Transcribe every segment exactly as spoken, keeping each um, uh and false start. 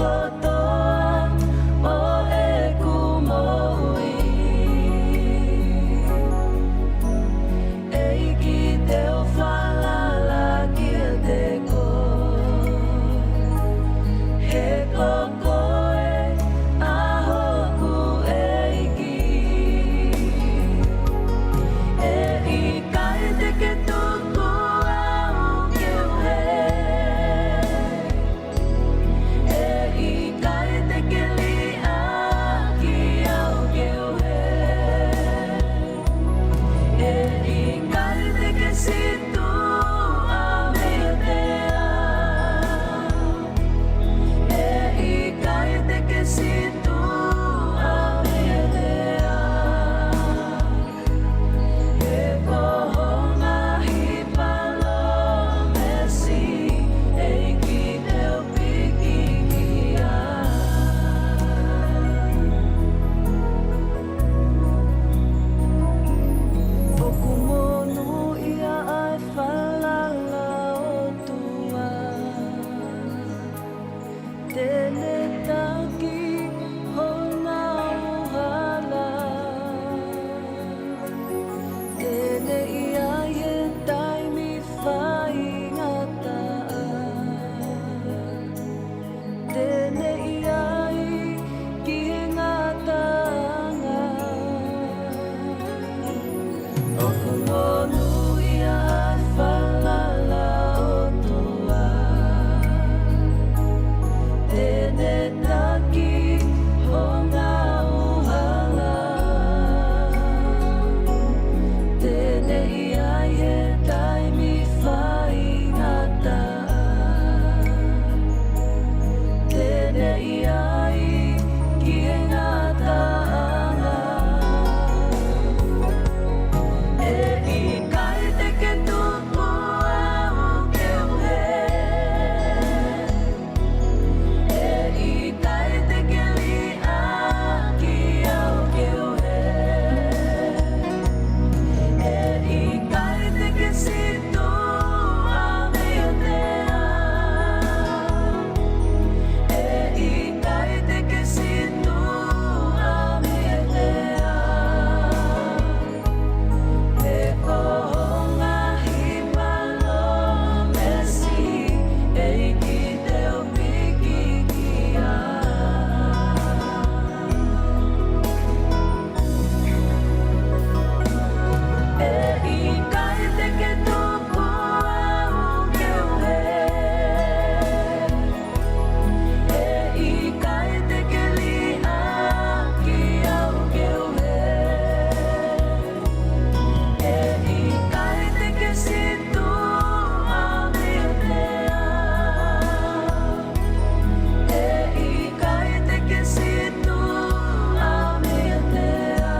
kotoa ʻo ʻeku moʻui. ʻEiki, te u falala kiate koe, he ko koe ʻa hoku ʻEiki. ʻE ʻikai te ke tuku au ke u hē. ʻE ʻikai te ke liʻaki au ke u hē. ʻE ʻikai te ke situʻa meiate au. ʻE ʻikai te ke situʻa meiate au. He ko ho ngaahi palōmesi, ʻEiki, te u pikikia. ʻOku monūʻia ʻa e falala ʻOtua. Te ne taki hoʻo ngaahi hala. Te ne ʻi ai he taimi faingataʻa. Te ne ʻi ai ki he ngataʻanga. ʻOku monūʻia ʻa e falala ʻOtua. Te ne taki hoʻo ngaahi hala. Te ne ʻi ai he taimi faingataʻa. Te ne ʻi ai ki he ngataʻanga. ʻE ʻikai te ke tuku au ke u hē. ʻE ʻikai te ke liʻaki au ke u hē. ʻE ʻikai te ke situʻa meiate au. ʻE ʻikai te ke situʻa meiate au. He ko ho ngaahi palōmesi, ʻEiki, te u pikikia. ʻE ʻikai te ke tuku au ke u hē. ʻE ʻikai te ke liʻaki au ke u hē. ʻE ʻikai te ke situʻa meiate au. ʻE ʻikai te ke situʻa meiate au.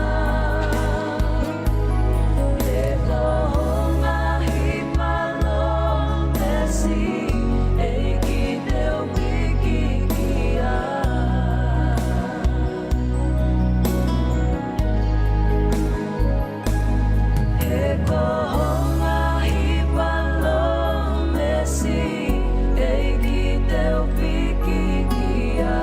He ko ho ngaahi palōmesi, ʻEiki, te u pikikia. He ko ho ngaahi palōmesi, ʻEiki, te u pikikia.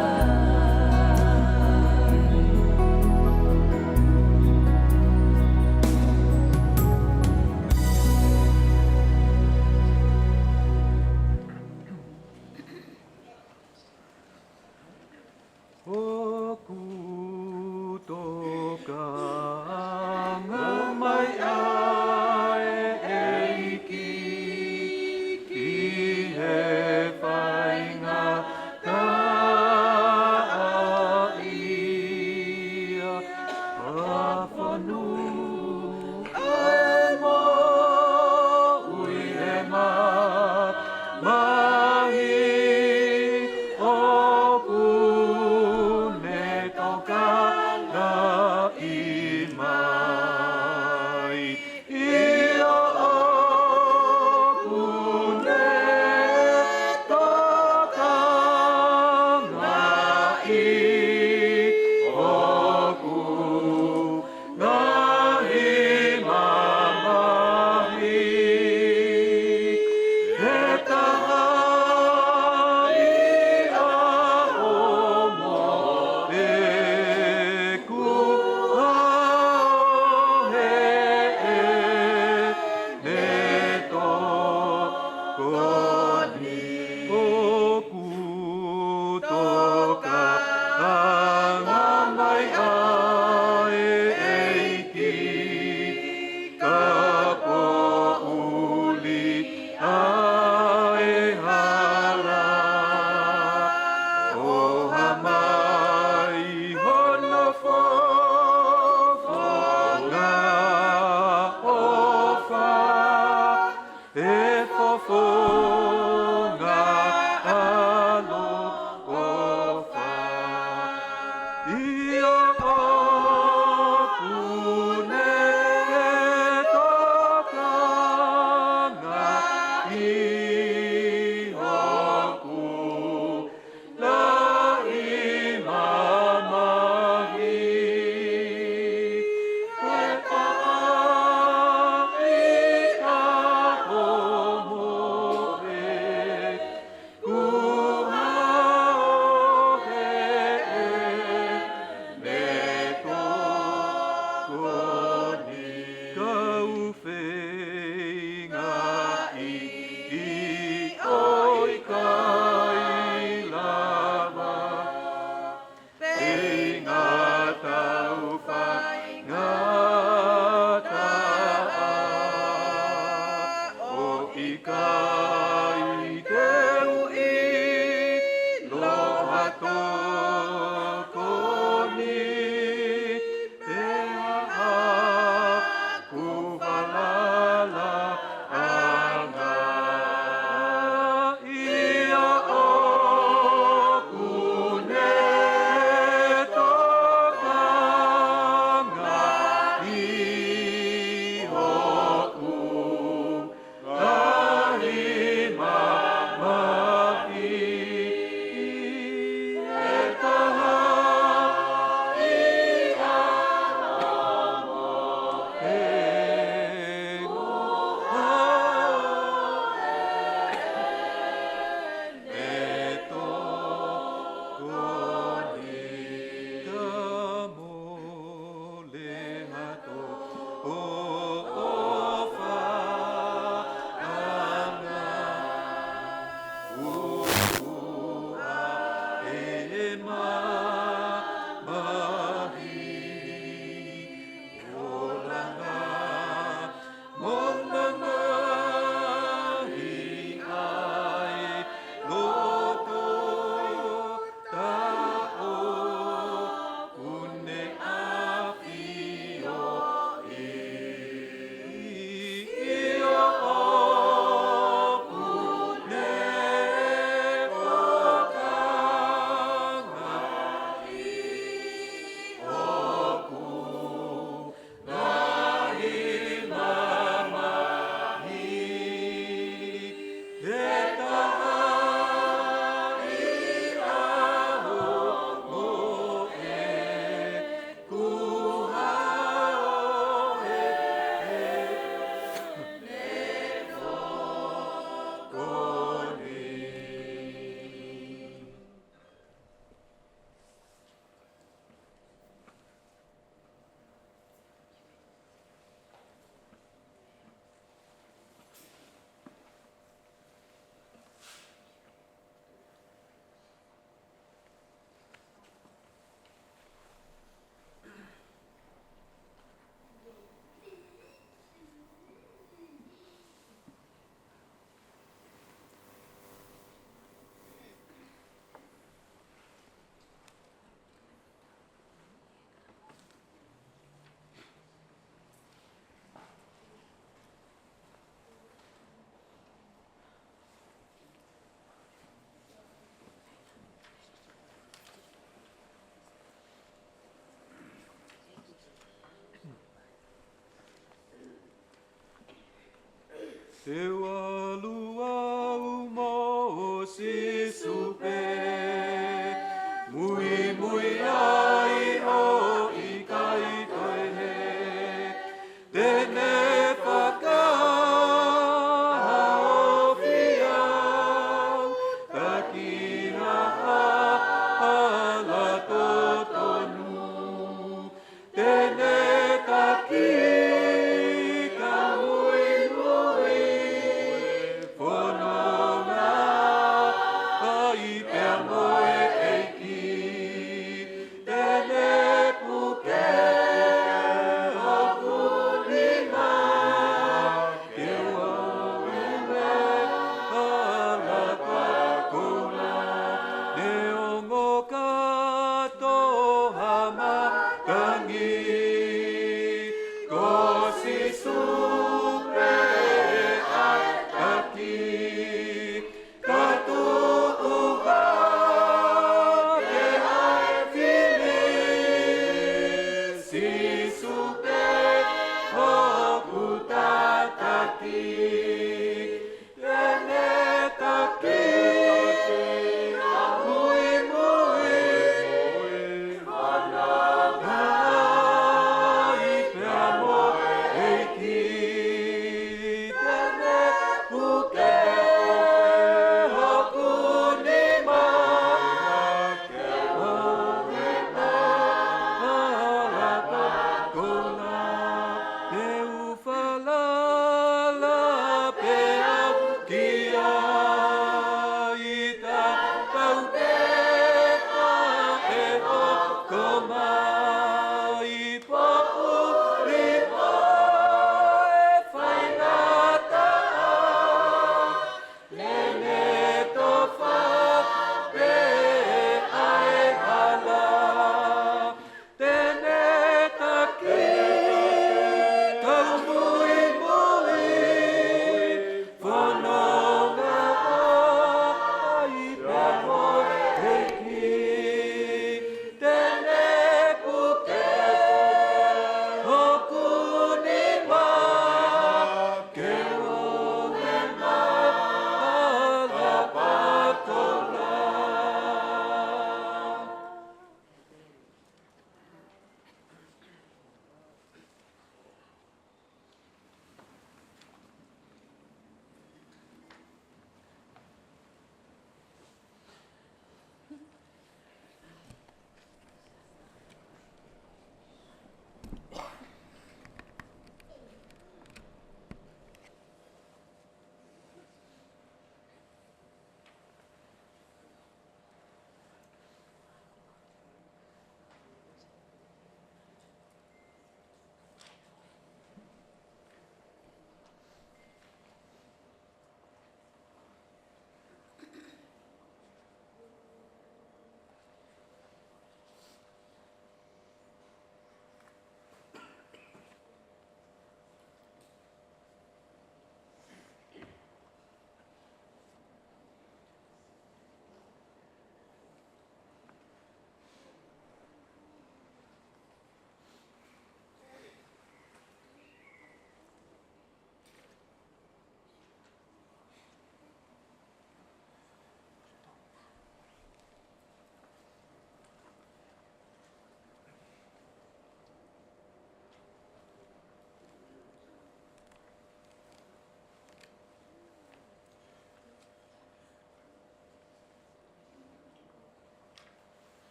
ʻOku tokanga mai ʻa e ʻEiki ki he faingataʻaʻia ʻa fonu. ʻA e moʻui ʻe mamahi ʻoku ne tokangaʻi mai. ʻIo, ʻoku ne tokangaʻi hoku ngaahi mamahi. He taha ia ʻo Te u ʻalu au mo Sīsū pē, muimui ai ʻo ʻikai toe hē. Te ne fakahaofi au, taki ha hala totonu. Te ne taki ka muimui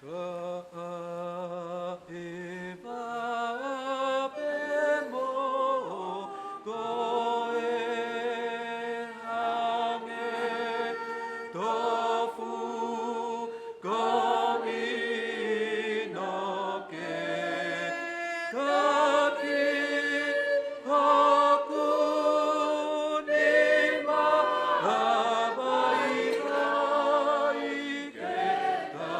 Ka ʻi vā pē mo koe hangē tofu ko ʻino ke ka ki hoku nima ha vaivai ke ka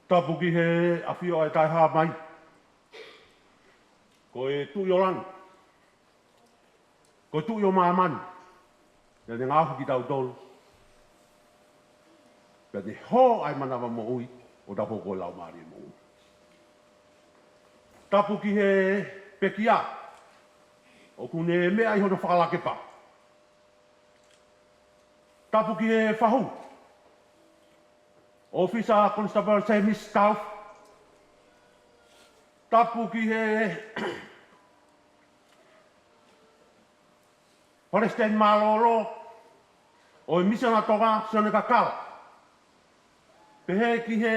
Tapu ki he ʻafio ʻa e Taʻehāmai. Ko e Tuʻi ʻo langi, ko e Tuʻi ʻo māmani, naʻa ne ngaohi kitautolu, pea ne hō ʻa e manava moʻui ʻo tau hoko ko e laumālie moʻui. Tapu ki he pekia ʻoku ne meʻa ʻi hono fakalakepa. Tapu ki he fahu, ʻŌfisa Constable James Taufa. Tapu ki he Palesiteni Mālōlō ʻo e Misiona Tonga, Sione Kakala. Pehē ki he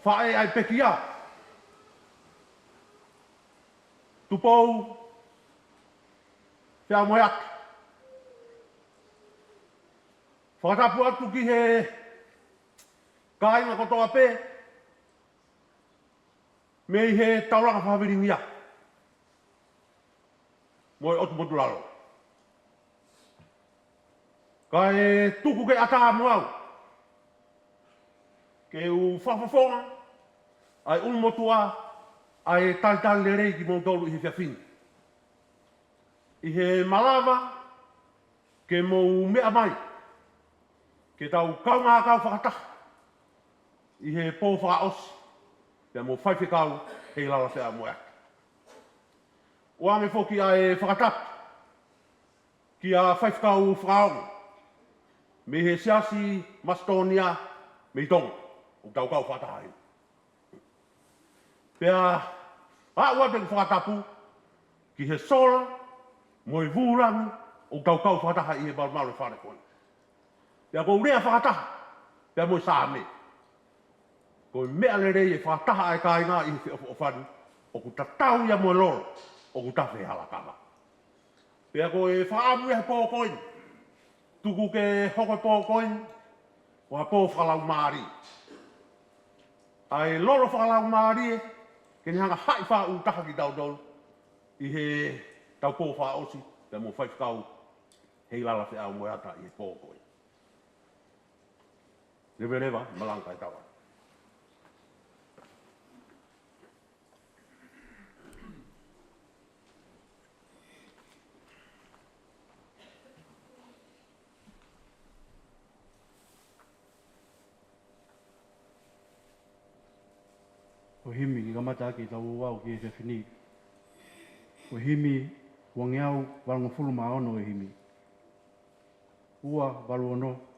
faʻē ʻa e pekia, Tupou Feamoeata. Fakatapu atu ki he kāinga kotoa pē mei he taulanga fakavilingia mo e ʻotu motu lalo. Kae tuku ke ʻatā mo au ke u fakafofonga ʻa e ʻulumotuʻa ʻa e talitali lelei kimoutolu ʻi he efiafi ni, ʻi he malava ke mou meʻa mai ke tau kaungā kau fakataha ʻi he pō fakaʻosi, pea mo Faifekau Heilala Feamoeata. ʻOange foki ʻa e fakatapu kia Faifekau Fakaongo mei he Siasi Masitōnia mei Tonga, ʻoku tau kau fakataha ai. Pea aʻu atu ʻeku fakatapu ki he sola mo e vūlangi ʻoku tau kau fakataha ʻi he malumalu ʻo e Fale ko eni. Pea ʻoku ou lea fakataha pea mo e Saame, ko e meʻa lelei e fakataha ʻa e kāinga ʻi he feʻofoʻofani, ʻoku tatau ia mo e lolo ʻoku tafe he halakava. Pea ko e fakaʻamu ia he pō ko eni, tuku ke hoko e pō ko eni ko ha pō fakalaumālie. ʻA e lolo fakalaumālie ke ne hanga ʻo haʻi fakaʻuta kitautolu ʻi he taupō fakaʻosi pea mo Faifekau Heilala Feamoeata ʻi he pō ko eni. Leveleva, malanga kae tau ā. Ko e himi ke kamata ʻaki ʻetau ouau ki he efiafi ni, ko e himi uangeau valungofulu mā ono ʻo e himi. Ua valu ono.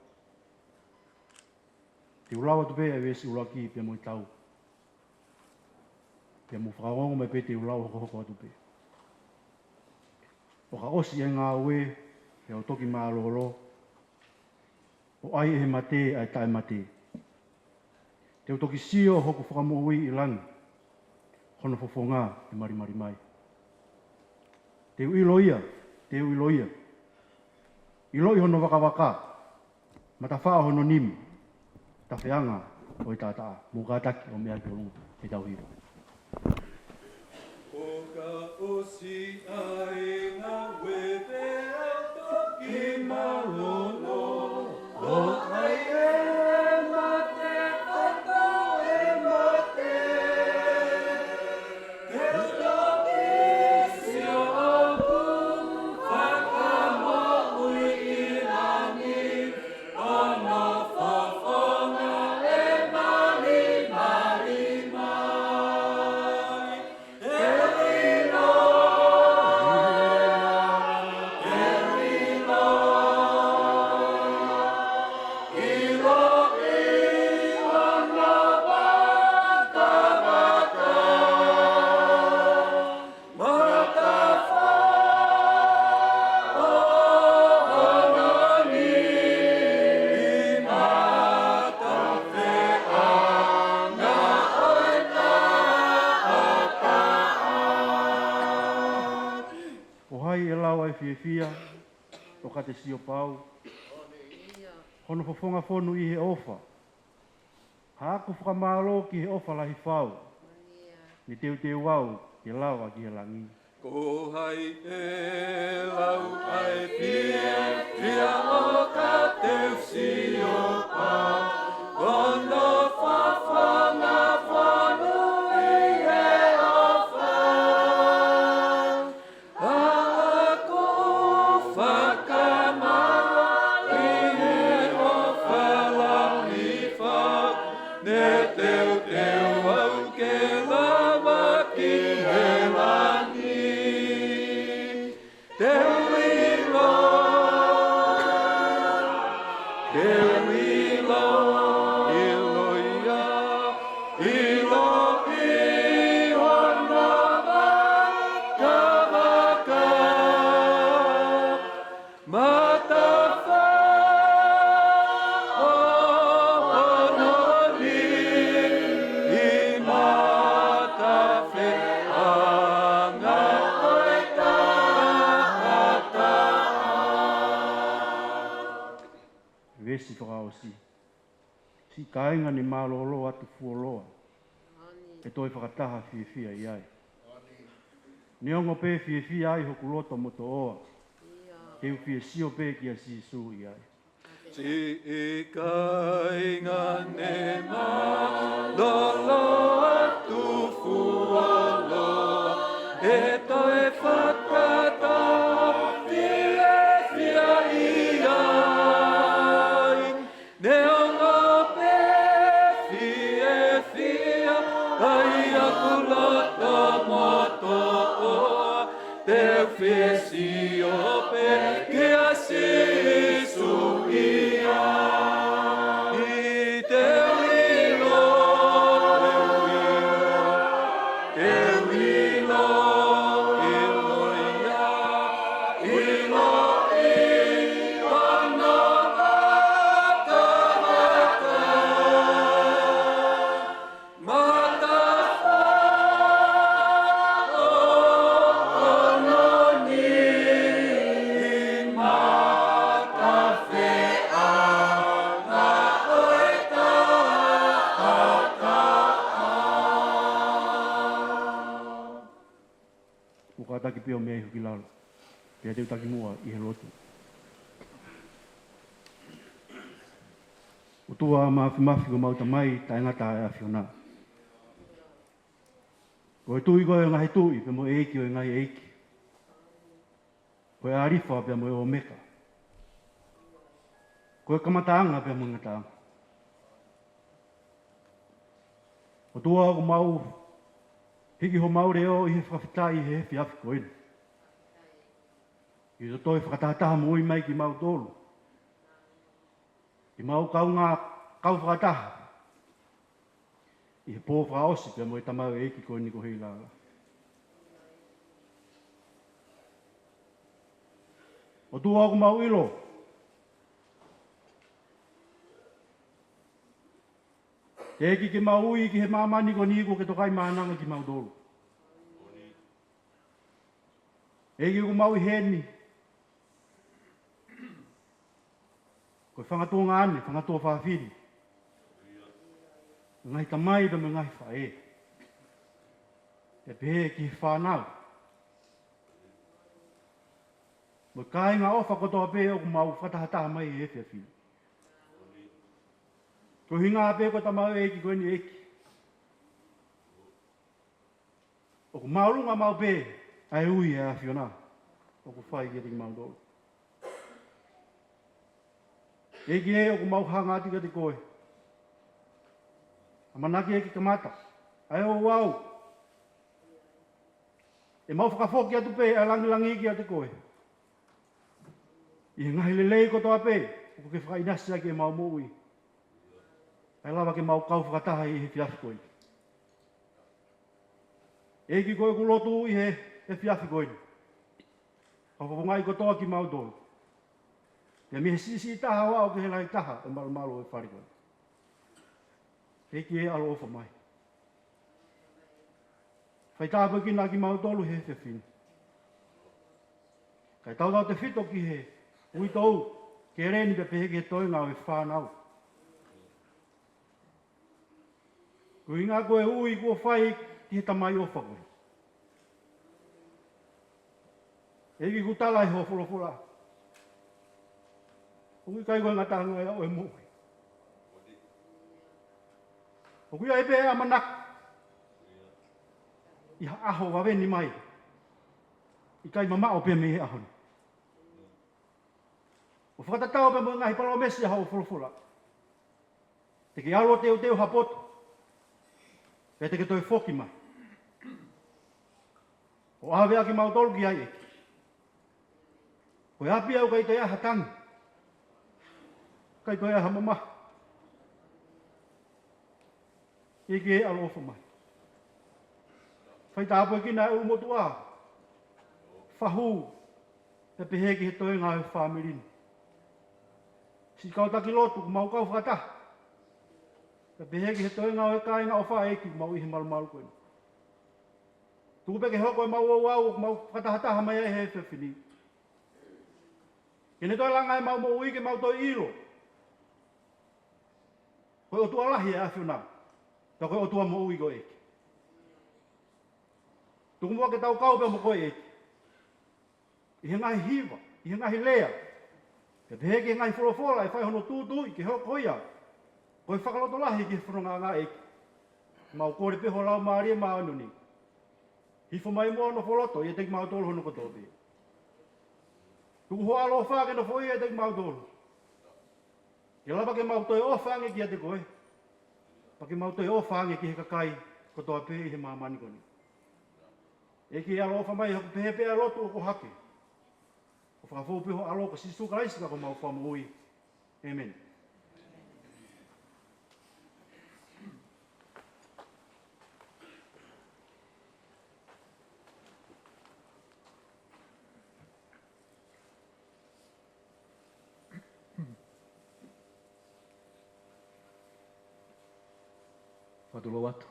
Te u lau atu pē ʻa e veesi ʻuluaki pea mo e tau. Pea mou fakaongoongo mai pē te u lau hokohoko atu pē. ʻO ka ʻosi ʻa e ngāue, pea u toki mālōlō, ʻo ʻai ʻe he mate ʻa e taʻemate, te u toki sio hoku Fakamoʻui ʻi langi, hono fofonga ʻe malimali mai. Te u ʻilo ia, te u ʻilo ia. ʻIloʻi hono vakavaka, matafaʻo hono nima, tafeʻanga ʻo e taʻataʻa. Mou kātaki ʻo meʻa ki ʻolunga, ʻetau hiva. ʻO ka ʻosi ʻa e ngāue pea toki mālōlō, ʻo ʻai ʻe he mate, ʻo kau ʻe he mate. Ke u toki sio hoku Fakamoʻui ʻi langi, hono fofonga ʻe malimali mai. Te u ʻilo, te u ʻilo, ʻiloʻi hono vakavaka, matafaʻo hono nima, tafeʻanga ʻo e taʻataʻa. Ko hai ʻe lau ʻa e fiefia ʻo ka te sio pau? Hono fofonga fonu ʻi he ʻofa. Haʻaku fakamālō ki he ʻofa lahi fau, ne teuteu au ke lava ki he langi. Ko hai ʻe lau ʻa e fiefia ʻo ka te u sio pau? Hono Matafā ʻo ʻOnoni, ʻi matafeʻanga ʻo e taʻataʻa. Veesi fakaʻosi. Siʻi kāinga, ne mālōlō atu fuoloa, ʻe toe fakataha fiefia ai. Neongo pē fiefia ai hoku loto motoʻoa, te u fie sio pē kia Sīsū ai. Siʻi kāinga, ne mālōlō atu fuoloa, ʻe toe fakataha fiefia ai. Neongo pē fiefia ai hoku loto motoʻoa, te u fie sio pē kia Sīsū ia. Te u ʻilo, te u ʻilo, ʻilo ia, ʻilo ʻi hono matamata. Matafā ʻo ʻOnoni, ʻi matafeʻanga ʻo e taʻataʻa. ʻOku kātaki pē ʻo meʻa ʻi hoku lalo, pea te u taki muʻa ʻi he lotu. ʻOtua Māfimafi, ko homau Tamai taʻengata ʻa e ʻAfiona. Ko e Tuʻi koe ʻo e ngaahi tuʻi, pea mo e ʻEiki ʻo e ngaahi ʻeiki. Ko e ʻAlifa pea mo e ʻOmeka. Ko e kamataʻanga pea mo e ngataʻanga. ʻOtua, ʻoku mau hiki homau leʻo ʻi he fakafetaʻi he efiafi ko eni, ʻi hoʻo toe fakatahataha moʻui mai kimautolu, ke mau kaungā kau fakataha ʻi he pō fakaʻosi pea mo e tamaioʻeiki ko eni ko Heilala. ʻOtua, ʻoku mau ʻilo, teʻeki ke mau ui ki he māmani ko eni kuo ke tokaimaʻananga kimautolu. ʻEiki, ʻoku mau ʻi heni ko e fanga tuongaʻane, fanga tuofāfine, ngaahi tamai pea mo e ngaahi faʻē, pea pehē ki he fānau mo e kāingaʻofa kotoa pē ʻoku mau fakatahataha mai he efiafi ni. Ko e ʻuhinga pē ko e tamaioʻeiki ko eni, ʻEiki, ʻoku māʻolunga maʻu pē ʻa e ui ʻa e ʻAfiona ʻoku fai kiate kimautolu. ʻEiki ē, ʻoku mau hanga atu kiate koe. ʻAmanaki ke kamata ʻa e ouau. ʻE mau fakafoki atu pē ʻa e langilangi kiate koe ʻi he ngaahi lelei kotoa pē ʻoku ke fakaʻinasi ʻaki ʻemau moʻui, kae lava ke mau kau fakataha ʻi he efiafi ko eni. ʻEiki, ko ʻeku lotu ʻi he efiafi ko eni, fakafofongaʻi kotoa kimautolu, pea mei he siʻisiʻi taha ʻo aʻu ki he lahi taha ʻo e malumalu ʻo e fale ko eni. ʻEiki ē, ʻaloʻofa mai. Fai tāpuekina kimautolu he efiafi ni, kae tautautefito ki he uitou, ki he lēni pea pehē ki he toenga ʻo e fānau. Ko e ʻuhinga ko e ui kuo fai ki he tamaioʻeiki ko eni. ʻEiki, ʻoku tala ʻe hoʻo folofola, ʻoku ʻikai ko e ngataʻanga ia ʻo e moʻui. ʻOku ʻi ai pē ʻamanaki ʻi ha ʻaho vave ni mai, ʻikai mamaʻo pē mei he ʻaho ni. ʻO fakatatau pē mo e ngaahi palōmesi ʻa hoʻo folofola, te ke ʻalu ʻo teuteu ha poto, pea te ke toe foki mai ʻo ʻave ʻa kimautolu ki ai, ʻEiki. Ko e ʻapi ʻoku ʻikai toe ʻi ai ha tangi, ʻikai toe ʻi ai ha mamahi. ʻEiki ē, ʻaloʻofa mai. Fai tāpuekina ʻa e ʻulumotuʻa, fahu, Pea pehē ki he toenga ʻo e fāmili ni. Siʻi kau taki lotu ʻoku mau kau fakataha. Pea pehē ki he toenga ʻo e kāinga ʻofa, ʻEiki, ʻoku mau ʻi he malumalu ko eni. Tuku pē ke hoko ʻemau ouau ʻoku mau fakatahataha mai ai he efiafi ni. Ke ne toe langa ʻemau moʻui ke mau toe ʻilo ko e ʻOtua lahi ʻa e ʻAfiona, pea ko e ʻOtua moʻui ko e ʻEiki. Tuku muʻa ke tau kau pē mo koe ʻEiki. ʻI he ngaahi hiva, ʻi he ngaahi lea, pea pehē ki he ngaahi folofola ʻe fai hono tūtuuʻi ke hoko ia ko e fakalotolahi ki he fonongaʻanga ʻEiki. Mau kole pē ho Laumālie Māʻoniʻoni, hifo mai muʻa ʻo nofo loto ʻiate kimautolu hono kotoa pē. Tuku ho ʻaloʻofa ke nofoʻia ʻiate kimautolu. Ke lava ke mau toe ʻofa ange kiate koe. Pea ke mau toe ʻofa ange ki he kakai kotoa pē ʻi he māmani ko eni. ʻEiki, ʻaloʻofa mai, ʻoku pehē pē ʻa e lotu ʻoku ʻohake, ʻo fakafou pē ho ʻAlo ko Sīsū Kalaisi ko homau Fakamoʻui. ʻĒmeni. Fakatulou atu.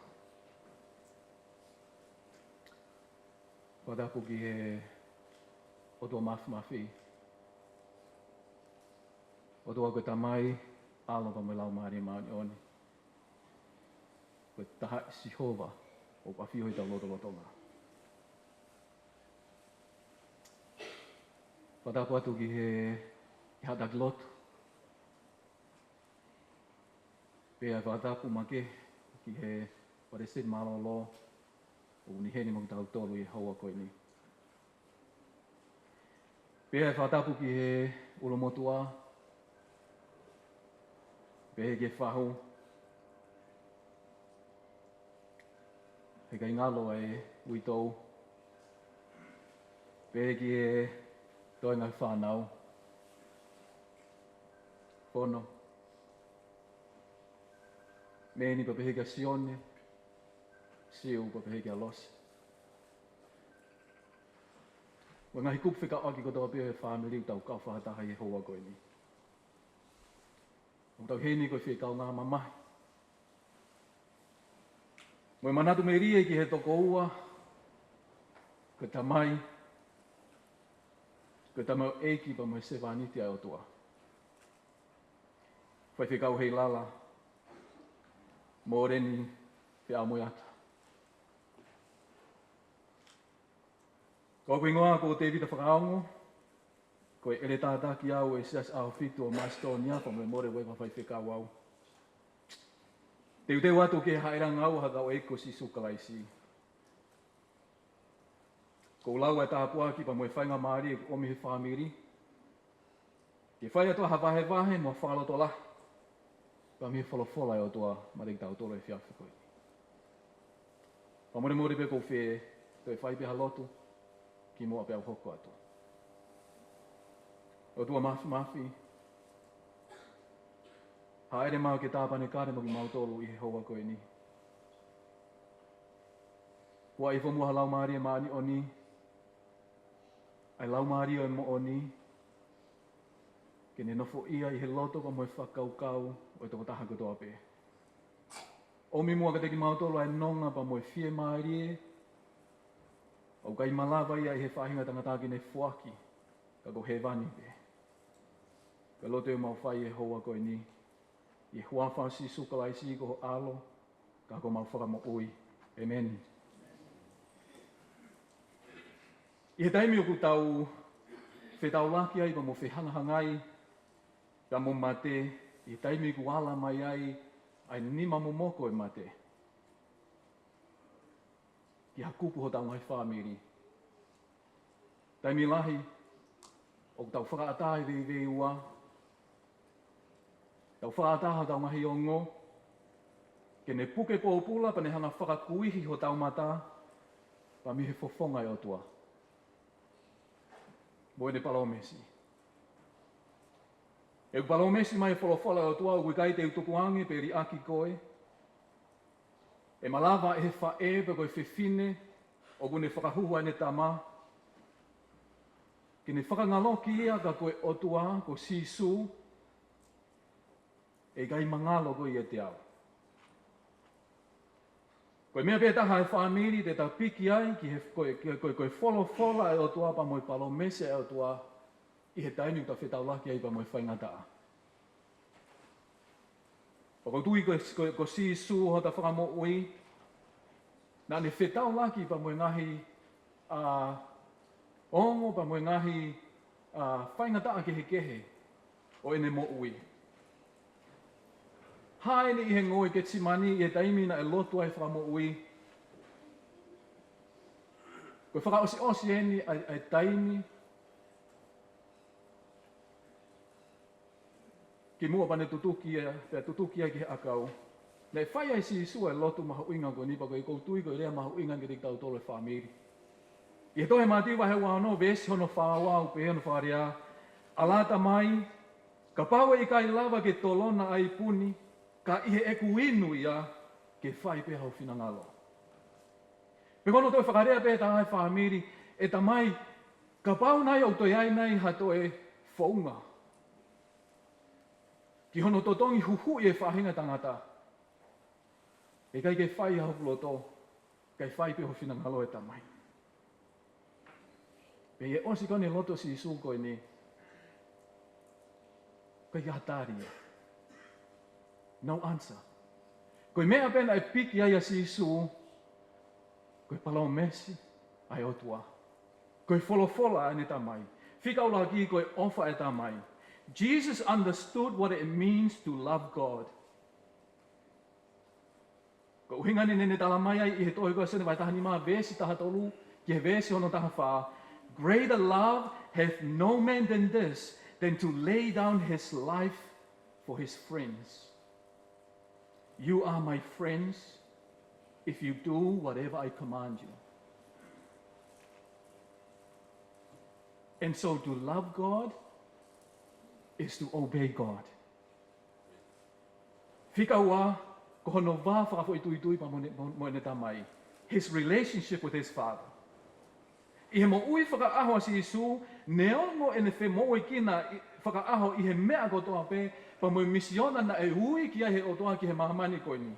Fakatapu ki he ʻOtua Māfimafi. ʻOtua ko e Tamai, ʻAlo pea mo e Laumālie Māʻoniʻoni. Ko e taha ʻi Sihova ʻoku ʻafio ʻi hotau lotolotonga. Fakatapu atu ki he, ki he haʻa taki lotu. Pea fakatapu makehe ki he Palesiteni Mālōlō ʻoku ne ʻi heni mo kitautolu ʻi he houa ko eni. Pea fakatapu ki he ʻulumotuʻa, pehē ki he fahu, heʻikai ngalo ʻa e uitou, pehē ki he toenga fānau, Fono, Meni pea pehē kia Sione, Siu pea pehē kia Losi. Mo e ngaahi kupu fekauʻaki kotoa pē ʻo e fāmili ʻoku tau kau fakataha ʻi he houa ko eni. ʻOku tau ʻi heni ko e fie kaungā mamahi mo e manatu melie ki he tokoua, ko e tamai, ko e tamaioʻeiki pea mo e sevāniti ʻa e ʻOtua. Faifekau Heilala, Moleni Feamoeata. Ko hoku hingoa ko Tevita Fakaongo, ko e ʻEletā Taki au ʻo e Siasi ʻAhofitu ʻo Masitōnia, fakamolemole ʻoku ʻikai faifekau au. Teuteu atu ki he haʻele ʻa e ngāue ʻa hotau ʻEiki ko Sīsū Kalaisi. ʻOku ou lau ʻa e tāpuaki pea mo e faingamālie ʻoku ʻomi ʻe he fāmili ke fai atu ha vahevahe mo ha fakalotolahi pea mei he folofola ʻa e ʻOtua maʻa kitautolu he efiafi ko eni. Fakamolemole pē ʻoku ou fie toe fai pē ha lotu kimuʻa pea u hoko atu. ʻOtua Māfimafi, hāʻele mai ke tāpanekale mo kimautolu ʻi he houa ko eni. Kuo ʻi ai muʻa ho Laumālie Māʻoniʻoni, ʻa e Laumālie ʻo e moʻoni, ke ne nofoʻia ʻi he loto pea mo e fakakaukau ʻo e tokotaha kotoa pē. ʻOmi muʻa kiate kimautolu ʻa e nonga pea mo e fiemālie ʻoku ʻikai malava ia ʻe he faʻahinga tangata ke ne foaki, ka ko hēvani pē. Ko e lotu ʻoku mau fai he houa ko eni, ʻi he huafa ʻo Sīsū Kalaisi ko ho ʻAlo, ka ko homau Fakamoʻui. ʻĒmeni. ʻI he taimi ʻoku tau fetaulaki ai pea mo fehangahangai pea mo mate, ʻi he taimi ʻoku ala mai ai ʻa e nima momoko ʻo e mate ki ha kupu ʻi hotau ngaahi fāmili, taimi lahi ʻoku tau fakaʻatā ʻi he veiveiua, tau fakaʻatā hotau ngaahi ongo, ke ne puke pōpula pea ne hanga ʻo fakakuihi hotau mata pea mei he fofonga ʻo e ʻOtua mo ʻene palōmesi. ʻOku palōmesi mai e folofola ʻa e ʻOtua, ʻoku ʻikai te u tukuange pe liʻaki koe. ʻE malava ʻe he faʻē pe ko e fefine ʻoku ne fakahuhu ʻa ʻene tama ke ne fakangaloki ia ka ko e ʻOtua, ko Sīsū, ʻe ʻikai mangalo koe ʻiate au. Ko e meʻa pē taha ʻe fāmili te ta piki ai ki he, ko e, ko e, ko e, ko e folofola ʻa e ʻOtua pea mo e palōmesi ʻa e ʻOtua ʻi he taimi ʻoku ta fetaulaki ai pea mo e faingataʻa. Pea ʻoku ou tui ko, ko, ko Sīsū hota fakamoʻui, naʻa ne fetaulaki pea mo e ngaahi, ʻa, ongo pea mo e ngaahi, ʻa, faingataʻa kehekehe ʻo ʻene moʻui. Hā eni ʻi he ngoue Ketisemani ʻi he taimi naʻe lotu ai e Fakamoʻui. Ko e fakaʻosiʻosi eni ʻa e, ʻa e taimi kimuʻa pea ne tutuki ia, pea tutuki ia ki he ʻakau. Naʻe fai ai ʻe Sīsū ʻa e lotu mahuʻinga ko eni pea ʻoku ou tui ko e lea mahuʻinga kiate kitautolu ʻe fāmili. ʻI he tohi Mātiu vahe ua ono, veesi hono fā ua ʻoku pehē hono fakalea, ʻAlā Tamai, kapau ʻe ʻikai lava ke tolona ʻa e ipu ni, ka ʻi heʻeku inu ia, ke fai pē ho finangalo. Pea ko hono toe fakalea pē taha ʻe fāmili, ʻE Tamai, kapau naʻe ʻi ai ʻoku toe ʻi ai nai ha toe founga ki hono totongi huhuʻi e faʻahinga tangata, ʻe ʻikai ke fai ʻa hoku loto, kae fai pē ho finangalo ʻe Tamai. Pea ʻi he ʻosi ko eni e lotu ʻa Sīsū ko eni, ʻikai ha tali ia. No answer. Ko e meʻa pē naʻe piki ai ʻa Sīsū, ko e palōmesi ʻa e ʻOtua. Ko e folofola ʻa ʻene Tamai. Fika ʻuluaki ko e ʻofa ʻa e Tamai. Jesus understood what it means to love God. Ko e ʻuhinga eni naʻa ne talamai ai ʻi he tohi ko Sione vahe taha nima veesi taha tolu ki he veesi hono taha fā, Greater love hath no man than this, than to lay down his life for his friends. You are my friends if you do whatever I command you. And so to love God is to obey God. Fika ua, ko hono vā fakafoʻituitui pea mo ʻene, mo, mo ʻene Tamai. His relationship with his Father. ʻI he moʻui fakaʻaho ʻa Sīsū, neongo ʻene femoʻuekina ʻi, fakaʻaho ʻi he meʻa kotoa pē, pea mo e misiona naʻe ui ki ai ʻe he ʻOtua ki he māmani ko eni.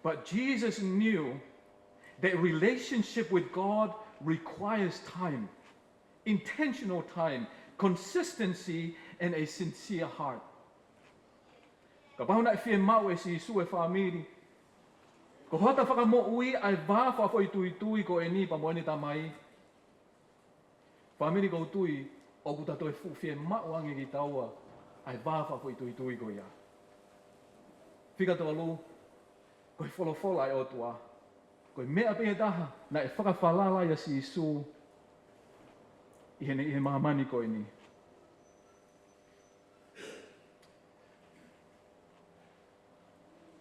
But Jesus knew that relationship with God requires time, intentional time, consistency, and a sincere heart. Kapau naʻe fiemaʻu ʻe Sīsū ʻe fāmili, ko hota fakamoʻui ʻa e vā fakafoʻituitui ko eni pea mo ʻene Tamai. Fāmili, ʻoku ou tui ʻoku ta toe fuʻu fiemaʻu ange kitaua ʻa e vā fakafoʻituitui ko ia. Fika tolu, ko e folofola ʻa e ʻOtua. Ko e meʻa pē taha naʻe fakafalala ai ʻa Sīsū ʻi heʻene, ʻi he māmani ko eni.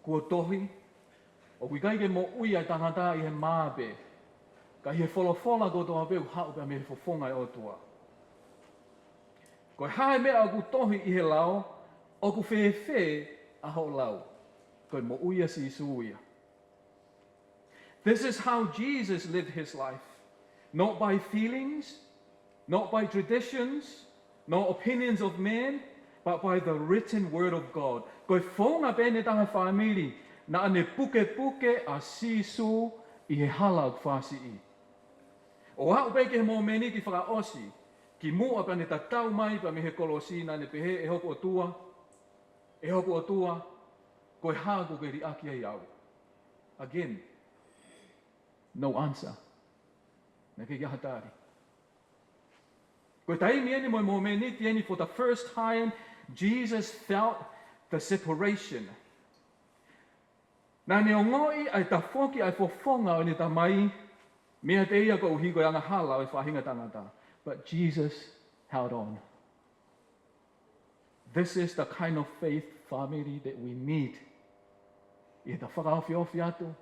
Kuo tohi, ʻoku ʻikai ke moʻui ʻa e tangata ʻi he mā pē, ka ʻi he folofola kotoa pē ʻoku haʻu pē mei he fofonga ʻo e ʻOtua. Ko e hā e meʻa ʻoku tohi ʻi he lao, ʻoku fēfē ʻa hoʻo lau? Ko e moʻui ʻa Sīsū ia. This is how Jesus lived his life. Not by feelings, not by traditions, nor opinions of men, but by the written word of God. Ko e founga pē ʻe taha, fāmili, naʻa ne pukepuke ʻa Sīsū ʻi he hala ʻoku fāsiʻi. ʻO aʻu pē ki he mōmeniti fakaʻosi, kimuʻa pea ne tatau mai pea mei he kolosi, naʻa ne pehē, ʻE hoku ʻOtua, ʻe hoku ʻOtua, ko e hā kuo ke liʻaki ai au? Again, no answer. Naʻe ʻikai ke ʻi ai ha tali. Ko e taimi eni mo e mōmeniti eni, for the first time, Jesus felt the separation. Naʻa ne ongoʻi ʻa e tafoki ʻa e fofonga ʻo ʻene Tamai meiate ia koeʻuhi ko e angahala ʻo e faʻahinga tangata. But Jesus held on. This is the kind of faith, family, that we need. ʻI heʻeta fakaofiofi atu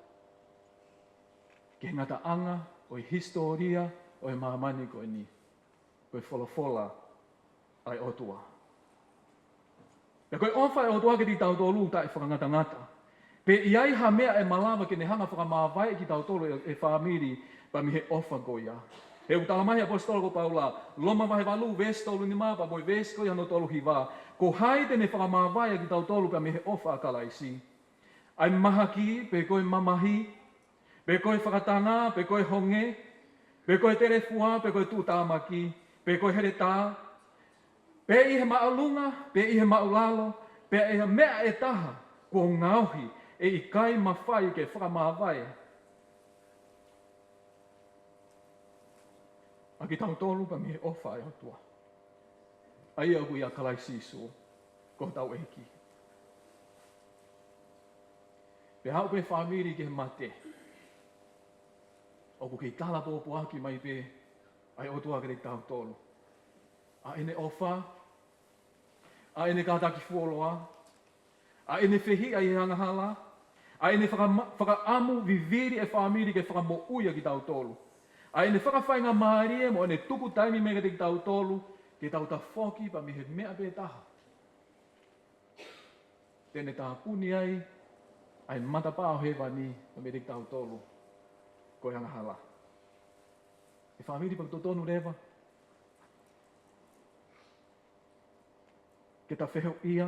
ki he ngataʻanga ʻo e hisitōlia ʻo e māmani ko eni, ko e folofola ʻa e ʻOtua. Pea ko e ʻofa ʻa e ʻOtua kiate kitautolu taʻefakangatangata. Pe ʻi ai ha meʻa ʻe malava ke ne hanga ʻo fakamāvaeʻi kitautolu ʻe, ʻe fāmili pea mei he ʻofa ko ia. He ʻoku talamai ʻe he ʻaposetolo ko Paula, Loma vahe valu veesi tolu nima pea mo e veesi ko ia hono tolu hiva, ko hai te ne fakamāvae ʻa kitautolu pea mei he ʻofa ʻa Kalaisi? ʻA e mahaki, pe ko e mamahi, pe ko e fakatanga, pe ko e honge, pe ko e telefua, pe ko e tuʻutāmaki, pe ko e heletā, pe ʻi he māʻolunga, pe ʻi he māʻulalo, pe ʻi ha meʻa ʻe taha kuo ngaohi, ʻe ʻikai mafai ke fakamāvae ʻa kitautolu pea mei he ʻofa ʻa e ʻOtua, ʻa ia ʻoku ʻia Kalaisi Sīsū ko hotau ʻEiki. Pea aʻu pē fāmili ki he mate, ʻoku kei tala pōpoaki mai pē ʻa e ʻOtua kiate kitautolu ʻa ʻene ʻofa, ʻa ʻene kātaki fuoloa, ʻa ʻene fehiʻa ʻi he angahala, ʻa ʻene fakama-, fakaʻamu vivili e fāmili ke fakamoʻui ʻa kitautolu, ʻa ʻene fakafaingamālie mo ʻene tuku taimi mai kiate kitautolu ke tau tafoki pea mei he meʻa pē taha te ne tāpuni ai ʻa e matapā ʻo hēvani pea meiate kitautolu, ko e angahala. ʻE fāmili, pea ʻoku totonu leva ke ta fehuʻia,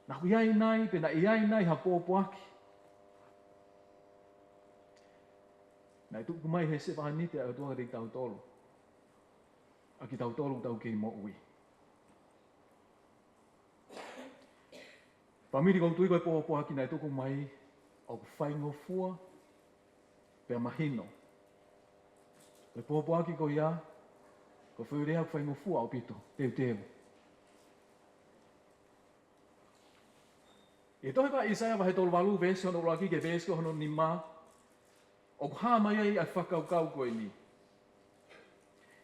naʻa ku ʻi ai nai, pe naʻe ʻi ai nai ha pōpoaki naʻe tuku mai he sevāniti ʻa e ʻOtua kiate kitautolu, ʻa kitautolu ʻoku tau kei moʻui? Fāmili, ʻoku ou tui ko e pōpoaki naʻe tuku mai ʻoku faingofua pea mahino. Ko e pōpoaki ko ia, ko e foʻi lea ʻoku faingofua ʻaupito, teuteu. ʻI he tohi ko ʻAisea vahe tolu valu veesi hono ʻuluaki ki he veesi ko hono nima, ʻoku hā mai ai ʻa e fakakaukau ko eni.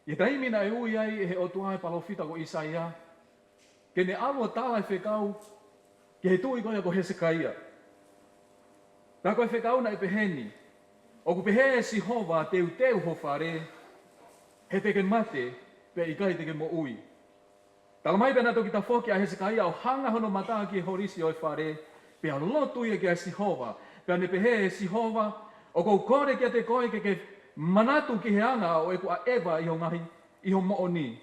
ʻI he taimi naʻe ui ai ʻe he ʻOtua e palōfita ko ʻAisea ke ne ʻalu ʻo tala e fekau ki he tuʻi ko ia ko Hesekaia. Pea ko e fekau naʻe peheni: ʻOku pehē ʻe Sihova, teuteu ho fale, he te ke mate, pea ʻikai te ke moʻui. Talamai pea naʻe toki tafoki ʻa Hesekaia ʻo hanga hono mata ki he holisi ʻo e fale, pea lotu ia kia Sihova. Pea ne pehē ʻe Sihova, ʻOku ou kole kiate koe ke ke manatu ki he anga ʻo ʻeku ʻaʻeva ʻi ho ngaahi, ʻi ho moʻoni,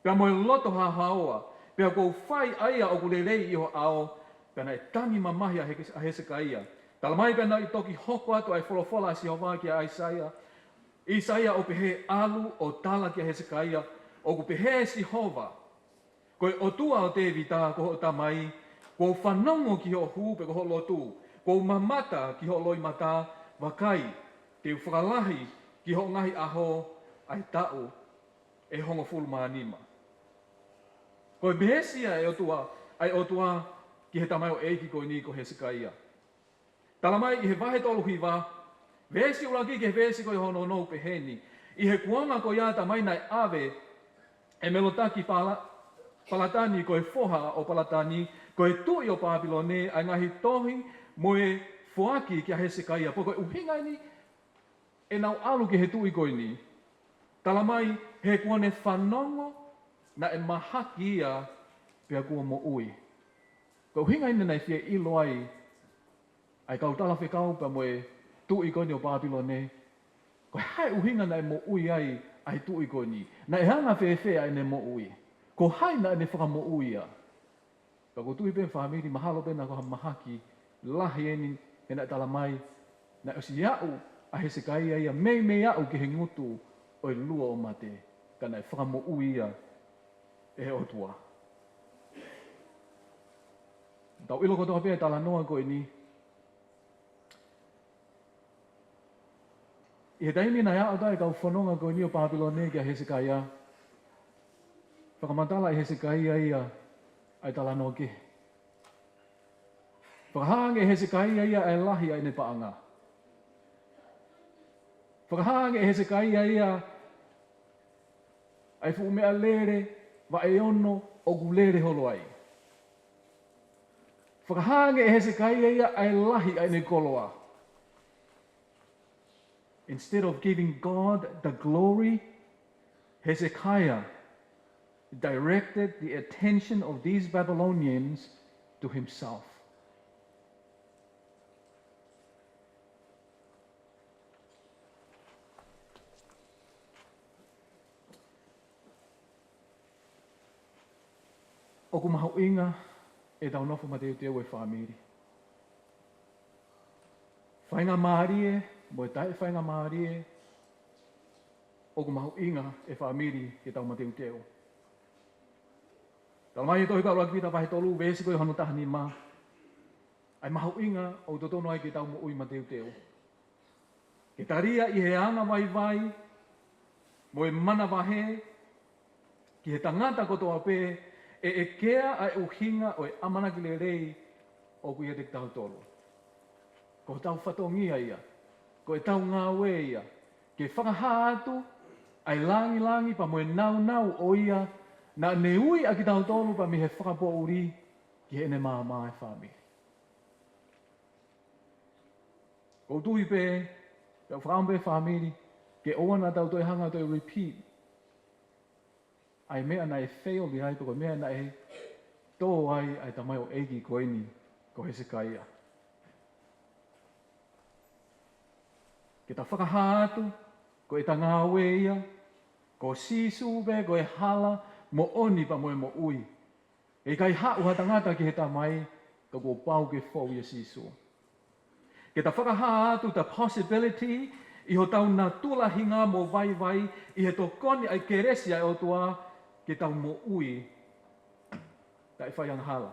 pea mo e loto haohaoa, pea ʻoku ou fai ʻa ia ʻoku lelei ʻi ho ʻao. Pea naʻe tangi mamahi ʻa He-, ʻa Hesekaia. Talamai pea naʻe toki hoko atu ʻa e folofola ʻa Sihova kia ʻAisea, ʻAisea, ʻo pehē, ʻAlu ʻo tala kia Hesekaia, ʻOku pehē ʻe Sihova, ko e ʻOtua ʻo Tēvita, ko hoʻo tamai, kuo u fanongo ki hoʻo hū pe ko hoʻo lotu, kuo u mamata ki hoʻo loʻimata, vakai, te u fakalahi ki hoʻo ngaahi ʻaho ʻa e taʻu ʻe hongofulu mā nima. Ko e meesi ia ʻa e ʻOtua, ʻa e ʻOtua ki he tamaioʻeiki ko eni ko Hesekaia. Talamai ʻi he vahe tolu hiva, veesi ʻuluaki ki he veesi ko hono ono, ʻoku peheni: ʻI he kuonga ko ia talamai naʻe ʻave ʻe Melotaki Pala-, Palatani, ko e foha ʻo Palatani, ko e tuʻi ʻo Pāpilone, ʻa e ngaahi tohi mo e foaki kia Hesekaia. Pea ko e ʻuhinga eni ʻenau ʻalu ki he tuʻi ko eni, talamai he kuo ne fanongo naʻe mahaki ia pea kuo moʻui. Ko e ʻuhinga eni naʻe fie ʻilo ai ʻa e kau talafekau pea mo e tuʻi ko eni ʻo Pāpilone, ko e hā e ʻuhinga naʻe moʻui ai ʻa e tuʻi ko eni? Naʻe anga fēfē ʻa ʻene moʻui? Ko hai naʻa ne fakamoʻui ia? Pea ʻoku ou tui pē, fāmili, mahalo pē naʻa ko ha mahaki lahi eni, he naʻe talamai naʻe ʻosi aʻu ʻa Hesekaia ia meimei aʻu ki he ngutu ʻo e luo ʻo mate, ka naʻe fakamoʻui ia ʻe he ʻOtua. Tau ʻilo kotoa pē e talanoa ko eni. ʻI he taimi naʻe aʻu ai e kau fononga ko eni ʻo Pāpilone kia Hesekaia, fakamatala ʻe Hesekaia ia ʻa e talanoa kehe. Fakahā ange ʻe Hesekaia ia ʻa e lahi ʻa ʻene paʻanga. Fakahā ange ʻe Hesekaia ia ʻa e fuʻu meʻalele vaʻe ono ʻoku lele holo ai. Fakahā ange ʻe Hesekaia ia ʻa e lahi ʻa ʻene koloa. Instead of giving God the glory, Hezekiah directed the attention of these Babylonians to himself. ʻOku mahuʻinga ʻetau nofo mateuteu ʻe fāmili. Faingamālie mo e taʻefaingamālie, ʻoku mahuʻinga ʻe fāmili ke tau mateuteu. Talamai ʻe he tohi ko ʻUluaki Pita vahe tolu veesi ko ia hono taha nima, ʻa e mahuʻinga ʻoku totonu ai ke tau moʻui mateuteu. Ke talia ʻi he anga vaivai mo e manavahē ki he tangata kotoa pē ʻe ʻekea ʻa e ʻuhinga ʻo e ʻamanaki lelei ʻoku ʻiate kitautolu. Ko hotau fatongia ia, ko ʻetau ngāue ia, ke fakahā atu ʻa e langilangi pea mo e nāunau ʻo ia naʻa ne ui ʻa kitautolu pea mei he fakapoʻuli ki heʻene maama ʻa e fāmili. ʻOku ou tui pē, pea ʻoku fakaʻamu pē fāmili, ke ʻoua naʻa tau toe hanga ʻo toe repeat ʻa e meʻa naʻe fail ai, pe ko e meʻa naʻe tō ai ʻa e tamaioʻeiki ko eni, ko Hesekaia. Ke ta fakahā atu, ko ʻeta ngāue ia, ko Sīsū pē, ko e hala, moʻoni pea mo e moʻui. ʻE ʻikai haʻu ha tangata ki he Tamai, ka kuo pau ke fou ʻia Sīsū. Ke ta fakahā atu ʻeta possibility ʻi hotau natula hinga mo vaivai, ʻi he tokoni ʻa e kelesi ʻa e ʻOtua, ke tau moʻui taʻefaiangahala.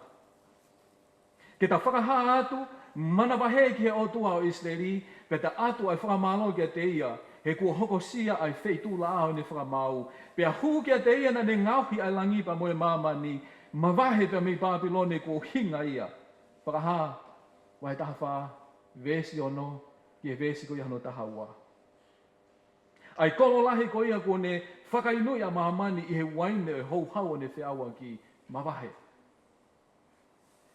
Ke ta fakahā atu manavahē ki he ʻOtua ʻo ʻIsileli, pea ta ʻatu ʻa e fakamālō kiate ia, he kuo hokosia ʻa e feituʻulaʻā ʻo ʻene fakamaau, pea hū kiate ia naʻa ne ngaohi ʻa e langi pea mo e māmani, mavahe pea mei Pāpilone kuo ʻuhinga ia. Fakahā, vahe taha fā, veesi ono, ki he veesi ko ia hono taha ua. ʻA e kolo lahi ko ia kuo ne fakainui ʻa māmani ʻi he uaine ʻo e houhau ʻo ʻene feʻauaki, mavahe.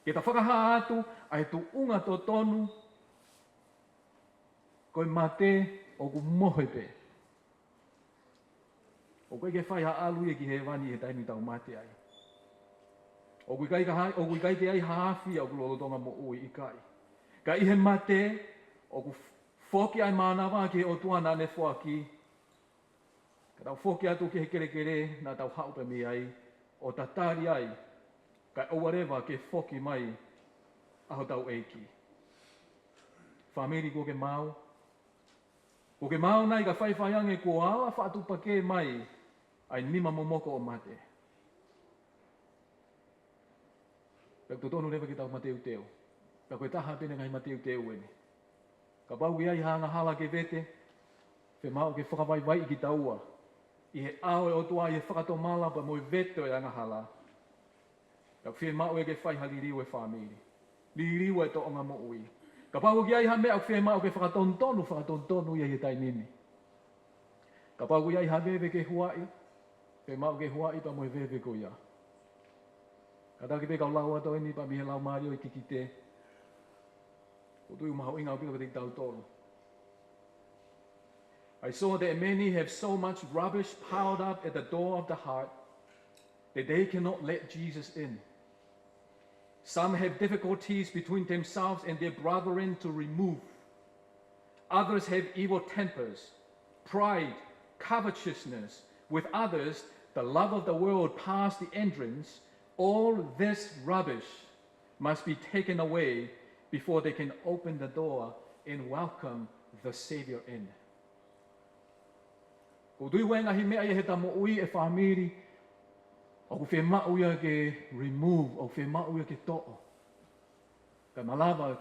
Ke ta fakahā atu ʻa e tuʻunga totonu, ko e mate ʻoku mohe pē. ʻOku ʻikai ke fai ha ʻalu ia ki hēvani ʻi he taimi ʻoku tau mate ai. ʻOku ʻikai ke ai, ʻoku ʻikai ke ai ha afi ʻoku lolotonga moʻui, ʻikai. Ka ʻi he mate, ʻoku foki ʻa e mānava ki he ʻOtua naʻa ne foaki. Ka tau foki atu ki he kelekele naʻa tau haʻu pē mei ai, ʻo tatali ai, kae ʻoua leva ke foki mai ʻa hotau ʻEiki. Fāmili, kuo ke maau? Kuo ke maau nai ka faifai ange kuo ala faʻa tupakē mai ʻa e nima momoko ʻo mate? Pea ʻoku totonu leva ke tau mateuteu. Pea ko e taha pē ʻeni e ngaahi mateuteu ʻeni. Kapau ʻoku ʻi ai ha angahala ke vete, fiemaʻu ke fakavaivaiʻi kitaua ʻi he ʻao ʻo e ʻOtua, ʻi he fakatomala pea mo e vete ʻo e angahala. Pea ʻoku fiemaʻu ia ke fai ha liliu ʻa e fāmili, liliu ʻa e tōʻonga moʻui. Kapau ʻoku ʻi ai ha meʻa ʻoku fiemaʻu ke fakatonutonu, fakatonutonu ia ʻi he taimi ni. Kapau ʻoku ʻi ai ha veve ke huaʻi, fiemaʻu ke huaʻi pea mo e veve ko ia. Kātaki pē kau lau atu ʻeni pea mei he Laumālie ʻo e kikite. ʻOku ou tui ʻoku mahuʻinga ʻaupito kiate kitautolu. I saw that many have so much rubbish piled up at the door of the heart that they cannot let Jesus in. Some have difficulties between themselves and their brethren to remove. Others have evil tempers, pride, covetousness. With others, the love of the world past the entrance. All this rubbish must be taken away before they can open the door and welcome the Savior in. ʻOku ou tui ʻoku ʻi ai e ngaahi meʻa ʻi heʻeta moʻui ʻe fāmili, ʻoku fiemaʻu ia ke remove, ʻoku fiemaʻu ia ke toʻo. Kae malava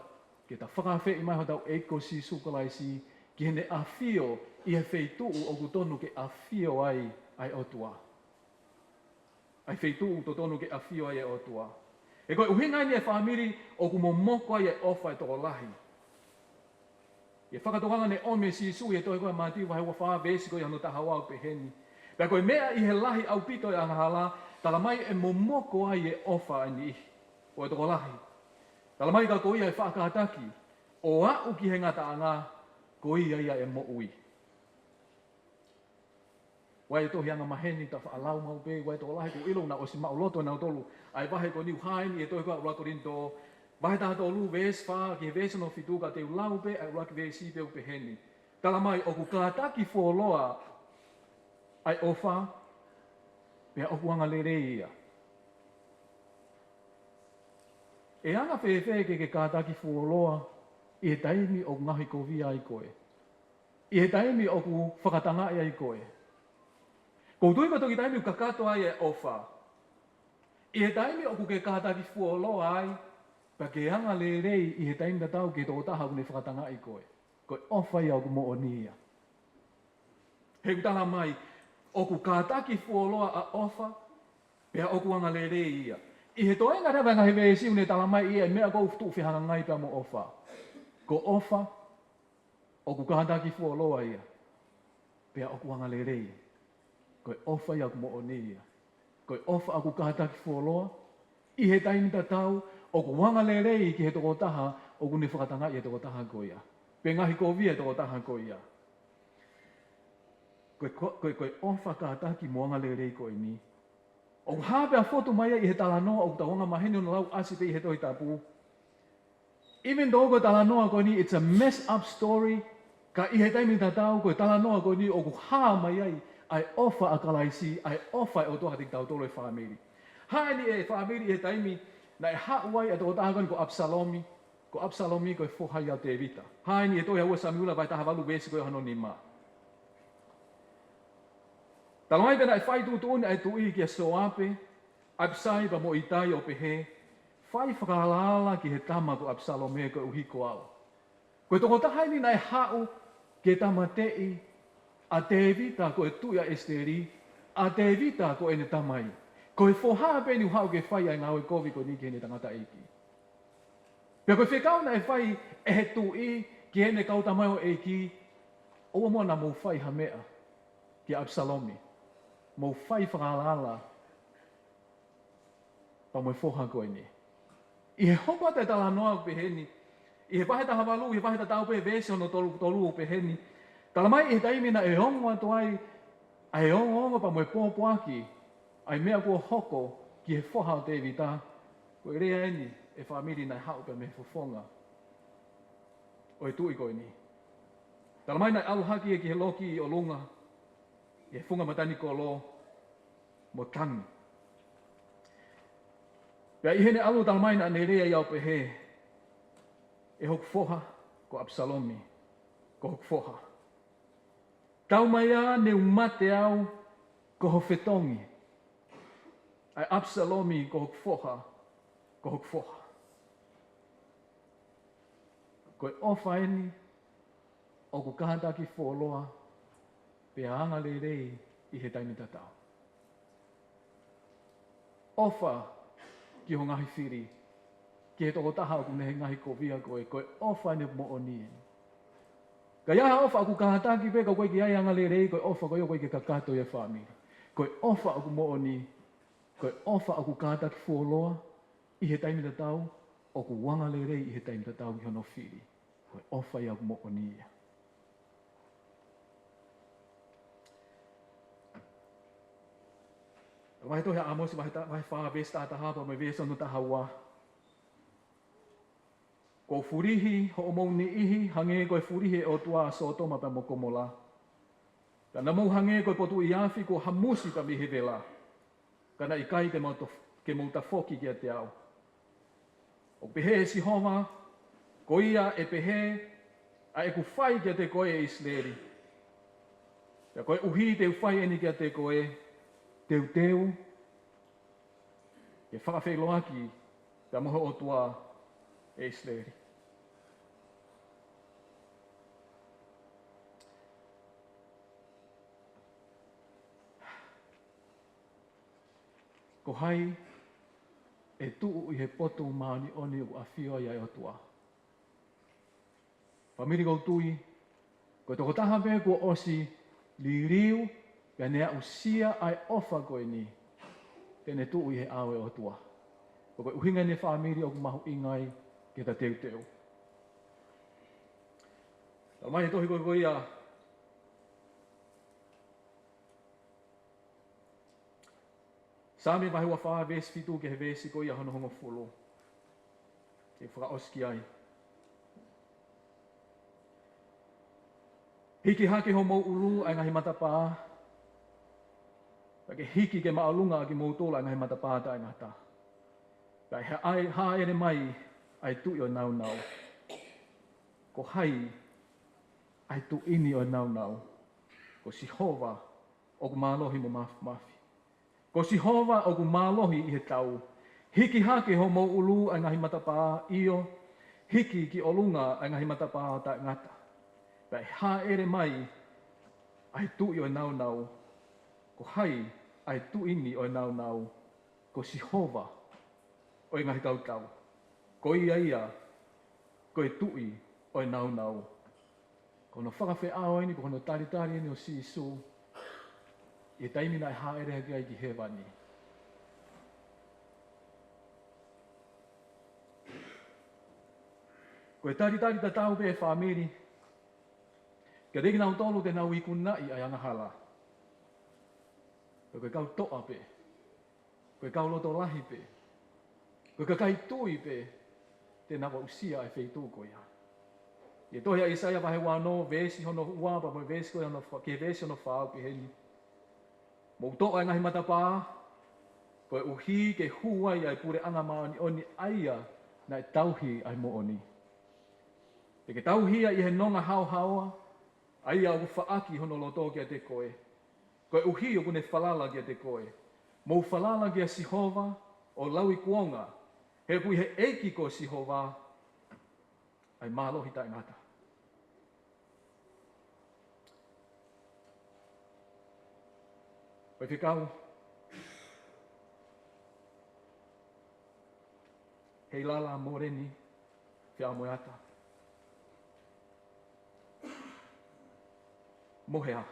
ke ta fakaafeʻi mai hotau ʻEiki ko Sīsū Kalaisi ki heʻene ʻafio ʻi he feituʻu ʻoku totonu ke ʻafio ai ʻa e ʻOtua. ʻA e feituʻu ʻoku totonu ke ʻafio ai ʻa e ʻOtua. He ko e ʻuhinga ʻeni ʻe fāmili ʻoku momoko ai e ʻofa ʻa e tokolahi. ʻI he fakatokanga naʻe ʻomi ʻe Sīsū ʻi he tohi ko ia ʻa Mātiu vahe ua fā veesi ko ia hono taha ua ʻoku pehē ni: Pea ko e meʻa ʻi he lahi ʻaupito ʻo e angahala, talamai ʻe momoko ai e ʻofa ʻa e niʻihi, ʻo e tokolahi. Talamai ka ko ia ʻe faʻa kātaki ʻo aʻu ki he ngataʻanga, ko ia ia ʻe moʻui. ʻOku ʻi ai e tohi angamaheni, ta faʻa lau maʻu pē, ʻoku ʻi ai e tokolahi ʻoku ʻilo naʻa ʻosi maʻuloto ʻe nautolu ʻa e vahe ko eni, ʻoku hā ʻeni ʻi he tohi ko ia ʻa ʻuluaki Kolinitō, vahe taha tolu, veesi fā ki he veesi hono fitu, ka te u lau pē ʻa e ʻuluaki veesi pē ʻoku pehē ni. Talamai ʻoku kātaki fuoloa ʻa e ʻofa, pea ʻoku angalelei ia. ʻE anga fēfē ke ke kātaki fuoloa ʻi he taimi ʻoku ngaohikovia ai koe, ʻi he taimi ʻoku fakatangaʻi ai koe? ʻOku ou tui ko e toki taimi ʻoku kakato ai e ʻofa. ʻI he taimi ʻoku ke kātaki fuoloa ai, pea ke anga lelei ʻi he taimi tatau ki he tokotaha ʻoku ne fakatangaʻi koe. Ko e ʻofa ia ʻoku moʻoni ia. He ʻoku tala mai, ʻoku kātaki fuoloa ʻa ʻofa, pea ʻoku anga lelei ia. ʻI he toenga leva e ngaahi veesi ʻoku ne tala mai ia e meʻa ʻoku tuʻu fehangahangai pea mo ʻofa. Ko ʻofa, ʻoku kātaki fuoloa ia, pea ʻoku anga lelei. Ko e ʻofa ia ʻoku moʻoni ia. Ko e ʻofa ʻoku kātaki fuoloa, ʻi he taimi tatau, ʻoku anga lelei ki he tokotaha ʻoku ne fakatangaʻi e tokotaha ko ia, pe ngaohikovia e tokotaha ko ia. Ko e, ko, ko e, ko e ʻofa kātaki mo anga lelei ko eni, ʻoku hā pea fotu mai ai ʻi he talanoa ʻoku tau anga maheni hono lau ʻasi pē ʻi he Tohi Tapu. Even though ko e talanoa ko eni, it's a messed up story, ka ʻi he taimi tatau, ko e talanoa ko eni ʻoku hā mai ai ʻa e ʻofa ʻa Kalaisi, ʻa e ʻofa ʻa e ʻOtua kiate kitautolu e fāmili. Hā eni e fāmili ʻi he taimi naʻe haʻu ai ʻa e tokotaha ko eni ko ʻApisalomi, ko ʻApisalomi ko e foha ia ʻo Tēvita. Hā eni e tohi ʻa ua Samiuela vahe taha valu veesi ko ia hono nima. Tala mai pē naʻe fai tuʻutuʻuni ʻa e tuʻi kia Soape, ʻApisai pea mo ʻItai ʻo pehē, fai fakaalaala ki he tama ko ʻApisalome koeʻuhi ko au. Ko e tokotaha eni naʻe haʻu ke tāmateʻi ʻa Tēvita ko e tuʻi ʻa ʻIsileli, ʻa Tēvita ko ʻene tamai. Ko e foha pē eni ʻoku haʻu ke fai ʻa e ngāue kovi ko eni ki heʻene tangataʻeiki. Pea ko e fekau naʻe fai ʻe he tuʻi ki heʻene kau tamaioʻeiki, ʻoua muʻa naʻa mou fai ha meʻa kia ʻApisalomi. Mou fai fakaalaala pea mo e foha ko eni. ʻI he hoko atu e talanoa ʻoku pehē ni, ʻi he vahe taha valu, ʻi he vahe tatau pē veesi hono tolu tolu ʻoku pehē ni, tala mai ʻi he taimi naʻe ongo atu ai ʻa e ongoongo pea mo e pōpoaki ʻa e meʻa kuo hoko ki he foha ʻo Tēvita, ko e lea eni e fāmili naʻe haʻu pē mei he fofonga ʻo e tuʻi ko eni. Tala mai naʻe ʻalu hake ia ki he loki ʻi ʻolunga, ʻi he funga matanikolo, mo tangi. Pea ʻi heʻene ʻalu tala mai naʻa ne lea ia ʻo pehē, ʻE hoku foha ko ʻApisalomi, ko hoku foha. Tau mai ā ne u mate au ko ho fetongi, ʻa e ʻApisalomi ko hoku foha, ko hoku foha. Ko e ʻofa eni ʻoku kātaki fuoloa pea anga lelei ʻi he taimi tatau. ʻOfa ki ho ngaahi fili, ki he tokotaha ʻoku ne ngaohikovia koe, ko e ʻofa eni moʻoni eni. Ka ʻi ai ha ʻofa ʻoku kātaki pē ka ʻoku ʻikai ke ʻi ai anga lelei, ko e ʻofa ko ia ʻoku ʻikai ke kakato ʻi he fāmili. Ko e ʻofa ʻoku moʻoni, ko e ʻofa ʻoku kātaki fuoloa ʻi he taimi tatau, ʻoku anga lelei ʻi he taimi tatau ki hono fili. Ko e ʻofa ia ʻoku moʻoni ia. Vahe tohi ʻa ʻĀmosi, vahe ta-, vahe fā, veesi taha taha pea mo e veesi hono taha ua. Kuo u fulihi hoʻomou niʻihi hangē ko e fulihi ʻe he ʻOtua ʻa Sōtoma pea mo Komola. Ka naʻa mou hangē ko e potu ʻi afi kuo hamusi pea mei he vela. Ka naʻe ʻikai ke mou tof-, ke mou tafoki kiate au. ʻOku pehē ʻe Sihova, ko ia ʻe pehē ʻa ʻeku fai kiate koe ʻe ʻIsileli. Pea koeʻuhi te u fai eni kiate koe, teuteu ke fakafeʻiloaki pea mo ho ʻOtua ʻe ʻIsileli. Ko hai ʻe tuʻu ʻi he potu māʻoniʻoni ʻoku ʻafio ai ʻa e ʻOtua? Fāmili, ʻoku ou tui ko e tokotaha pē kuo ʻosi liliu pea ne aʻusia ʻa e ʻofa ko eni, te ne tuʻu ʻi he ʻao ʻo e ʻOtua. Ko e ʻuhinga eni, fāmili, ʻoku mahuʻinga ai ke ta teuteu. Tala mai he tohi ko ia, Saame vahe ua fā veesi fitu ki he veesi ko ia hono hongofulu. Ke fakaʻosi ki ai. Hiki hake homou ʻulu ʻa e ngaahi matapā, pea ke hiki ke māʻolunga ʻa kimoutolu ʻa e ngaahi matapā taʻengata. Pea ʻe hāʻele mai ʻa e Tuʻi ʻo e nāunau. Ko hai ʻa e Tuʻi ni ʻo e nāunau? Ko Sihova ʻoku mālohi mo māfimafi. Ko Sihova ʻoku mālohi ʻi he tau. Hiki hake homou ʻulu ʻa e ngaahi matapā, ʻio, hiki ki ʻolunga ʻa e ngaahi matapā taʻengata. Pea ʻe hāʻele mai ʻa e Tuʻi ʻo e nāunau. Ko hai ʻa e Tuʻi ni ʻo e nāunau? Ko Sihova ʻo e ngaahi kautau. Ko ia ia, ko e Tuʻi ʻo e nāunau. Ko hono fakafeʻao eni, ko hono talitali eni ʻo Sīsū ʻi he taimi naʻe hāʻele hake ai ki hēvani. Ko e talitali tatau pē, fāmili, kiate kinautolu te nau ikunaʻi ʻa e angahala. Ko e kau toʻa pē, ko e kau loto lahi pē, ko e kakai tui pē te nau aʻusia ʻa e feituʻu ko ia. ʻI he tohi ʻa ʻAisea vahe uaono, veesi hono ua, pea mo e veesi ko ia hono fā, ki he veesi hono fā ʻoku pehē ni: Mou toʻo ʻa e ngaahi matapā, koeʻuhi ke hū ai ʻa e puleʻanga māʻoniʻoni, ʻa ia naʻe tauhi ʻa e moʻoni. Te ke tauhi ia ʻi he nonga haohaoa, ʻa ia ʻoku faʻaki hono loto kiate koe, koeʻuhi ʻoku ne falala kiate koe. Mou falala kia Sihova ʻo lauikuonga, he ʻoku ʻi he ʻEiki ko Sihova ʻa e mālohi taʻengata. Faifekau Heilala Moleni Feamoeata. Mo e hā?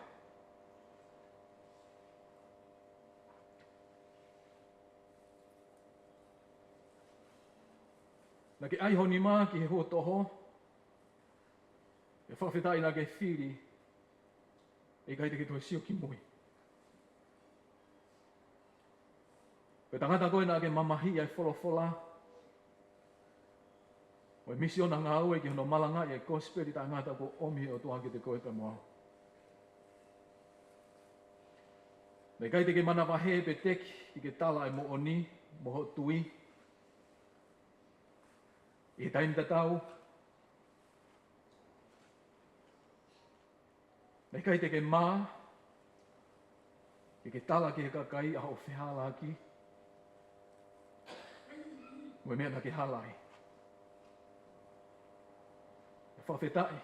Naʻa ke ʻai ho nima ki he huo toho, ʻe fakafetaʻi naʻa ke fili, ʻe ʻikai te ke toe sio ki mui. Ko e tangata ko ē naʻa ke mamahiʻi ʻa e folofola mo e misiona ngāue ki hono malangaʻi ʻa e kosipeli taʻengata kuo ʻomi ʻe he ʻOtua kiate koe pea mo au. Naʻe ʻikai te ke manavahē pe teki ke ke tala ʻa e moʻoni mo hoʻo tui ʻi he taimi tatau. Naʻe ʻikai te ke mā ke ke tala ki he kakai ʻa hoʻo fehālaaki mo e meʻa naʻa ke hala ai. ʻE fakafetaʻi,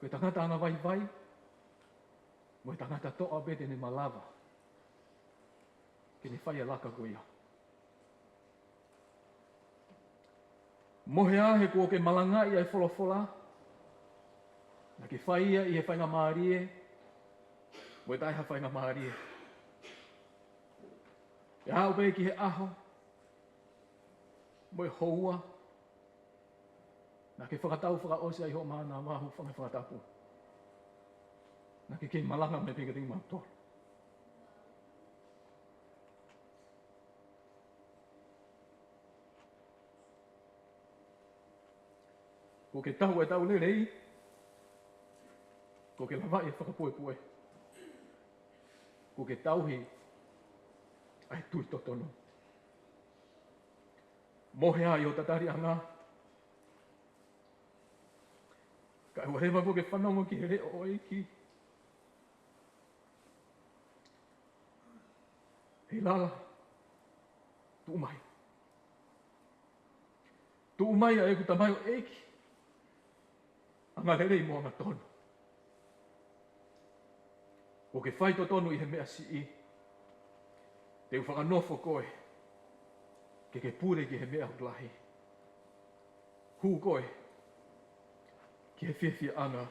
ko e tangata angavaivai mo e tangata toʻa pē te ne malava ke ne fai ʻa e laka ko ia. Mo e hā? He kuo ke malangaʻi ʻa e folofola. Naʻa ke fai ia ʻi he faingamālie mo e taʻe ha faingamālie. ʻE aʻu pē ki he ʻaho mo e houa naʻa ke fakatau fakaʻosi ai hoʻo mānava, hūfanga he fakatapu. Naʻa ke kei malanga mai pē kiate kimautolu. Kuo ke tauhi ʻa e tau lelei, kuo ke lavaʻi ʻa e fakapuepue, kuo ke tauhi ʻa e tui totonu. Mo e hā ʻi hoʻo tataliʻanga? Kae ʻoua leva kuo ke fanongo ki he leʻo ʻo e ʻEiki. Heilala, tuʻu mai. Tuʻu mai ʻa ʻeku tamaioʻeiki, angalelei mo angatonu. Kuo ke fai totonu ʻi he meʻa siʻi, te u fakanofo koe ke ke pule ki he meʻa ʻoku lahi. Hū koe ki he fiefiaʻanga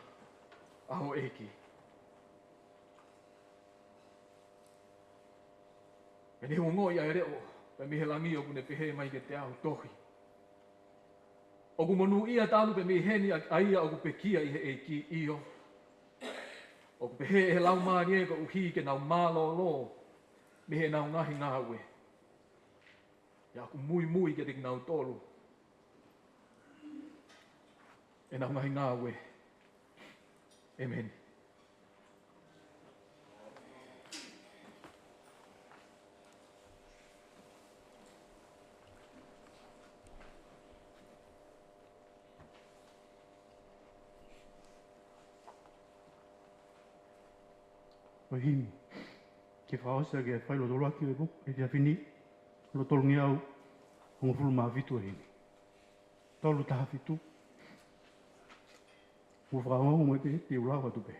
ʻa hoʻo ʻEiki. Pea ne ongoʻi ʻa e leʻo pē mei he langi ʻoku ne pehē mai kiate au, tohi, ʻoku monūʻia talu pē mei heni ʻa, ʻa ia ʻoku pekia ʻi he ʻEiki, ʻio, ʻoku pehē ʻe he Laumālie, koeʻuhi ke nau mālōlō mei heʻenau ngaahi ngāue. ʻIo, ʻoku muimui kiate kinautolu ʻenau ngaahi ngāue. ʻĒmeni. ʻo e himi. Ke fakaʻosi ʻaki e fai lotoloaki ʻo e puku, ʻefiafi ni, lotolongeau, hongofulu mā fitu e himi. Tolu taha fitu. Mo fakaongo mo e pē, te u lau atu pē.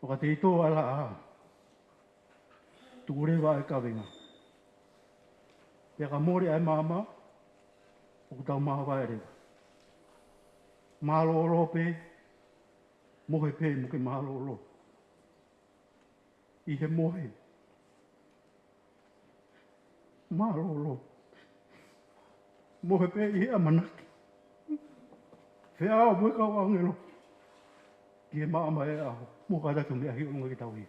ʻOka te i tō ala a. Tuku leva e kavenga. Pea ka mole ʻa e maama, ʻoku tau māvae leva. Mālōlō pē, mohe pē mo ke mālōlō. ʻI he mohe. Mālōlō. Mohe pē ʻi he ʻamanaki. Feʻao mo e kau ʻāngelo. Ki he maama ʻo e ʻaho. Mo kātaki ʻo meʻa hiʻolunga ke tau hia.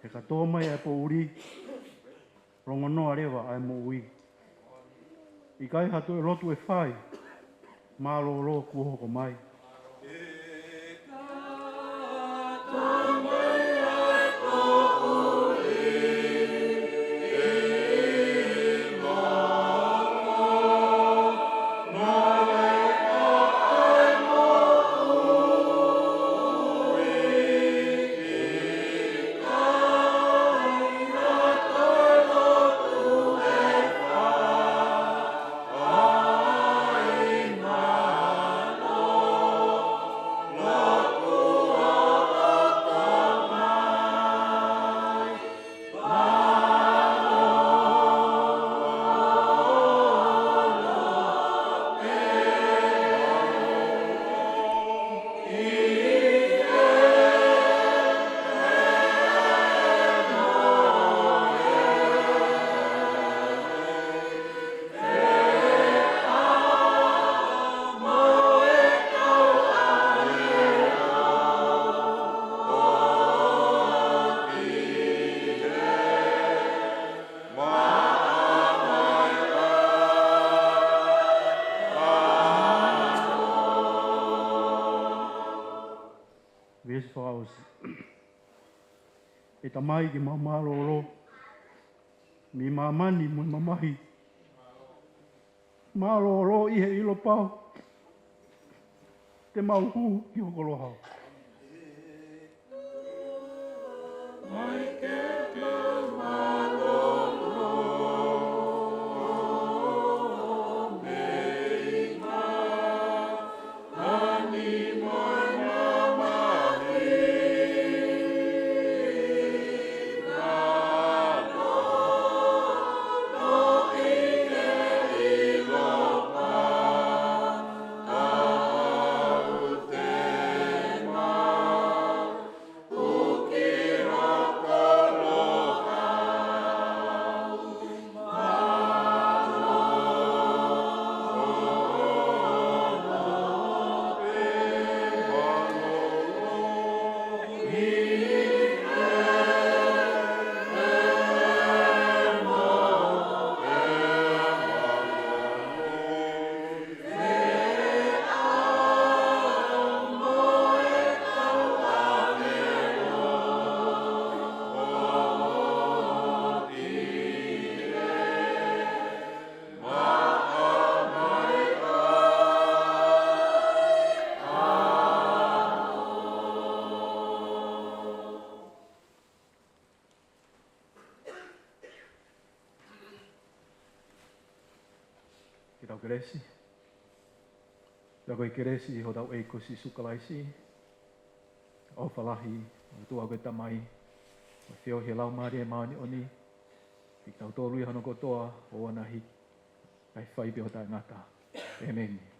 He ka tō mai ʻa e poʻuli, longonoa leva ʻa e moʻui. ʻIkai ha toe lotu ʻe fai, mālōlō kuo hoko mai. Veesi fakaʻosi. ʻE Tamai, ke mau mālōlō mei māmani mo e mamahi. Mālōlō ʻi he ʻilo pau te mau hū ki ho koloa. Ke tau kelesi. Pea ko e kelesi ʻa hotau ʻEiki ko Sīsū Kalaisi, ʻofa lahi ʻa e ʻOtua ko e Tamai, mo e feohi ʻa e Laumālie Māʻoniʻoni, ke tau tolu ʻi hono kotoa ʻo ʻoua naʻa hiki, kae fai pē ʻo taʻengata. ʻĒmeni.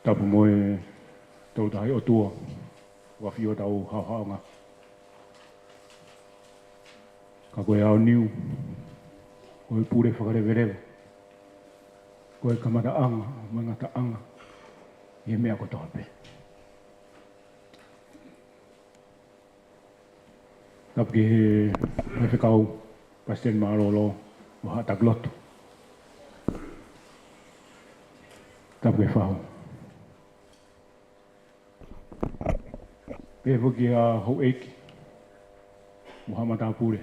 Tapu mo e Tolu Tahaʻi ʻOtua, ʻoku ʻafio ʻi hotau haʻohaʻonga. Ka ko e aoniu, ko e pule fakaleveleva, ko e kamataʻanga mo e ngataʻanga ʻi he meʻa kotoa pē. Tapu ki he Faifekau Palesiteni Mālōlō ʻo Haʻa Taki Lotu. Tapu ki he fahu. Pehē foki ki he houʻeiki mo haʻa matāpule.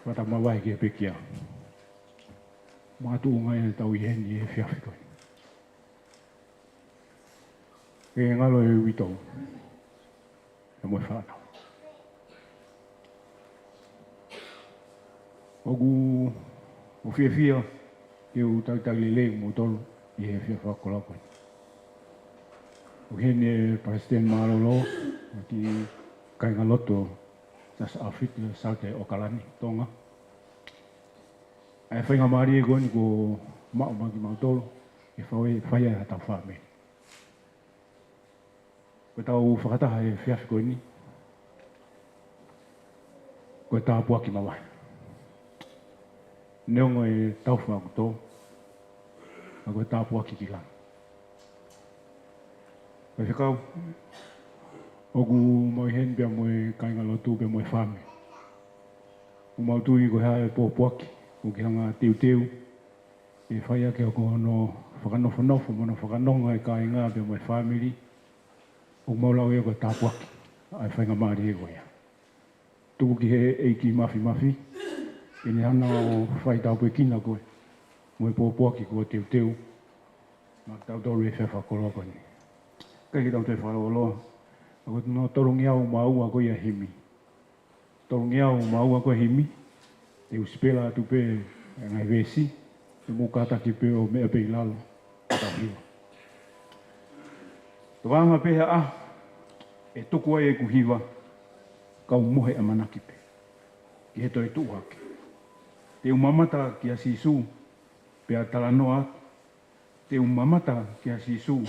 Fakatapu mavahe ki he pekia. Makatuʻunga ʻetau ʻi heni he efiafi ko eni. Ke ngalo e uitou pea mo e fānau. ʻOku ou fiefia ke u talitali lelei kimoutolu ʻi he efiafi fakakoloa ko eni. ʻOku ʻi heni e Palesiteni Mālōlō ʻo e Kāingalotu Siasi ʻAfita Saute ʻAokalani, Tonga. ʻA e faingamālie ko eni kuo maʻu maʻa kimautolu ke fai, fai ai haʻatau fāmili. Ko ʻetau fakataha he efiafi ko eni, ko e tāpuaki mavahe. Neongo e taufa ʻoku tō, ka ko e tāpuaki ki langi. Faifekau, ʻoku mau ʻi heni pea mo e kāingalotu pea mo e fāmili. ʻOku mau tui ko e hā e pōpoaki ʻoku ke hanga ʻo teuteu ke fai ʻaki hono fakanofonofo mo hono fakanonga e kāinga pea mo e fāmili, ʻoku mau lau ia ko e tāpuaki ʻa e faingamālie ko ia. Tuku ki he ʻEiki Māfimafi ke ne hanga ʻo faitāpuekina koe mo e pōpoaki kuo teuteu maʻa kitautolu he efiafi fakakoloa ko eni. Kae ke tau toe fakalōloa, ʻa ko e tolungeau mā ua ko ia e himi. Tolungeau mā ua ko ia e himi, te u sipela atu pē e ngaahi veesi, te mou kātaki pē ʻo meʻa pē ʻi lalo, ka tau hiva. Tokanga pē ha ʻaho ʻe tuku ai ʻeku hiva, kau mohe ʻamanaki pē ki he toetuʻu hake. Te u mamata kia Sīsū, pea talanoa atu, te u mamata kia Sīsū,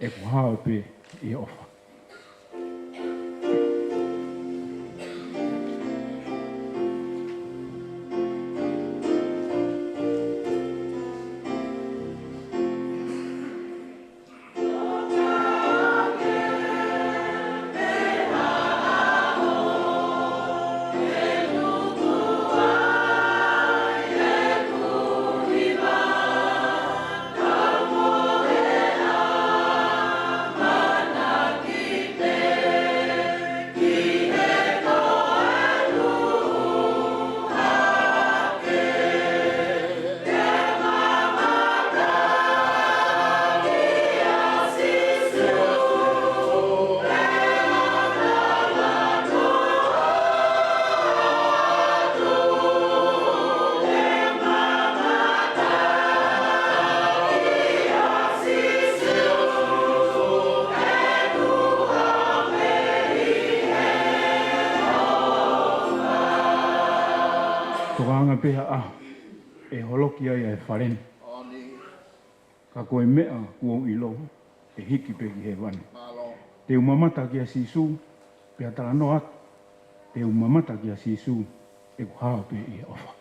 ʻeku hao pē ʻi he ʻofa. Tokanga pē ha ʻaho ʻe holoki ai ʻa e fale ni. Ka ko e meʻa kuo u ʻilo, ʻe hiki pē ki hēvani. Te u mamata kia Sīsū, pea talanoa atu, te u mamata kia Sīsū, ʻeku hao pē ʻi he ʻofa.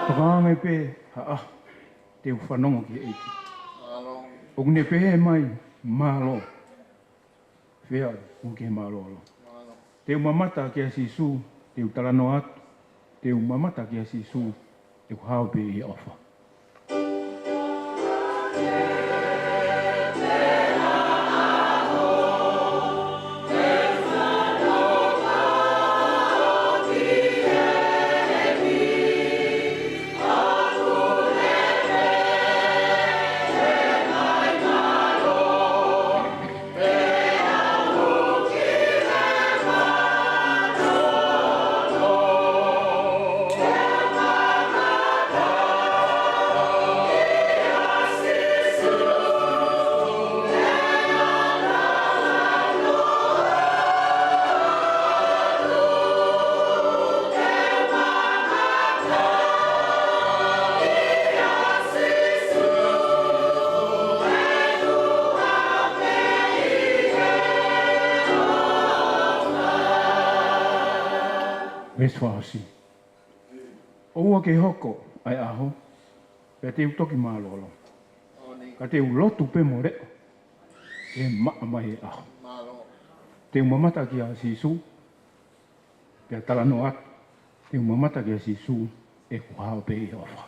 Tokanga pē ha ʻaho te u fanongo ki he ʻEiki. ʻOku ne pehē mai, mālō. Fea ʻoku ke mālōlō. Te u mamata kia Sīsū, te u talanoa atu. Te u mamata kia Sīsū, te u hao pē ʻi he ʻofa. Veesi fakaʻosi. ʻOua ke hoko ʻa e ʻaho, pea te u toki mālōlō. Ka te u lotu pē mo leʻo, ʻe maʻa mai e ʻaho. Te u mamata kia Sīsū, pea talanoa atu. Te u mamata kia Sīsū, ʻe hao pē ʻi he ʻofa.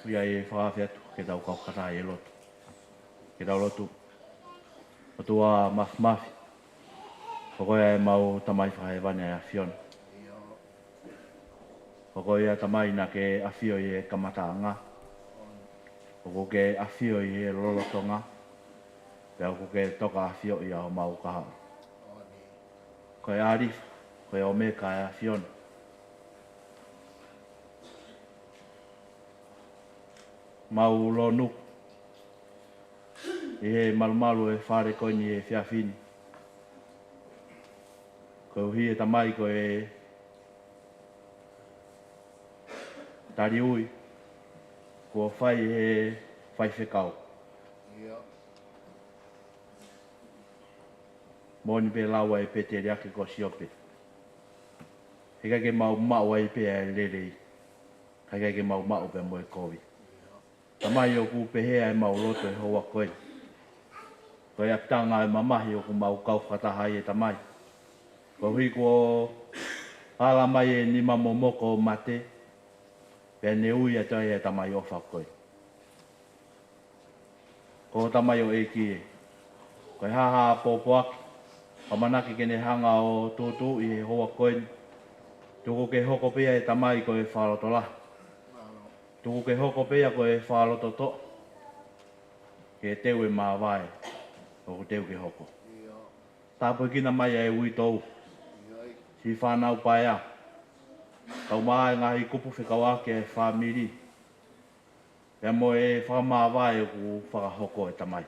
ʻOku ʻi ai e fakaafe atu ke tau kau fakataha ʻi he lotu. Ke tau lotu. ʻOtua Māfimafi, ko koe ʻa ʻemau Tamai Fakahēvani ʻa e ʻAfiona. Ko koe ʻa e Tamai naʻa ke ʻafio ʻi he kamataʻanga. ʻOku ke ʻafio ʻi he lolotonga. Pea ʻoku ke toka ʻafio ʻi homau kahaʻu. Ko e ʻAlifa, ko e ʻOmeka ʻa e ʻAfiona. Mau lōnuku ʻi he malumalu ʻo e fale ko eni he efiafi ni. Koeʻuhi ʻe Tamai ko e taliui kuo fai ʻe he faifekau. Moʻoni pē lau ʻa e pēteliake ko Siope. Heʻikai ke mau maʻu ai pē ʻa e lelei. Heʻikai ke mau maʻu pē mo e kovi. Tamai, ʻoku pehē ʻa ʻemau lotu he houa ko eni. Ko e ʻapitanga ʻo e mamahi ʻoku mau kau fakataha ai ʻe Tamai. Koeʻuhi kuo ala mai e nima momoko ʻo mate. Pea ne ui atu ai ʻa e Tamai ʻofa ko ē. Ko e Tamai ʻo e ʻEiki ē. Ko e hā ha pōpoaki ʻamanaki ke ne hanga ʻo tūtuuʻi he houa ko eni. Tuku ke hoko pē ia ʻe Tamai ko e fakalotolahi. Tuku ke hoko pē ia ko e fakalototoʻa. Ke teu e māvae ʻoku teu ke hoko. Tāpuekina mai ʻa e uitou. Siʻi fānau paea. Kau mai e ngaahi kupu fekauʻaki e fāmili. Pea mo e fakamāvae ʻoku fakahoko ʻe Tamai.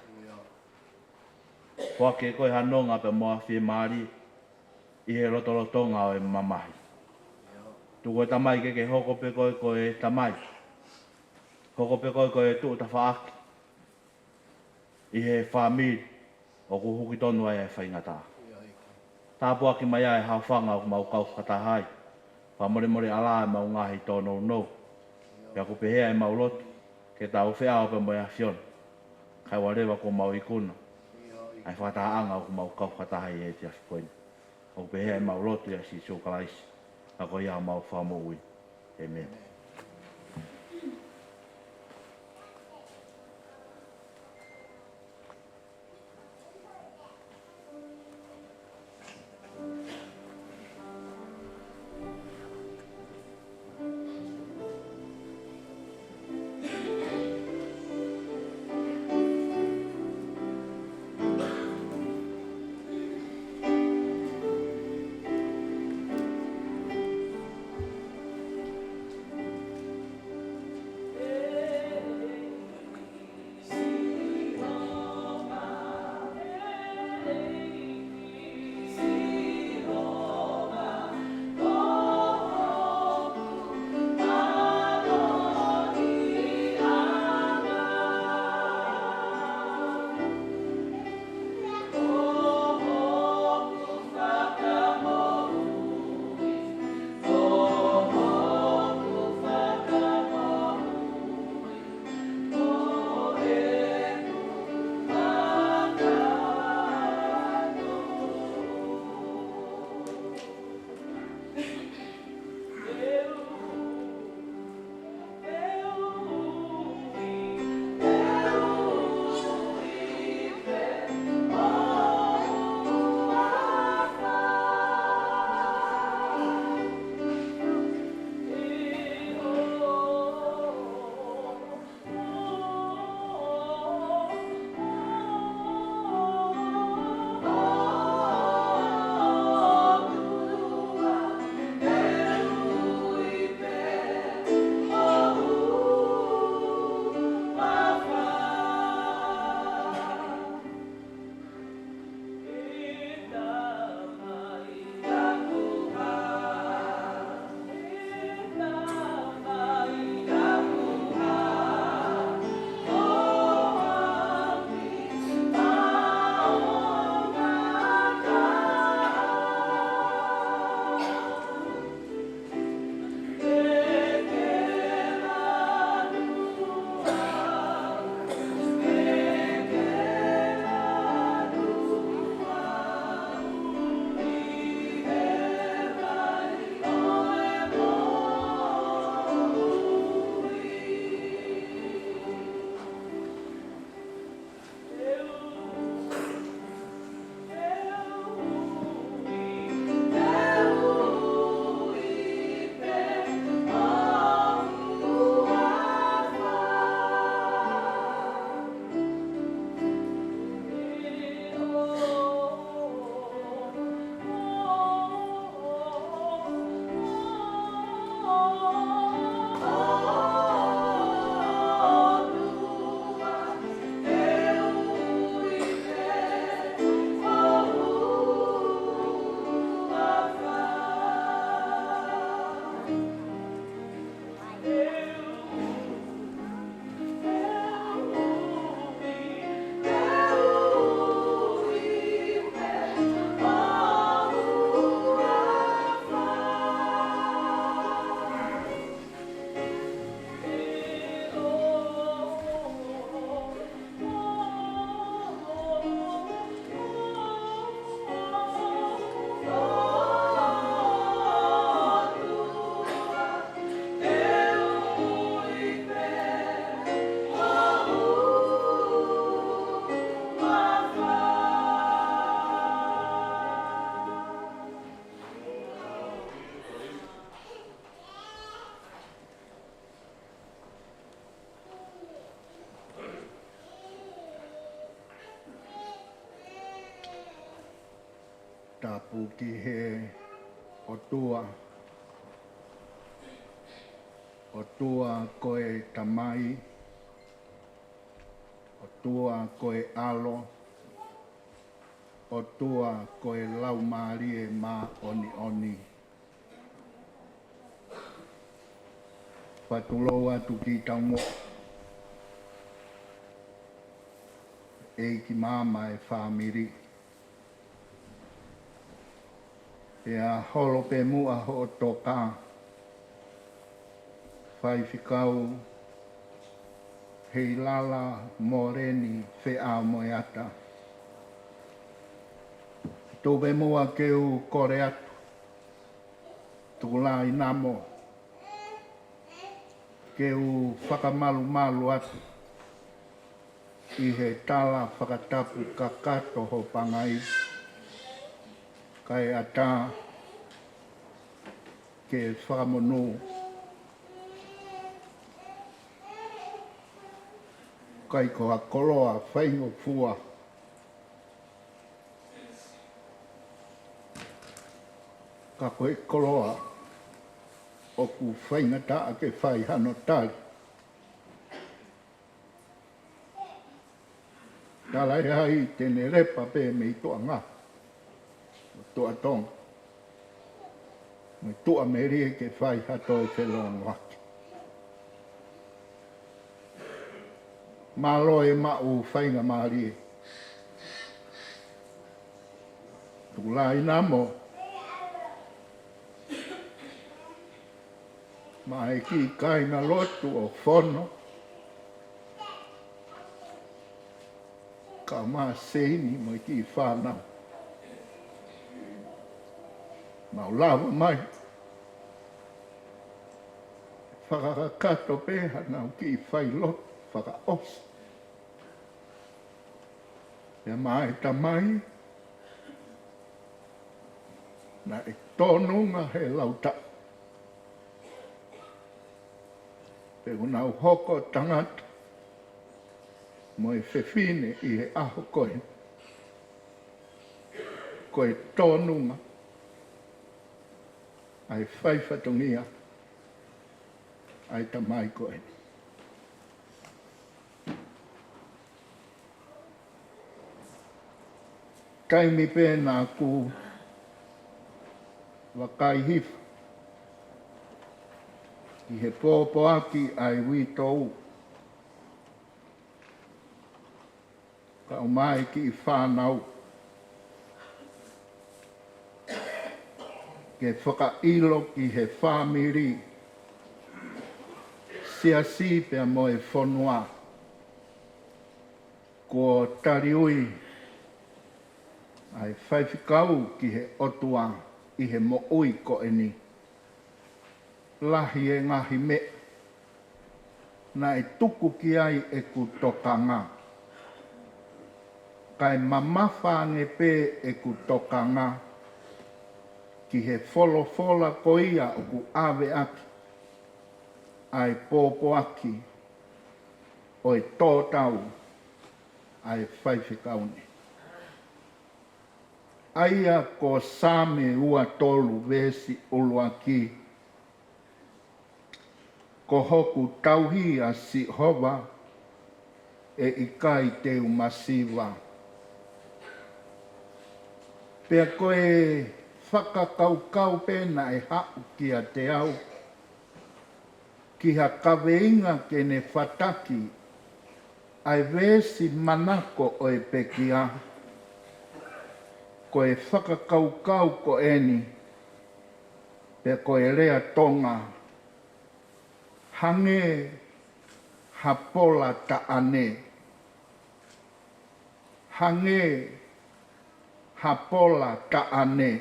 Foaki ʻe koe ha nonga pea mo ha fiemālie ʻi he lotolotonga ʻo e mamahi. Tuku ʻe Tamai ke ke hoko pē koe ko e Tamai. Hoko pē koe ko e tuʻu tafaʻaki ʻi he fāmili ʻoku huki tonu ai e faingataʻa. Tāpuaki mai ʻa e haʻofanga ʻoku mau kau fakataha ai. Fakamolemole ʻalā ʻemau ngaahi tōnounou. Pea ʻoku pehē ʻa ʻemau lotu ke tau feʻao pē mo e ʻAfiona. Kae ʻoua leva kuo mau ikuna ʻa e fakatahaʻanga ʻoku mau kau fakataha ai he efiafi ko eni. ʻOku pehē ʻa ʻemau lotu ʻia Sīsū Kalaisi, ʻa ia ko homau Fakamoʻui. ʻĒmeni. Tapu ki he ʻOtua, ʻOtua ko e Tamai, ʻOtua ko e ʻAlo, ʻOtua ko e Laumālie Māʻoniʻoni. Fakatulou atu ki taumuʻa, ʻEiki, māmani e fāmili. Pea holo pē muʻa hoʻo toka, Faifekau Heilala Moleni Feʻamoeata. Tuku pē muʻa ke u kole atu, Tukulāinamo, ke u fakamalumalu atu ʻi he tala fakatapu kakato ho pangai, kae ʻatā ke fakamonū, ʻikai ko ha koloa faingofua, ka ko e koloa ʻoku faingataʻa ke fai hano tali. Talaʻehai te ne lepa pē mei tuʻa Tonga, tuʻa Tonga, mo tuʻa Melie ke fai ha toe felōngoaki. Mālō e maʻu faingamālie, Tukulāinamo, mo e kiʻi kāingalotu ʻo Fono, kae ʻumaʻā Seini mo e kiʻi fānau. Mau lava mai fakakakato pē haʻanau kiʻi failotu fakaʻosi. Pea mo e Tamai, naʻe tōnunga he lautaʻi pe ʻoku nau hoko tangata mo e fefine ʻi he ʻaho ko ē. Ko e tōnunga ʻa e fai fatongia ʻa e tamai ko ē. Taimi pē naʻa ku vakai hifo ki he pōpoaki ʻa e uitou, kae ʻumaʻā e kiʻi fānau, ke fakaʻilo ki he fāmili, siasi pea mo e fonua, kuo taliui ʻa e faifekau ki he ʻOtua ʻi he moʻui ko eni. Lahi e ngaahi meʻa naʻe tuku ki ai ʻeku tokanga, kae mamafa ange pē ʻeku tokanga ki he folofola ko ia ʻoku ʻave ʻaki ʻa e pōpoaki ʻo e tō tau ʻa e faifekau ni. ʻA ia ko Saame ua tolu veesi ʻuluaki: Ko hoku tauhi ʻa Sihova, ʻe ʻikai te u masiva. Pea ko e fakakaukau pē naʻe haʻu kiate au ki ha kaveinga ke ne fataki ʻa e veesi manako ʻo e pekia, ko e fakakaukau ko eni, pea ko e lea Tonga: Hangē ha pola taʻane. Hangē ha pola taʻane.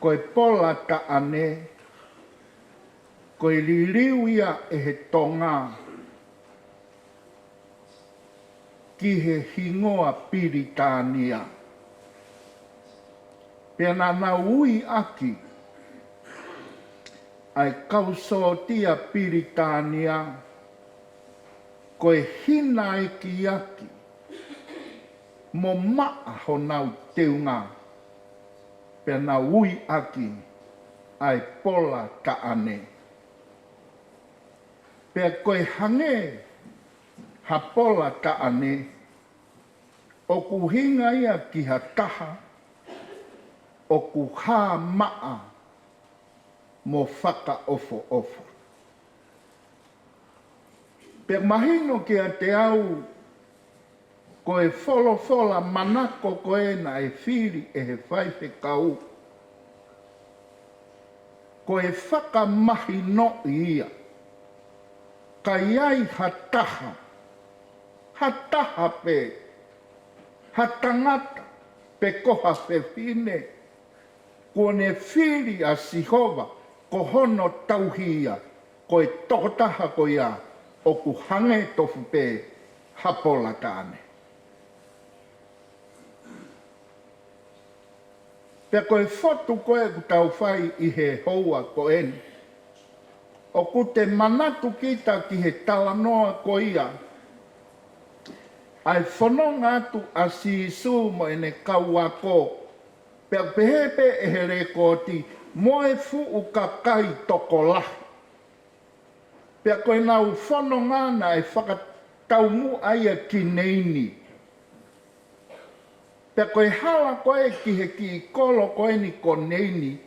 Ko e pola taʻane, ko e liliu ia ʻe he Tonga ki he hingoa Pilitānia. Pea naʻa nau ui ʻaki ʻa e kau sōtia Pilitānia ko e hinaekiaki mo maʻa honau teunga. Pea nau ui ʻaki ʻa e pola taʻane. Pea ko e hangē ha pola taʻane, ʻoku ʻuhinga ia ki ha taha ʻoku hā maʻa mo fakaʻofoʻofa. Pea mahino kiate au, ko e folofola manako ko ē naʻe fili ʻe he faifekau, ko e fakamahinoʻi ia, ka ʻi ai ha taha, ha taha pē, ha tangata pe ko ha fefine, kuo ne fili ʻa Sihova ko hono tauhi ia, ko e tokotaha ko ia ʻoku hangē tofu pē ha pola taʻane. Pea ko e fotu ko ē ʻoku tau fai ʻi he houa ko eni, ʻoku te manatu kita ki he talanoa ko ia ʻa e fononga atu ʻa Sīsū mo ʻene kau ako, pea pehē pē ʻe he lekooti, mo e fuʻu kakai tokolahi. Pea ko ʻenau fononga naʻe fakataumuʻa ia ki Neini. Pea ko e hala ko ē ki he kiʻi kolo ko eni ko Neini,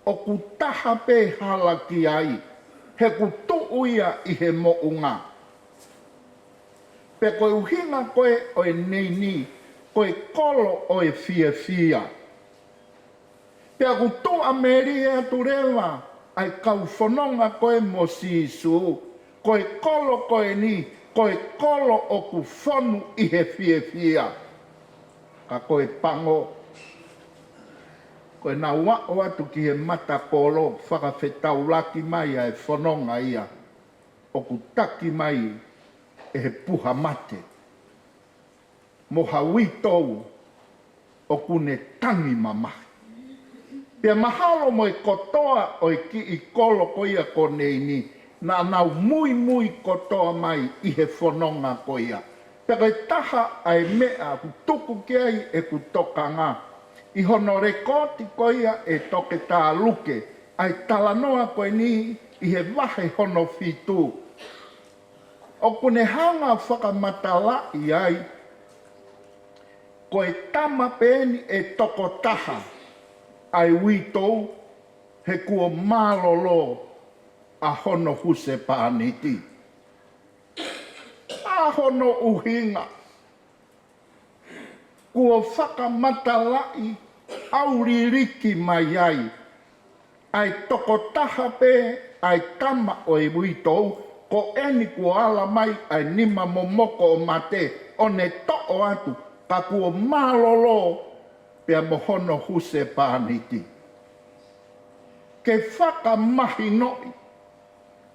ʻoku taha pē hala ki ai, he ʻoku tuʻu ia ʻi he moʻunga. Pea ko e ʻuhinga ko ē ʻo e Neini, ko e kolo ʻo e fiefia. Pea ʻoku tuʻa melie atu leva ʻa e kau fononga ko ē mo Sīsū, ko e kolo ko eni, ko e kolo ʻoku fonu ʻi he fiefia. Ka ko e pango, ko ʻenau aʻu atu ki he matakolo, fakafetaulaki mai ʻa e fononga ia ʻoku taki mai ʻe he puha mate mo ha uitou ʻoku ne tangi mamahi. Pea mahalo mo e kotoa ʻo e kiʻi kolo ko ia ko Neini, naʻa nau muimui kotoa mai ʻi he fononga ko ia. Pea ko e taha ʻa e meʻa ʻoku tuku ki ai ʻeku tokanga, ʻi hono lekooti ko ia ʻe Toketā Luke ʻa e talanoa ko eni ʻi he vahe hono fitu, ʻoku ne hanga fakamatalaʻi ai, ko e tama pē eni ʻe tokotaha ʻa e uitou, he kuo mālōlō ʻa hono husepāniti. ʻA hono ʻuhinga, kuo fakamatalaʻi ʻauliliki mai ai ʻa e tokotaha pē ʻa e tama ʻo e uitou, ko eni kuo ala mai ʻa e nima momoko ʻo mate, ʻo ne toʻo atu, ka kuo mālōlō pea mo hono husepāniti. Ke fakamahinoʻi,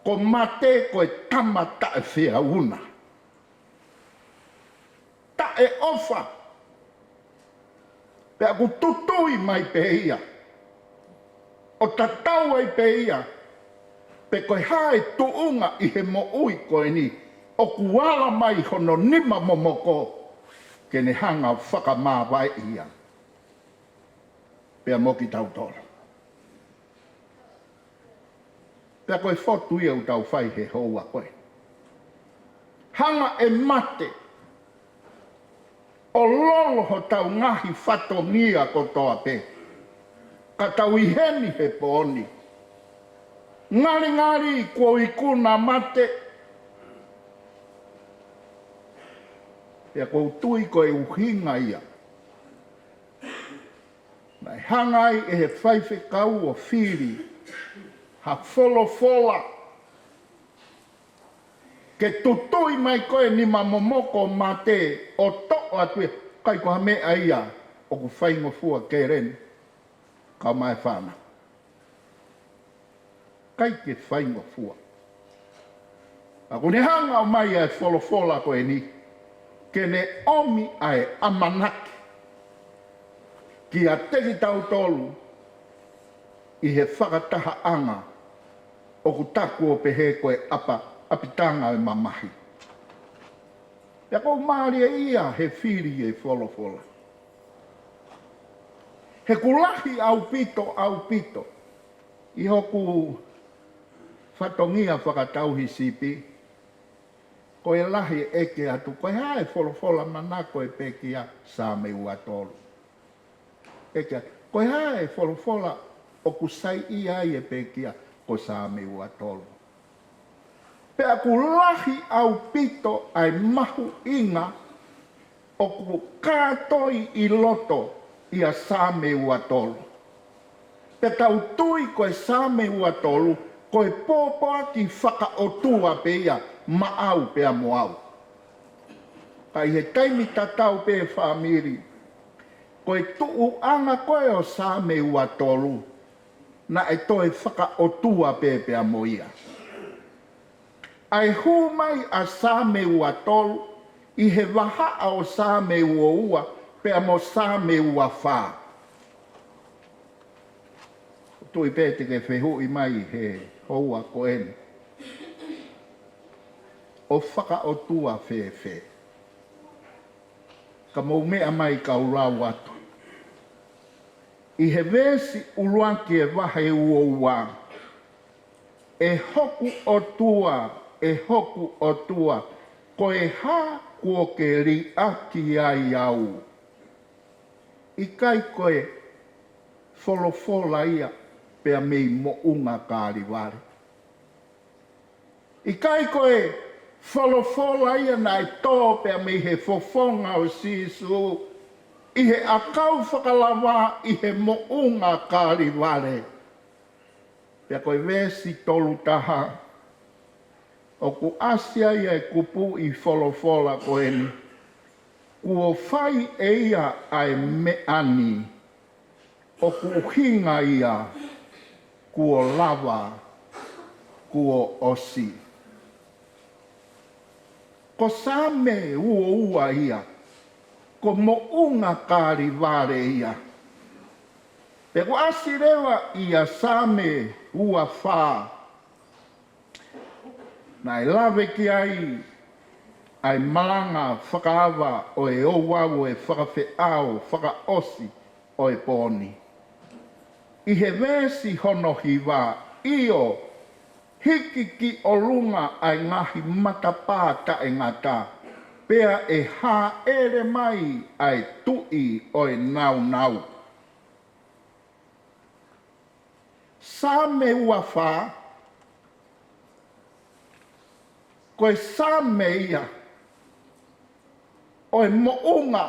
ko mate ko e tama taʻefeʻauna, taʻeʻofa. Pea ʻoku tutui mai pē ia, ʻo tatau ai pē ia pe ko e hā e tuʻunga ʻi he moʻui ko eni, ʻoku ala mai hono nima momoko ke ne hanga fakamāvaeʻi ia pea mo kitautolu. Pea ko e fotu ia ʻoku tau fai he houa ko ē. Hanga ʻe mate ʻo lolo hotau ngaahi fatongia kotoa pē, ka tau ʻi heni he pō ni. Ngalingali kuo ikuna mate. Pea ʻoku ou tui ko e ʻuhinga ia naʻe hanga ai ʻe he faifekau ʻo fili ha folofola ke tutui mai ko e nima momoko ʻo mate ʻo toʻo atu ia. ʻIkai ko ha meʻa ia ʻoku faingofua, Kēleni, kau mai fana. ʻIkai ke faingofua. ʻA ʻoku ne hanga ʻo mai ʻa e folofola ko eni ke ne ʻomi ʻa e ʻamanaki kiate kitautolu ʻi he fakatahaʻanga ʻoku taku ʻo pehē ko e ʻapa, ʻapitanga ʻo e mamahi. Pea ʻoku ou mālieʻia he fili e folofola. He ʻoku lahi ʻaupito, ʻaupito, ʻi hoku fatongia fakatauhi sipi, ko e lahi ʻeke atu, ko e hā e folofola manako e pekia Saame ua tolu. ʻEke atu, ko e hā e folofola ʻoku saiʻia ai e pekia ko Saame ua tolu. Pea ʻoku lahi ʻaupito ʻa e mahuʻinga ʻoku kātoi ʻi loto ʻia Saame ua tolu. Pea tau tui ko e Saame ua tolu, ko e pōpoaki fakaʻotua pē ia maʻau pea mo au. Ka ʻi he taimi tatau pē fāmili, ko e tuʻuʻanga ko ē ʻo Saame ua tolu, naʻe toe fakaʻotua pē pea mo ia. ʻA e hū mai ʻa Saame ua tolu ʻi he vahaʻa ʻo Saame ua ua pea mo Saame ua fā. Tui pē te ke fehuʻi mai he houa ko eni, ʻo fakaʻotua fēfē? Ka mou meʻa mai kau lau atu. ʻI he veesi ʻuluaki e vahe ua ua, ʻE hoku ʻOtua, ʻe hoku ʻOtua, ko e hā kuo ke liʻaki ai au? ʻIkai ko e folofola ia pea mei Moʻunga Kalevale? ʻIkai ko e folofola ia naʻe tō pea mei he fofonga ʻo Sīsū ʻi he ʻakau fakalava ʻi he Moʻunga Kalevale? Pea ko e veesi tolu taha, ʻoku ʻasi ai e kupuʻi folofola ko eni, Kuo fai ʻe ia ʻa e meʻa ni, ʻoku ʻuhinga ia, kuo lava, kuo ʻosi. Ko Saame ua ua ia, ko Moʻunga Kalevale ia. Pea ʻoku ʻasi leva ʻia Saame ua fā, naʻe lave ki ai ʻa e malanga fakaava ʻo e ouau ʻo e fakafeʻao fakaʻosi ʻo e pō ni. ʻI he veesi hono hiva, ʻIo, hiki ki ʻolunga ʻa e ngaahi matapā taʻengata, pea ʻe hāʻele mai ʻa e Tuʻi ʻo e nāunau. Saame ua fā, ko e Saame ia ʻo e moʻunga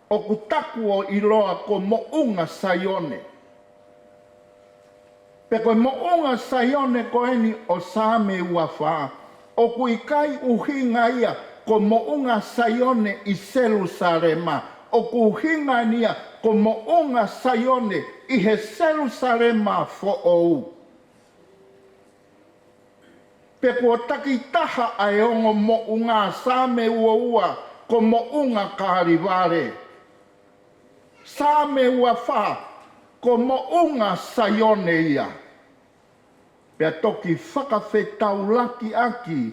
ʻoku taku ʻo ʻiloa ko Moʻunga Saione. Pea ko e Moʻunga Saione ko eni ʻo Saame ua fā, ʻoku ʻikai ʻuhinga ia ko Moʻunga Saione ʻi Selusalema, ʻoku ʻuhinga eni ia ko Moʻunga Saione ʻi he Selusalema foʻou. Pea kuo takitaha ʻa e ongo moʻunga Saame ua ua ko Moʻunga Kalevale. Saame ua fā ko Moʻunga Saione ia. Pea toki fakafetaulakiʻaki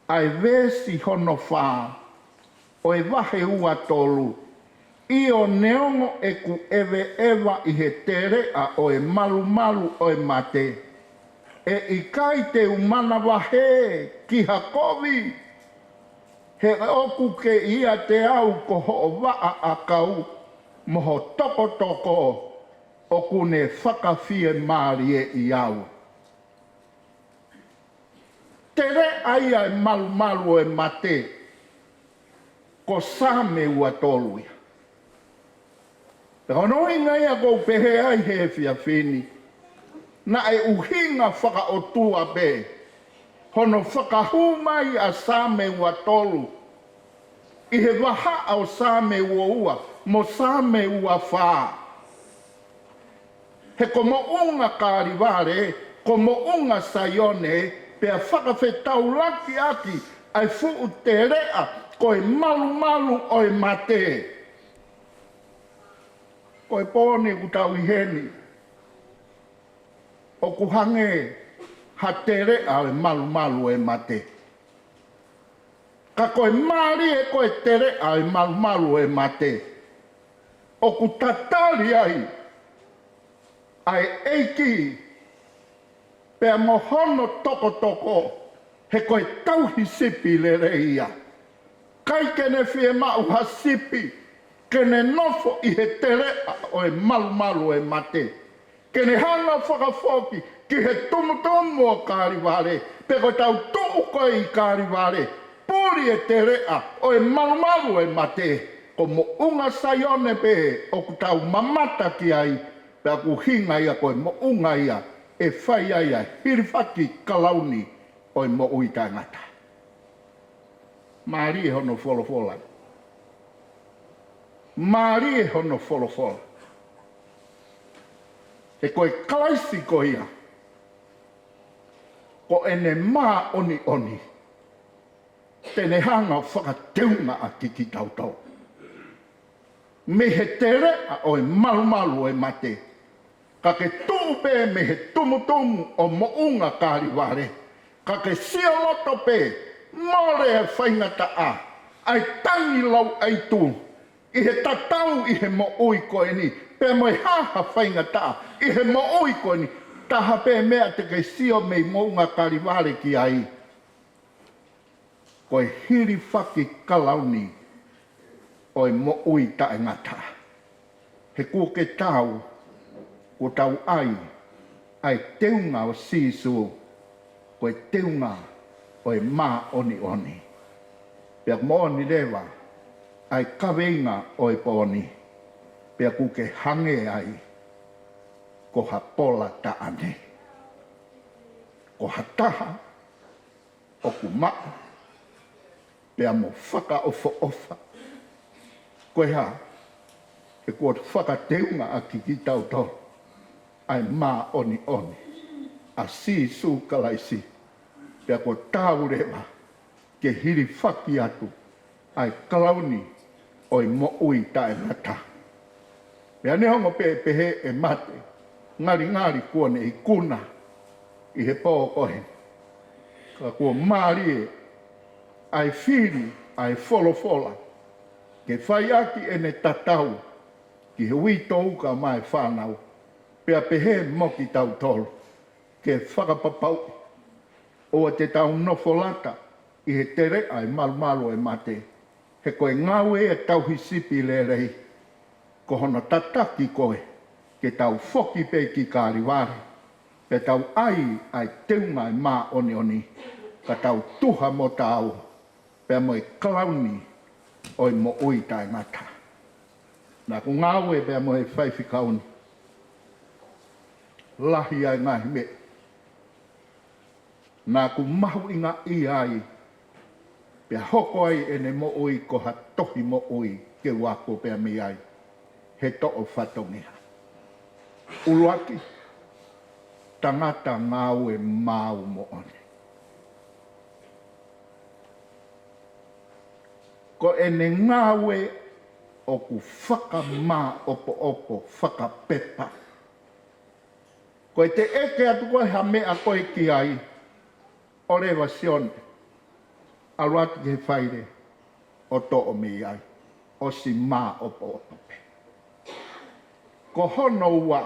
ʻa e veesi hono fā ʻo e vahe ua tolu, ʻIo, neongo ʻeku ʻeveʻeva ʻi he teleʻa ʻo e malumalu ʻo e mate, ʻe ʻikai te u manavahē ki ha kovi, he ʻoku ke ʻiate au ko hoʻo vaʻa ʻakau mo ho tokotoko ʻoku ne fakafiemālieʻi au. Teleʻa ia e malumalu ʻo e mate, ko Saame ua tolu ia. Pea ko hono ʻuhinga ia ʻoku ou pehē ai he efiafi ni, naʻe ʻuhinga fakaʻotua pē hono fakahū mai ʻa Saame ua tolu ʻi he vahaʻa ʻo Saame ua ua mo Saame ua fā. He ko Moʻunga Kalevale, ko Moʻunga Saione, pea fakafetaulakiʻaki ʻa e fuʻu teleʻa ko e malumalu ʻo e mate. Ko e pō ni ʻoku tau ʻi heni, ʻoku hangē ha teleʻa ʻo e malumalu ʻo e mate. Ka ko e mālie ko e teleʻa ʻo e malumalu ʻo e mate, ʻoku tatali ai ʻa e ʻEiki pea mo hono tokotoko, he ko e tauhi sipi lelei ia. ʻIkai ke ne fiemaʻu ha sipi ke ne nofo ʻi he teleʻa ʻo e malumalu ʻo e mate, ke ne hanga ʻo fakafoki ki he tumutumu ʻo Kalevale, pe ko ʻetau tuʻu ko ē ʻi Kalevale, puli e teleʻa ʻo e malumalu ʻo e mate. Ko Moʻunga Saione pē ʻoku tau mamata ki ai, pea ʻoku ʻuhinga ia ko e moʻunga ia ʻe fai ai ʻa e hilifaki kalauni ʻo e moʻui taʻengata. Mālie hono folofola. Mālie hono folofola. He ko e Kalaisi ko ia, ko ʻene māʻoniʻoni, te ne hanga ʻo fakateunga ʻaki kitautolu mei he teleʻa ʻo e malumalu ʻo e mate, ka ke tuʻu pē mei he tumutumu ʻo Moʻunga Kalevale, ka ke sio loto pē, mole e faingataʻa, ʻa e tangi lauʻaitu ʻi he tatau ʻi he moʻui ko eni, pea mo e hā ha faingataʻa ʻi he moʻui ko eni, taha pē meʻa te ke sio mei Moʻunga Kalevale ki ai, ko e hilifaki kalauni ʻo e moʻui taʻengata. He kuo ke tau, kuo tau ʻai ʻa e teunga ʻo Sīsū, ko e teunga ʻo e māʻoniʻoni. Pea moʻoni leva ʻa e kaveinga ʻo e pō ni, pea kuo ke hangē ai ko ha pola taʻane, ko ha taha ʻoku maʻu pea mo fakaʻofoʻofa. Ko e hā? He kuo fakateunga ʻaki kitautolu ʻa e māʻoniʻoni ʻa Sīsū Kalaisi, pea kuo tau leva ke hilifaki atu ʻa e kalauni ʻo e moʻui taʻengata. Pea neongo pē ʻe pehē ʻe mate, ngalingali kuo ne ikuna ʻi he pō ko eni, ka kuo mālie ʻa e fili ʻa e folofola ke fai ʻaki ʻene tatau ki he uitou kae ʻumaʻā e fānau, pea pehē mo kitautolu ke fakapapauʻi ʻoua te tau nofo lata ʻi he teleʻa ʻo e malumalu ʻo e mate, he ko e ngāue ia ʻo e tauhi sipi lelei, ko hono tataki koe ke tau foki pē ki Kalevale, pea tau ʻai ʻa e teunga ʻo e māʻoniʻoni, ka tau tuha mo taau pea mo e kalauni ʻo e moʻui taʻengata. Naʻa ku ngāue pea mo e faifekau ni, lahi ʻa e ngaahi meʻa naʻa ku mahuʻingaʻia ai, pea hoko ai ʻene moʻui ko ha tohi moʻui ke u ako pea mei ai he toʻo fatongia. ʻUluaki, tangata ngāue maau moʻoni. Ko ʻene ngāue ʻoku fakamāʻopoʻopo, fakapepa. Ko e teʻeki atu ko ē ha meʻa ko ē ki ai, ʻoua leva Sione, ʻalu atu ki he faile ʻo toʻo mei ai, ʻosi māʻopoʻopo pē. Ko hono ua,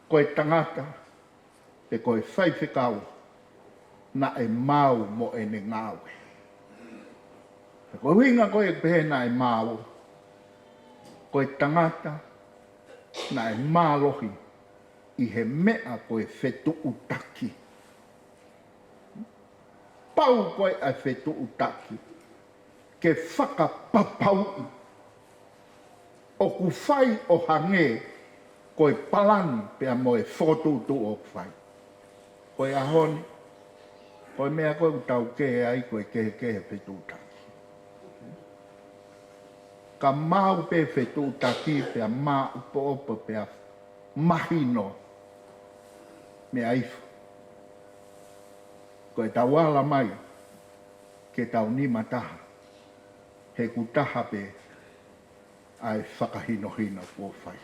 ko e tangata, pe ko e faifekau, naʻe maau mo ʻene ngāue. He ko e ʻuhinga ko ē ʻoku pehē naʻe maau, ko e tangata naʻe mālohi ʻi he meʻa ko e fetuʻutaki. Pau ko ē ʻa e fetuʻutaki ke fakapapauʻi ʻoku fai ʻo hangē ko e palani pea mo e fokotuʻutuʻu ʻoku fai. Ko e ʻaho ni, ko e meʻa ko ē ʻoku tau kē ai ko e kehekehe fetuʻutaki. Ka maau pē fetuʻutaki pea māʻopoʻopo pea mahino, meʻa ifo. Ko ʻetau ala mai ke tau nima taha, he ʻoku taha pē ʻa e fakahinohino kuo fai.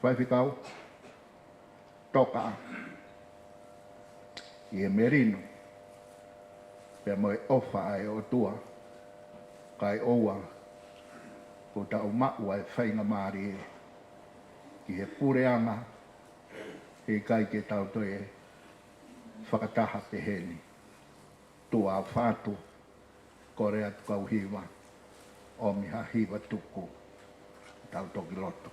Faifekau, toka ʻi he melino pea mo e ʻofa ʻa e ʻOtua, Kae ʻoua kuo tau maʻu ʻa e faingamālie ki he puleʻanga, he ʻikai ke tau toe fakataha pehē ni. Tuʻa ʻofa atu, kole atu kau hiva, ʻomi ha hiva tuku, tau toki lotu.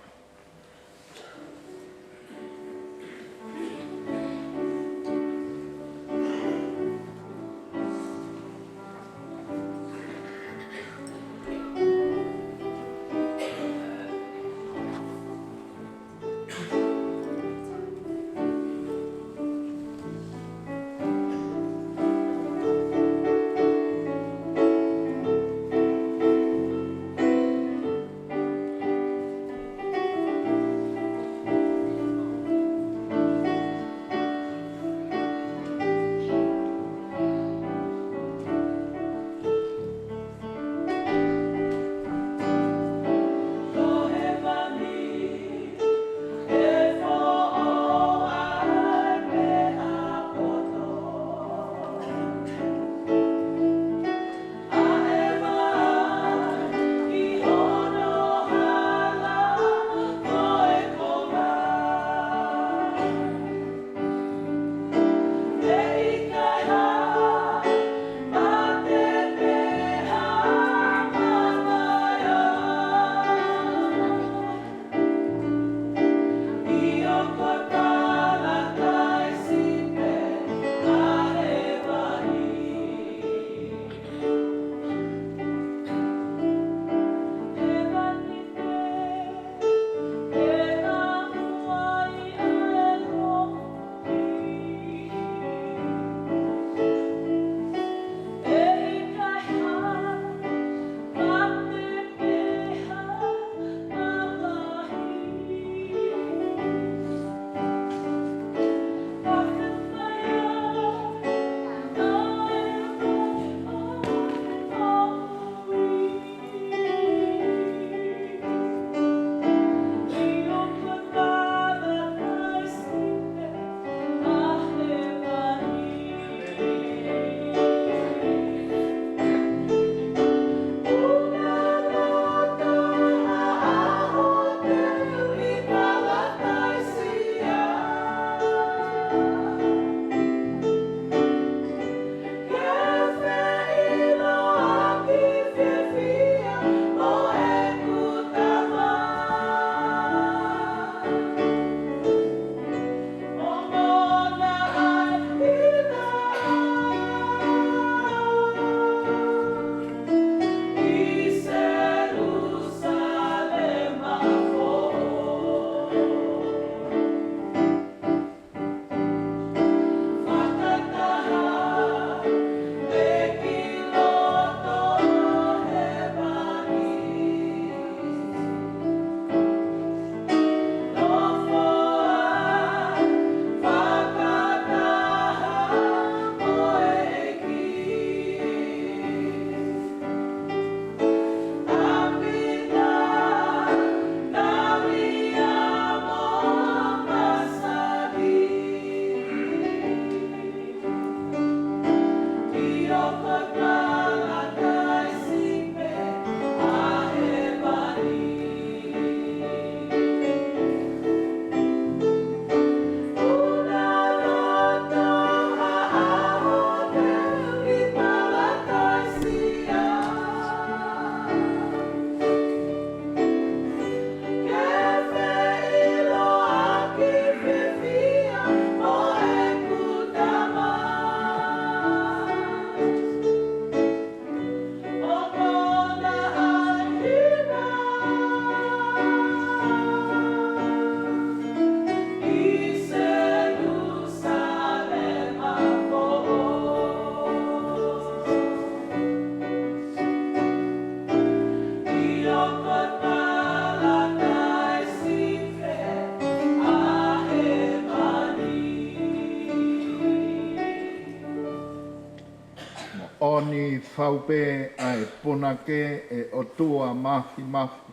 Moʻoni fau pē ʻa e punake, ʻe ʻOtua Māfimafi,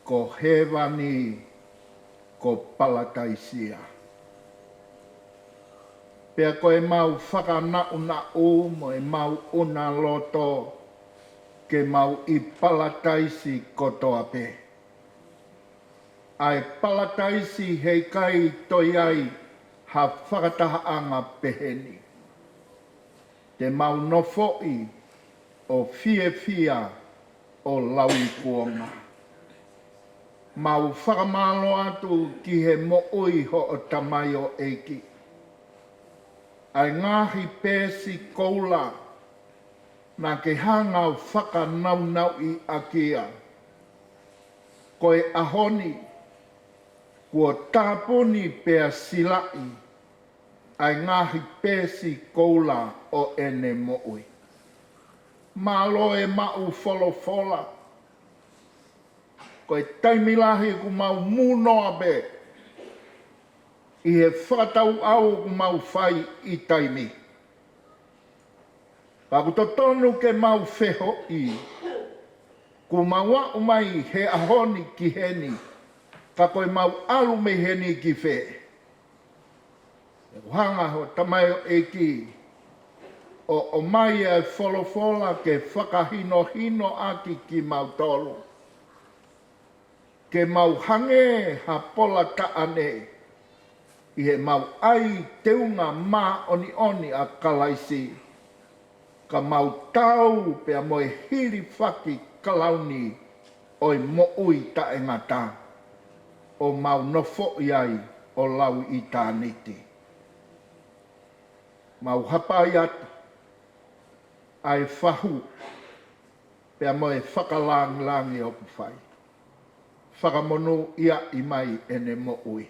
ko hēvani ko palataisi ia. Pea ko ʻemau fakanaʻunaʻu mo ʻemau ʻuna loto, ke mau ʻi palataisi kotoa pē. ʻA e palataisi heʻikai toe ʻi ai ha fakatahaʻanga peheni. Te mau nofoʻi ʻo fiefia ʻo lauikuonga. Mau fakamālō atu ki he moʻui hoʻo tamaioʻeiki. ʻA e ngaahi peesi koula naʻa ke hanga ʻo fakanaunauʻi ʻaki ia. Ko e ʻaho ni, kuo tāpuni pea silaʻi ʻa e ngaahi peesi koula ʻo ʻene moʻui. Mālō e maʻu folofola. Ko e taimi lahi ʻoku mau mūnoa pē ʻi he fakatauʻau ʻoku mau fai ʻi taimi. Ka ʻoku totonu ke mau fehoʻi, kuo mau aʻu mai he ʻaho ni ki heni, ka ko e mau ʻalu mei heni ki fē? ʻOku hanga hoʻo tamaioʻeiki ʻo ʻomai ʻa e folofola ke fakahinohino ʻaki kimautolu, ke mau hangē ha pola taʻane ʻi heʻemau ʻai teunga māʻoniʻoni ʻa Kalaisi, ka mau tau pea mo e hilifaki kalauni ʻo e moʻui taʻengata ʻo mau nofoʻi ai ʻo lauʻitāniti. Mau hapai atu ʻa e fahu pea mo e fakalāngilangi ʻoku fai. Fakamonūʻiaʻi mai ʻene moʻui.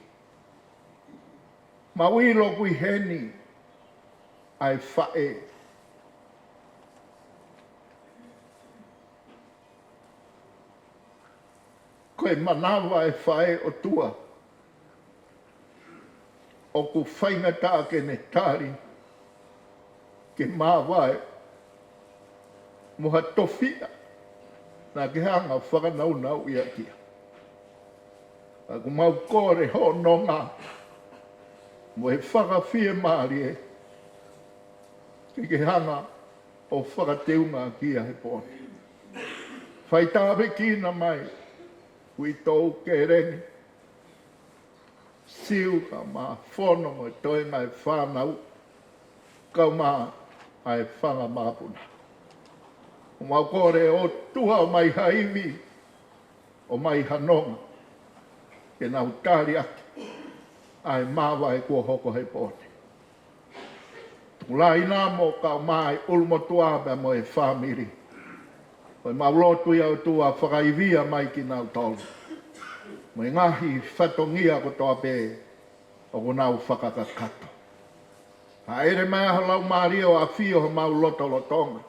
Mau ʻilo ʻoku ʻi heni ʻa e faʻē. Ko e manava ʻa e faʻē, ʻOtua, ʻoku faingataʻa ke ne tali ke māvae mo ha tofiʻa naʻa ke hanga ʻo fakanaunauʻi ʻaki ia. Ka ʻoku mau kole hoʻo nonga mo e fakafiemālie ke ke hanga ʻo fakateunga ʻaki ia he pō ni. Fai tāpuekina mai Uitou Keleni, Siu, kae ʻumaʻā Fono mo e toenga e fānau, kae ʻumaʻā ʻa e fanga makapuna. ʻOku mau kole, ʻOtua, ʻomai ha ivi, ʻomai ha nonga ke nau tali ʻaki ʻa e māvae kuo hoko he pō ni. Tukulāina mo kae ʻumaʻā e ʻulumotuʻa pea mo e fāmili. Ko ʻemau lotu ia, ʻOtua, fakaivia mai kinautolu mo e ngaahi fatongia kotoa pē ʻoku nau fakakakato. Hāʻele mai ʻa ho Laumālie ʻo ʻafio ʻi homau lotolotonga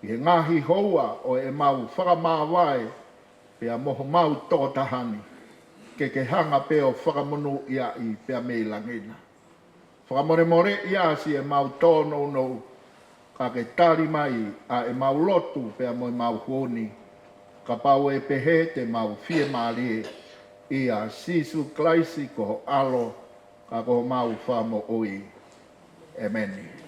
ʻi he ngaahi houa ʻo ʻemau fakamāvae pea mo homau tokotaha ni, ke ke hanga pē ʻo fakamonūʻiaʻi pea mei langi na. Fakamolemoleʻi ʻa siʻemau tōnounou, ka ke tali mai ʻa ʻemau lotu pea mo ʻemau hū ni, kapau ʻe pehē te mau fiemālie, ʻia Sīsū Kalaisi ko ho ʻAlo, ka ko homau Fakamoʻui. ʻEmeni.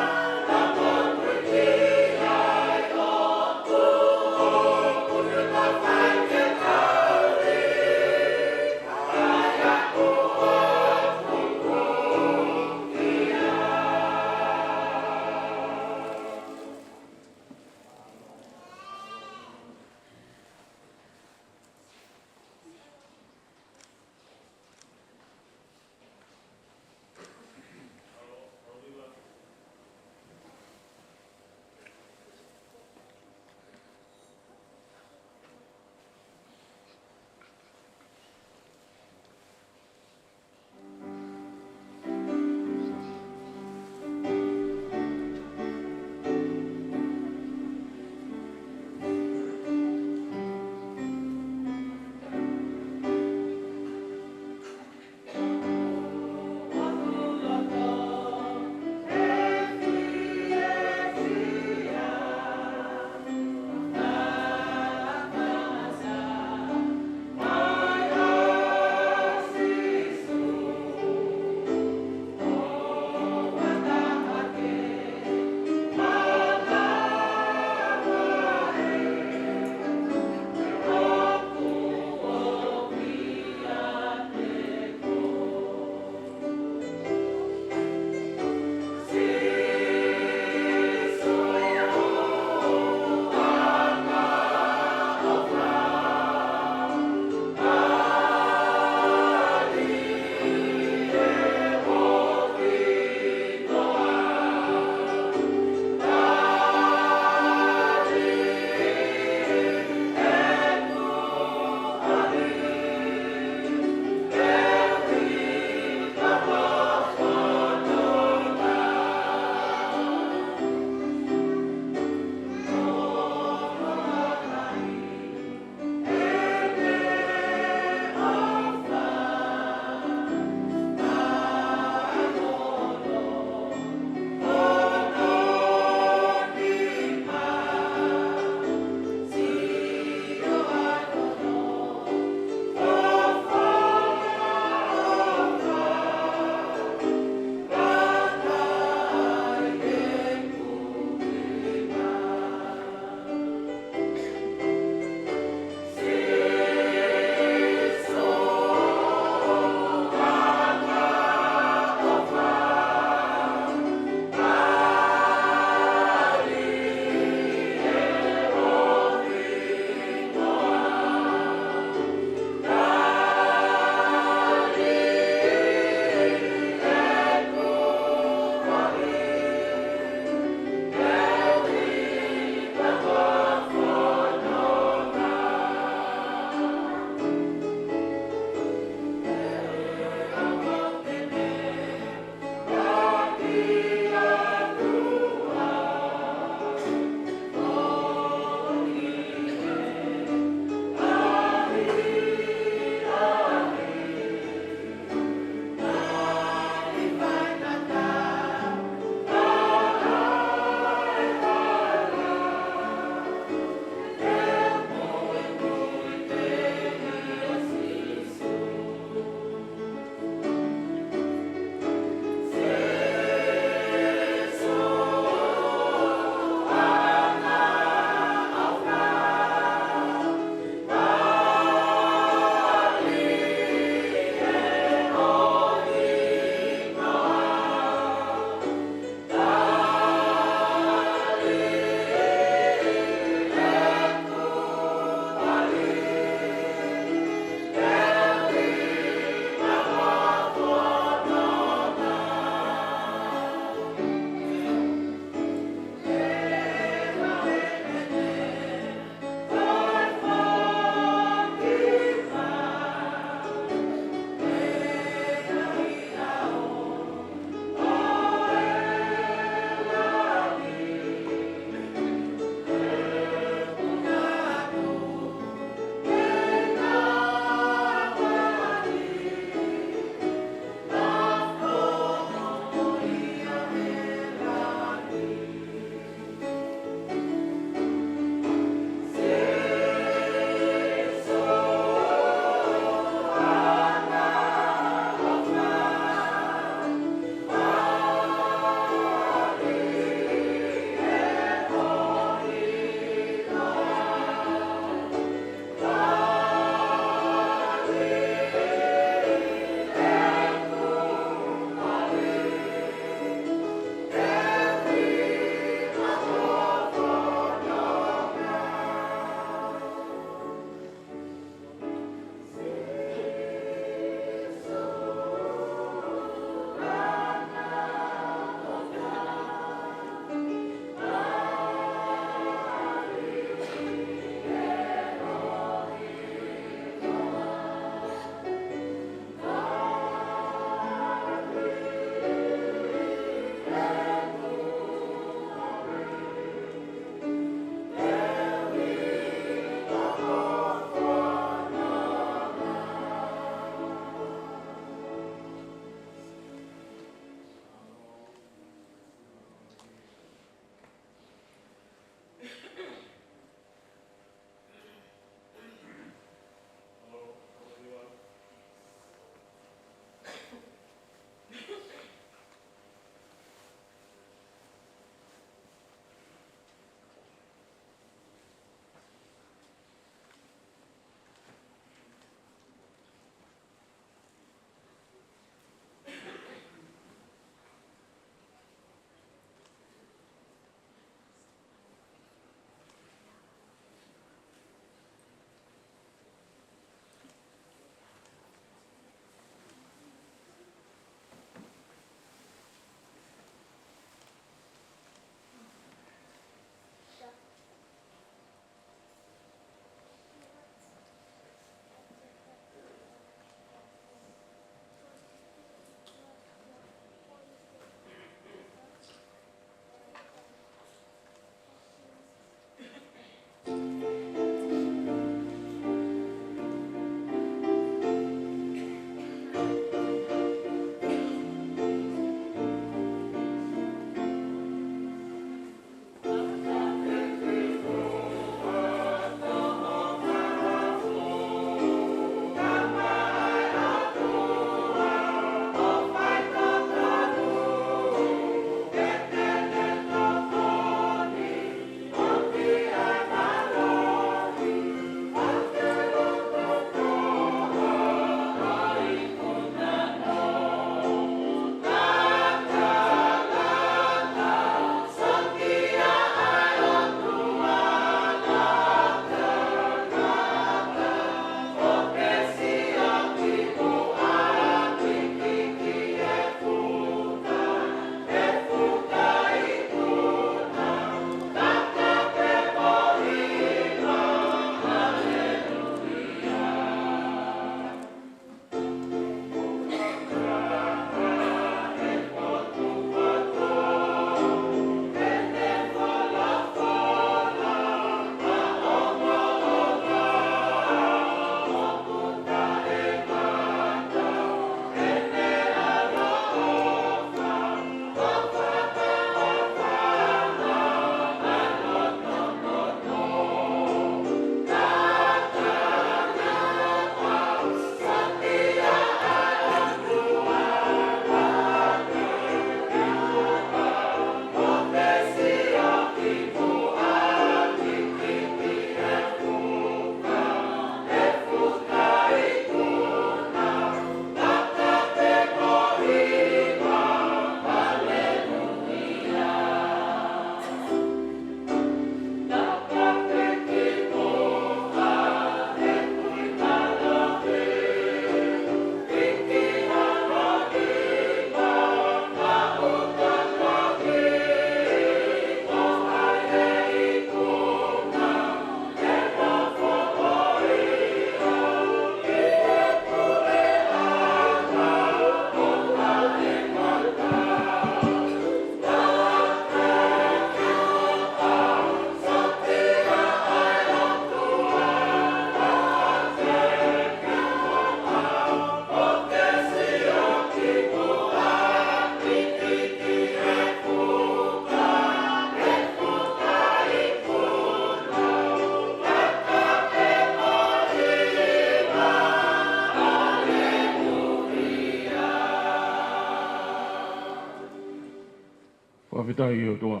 Fakafetaʻi ʻOtua.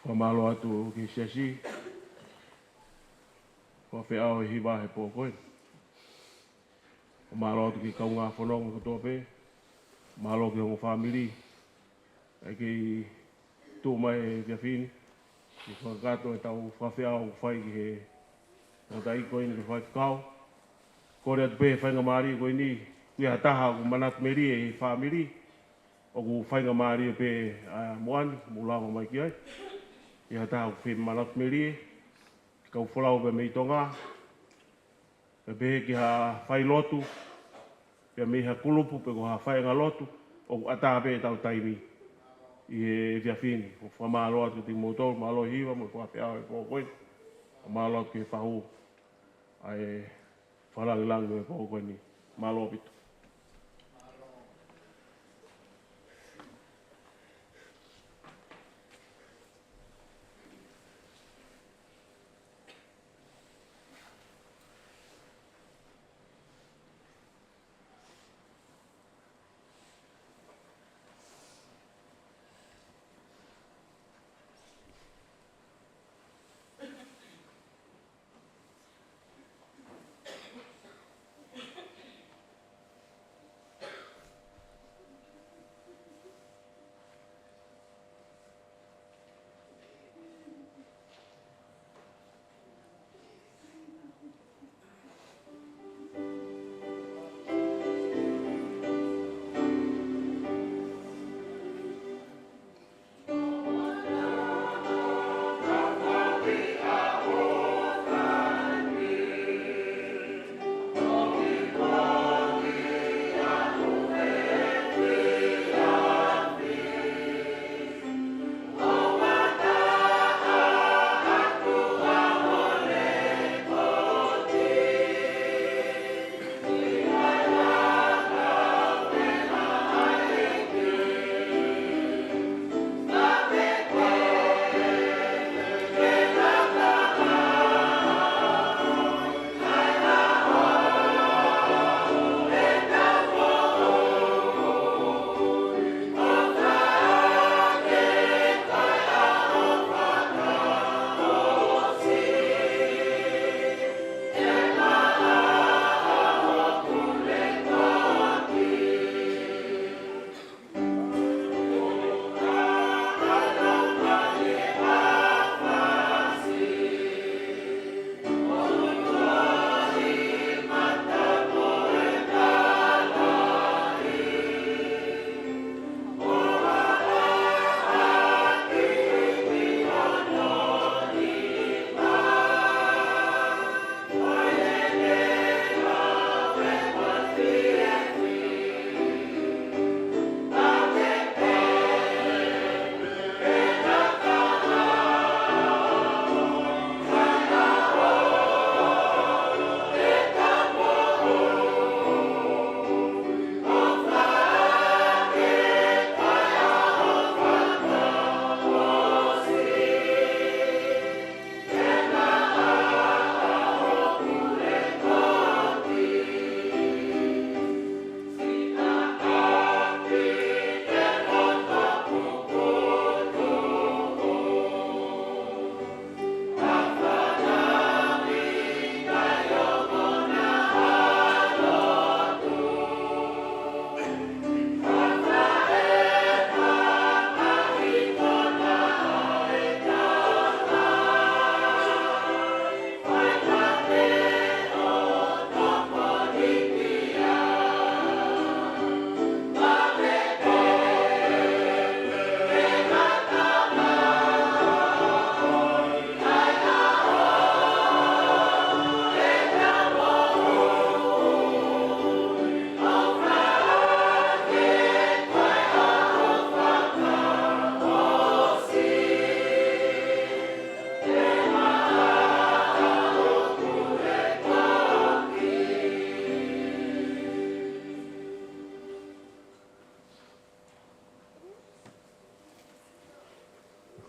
Fakamālō atu ki he siasi. Fakafeʻao e hiva he pō ko eni. Fakamālō atu ki he kaungā fononga kotoa pē. Mālō ki he ongo fāmili. ʻA ia kei tuʻu mai he efiafi ni. Ke fakakakato ʻetau fakafeʻao ʻoku fai ki he tangataʻeiki ko eni ke fai kakau. Kole atu pē he faingamālie ko eni, ʻoku ʻi ai ha taha ʻoku manatu melie he fāmili, ʻoku faingamālie pē ʻa moʻoni, mou lava mai ki ai. ʻI ai ha taha ʻoku fie manatu melie, kau folau pē mei Tonga, pea pehē ki ha failotu, pea mei ha kulupu pe ko ha faiʻanga lotu, ʻoku ʻatā pē ʻetau taimi ʻi he efiafi ni. ʻOku fakamālō atu kiate kimoutolu, mālō e hiva mo e fakafeʻao he pō ko eni. Mālō atu ki he fahu ʻa e fakalāngilangi he pō ko eni. Mālō ʻaupito.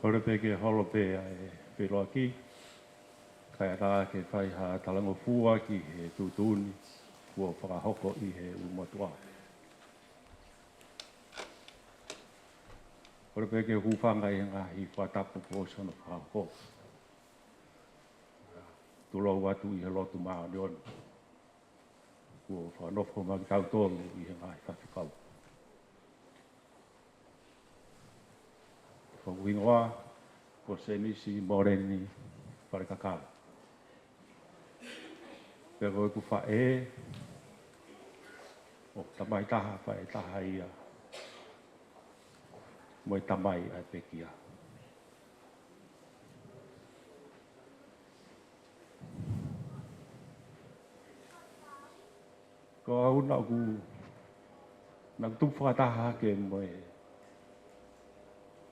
Kole pē ke holo pē ʻa e feʻiloaki, kae ʻatā ke fai ha talangofua ki he tuʻutuʻuni kuo fakahoko ʻi he ʻulumotuʻa. Kole pē ke u hūfanga ʻi he ngaahi fakatapu kuo ʻosi hono fakahoko. Tulou atu ʻi he lotu māʻoniʻoni kuo fakanofo maʻa kitautolu ʻi he ngaahi faifekau. Ko hoku hingoa ko Semisi Moleni Falekakala. Pea ko ʻeku faʻē, ʻoku tamai taha, faʻē taha ia mo e tamai ʻa e pekia. Ko au naʻa ku, naʻa ku tupu fakataha hake mo e,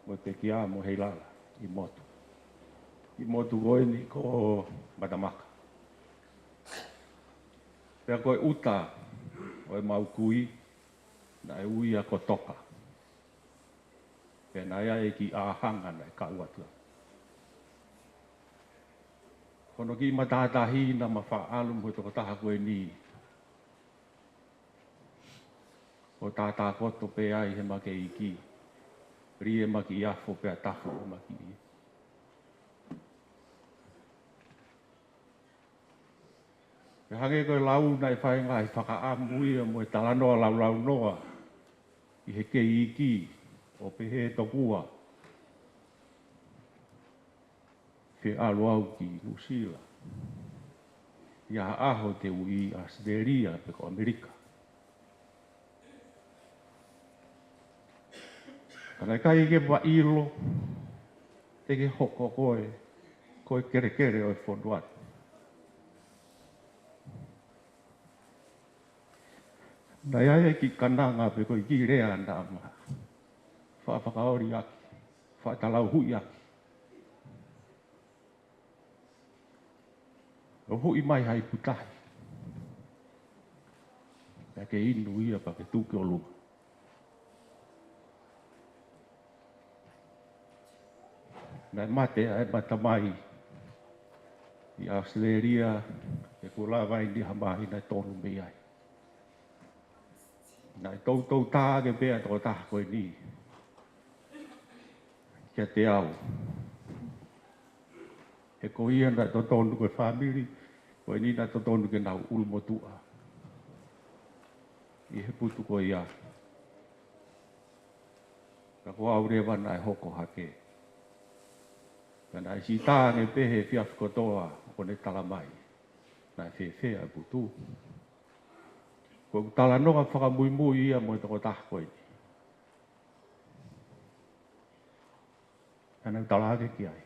mo e pekia mo Heilala ʻi motu. ʻI motu ko eni ko Matamaka. Pea ko e ʻuta ʻo e mau kui naʻe ui ia ko Toka. Pea naʻe ʻi ai e kiʻi ʻāhanga naʻe kau atu ai. Ko hono kiʻi matātahi naʻa ma faʻa ʻalu mo e tokotaha ko eni ʻo tātākoto pē ai he makeiki. Lie ma kiʻi afo pea tafa ʻo makiʻi. Pea hangē ko e lau naʻe fai ngaahi fakaʻamu ia mo e talanoa laulaunoa ʻi he kei iiki ʻo pehē tokua, fie ʻalu au ki Nuʻusila. ʻI ha ʻaho te u ʻi ʻAositelēlia pe ko ʻAmelika. Ka naʻe ʻikai ke ma ʻilo te ke hoko koe ko e kelekele ʻo e fonua ni. Naʻe ʻi ai e kiʻi kananga pe ko e kiʻi lea naʻa ma faʻa fakaoli ʻaki, faʻa talauhuʻi ʻaki. ʻO huʻi mai ha ipu tahi, pea ke inu ia pea ke tuʻu ki ʻolunga. Naʻe mate ʻa ʻema tamai ʻi ʻAositelēlia, ʻeku lava ʻeni ha māhina ʻe tolu mei ai. Naʻe toutou tā ange pē ʻa e tokotaha ko eni kiate au. He ko ia naʻe totonu, ko e fāmili ko eni naʻe totonu ke nau ʻulumotuʻa ʻi he putu ko ia. Ka ko au leva naʻe hoko hake. Ka naʻe siʻi tā ange pē he efiafi kotoa ʻo ne tala mai naʻe fēfē ʻa e putu. Ko ʻeku talanoa fakamuimui ia mo e tokotaha ko eni. Naʻa ne talaange ki ai,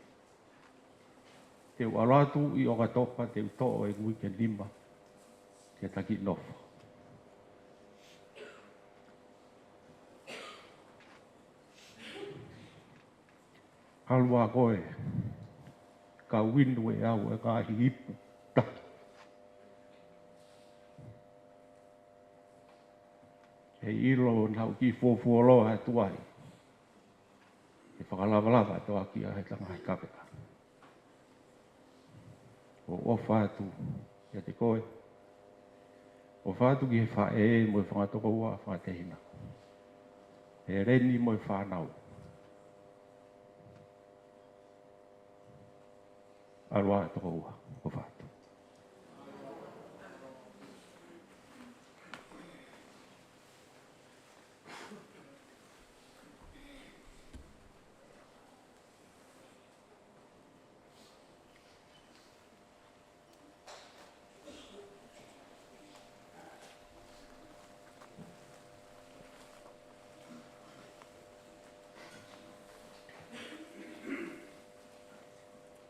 te u ʻalu atu ʻi ʻOkatopa, te u toʻo ʻeku uike nima ke taki nofo. ʻAlu ā koe, ka u inu ʻe au e ngaahi ipu tahi. ʻE ʻilo naʻa ku kiʻi fuofuoloa atu ai he fakalavalava ʻa e toʻaki ʻa e ngaahi kaveka. ʻOku ou ʻofa atu kiate koe. ʻOfa atu ki he faʻē mo e fanga tokoua, fakatehina. Heleni mo e fānau. ʻAlu ā tokoua, ʻofa atu.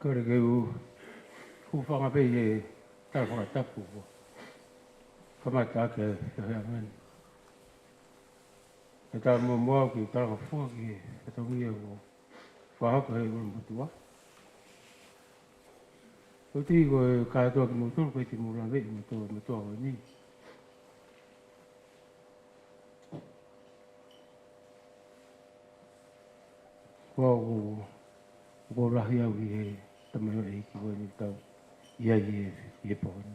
Kole ke u hūfanga pē ʻi he tala fakatapu kuo kamata ʻaki ʻe he ʻāmeni. He tala muʻomuʻa au ke u talangofua ki he fatongia kuo fakahoko ʻe he ʻulumotuʻa. ʻOku ou tui ko e kātoa kimoutolu, ko e timoutolu ʻa e motuʻa, motuʻa ko eni. Ko au ʻoku, ʻoku ou lahi au ʻi he tamaioʻeiki ko eni ʻoku tau ʻi ai ʻi he, ʻi he pō ni.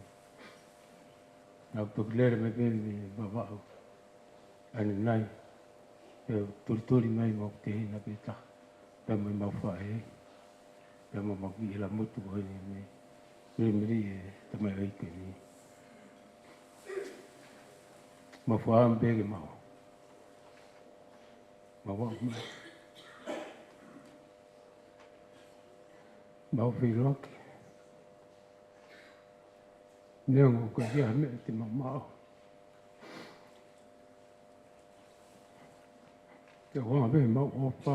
Naʻa ku toki lele mai pē mei Vavaʻu ʻanenai. Pea tulituli mai mo ʻeku tehina pē taha, pea mo ʻemau faʻē, pea mo ʻemau kiʻi ʻelamotu ko eni, mei, mei, mei e tamaioʻeiki ko eni. Mau faʻa pē ke mau, mau aʻu mai, mau feʻiloaki. Neongo ko e hia ha meʻa te mau maʻu, ke ʻoua pē mau ʻofa.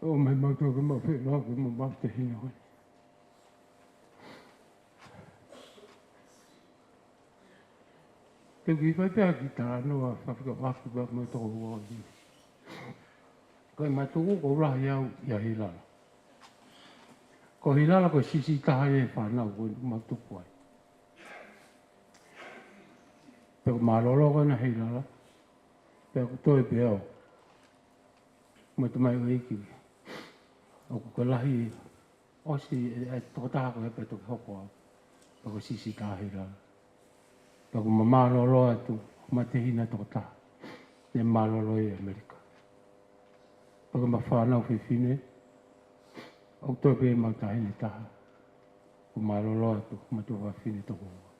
ʻOmai mautolu ke mau feʻiloaki mo ʻemau tehina ko eni. Te u kiʻi fai pē ha kiʻi talanoa fakafekauʻaki pea mo e tokoua ni. Ko e mātuʻa ko ʻUlahi au ʻia Hilala. Ko Hilala ko e siʻisiʻi taha ʻi he fānau ko eni ʻoku mau tupu ai. Pea ko e mālōlō ko ena ʻa Hilala, pea ʻoku toe pē au mo e tamaioʻeiki. ʻOku kei lahi ʻosi e, e tokotaha ko ē pea toki hoko au. Pea ko e siʻisiʻi taha ʻa Hilala. Pea ʻoku ma mālōlō atu, ma tehina tokotaha, ne mālōlō ʻi ʻAmelika. Pea ko ʻema fānau fefine, ʻoku toe pē ʻemau taʻahine taha, ʻoku mālōlō atu, ma tuofāfine toko ua.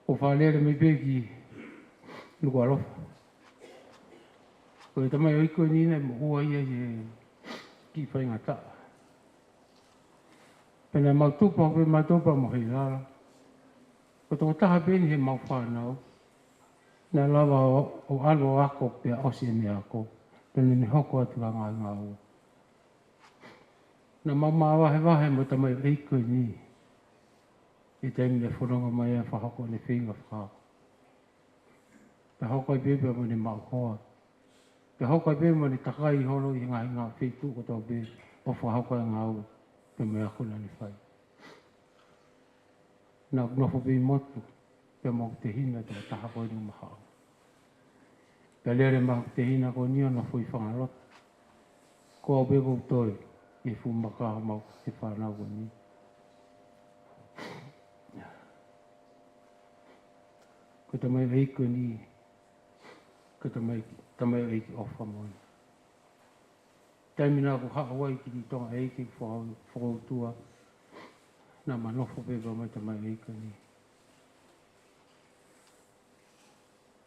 ʻO fakalele mai pē ki Nukuʻalofa. Ko e tamaioʻeiki ko eni naʻe moʻua ia ʻi he kiʻi faingataʻa. Pea naʻa mau tupu pē mautolu pea mo Hilala. Ko e tokotaha pē eni heʻemau fānau naʻe lava ʻo, ʻo ʻalu ʻo ako pea ʻosi ʻene ako, pea ne hoko atu ʻa e ngaahi ngāue. Naʻa mau mavahevahe mo e tamaioʻeiki ko eni ʻi he taimi naʻe fononga mai ai ʻo fakahoko ʻene feinga fakahoko. Pea hoko ai pē pea mo ʻene maʻu hoa. Pea hoko ai pē mo ʻene takai holo ʻi he ngaahi, ngaahi feituʻu kotoa pē ʻo fakahoko ʻa e ngāue pea mo e ako naʻa ne fai. Naʻa ku nofo pē ʻi motu pea mo ʻeku tehina tokotaha ko eni ʻoku ma haʻu. Pea lele mai ʻeku tehina ko eni ʻo nofo ʻi Fangaloto. Ko au pē ʻoku ou toe ʻi he fuʻu maka ʻo ʻemau kiʻi fānau ko eni. Ko e tamaioʻeiki ko eni, ko e tamai, tamaioʻeiki ʻofa moʻoni. Taimi naʻa ku haʻu ai ki Tonga ʻEiki ʻo faka-, fakautua, naʻa ma nofo pē pea mo e tamaioʻeiki ko eni.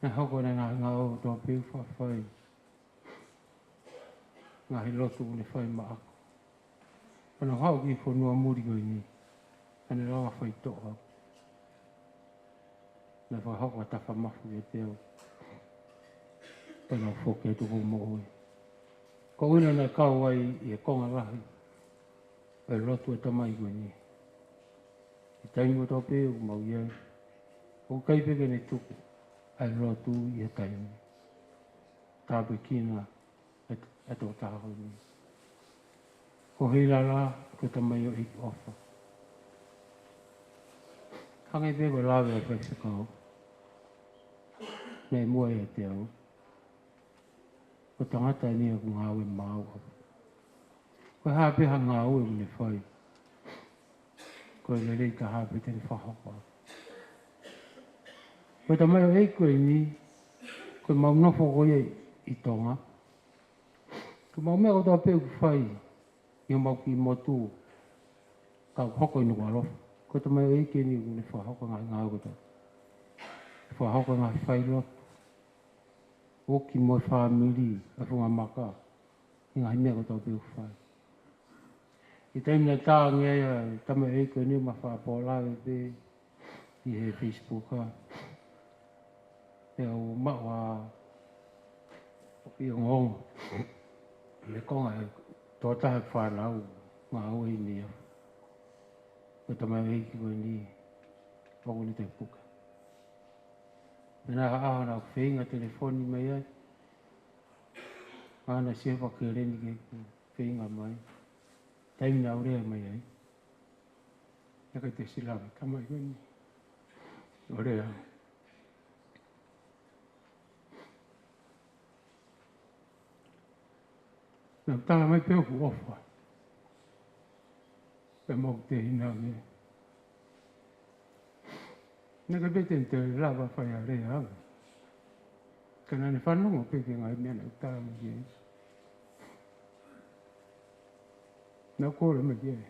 Naʻe hoko ʻene ngaahi ngāue kotoa pē ʻoku faʻa fai. Ngaahi lotu ʻoku ne fai maʻaku. Pea naʻa ku haʻu ki he fonua muli ko eni, naʻa ne lava faitoʻo au. Naʻe fakahoko ha tafa mafu kiate au. Pea naʻa ku foki atu ki hoku moʻui. Ko ʻuhinga naʻe kau ai ʻi he konga lahi ʻa e lotu ʻa e tamai ko eni. ʻI he taimi kotoa pē ʻoku mau ʻi ai, ʻoku ʻikai pē ke ne tuku ʻa e lotu ʻi ha taimi. Tāpuekina ʻa e, ʻa e tokotaha ko eni. Ko Hilala, ko e tamaioʻeiki ʻofa. Hangē pē ko e lave ʻa e faifekau naʻe muʻa ʻiate au. Ko e tangata eni ʻoku ngāue maʻau. Ko e hā pē ha ngāue ʻoku ne fai, ko e lelei taha pē te ne fakahoko. Ko e tamaioʻeiki ko eni, ko ʻemau nofo ko ia ʻi Tonga, ko ʻemau meʻa kotoa pē ʻoku fai ʻi homau kiʻi motu, ka ʻoku hoko ʻi Nukuʻalofa. Ko e tamaioʻeiki eni ʻoku ne fakahoko e ngaahi ngāue kotoa. Fakahoko e ngaahi failotu, ʻoku ʻi mo e fāmili, ʻa e funga maka, e ngaahi meʻa kotoa pē ʻoku fai. ʻI he taimi naʻe tā ange ai ʻa e tamaioʻeiki ko eni ʻoku ma faʻa pōlave pē ʻi he Facebook, ā. Pea u maʻu ʻa e ongoongo mei he konga ʻa e tokotaha fānau ngāue ʻi Niua. Ko e tamaioʻeiki ko eni ʻoku ne te puke. Pea naʻe ʻi ai ha ʻaho naʻa ku feinga telefoni mai ai. Naʻa ne sio fakakele ni ke u feinga mai. Taimi naʻa ku lea mai ai, naʻe ʻikai te u sio lava ki he tamai ko eni. ʻO lea. Naʻa ku tala mai pē ʻoku ʻofa pē mo ʻeku tehina ke, Naʻe ʻikai pē te ne toe lava fai ha lea ange. Ka naʻa ne fanongo pē ki he ngaahi meʻa naʻe tala mai ki ai. Naʻe kole mai ki ai.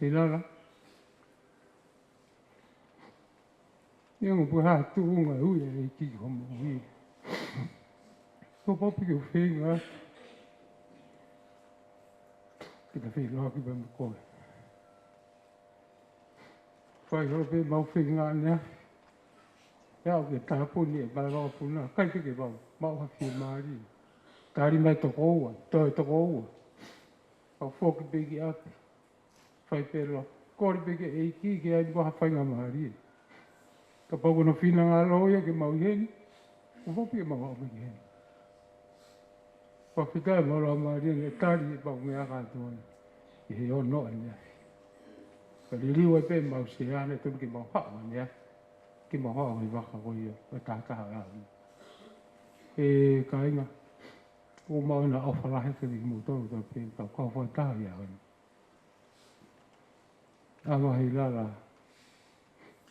ʻE Lala, ʻi he ongo pē ha tuʻunga ʻe ui ʻe he ʻEiki ki hoʻo moʻui, kuo pau pē ke u feinga atu ke ta feʻiloaki pea mo koe. Fai holo pē ʻemau feinga ʻaneafi. ʻE aʻu ke tāpuni ʻe Malanga Puna, ʻikai pē ke mau maʻu ha fiemālie. Tali mai toko ua, toe toko ua. Mau foki pē ki ʻapi. Fai pē loa. Kole pē ki he ʻEiki ke ʻai mo ha faingamālie. Kapau ko hono finangalo ia ke mau ʻi heni, kuo pau pē ke mau aʻu mai ki heni. Fakafetaʻi mo e Laumālie naʻe tali ʻemau meʻa kātoa ʻi he ono ʻaneafi. Ka liliu ai pē ʻemau sea naʻe tonu ke mau haʻu ʻaneafi, ke mau haʻu he vaka ko ia ʻo e tahataha ʻaho ni. ʻE kāinga, ʻoku mau ʻi he ʻofa lahi kiate kimoutolu, tau pē, tau kau fakataha ʻi he ʻaho ni. ʻAvaheilala,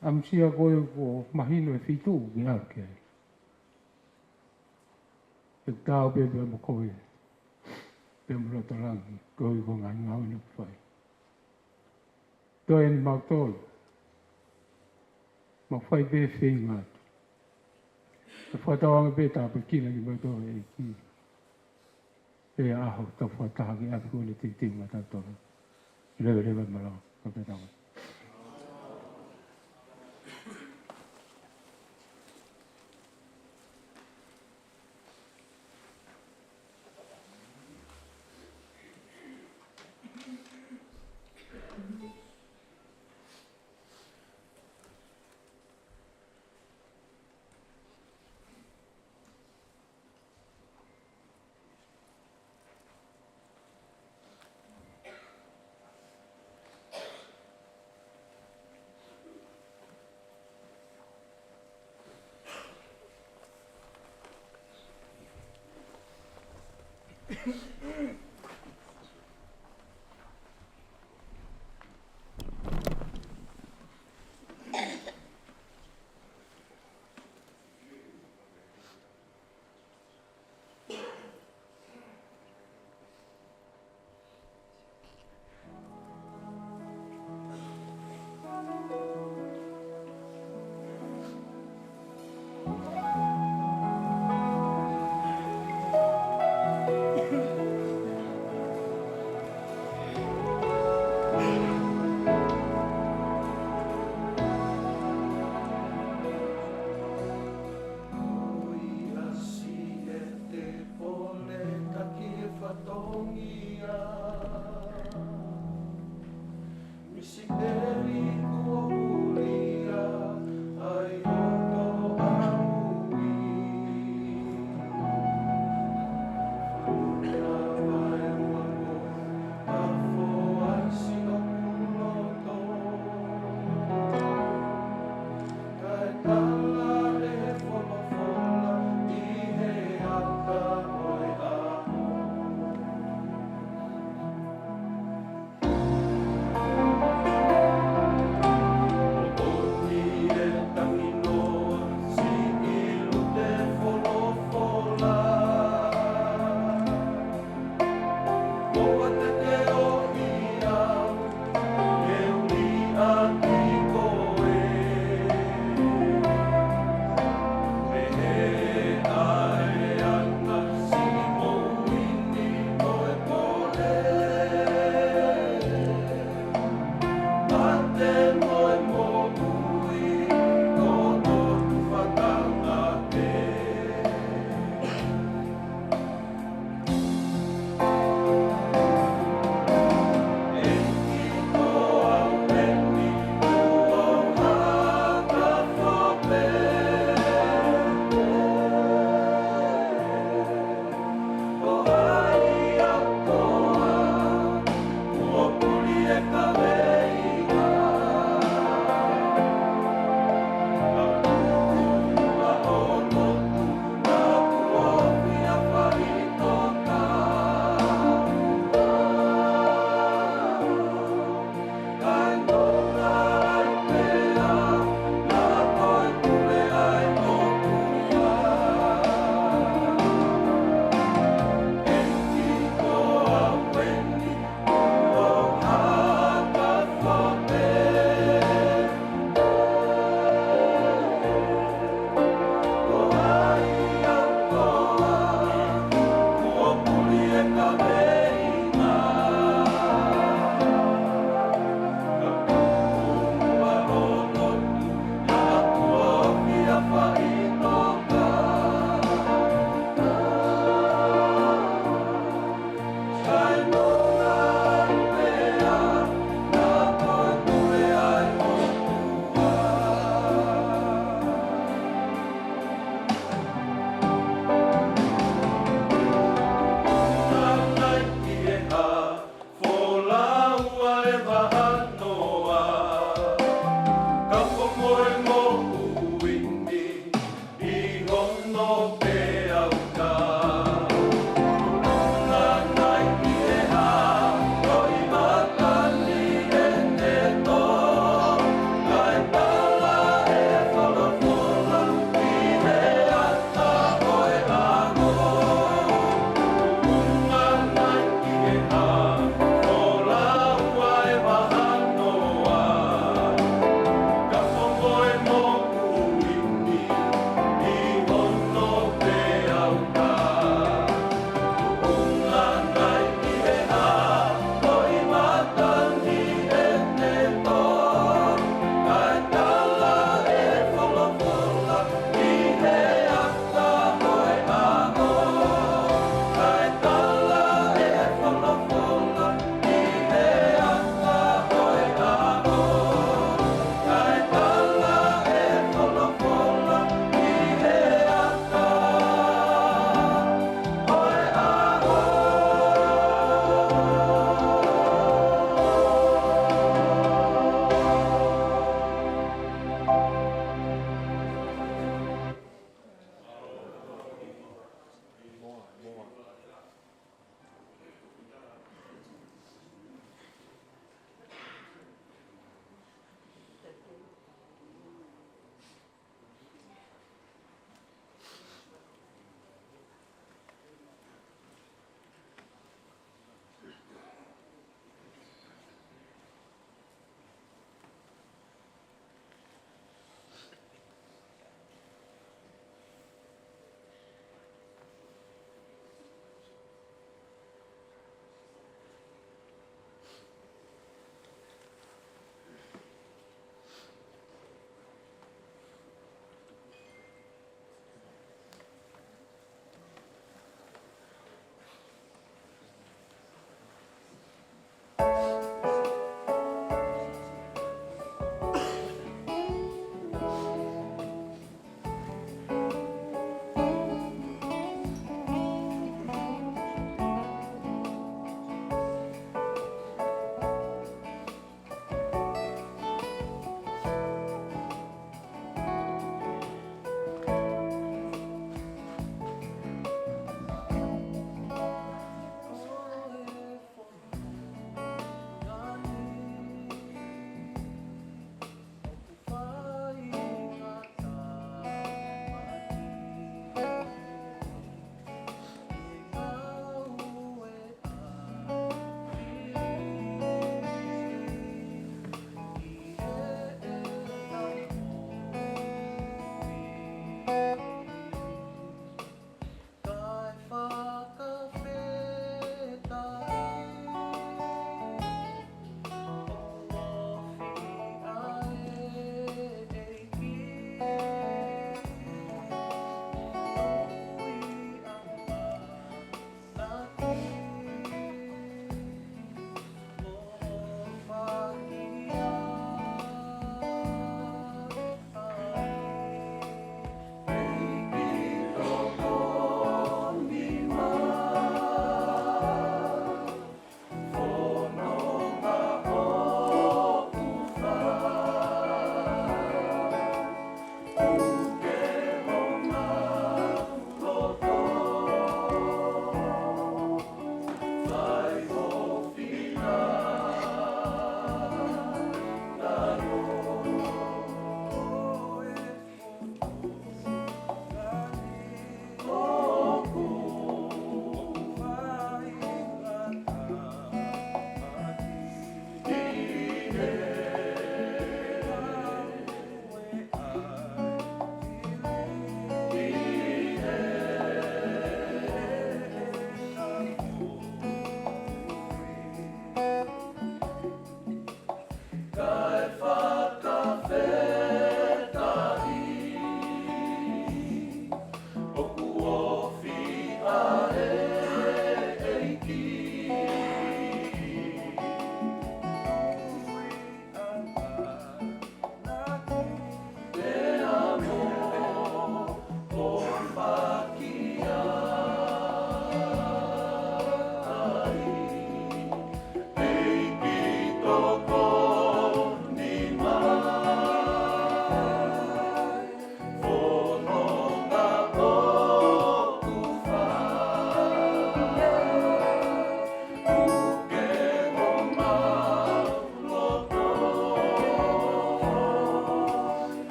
ʻamusia koe kuo mahino e feituʻu ke ʻalu ki ai. ʻE tau pē pea mo koe, pea mo loto langi, koeʻuhi ko e ngaahi ngāue naʻa ke fai. Toe eni mautolu, mau fai pē feinga atu. Ka fakatauange pē tāpuekina kimautolu ʻe he ʻEiki. Pea ʻaho tau fakataha ki ʻapi ko ʻene teuteu maʻatautolu. Leveleva e malanga, ka pē tau.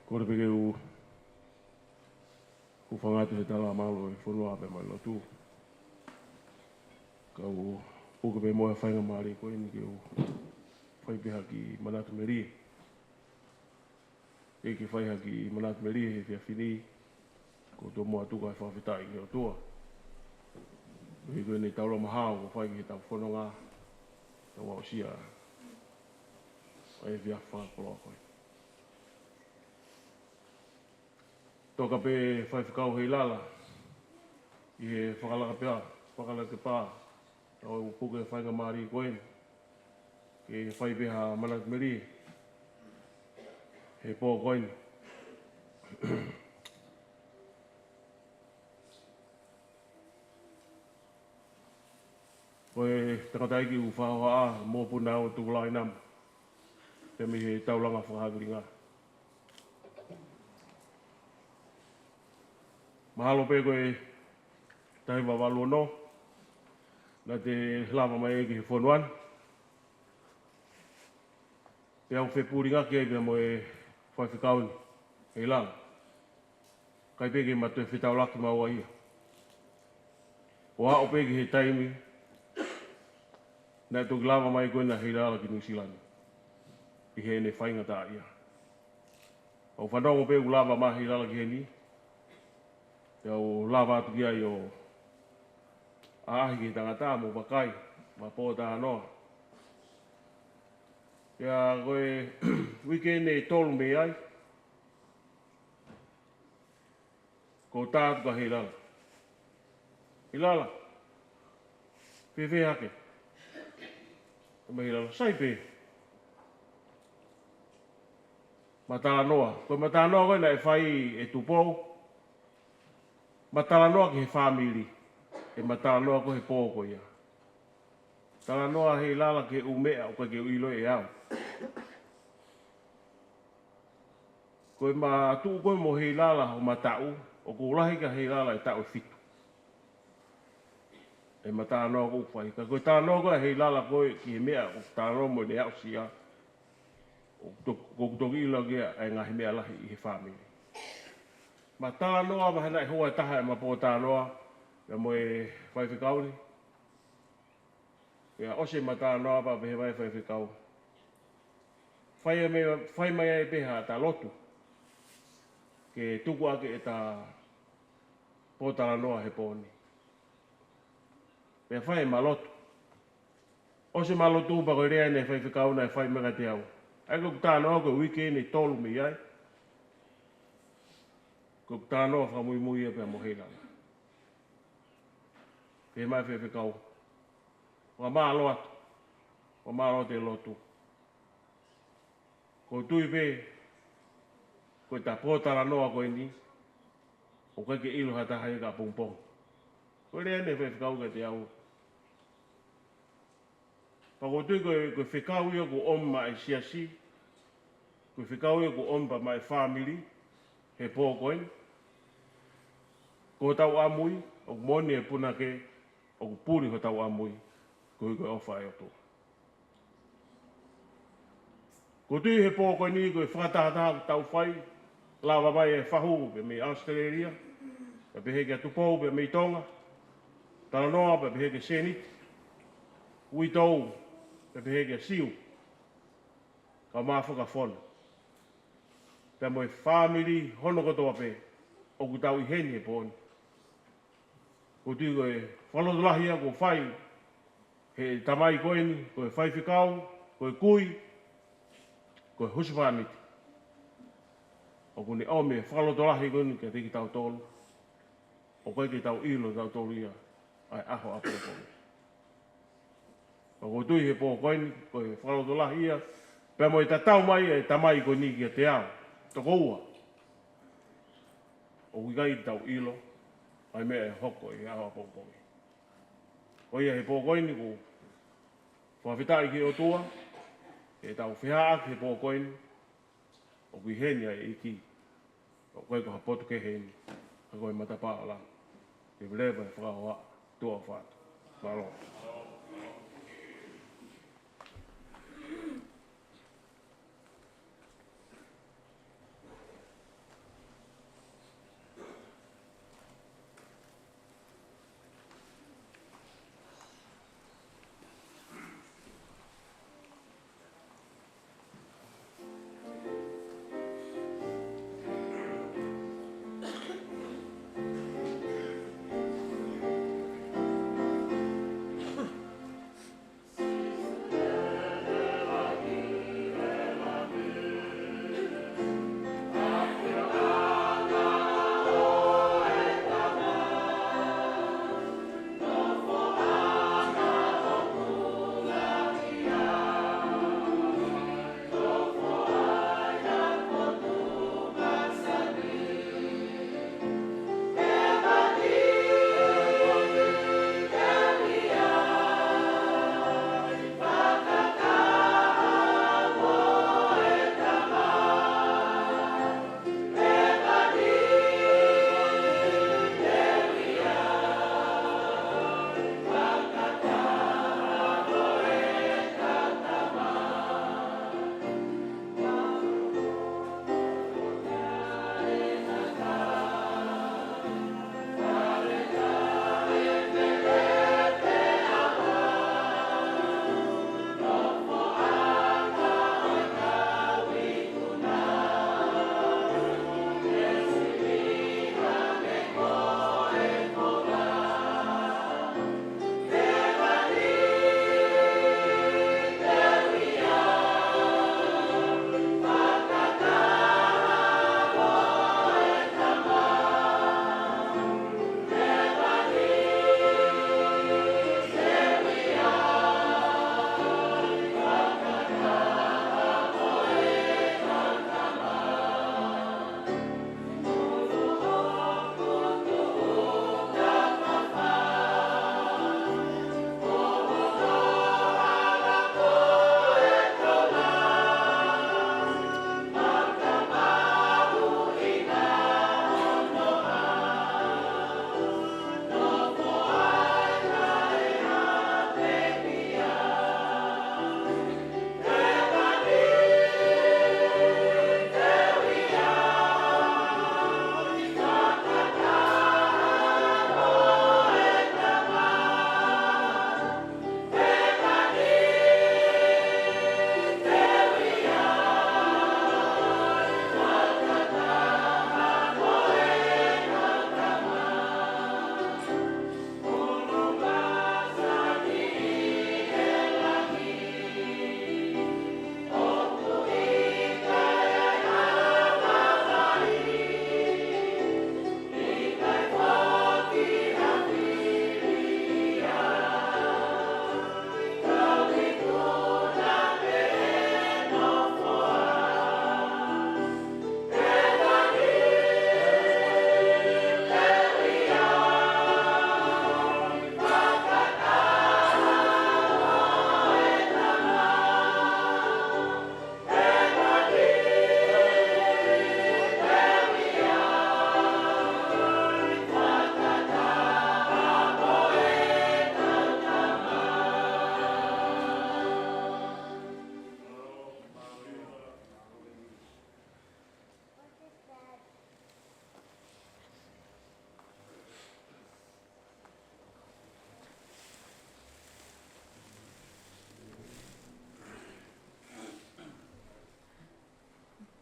Kole pē ke u hūfanga atu he tala mālō e fonua pea mo e lotu. Ka u puke pē mo e faingamālie ko eni ke u fai pē ha kiʻi manatu melie. ʻE ke fai ha kiʻi manatu melie he efiafi ni, ko e tomuʻa tuku ʻa e fakafetaʻi ki he ʻOtua. He ko eni tau lava mahalo ʻo fai ki he tau fononga, tau aʻusia ʻa e efiafi fakakoloa ko eni. Toka pē Faifekau Heilala ʻi he fakalaka pea, fakalaka pā, tau puke faingamālie ko eni ke fai pē ha manatu melie he pō ko eni. Ko e tangataʻeiki ʻoku fakahohaʻa mo puna au tukulai nama, te mei he taulanga fakahavilinga. Mahalo pē ko e taha hiva valu ono naʻa te lava mai ai ki he fonua ni. Pea u fepulingaki ai pea mo e faifekau ni, Heilala. ʻIkai pē ke ma toe fetaulaki maua ia. ʻO aʻu pē ki he taimi naʻe toki lava mai ko ena ʻa Heilala ki Nuʻusila ni ʻi heʻene faingataʻaʻia. ʻOku fanongo pē ʻoku lava mai ʻa Heilala ki heni, pea u lava atu ki ai ʻo ʻaʻahi ki he tangata mo vakai, ma pōtalanoa. Pea ko e uike ʻe tolu mei ai, ko u tā atu kia Heilala. Heilala, fēfē hake? Ko e meʻa Heilala, sai pē. Ma talanoa. Ko e ma talanoa ko ē naʻe fai ʻe Tupou, ma talanoa ki he fāmili. ʻE ma talanoa ko ē he pō ko ia. Talanoa Heilala ki he ʻū meʻa ʻoku ʻikai ke u ʻilo ʻe au. Ko e ma tuʻu ko ē mo Heilala ʻo ma taʻu, ʻoku ou lahi kia Heilala ʻe taʻu ʻe fitu. ʻE ma talanoa ʻoku fai. Ka ko e talanoa ko ē ʻa Heilala ko ē ki he meʻa ʻoku talanoa mo ʻene aʻusia, ʻoku to-, ʻoku toki ʻilo ki ai ʻa e ngaahi meʻa lahi ʻi he fāmili. Ma talanoa, ma hena e hoa ʻe taha ʻe ma pōtalanoa, pea mo e faifekau ni. Pea ʻosi e ma talanoa pea pehē mai e faifekau, fai mai, fai mai ai pē ha ta lotu ke tuku ʻaki e ta pōtalanoa he pō ni. Pea fai e ma lotu. ʻOsi e ma lotu pea ko e lea eni ʻa e faifekau naʻe fai mai kiate au. ʻA ia ko ʻeku talanoa ko e uike ʻe tolu mei ai, ko ʻeku talanoa fakamuimui ia pea mo Heilala. Pehē mai e faifekau, fakamālō atu. Fakamālō atu e lotu. Ko u tui pē, ko e ta pōtalanoa ko eni, ʻoku ʻikai ke ʻilo ha taha ia ka pongipongi. Ko e lea eni ʻa e faifekau kiate au. Pea ko u tui ko e, ko e fekau ia ʻoku ʻomai ʻe he siasi, ko e fekau ia ʻoku ʻomai pea mo e fāmili he pō ko eni. Ko hotau ʻamui, ʻoku moʻoni e punake, ʻoku puli hotau ʻamui, koeʻuhi ko e ʻofa ʻa e ʻOtua. Ko u tui he pō ko eni ko e fakatahataha ʻoku tau fai, lava mai e fahu pea mei ʻAositelēlia, pea pehē kia Tupou pea mei Tonga, talanoa pea pehē kia Seniti, uitou pea pehē kia Siu, kae ʻumaʻā Fakafonu, pea mo e fāmili hono kotoa pē ʻoku tau ʻi heni he pō ni. Ko u tui ko e fakalotolahi ia ʻoku fai he tamai ko eni, ko e faifekau, ko e kui, ko e husepāniti. ʻOku ne ʻomi e fakalotolahi ko eni kiate kitautolu. ʻOku ʻikai ke tau ʻilo tautolu ia ʻa e ʻaho ʻapongipongi. Pea ko u tui he pō ko eni, ko e fakalotolahi ia, pea mo e tatau mai e tamai ko eni kiate au, toko ua. ʻOku ʻikai ke tau ʻilo ʻa e meʻa ʻe hoko ʻi he ʻaho ʻapongipongi. Ko ia he pō ko eni ko u fakafetaʻi ki he ʻOtua, he tau fehaʻaki he pō ko eni, ʻoku ʻi heni ʻa e ʻEiki. ʻOku ʻikai ko ha potu kehe eni, ka ko e matapā ʻo langi. Ke leva e fakahohaʻa, tuʻa ʻofa atu. Mālō.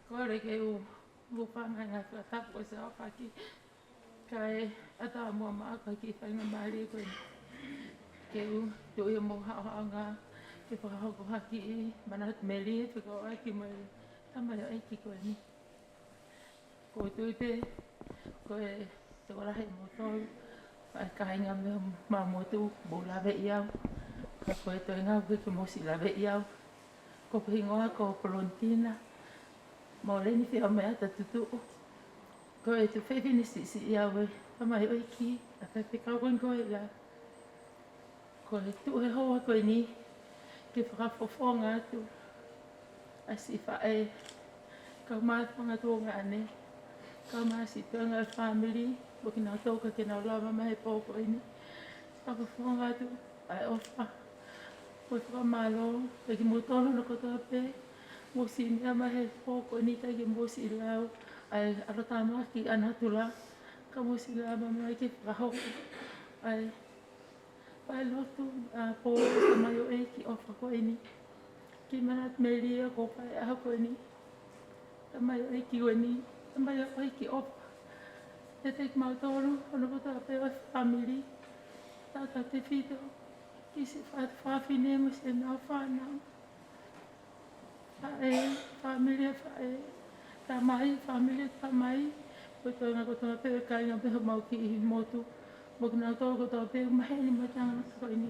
Kole ke u hūfanga he ngaahi fakatapu ko e saofaki. Kae ʻatā muʻa maʻa e kiʻi faingamālie ko eni ke u tuʻu ʻi hoʻomou haʻohaʻonga ke fakahoko ha kiʻi manatu melie fekauʻaki mo e tamaioʻeiki ko eni. ʻOku ou tui pē ko e tokolahi ʻe moutolu ʻa e kāinga mei homau motu mou laveʻi au. Ka ko e toenga ʻoku ʻikai ke mou siʻi laveʻi au. Ko hoku hingoa ko Kolonitina Moleni Feaumeata Tutuʻu. Ko e tuofefine siʻisiʻi au ʻo e tamaioʻeiki ʻa e faifekau ko eni ko ia. Ko e tuʻu he houa ko eni ke fakafofonga atu ʻa siʻi faʻē, kau mai fanga tuongaʻane, kau mai siʻi toenga ʻo e fāmili, mo kinautolu ʻoku ʻikai ke nau lava mai he pō ko eni. Fakafofonga atu ʻa e ʻofa mo e fakamālō kiate kimoutolu hono kotoa pē, mou sini mai he pō ko eni, ʻikai ke mou siʻi lau ʻa e ʻalotāmaki ʻa natula, ka mou siʻi lava mai ke fakahoko ʻa e falelotu ʻa e pō ʻo e tamaioʻeiki ʻofa ko eni. Kiʻi manatu melie ʻoku fai he ʻaho ko eni. Tamaioʻeiki ko eni, tamaioʻeiki ʻofa. ʻIate kimautolu hono kotoa pē ʻo e fāmili, tautautefito ki siʻi fa-, fafine mo siʻenau fānau. Faʻē, fāmili ʻa e faʻē, tamai, fāmili ʻa e tamai, mo e toenga kotoa pē ʻo e kāinga mei homau kiʻi motu, mo kinautolu kotoa pē ʻoku maheni mai he taʻu ko eni.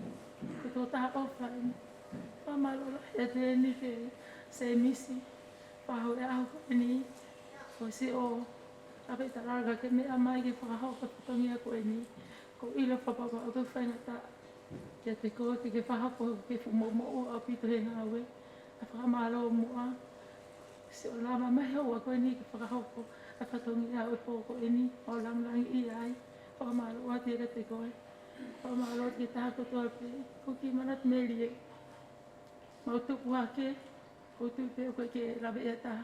Ko e tokotaha ʻofa eni. Fakamālō lahi atu eni kia Sēmisi, pea ko e ʻaho ko eni, ko siʻo ʻapē talala ke meʻa mai ke fakahoko e fatongia ko eni. ʻOku ou ʻilo fakapapau ʻoku faingataʻa kiate koe ke ke fakahoko, ke fuʻu moʻumoʻua ʻaupito he ngāue. ʻA e fakamālō muʻa siʻo lava mai he houa ko eni ke fakahoko ʻa e fatongia ʻo e pō ko eni, ʻo langilangiʻia ai. Fakamālō atu kiate koe. Fakamālō ki he taha kotoa pē. Ko e kiʻi manatu melie. Mau tupu hake, ʻoku ou tui pē ʻoku ʻikai ke laveʻi ʻe ha taha.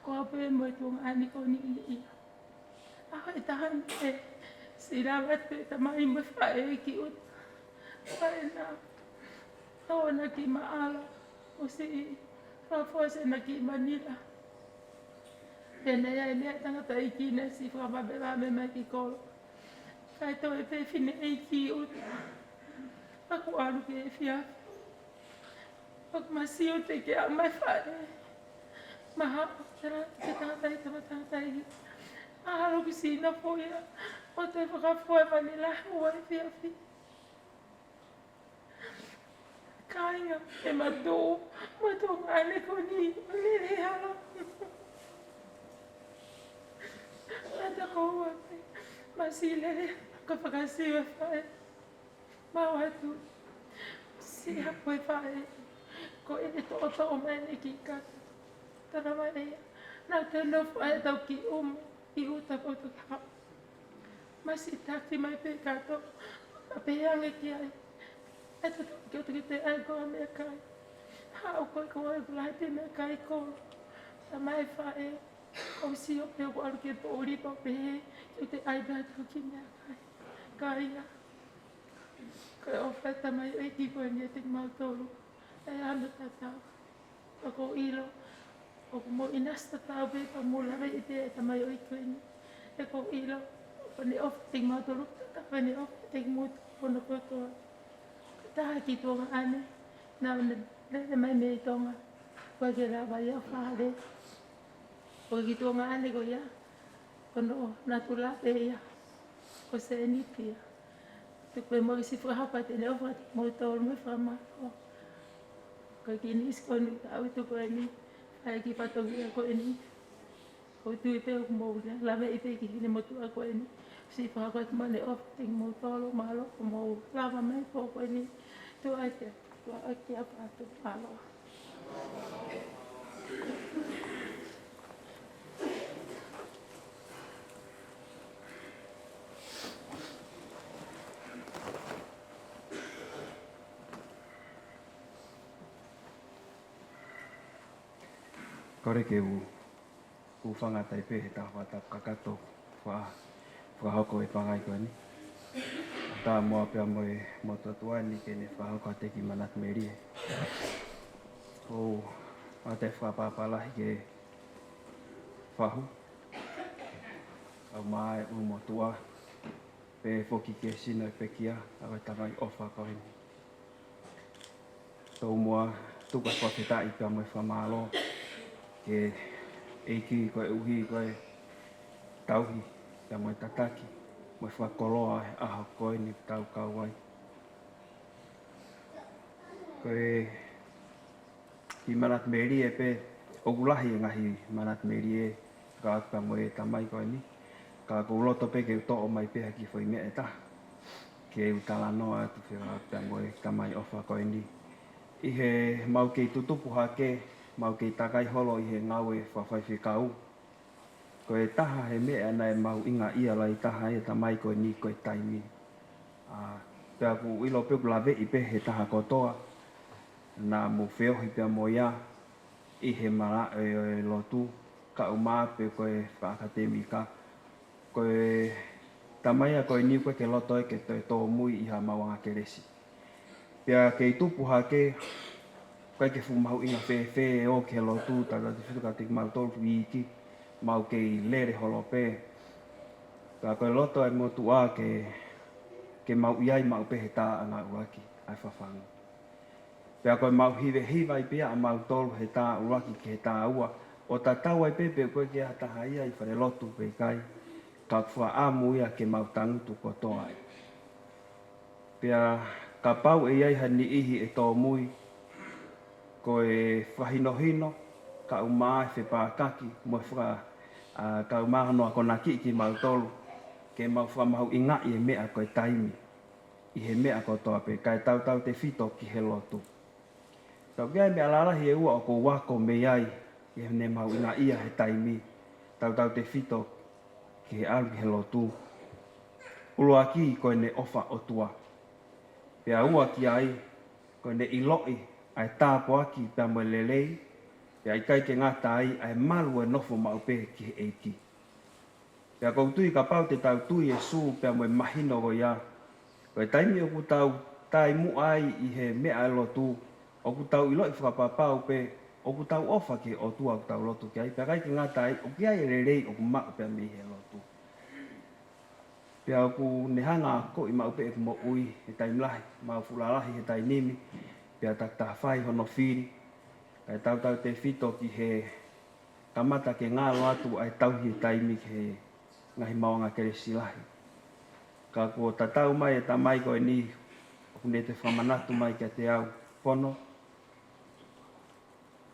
Ko au pē mo e tuongaʻane ko eni ia. ʻAho ʻe taha ni ʻe siʻi lava atu e tamai mo e faʻē ki ʻuta. Faʻē na, ʻo na ki Maʻala, ʻo siʻi fakafosi na ki Manila. Pea naʻe ʻi ai e meʻa tangataʻeiki naʻe siʻi fakamavemave mai ki kolo. Kae toe pē fineʻeiki ʻi ʻuta. Pea kuo ʻalu ki he efiafi. ʻOku ma sio teʻeki ke ʻomai faʻē. Ma haʻu ʻo tala ki he tangataʻeiki, tama tangataʻeiki, ʻalu ki Singapore ia ʻo toe fakafua ʻi Manila he ua efiafi. Kāinga, ʻe ma tuʻu mo e tuongaʻane ko eni ʻo lele hala. Ata ko ua pē, ma siʻi lele, ka fakasio e faʻē. Mau atu, siʻi hapo e faʻē, ko ʻene toʻotoʻo mai ʻene kiʻi kato. Tala mai ʻe ia, naʻa tau nofo ai ʻetau kiʻi ʻume ʻi ʻuta ʻo toki haʻu. Ma siʻi taki mai pē kato, ma pehē ange ki ai, ʻe tau toki, ʻe tau toki toe ʻai koā ha meʻakai. Haʻu koe, ko e ʻoku lahi pē meʻakai ko ē. Tala mai ʻe he faʻē, ʻoku ou sio pē ʻoku ʻalu ki he poʻuli pea u pehē, ke u toe ʻai pē ha kiʻi meʻakai. Kāinga, ko e ʻofa ʻa e tamaioʻeiki ko eni ʻiate kimautolu, ʻe ʻi ai hano tatau. Pea ʻoku ou ʻilo ʻoku mou ʻinasi tatau pē pea mou laveʻi pē ʻa e tamaioʻeiki ko eni. He ʻoku ou ʻilo ʻoku ne ʻofa ʻiate kimautolu, tatau pē ʻene ʻofa ʻiate kimoutolu hono kotoa. Ko e taha e kiʻi tuongaʻane naʻa ne lele mai mei Tonga, ʻoku ʻikai ke lava ia ʻo fale. Ko e kiʻi tuongaʻane ko ia, ko hono natula pē ia, ko Sēniti ia. Tuku pē mo e siʻi fakahoko atu ʻene ʻofa kiate kimoutolu mo e fakamālō. Ko e kiʻi niʻihi ko eni ʻoku tau tuku eni, ʻa e kiʻi fatongia ko eni. ʻOku ou tui pē ʻoku mou laveʻi pē e kiʻi finemotuʻa ko eni. Siʻi fakahoko atu mo ʻene ʻofa kiate kimoutolu, mālō ʻoku mou lava mai he pō ko eni. Tuʻa ʻiate, tuʻa ʻiate ʻa e pātu, mālō. Kole ke u, u hūfanga atu ai pē he taha fakatapu kakato, fa-, fakahoko e pangai ko eni. ʻAtā muʻa pea mo e motuʻa tuʻa ni ke ne fakahoko atu e kiʻi manatu melie. ʻOku ou ʻoatu e fakapapau lahi ki he Fahu, kae ʻumaʻā e ʻulumotuʻa, pehē foki ki he sino ʻo e pekia ʻa e tamai ʻofa ko eni. Tomuʻa, tuku ʻa e fakafetaʻi pea mo e fakamālō ki he ʻEiki koeʻuhi ko e tauhi pea mo e tataki mo e fakakoloa ʻo e ʻaho ko eni ʻoku tau kau ai. Ko e kiʻi manatu melie pē, ʻoku lahi e ngaahi manatu melie fekauʻaki pea mo e tamai ko eni. Ka ʻoku ou loto pē ke u toʻo mai pē ha kiʻi foʻi meʻa ʻe taha ke u talanoa atu fekauʻaki pea mo e tamai ʻofa ko eni. ʻI heʻemau kei tutupu hake, mau kei takai holo ʻi he ngāue fakafaifekau, ko e taha he meʻa naʻe mahuʻinga ia lahi taha ʻi he tamai ko eni ko e taimi. ʻA, pea ʻoku ou ʻilo pē ʻoku laveʻi pē he taha kotoa naʻa mou feohi pea mo ia ʻi he malaʻe ʻo e lotu, kae ʻumaʻā pē ko e fakaʻakatemika. Ko e tamai ia ko eni ʻoku ʻikai ke loto ia ke toe tōmui ʻi haʻamau anga kelesi. Pea kei tupu hake, ʻoku ʻikai ke fuʻu mahuʻinga fēfē ʻo e lotu, tautautefito kiate kimautolu ʻi he iiki, mau kei lele holo pē. Ka ko e loto ʻa e motuʻa ke, ke mau ʻi ai maʻu pē he tā ʻuluaki ʻa e fafangu. Pea ko ʻemau hivehiva ai pē ia ʻamautolu he tā ʻuluaki ki he tā ua, ʻo tatau ai pē pe ʻoku ʻikai ke ʻi ai ha taha ia ʻi falelotu pe ʻikai, ka ʻoku fakaʻamu ia ke mau tangutu kotoa ai. Pea kapau ʻe ʻi ai ha niʻihi ʻe tōmui, ko e fakahinohino, kae ʻumaʻā e fepakaki, mo e faka-, ʻa, kae ʻumaʻā hono akonakiʻi kimautolu ke mau fakamahuʻingaʻi e meʻa ko e taimi ʻi he meʻa kotoa pē, kae tautautefito ki he lotu. Ka ʻoku ʻi ai e meʻa lalahi ʻe ua ʻoku ou ako mei ai, ʻi heʻene mahuʻingaʻia he taimi, tautautefito ki he ʻalu ki he lotu. ʻUluaki ko ʻene ʻofa ʻOtua. Pea ua ki ai, ko ʻene ʻiloʻi ʻa e tāpuaki pea mo e lelei, pea ʻikai ke ngata ai ʻa e malu ʻo e nofo maʻu pē ki he ʻEiki. Pea ʻoku ou tui kapau te tau tui e sū pea mo e mahino ko ia, ko e taimi ʻoku tau taʻimuʻa ai ʻi he meʻa ʻa e lotu, ʻoku tau ʻiloʻi fakapapau pē ʻoku tau ʻofa ki he ʻOtua ʻoku tau lotu ki ai, pea ʻikai ke ngata ai, ʻoku ʻi ai e lelei ʻoku maʻu pē mei he lotu. Pea ʻoku ne hanga ʻo akoʻi maʻu pē ʻeku moʻui he taimi lahi, mau fuʻu lalahi he taimi ni, pea takitaha fai hono fili, kae tautautefito ki he kamata ke ngalo atu ʻa e tauhi e taimi ki he ngaahi mau anga kelesi lahi. Ka kuo tatau mai e tamai ko eni, ʻoku ne toe fakamanatu mai kiate au, Pono,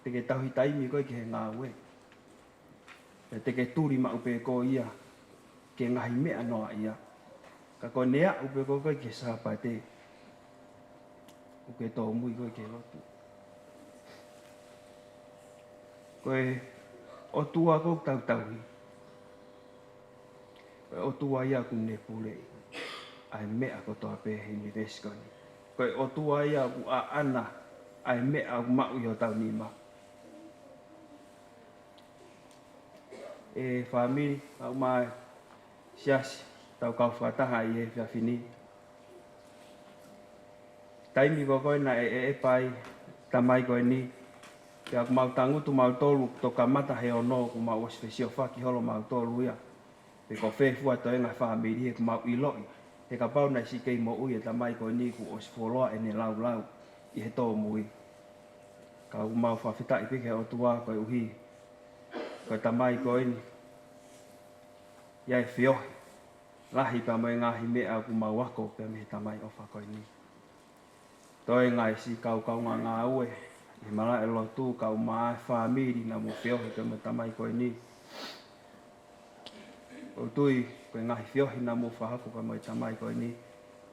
te ke tauhi taimi koe ki he ngāue. Pea te ke tuli maʻu pē koe ia ki he ngaahi meʻa noaʻia. Ka ko ʻene aʻu pē koe ki he Sāpate, ʻoku ke tōmui koe ki he lotu. Ko e ʻOtua ʻoku tau tauhi, ko e ʻOtua ia ʻoku ne puleʻi ʻa e meʻa kotoa pē he ʻunivēsi ko eni. Ko e ʻOtua ia ʻoku ʻaʻana ʻa e meʻa ʻoku maʻu ʻi hotau nima. ʻE fāmili, kae ʻumaʻā e siasi, tau kau fakataha ʻi he efiafi ni. Taimi ko ē naʻe ʻeʻe ai e tamai ko eni, pea ʻoku mau tangutu mautolu, toki kamata he ono, kuo mau ʻosi fesiofaki holo mautolu ia. Pe ko fē fua e toenga e fāmili he kuo mau ʻiloʻi, he kapau naʻe siʻi kei moʻui e tamai ko eni kuo ʻosi fuoloa ʻene laulau ʻi he tōmui. Ka ʻoku mau fakafetaʻi pē ki he ʻOtua koeʻuhi ko e tamai ko eni, ʻi ai e feohi lahi pea mo e ngaahi meʻa ʻoku mau ako pea mei he tamai ʻofa ko eni. Toenga e siʻi kau kaungā ngāue ʻi he malaʻe lotu kae ʻumaʻā e fāmili naʻa mou feohi pea mo e tamai ko eni. ʻOku ou tui ko e ngaahi feohi naʻa mou fakahoko pea mo e tamai ko eni,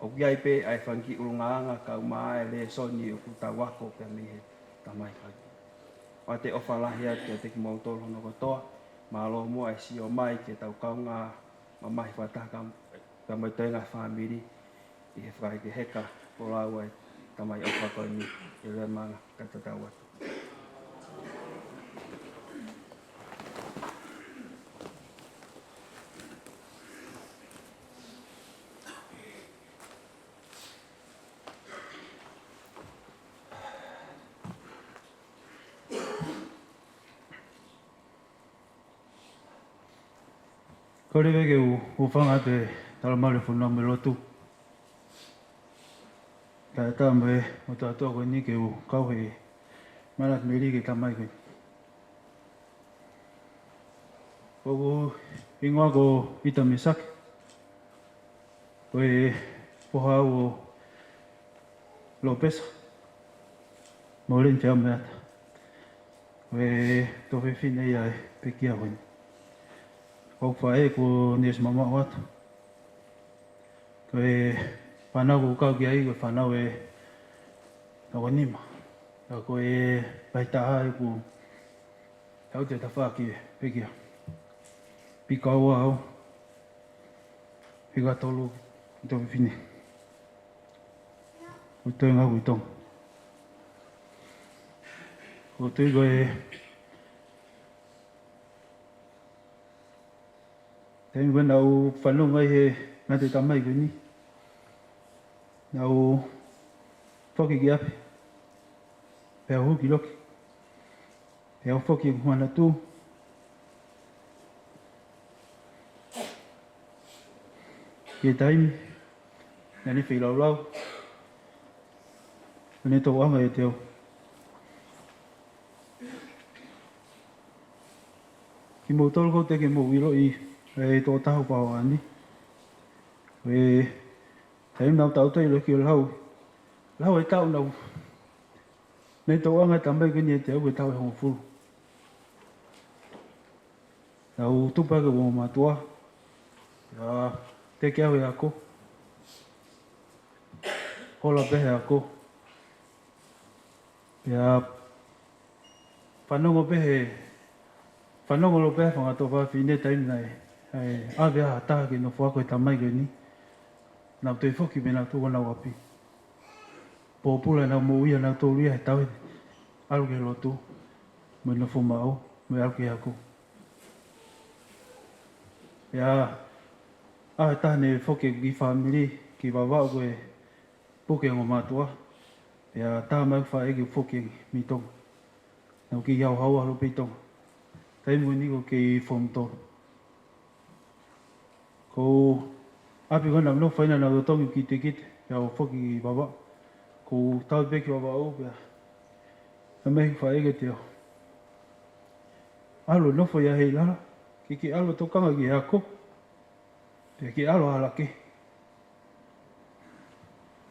ʻoku ʻi ai pē ʻa e fanga kiʻi ʻulungaanga kae ʻumaʻā e lēsoni ʻoku tau ako pea mei he tamai ko eni. ʻOatu e ʻofa lahi atu kiate kimoutolu hono kotoa, mālō muʻa e sio mai ki heʻetau kaungā mamahi fakataha kae ʻumaʻā e toenga e fāmili ʻi he fakahekeheka folau ʻa e tamai ʻofa ko eni. ʻIo, Leimanga, ka tatau atu. Kole pē ke u, u hūfanga atu he talamalu ʻo e fonua mo e lotu. Kae ʻatā mo e, mo e ʻOtua ko eni ke u kau he Mother's Millie ki he tamai ko eni. Ko hoku hingoa ko Ita Misaki. Ko e foha au ʻo Lopesa mo Leni Feaumeata. Ko e tuofefine ia ʻo e pekia ko eni. Ko hoku faʻē ko Niusi Mamaʻoatu. Ko e fānau ʻoku ou kau ki ai, ko e fānau ʻe toko nima. Ka ko e vahe taha ʻoku tau te tafa ki he pekia. Pika ua au. Pika tolu, tuofefine. Ko e toenga au ʻi Tonga. Ko e tui ko e taimi ko ē naʻa ku fanongo ai he ngata ʻi he tamai ko eni, naʻa ku foki ki ʻapi, pea u hū ki loki, pea u foki ki Manatu. Ki he taimi naʻa ne feilaulau, ʻene tokanga ʻiate au. Kimoutolu ʻoku teʻeki ke mou ʻiloʻi e tokotaha ʻoku ou ʻaʻahi ni. Ko e taimi naʻa ku taʻu atu ai ʻo loki ʻo lau, lau e taʻu naʻa ku, naʻe tokanga e tamai ko eni ʻiate au, ko e taʻu ʻe hongofulu. Naʻa ku tupu hake ʻo ongo mātuʻa, pea teke au ʻe he ako, hola pē he ako. Pea fanongo pē he, fanongo lō pē he fanga tuofāfine taimi naʻe, ʻe ʻave ha taha ke nofo ako he tamai ko eni. Naʻa ku toe foki pē naʻa ku tuʻu ʻo nau ʻapi. Pōpula naʻa ku moʻui ʻa nautolu ia he tauhi, ʻalu ki he lotu, mo e nofo maʻu, mo e ʻalu ki he ako. Pea ʻave ha taha ne foki ki he fāmili, ki Vavaʻu ko e puke ongo mātuʻa. Pea tā mai faʻē ke foki mei Tonga. Naʻa ku kei haohaoa holo pē ʻi Tonga. Taimi ko eni ʻoku ou kei form tolu. Ko e ʻapi ko ē naʻa ku nofo ai naʻa nau totongi kitekite, pea u foki ki Vavaʻu. Ko e tau pē ki Vavaʻu pea tā mai faʻē kiate au, ʻalu ʻo nofo ia he ʻilala, ke ke ʻalu ʻo tokanga ki he ako, pea ke ʻalu ʻo ʻalu hake.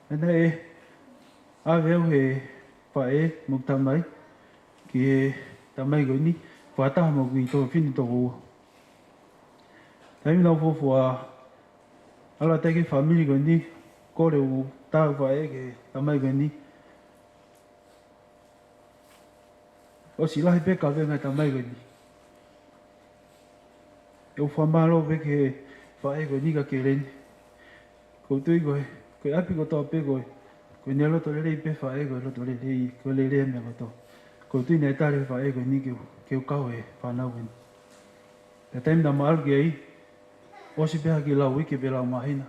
Pea naʻe ʻave au ʻe he faʻē mo e tamai ki he tamai ko eni, fakataha mo e kiʻi tuofefine toko ua. Taimi naʻa ku fuofua ʻalu atu ai ki he fāmili ko eni, kole ʻo tā ʻe he faʻē ki he tamai ko eni, ʻosi lahi pē kavenga e tamai ko eni. ʻOku ou fakamālō pē ki he faʻē ko eni kia Leni. ʻOku ou tui ko e, ko e ʻapi kotoa pē ko e, ko ʻene loto lelei pē faʻē, ko e loto lelei, ko e lelei e meʻa kotoa. ʻOku ou tui naʻe tali ʻe he faʻē ko eni ke u, ke u kau he fānau ko eni. Pea taimi naʻa ma ʻalu ki ai, ʻosi pē ha kiʻi lau uike pe lau māhina,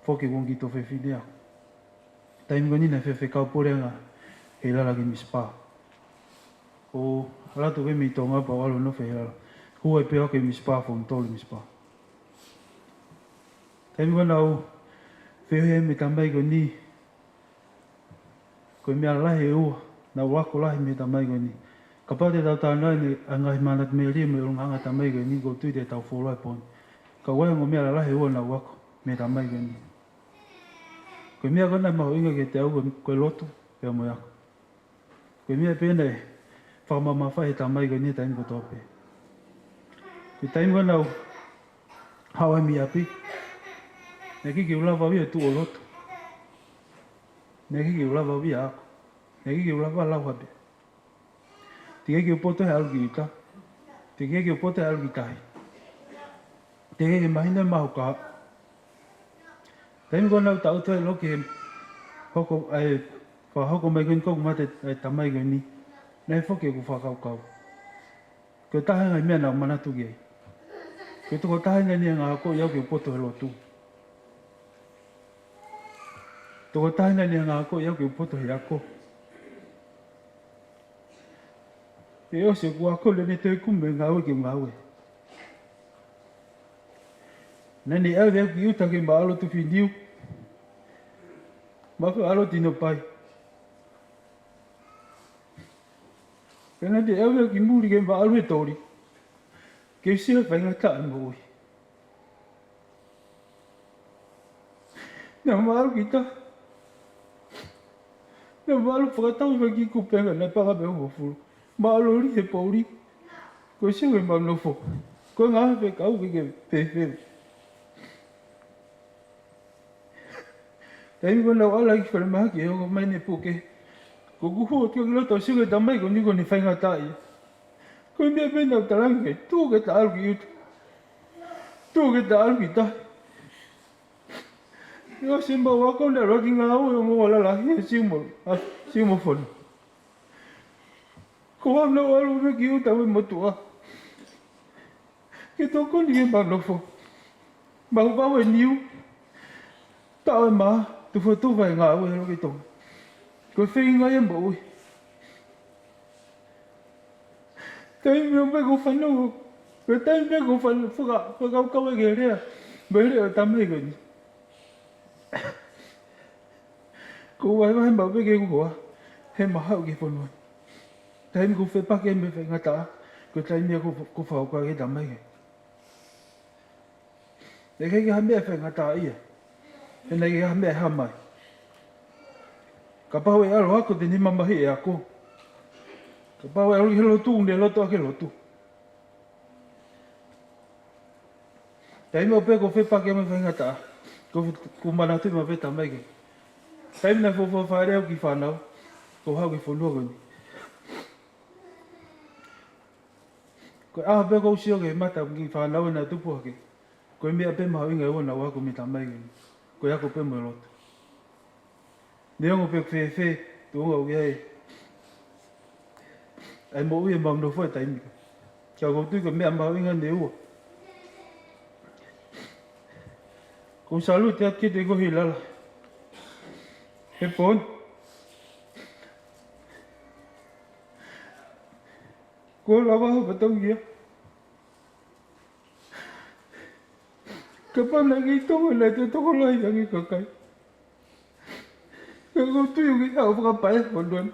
foki ʻeku ongo kiʻi tuofefine au. Taimi ko eni naʻe fefekau puleʻanga he ʻilala ki he misipā. ʻOku ou ʻalu atu pē mei Tonga pea u ʻalu ʻo nofo he ʻilala. Hū ai pē au ki he misipā, form tolu he misipā. Taimi ko ē naʻa ku feohi ai mo e tamai ko eni, ko e meʻa lahi ʻe ua naʻa ku ako lahi mei he tamai ko eni. Kapau te tau talanoa ʻi he ngaahi Mother's Millie mo e ʻulungaanga e tamai ko eni, ʻoku ou tui te tau fuoloa e poini. Ka ʻoku ʻi ai e ongo meʻa lalahi ʻe ua naʻa ku ako mei he tamai ko eni. Ko e meʻa ko ē naʻe mahuʻinga kiate au ko e, ko e lotu pea mo e ako. Ko e meʻa pē naʻe fakamamafaʻi ʻe he tamai ko eni he taimi kotoa pē. Ko e taimi ko ē naʻa ku haʻu ai mei ʻapi, naʻe ʻikai ke u lava au ia ʻo tuʻu ʻo lotu. Naʻe ʻikai ke u lava au ia ʻo ako. Naʻe ʻikai ke u lava ʻo lau ha meʻa. Teʻeki ke u poto he ʻalu ki ʻuta. Teʻeki ke u poto he ʻalu ki tahi. Teʻeki ke mahino e mahu kahaʻu. Taimi ko ē naʻa ku taʻu atu ai ʻo loki he hoko, ʻa e fakahoko mai ko eni ko ʻeku mate ʻa e tamai ko eni, naʻe foki ʻeku fakakaukau. Ko e taha e ngaahi meʻa naʻa ku manatu ki ai, ko e tokotaha eni naʻa ne hanga ʻo akoʻi au ke u poto he lotu. Tokotaha eni naʻa ne hanga ʻo akoʻi au ke u poto he ako. Pea ʻosi ʻeku ako, naʻa ne toe kumi e ngāue ke u ngāue. Naʻá ne ʻave au ki ʻuta ke ma ʻalu ʻo tufi niu, mo fakaʻalu ʻo tino pai. Pea naʻá ne ʻave au ki muli ke ma ʻalu he toli, ke u sio ki he faingataʻa ʻo e moʻui. Naʻá ma ʻalu ki tahi. Naʻá ma ʻalu ʻo fakatau e fanga kiʻi kupenga naʻe panga pē ʻe hongofulu. Ma ʻalu ʻo lī he poʻuli. Ko e sio ki heʻemau nofo. Ko e ngaahi fekau ke ke pehē. Taimi ko ē naʻá ku ʻalu ai ki falemahaki ʻe hoko mai ʻene puke, ko ʻeku hū atu ki loto ʻo sio ki he tamai ko eni, ko ʻene faingataʻa ia. Ko e meʻa pē naʻá ku talaange, tuʻu ke ta ʻalu ki ʻuta. Tuʻu ke ta ʻalu ki tahi. ʻI he ʻosi ʻemau ako naʻe ʻalu ki he ngāue ʻo e ongo lalahi ʻa Siumo, ʻa Siumofono. Ko au naʻá ku ʻalu pē ki ʻuta mo e motuʻa ke tokoni ki heʻemau nofo. Mau vau e niu, taʻo e mā, tufatufa e ngāue ʻa e loki Tonga. Ko e feinga ia e moʻui. Taimi ʻoku ou fanongo, ko e taimi ʻoku ou fan-, faka-, fakakaukau ai ki he lea, mo e lea ʻo e tamai ko eni, ʻoku ou vahevahe maʻu pē ki heʻeku hoa, heʻema haʻu ki he fonua ni. Taimi ʻoku ou fepaki ai mo e faingataʻa, ko e taimi ia ʻoku ou, ʻoku ou fakakaukau ki he tamai ko eni. Naʻe ʻikai ke ʻi ai ha meʻa faingataʻaʻia. He naʻe ʻikai ke ʻi ai ha meʻa ʻe hā mai. Kapau ʻe ʻalu ʻo ako, te ne mamahiʻi e ako. Kapau ʻe ʻalu ki he lotu, ʻokú ne lotu ʻaki e lotu. Taimi ʻoku ou fepaki ai mo e faingataʻa, ʻoku ou, ʻoku ou manatuʻi maʻu pē e tamai ko ē. Taimi naʻe fuofua fāʻeleʻi au e kiʻi fānau, ʻoku ou haʻu ki he fonua ko eni. Ko e ʻaho pē ʻoku ou sio ki he mata e kiʻi fānau naʻe tupu hake, ko e meʻa pē mahuʻinga ʻe ua naʻá ku ako mei he tamai ko eni, ko e ako pē mo e lotu. Neongo pe ʻoku fēfē, tuʻunga ʻoku ʻi ai ʻa e moʻui ʻemau nofo he taimi ko ē, ka ʻoku ou tui ko e meʻa mahuʻinga ʻeni ʻe ua. ʻOku ou salute atu kiate koe Hilala he pō ni. Kuo lava hoʻo fatongia. Kapau naʻe ʻikai toko, naʻe toe tokolahi ange e kakai. Ka ʻoku ou tui ʻoku ke haʻu ʻo fakapaʻanga e fonua ni.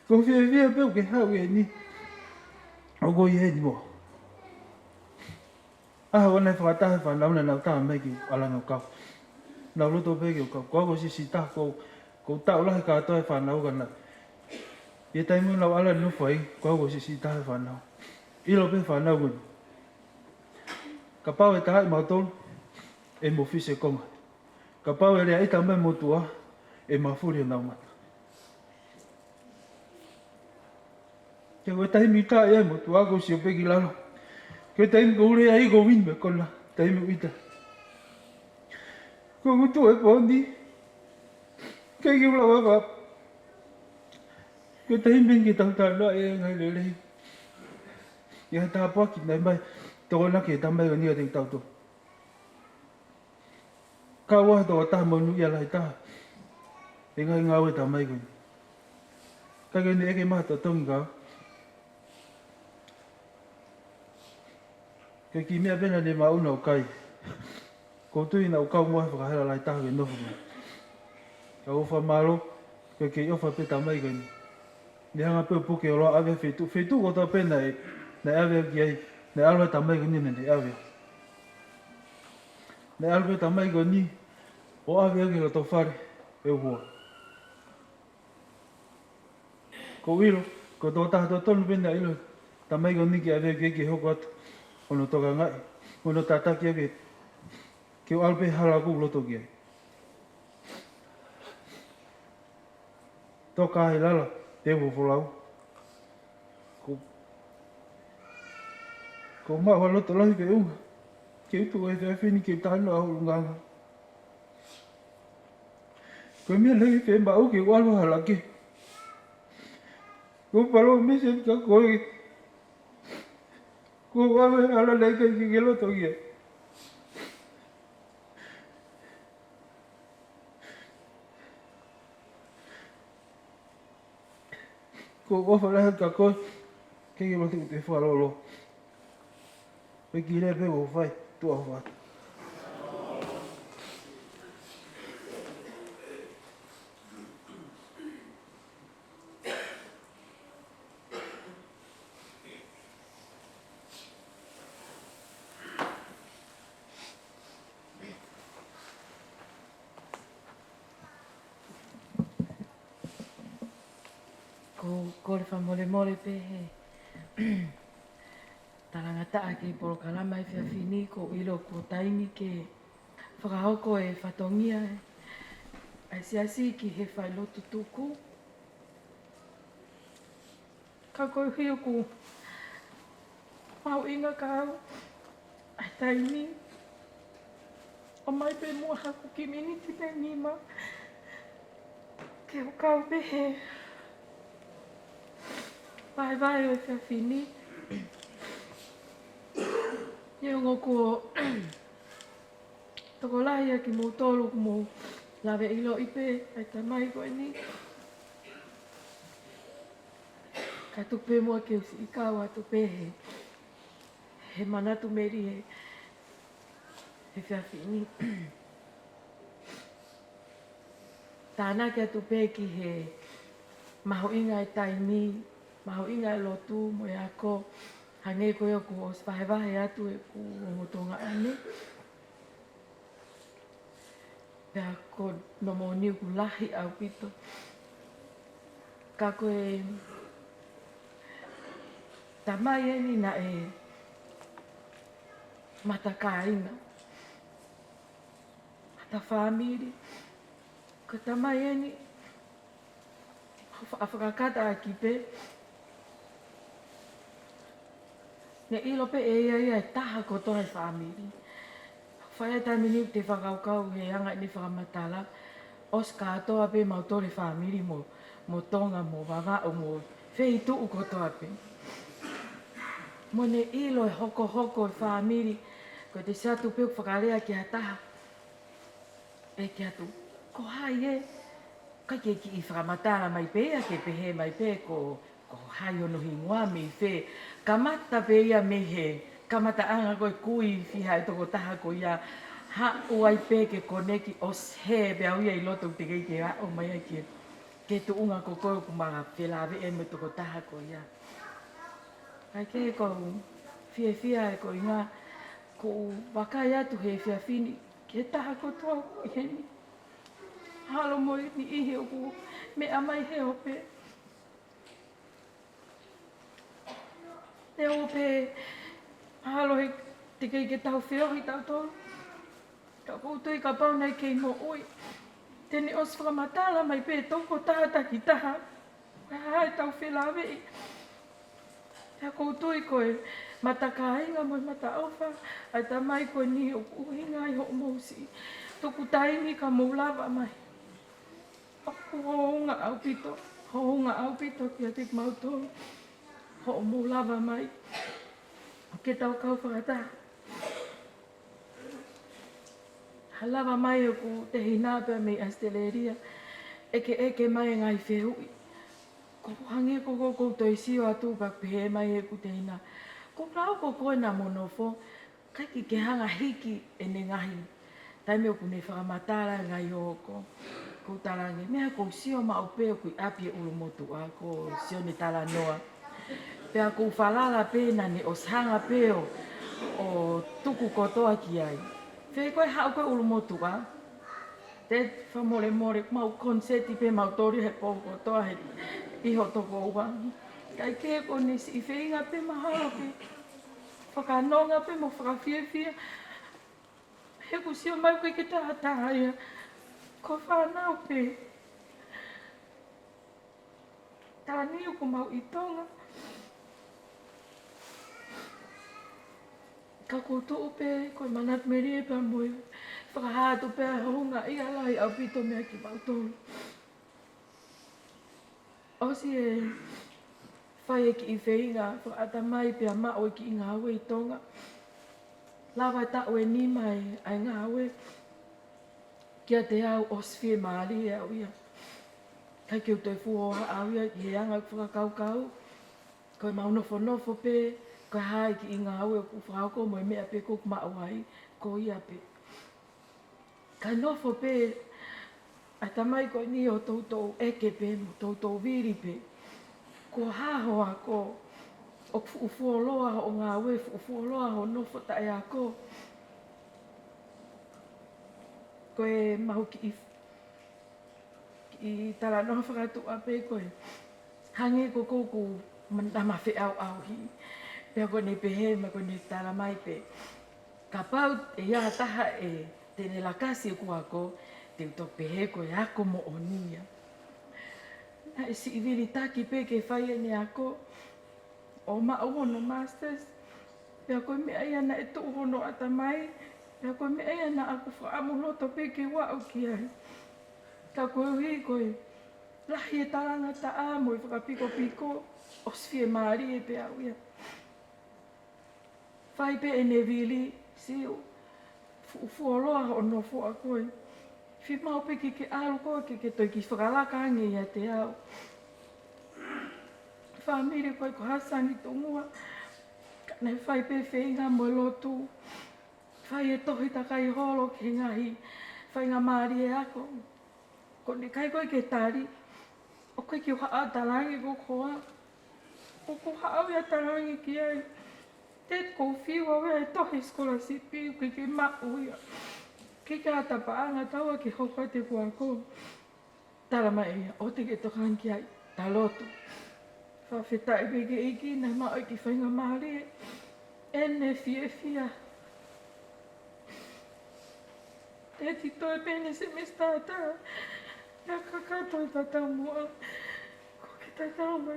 ʻOku ou fiefia pē ʻoku ke haʻu eni. ʻOku ou ʻi heni mo au. ʻAho ko ē naʻe fakataha e fānau naʻa nau tā mai ke u ʻalu ange ʻo kau. Nau loto pē ke u kau. Ko au kuo siʻisiʻi taha, ko, ko e taʻu lahi kātoa e fānau ka naʻe, ʻi he taimi naʻá ku ʻalu ʻo nofo ai, ko au kuo siʻisiʻi taha e fānau. ʻIlo pē e fānau ko eni, kapau ʻe tā ʻe mautolu, ʻe mofisi e konga. Kapau ʻe leaʻita mai e motuʻa, ʻe mafuli honau mata. Ka ko e taimi tā ai e motuʻa, ʻoku ou sio pē ki lalo. Ko e taimi ʻoku ou lea ai ʻoku ou inu mei he kona, taimi ʻoku ʻita. Ko ʻeku tuʻu he pō ni, ʻikai ke u lava ʻo. Ko e taimi ke tau talanoa e ngaahi lelei. ʻI he tāpuaki naʻe ʻomai ʻe he Tokonaki ki he tamai ko eni kiate kitautolu. Kau ai ha tokotaha monūʻia lahi taha he ngaahi ngāue ʻa e tamai ko eni. Ka ko ʻene ʻeke mai ha totongi ka, ko e kiʻi meʻa pē naʻá ne maʻu naʻá ku kai. ʻOku ou tui naʻá ku kau mo au he fakahela lahi taha ke nofo mai. Ka ʻoku ou fakamālō, ko e kei ʻofa pē e tamai ko eni. Ne hanga pē ʻo puke ʻo ʻalu ʻo ʻave au ki he feituʻu, feituʻu kotoa pē naʻe, naʻe ʻave au ki ai, naʻe ʻalu e tamai ko eni naʻá ne ʻave au. Naʻe ʻalu pē e tamai ko eni ʻo ʻave au ki loto fale ʻo e ua. ʻOku ou ʻilo, ko e tokotaha totonu pē naʻe ʻilo e tamai ko eni ke ʻave au ki ai ke hoko atu hono tokangaʻi, hono tataki au ke, ke u ʻalu pē he hala ʻoku ou loto ki ai. Toka Hilala, te u folau. ʻOku, ʻoku ou maʻu ha loto lahi feʻunga ke u tuʻu he efiafi ni ke u talanoa hoʻo ʻulungaanga. Ko e meʻa lahi fiemaʻu ke u ʻalu ʻo hala ki ai. ʻOku ou palōmesi atu kia koe, ko e ʻalu he hala naʻe ʻikai ke ke loto ki ai. ʻOku ou ʻofa lahi atu kia koe, ʻikai ke loto ki ai, te u fakalōloa. Ko e kiʻi lea pē ʻoku fai, tuʻa ʻofa atu. Ko, kole fakamolemole pē he talangataʻa ki he polokalama efiafi ni, ko e ʻilo ko e taimi ke fakahoko e fatongia ʻa e siasi ki he failotu tuku. Ka koeʻuhi ʻoku mahuʻinga kiate au ʻa e taimi, ʻomai pē muʻa haku kiʻi miniti pe nima ke u kau pē he vahevahe ʻo e efiafi ni. Neongo kuo tokolahi ʻa kimoutolu kuo mou lave ʻiloʻi pē ʻa e tamai ko eni, ka tuku pē muʻa ke u siʻi kau atu pē he, he manatu meli he, he efiafi ni. Tānaki atu pē ki he mahuʻinga e taimi, mahuʻinga e lotu mo e ako, hangē ko ia kuo ʻosi vahevahe atu ʻe he ongo Tonga ʻanenai. Pea ko hono moʻoni ʻoku lahi ʻaupito. Ka ko e tamai eni naʻe matakāinga, mata fāmili. Ko e tamai eni, ʻa fa-, ʻa fakakata ʻaki pē, ne ʻilo pē ʻe ia ia e taha kotoa e fāmili. Fai e taimi ni te fakakaukau he anga ʻene fakamatala, ʻosi kātoa pē mautolu e fāmili mo, mo Tonga, mo Vavaʻu, mo feituʻu kotoa pē. Mo ne ʻilo e hokohoko e fāmili, ko e te siʻi atu pē ʻo fakalea ki ha taha, ʻeke atu, ko hai ē? Kae ke kiʻi fakamatala mai pē ia ke pehē mai pē ko, ko hai hono hingoa, mei fē. Kamata pē ia mei he kamataʻanga ko e kui fiha e tokotaha ko ia. Haʻu ai pē ke koneki ʻosi hē pē au ia ʻi loto teʻeki ke aʻu mai ai ke, ke tuʻunga ko ē ʻoku ma felāveʻi mo e tokotaha ko ia. Kae kehe ʻoku ou fiefia he ko e ʻuhinga ʻoku ou vakai atu he efiafi ni ki he taha kotoa ʻi heni. Mahalo mo e niʻihi ʻoku meʻa mai he ope. He ope, mahalo he teʻeki ke tau feohi tautolu. Ka ʻoku ou tui kapau naʻe kei moʻui, te ne ʻosi fakamatala mai pē tokotaha takitaha ko e hā ʻetau felāveʻi. Pea ʻoku ou tui ko e matakāinga mo e mataʻofa ʻa e tamai ko eni ʻoku ʻuhinga ai hoʻomou siʻi tuku taimi ka mou lava mai. ʻOku hounga ʻaupito, hounga ʻaupito kiate kimautolu hoʻomou lava mai ke tau kau fakataha. Ha lava mai ʻeku tehina pea mei ʻAositelēlia, ʻekeʻeke mai e ngaahi fehuʻi. ʻOku hangē ko ē ʻoku ou toe sio atu pea pehē mai ʻeku tehina, ko e lau ko ē naʻa mo nofo, ʻikai ke ke hanga hiki ʻene ngaahi taimi ʻoku ne fakamatala e ngaahi hoko. ʻOku ou talaange, meʻa ʻoku ou sio maʻu pē ʻoku ʻi ʻapi e ʻulumotuʻa, ko Sione Talanoa. Pea ʻoku ou falala pē naʻa ne ʻosi hanga pē ʻo, ʻo tuku kotoa ki ai. Fē ko e haʻu ko ē ʻulumotuʻa, te fakamolemole, mau koniseti pē mautolu he pō kotoa he ʻi hoʻo tokoua. Kae kehe ʻoku ne siʻi feinga pē mahalo ke fakanonga pē mo fakafiefia. He ʻoku sio mai ʻoku ʻikai ke taha taha ia. Ko e fānau pē. Taimi ʻoku mau ʻi Tonga. Ka ʻoku ou tuʻu pē, ko e manatu melie pea mo e fakahā atu pē ʻa e houngaʻia lahi ʻaupito meia kimautolu. ʻOsi e fai e kiʻi feinga fakaʻatamai pea maʻu e kiʻi ngāue ʻi Tonga. Lava taʻu ʻe nima e, ʻa e ngāue. Kiate au ʻosi fiemālie au ia. ʻIkai ke u toe fuoa au ia ki he anga ʻeku fakakaukau. Ko ʻemau nofonofo pē, Ko e hā e kiʻi ngāue ʻoku fakahoko mo e meʻa pē ʻoku maʻu ai, ko ia pē. Ka nofo pē ʻa e tamai ko eni ʻo toutou ʻeke pē mo toutou vili pē. Ko e hā hoʻo ako? ʻOku fuʻu fuoloa hoʻo ngāue, fuʻu fuoloa hoʻo nofo taʻeako. Ko ʻemau kiʻi, kiʻi talanoa fakatuʻa pē ko ē. Hangē ko ʻeku ma-, nama feʻauʻauhi. Pea ko ʻene pehē mai, ko ʻene tala mai pē, kapau ʻe ʻi ai ha taha ʻe te ne lakasi ʻeku ako, te u toki pehē ko e ako moʻoni ia. Naʻe siʻi vilitaki pē ke fai ʻene ako, ʻo maʻu hono masters, pea ko e meʻa ia naʻe tuʻu hono ʻatamai, pea ko e meʻa ia naʻa ku fakaʻamu loto pē ke u aʻu ki ai. Ka koeʻuhi ko e lahi e talangataʻa mo e fakapikopiko, ʻosi fiemālie pē au ia. Fai pē ʻene vili, Siu, fuʻu fuoloa hoʻo nofo ʻa koe. Fiemaʻu pē ke ke ʻalu koe ke ke toe kiʻi fakalaka ange ʻiate au. Fāmili ko ē ko Hasani Tungua, ka naʻe fai pē feinga mo e lotu. Fai e tohi takai holo ki he ngaahi faingamālie ako. Ko ʻene ʻikai ko ē ke tali, ʻoku ʻikai ke u haʻa talaange ko koā. ʻOku ou haʻu ia ʻo talaange ki ai. Te kou fiu au ia he tohi sikolasipi, ʻoku ʻikai ke maʻu ia. ʻIkai ke ʻi ai ha paʻanga taua ke hoko atu ʻeku ako. Tala mai ia, ʻoua te ke tokanga ki ai, ta lotu. Fakafetaʻi pē ki he ʻEiki naʻe maʻu e kiʻi faingamālie ʻene fiefia. Te ti toe pē ʻene semesitā ʻe taha, ʻa e kakato ʻo e tatamuʻa. Ko e kiʻi tatamuʻa.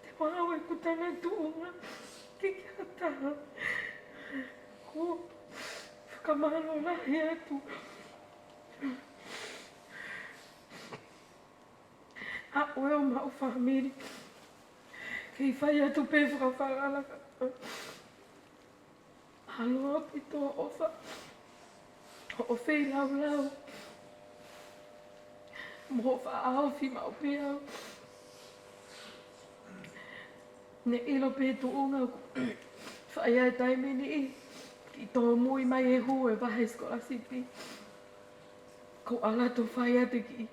Te u ʻalu ʻo ʻeku talatuʻunga ki he kiʻi taha. ʻOku ou fakamālō lahi atu. ʻA ʻoe ʻo maʻu fāmili. Kei fai atu pē fakafalala. Mālō ʻaupito ʻofa. Hoʻo feilaulau. Mo hoʻo fakaʻaofi maʻu pē au. Ne ʻilo pē tuʻunga ʻoku fai ai e taimi ni, kiʻi tōmui mai e hū e vahe sikolasipi. Ko e ʻalu atu ʻo fai atu e kiʻi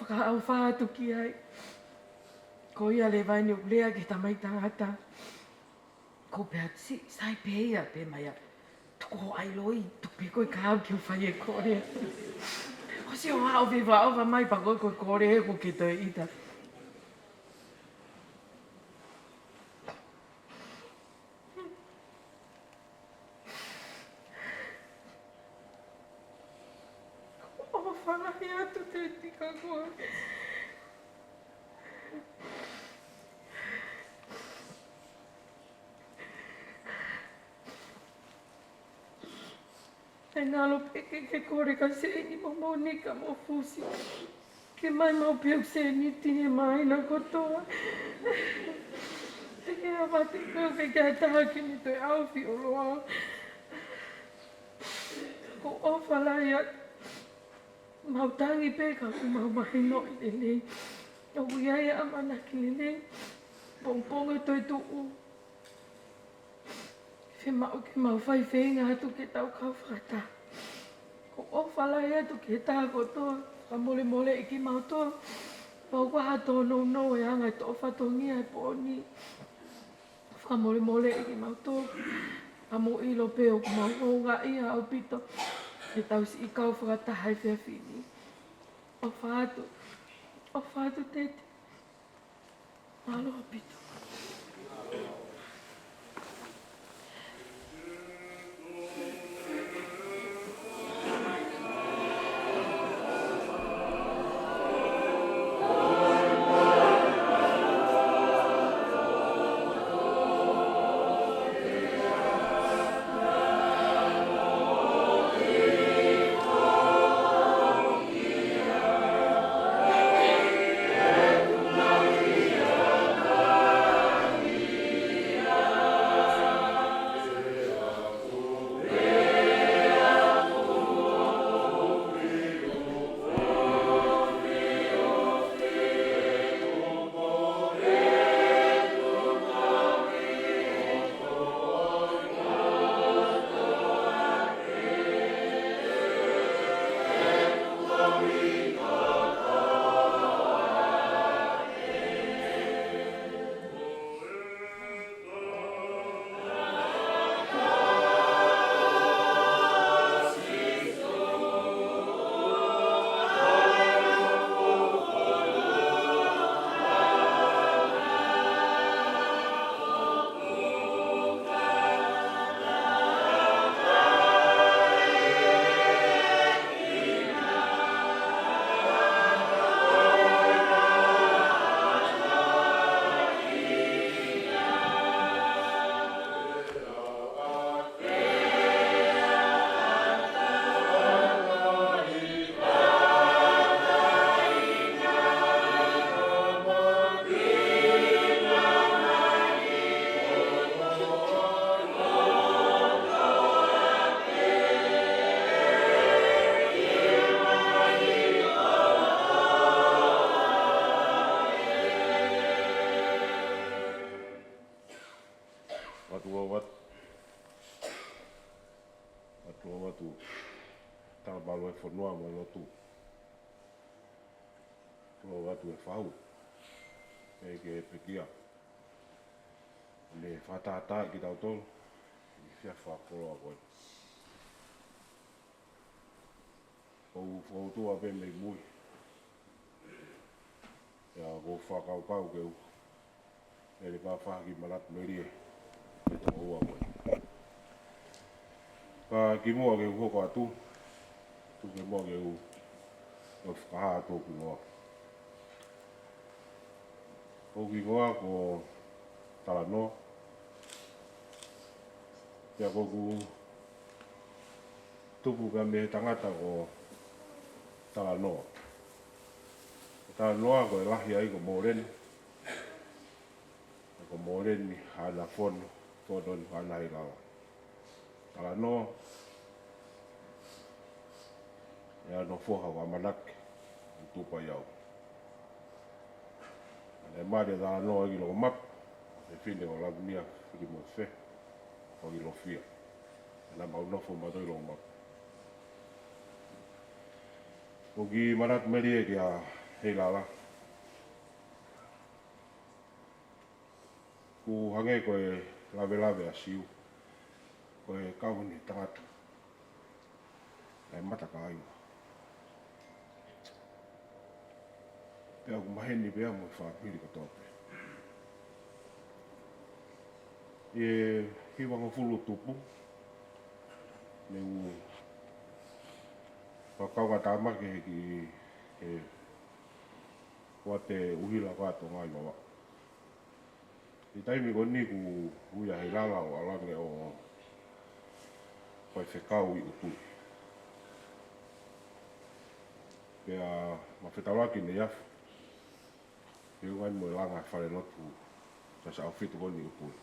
fakaʻauha atu ki ai. Ko ia leva eni ʻoku lea ki he tamai tangata. Ko e pehē atu, sai pē ia, pehē mai ia, tuku hoʻo ʻailohi, tuku pē koe kae ʻau ke u fai e kole. Ko e sio ʻo fai ʻo fai mai pea ko e kole ʻoku ke toe ʻita. ʻOfa lahi atu Teti kia koe. ʻE ngalo pē ke ke kole ka sēniti mo Monika mo Fusi. Ke maʻu maʻu pē ʻeku sēniti he māhina kotoa. Te ke ʻavate koe ke ke taha ke ne toe ʻaofi ʻo loa. Ko e ʻofa lahi atu. Mau tangi pē ka ʻoku mau mahinoʻi lelei. ʻOku ʻi ai e ʻamanaki lelei. Pongipongi ʻe toe tuʻu. Fiemaʻu ke mau fai feinga atu ke tau kau fakataha. Ko e ʻofa lahi atu ki he taha kotoa, fakamolemoleʻi kimautolu. Pau ko ha tōnounou e anga e toʻo fatongia he pō ni. Fakamolemoleʻi kimautolu. Ka mou ʻilo pē ʻoku mau houngaʻia ʻaupito. Ke tau siʻi kau fakataha he efiafi ni. ʻOfa atu. ʻOfa atu Teti. Mālō ʻaupito. Atu, atu, atu. Tala mālō e fonua mo e lotu. Tala atu e fahu. Pea ke pekia. Ne fakatātā kitautolu. ʻI he efiafi fakakoloa ko eni. ʻOku ou fokotuʻu pē mei mui. Pea ʻoku ou fakakaukau ke u lele pē ha faʻahinga manatu melie ʻi he tokoua ko ē. Ka kimuʻa ke u hoko atu, tuku ke muʻa ke u, u fakahā atu hoku hingoa. Ko hoku hingoa ko Talanoa. Pea ʻoku ou tupu pē mei he tangata ko Talanoa. Ko Talanoa ko e lahi ai ko Moleni. Ko Moleni haʻana fono, fono ni haʻana ʻi lalo. Talanoa, ʻe ʻi ai hono foha ʻoku ʻamanaki, ʻoku tupu ai au. Naʻe mali ʻa Talanoa ʻi Longomapu, ʻa e fefine ko Lavinia Filimofe Fangilofia. Naʻa mau nofo mautolu ʻi Longomapu. Ko e kiʻi manatu melie kia Heilala. ʻOku hangē ko e lavelave ʻa Siu, ko e kau ni tangata ʻa e mata kāinga. Pea ʻoku maheni pē ia mo e fāmili kotoa pē. ʻI he hivangofulu tupu, ne u fakakaungātāmaki he kiʻi, he kuate ʻuhila ko ē ʻa Tonga ʻi Vavaʻu. ʻI he taimi ko eni kuo ui ʻa Heilala ʻo ʻalu ange ʻo faifekau ʻi ʻUtui. Pea ma fetaulaki ne afu, ke u ngai mo e langa falelotu, Siasi ʻAhofitu ko eni ʻi ʻUtui.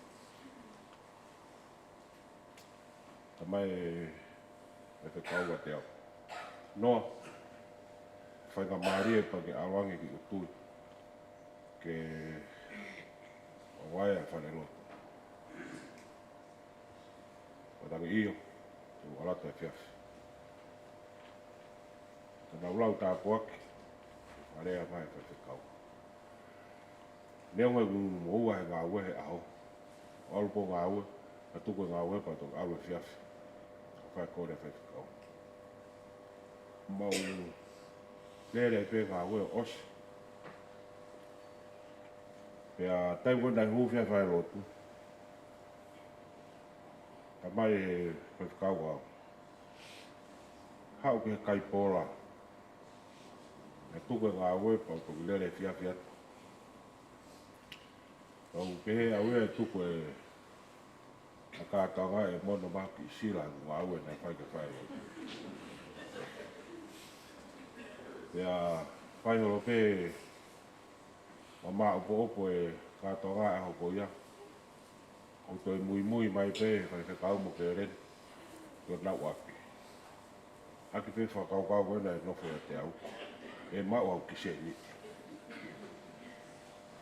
Talamai ʻe he faifekau kiate au, Noa, faingamālie pea ke ʻalu ange ki ʻUtui ke ʻoange ʻa e falelotu. Pea u tangi ʻio, te u ʻalu atu he efiafi. Ka naʻa ku lau tāpuaki, ʻa e lea mai ʻa e faifekau. Neongo ʻeku moʻua he ngāue he ʻaho, ʻo ʻalu pē ʻo ngāue, ka tuku e ngāue pea toki ʻalu he efiafi. Ka fai e kole ʻa e faifekau. Mau lele pē ngāue ʻo ʻosi. Pea taimi ko ē naʻe hūfia e falelotu, talamai ʻe he faifekau, haʻu ki he kaipola. Naʻe tuku e ngāue pea u toki lele he efiafi atu. Pea u pehē ʻe au ia ʻe tuku e kātoanga ʻe mono maʻu ki sila ʻeku ngāue naʻe fai ke fai. Pea fai holo pē, ma maʻopoʻopo e kātoanga ʻa e ʻaho ko ia. ʻO toe muimui mai pē faifekau mo Peleni ki honau ʻapi. ʻAki pē fakakaukau ko ē naʻe nofo ʻiate au, ʻe maʻu au ki sēniti.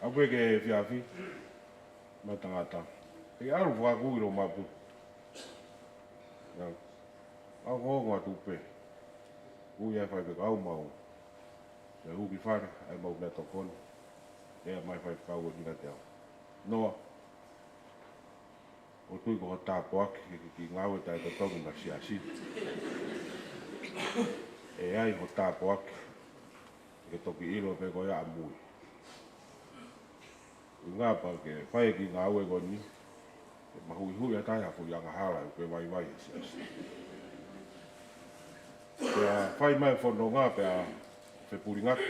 ʻAlu pē ki he efiafi, ma tangata, ʻe ʻalu fakakū ʻi Longomapu. Ia, ʻalu ko ē ʻo atu pē. Ui ʻa e faifekau mau. Pea u hū ki fale, ʻai mau meʻatokoni. Lea mai e faifekau ko eni kiate au, Noa, ʻoku ou tui ko hoʻo tāpuaki ki he kiʻi ngāue taʻetotongi maʻa e siasi. ʻE ʻi ai hoʻo tāpuaki, ke toki ʻilo pē koe ʻamui. ʻUhinga pea ke fai e kiʻi ngāue ko eni, ke mahuʻihuʻi atu ai ha foʻi angahala ʻoku ke vaivai he siasi. Pea fai mai e fononga pea fepulingaki,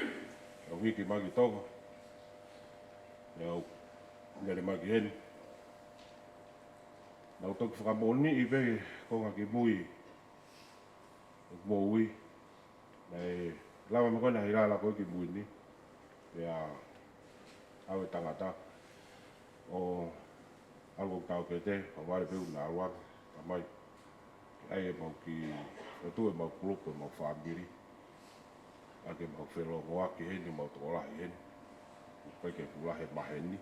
pea u hiki mai ki Tonga. Pea u lele mai ki heni. Naʻa ku toki fakamoʻoniʻi pē konga kimui ʻeku moʻui. Naʻe lava mai ko ē ʻa Heilala ko ē ki mui ni. Pea ʻave e tangata ʻo ʻalu ʻo tau pete, ʻo vale pē ʻo na ʻalu ange, talamai ke ʻai ʻemau kiʻi, ʻo tuʻu ʻemau kulupu, ʻemau fāmili. ʻAki ʻemau felōngoaki heni, mau tokolahi heni. ʻOku ʻikai ke fuʻu lahi e maheni.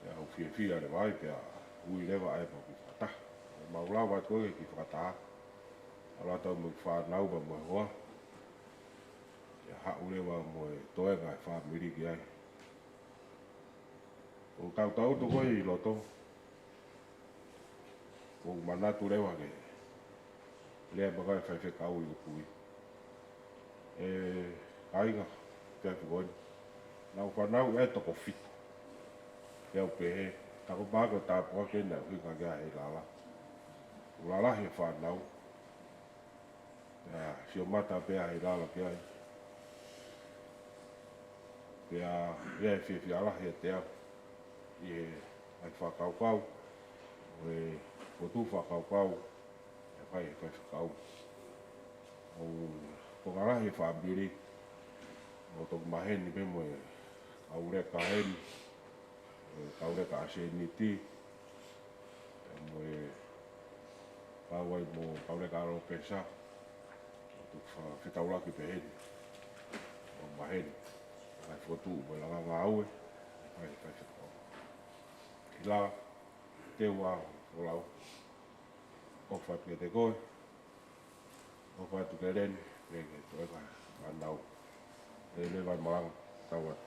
Pea u fiefia leva ai, pea u Ui leva ai mo ki fakataha. Mau lava atu ki fakataha. ʻAlu atu mo e fānau pea mo e hoa. ʻIo, haʻu leva mo e toenga e fāmili ki ai. ʻOku tau tau toko ʻi loto. ʻOku ou manatu leva ke lea mai e faifekau ʻi ʻUtui. ʻE, kāinga, ke fuko ni. Naʻa ku fanauʻi ʻa e toko fitu. Ke u pehē, tā ko e pā ko e tāpuaki naʻe ʻuhinga ki ai ʻa Heilala. ʻOku lalahi e fānau. Pea sio mata pē ʻa Heilala ki ai. Pea ʻi ai e fiefia lahi ʻiate au ʻi he ngaahi fakakaukau, ʻo e potu fakakaukau, ʻe fai, ʻe fai fakau. ʻOku konga lahi e fāmili, ʻoku toki maheni pē mo e kau leka heni, ʻo e kau leka ʻa Seniti, pea mo e kau ai mo e kau leka ʻa Lopesa, ʻoku toki fa-, fetaulaki pē heni, ʻo maheni, ʻa e fotu mo e langa ngāue, ʻe fai, ʻe fai fakau. Ki la, te ua, o lau. ʻOfa atu kiate koe. ʻOfa atu kia Leni, ke, ke toe ka, ka nau. ʻE leva e malanga, tau atu.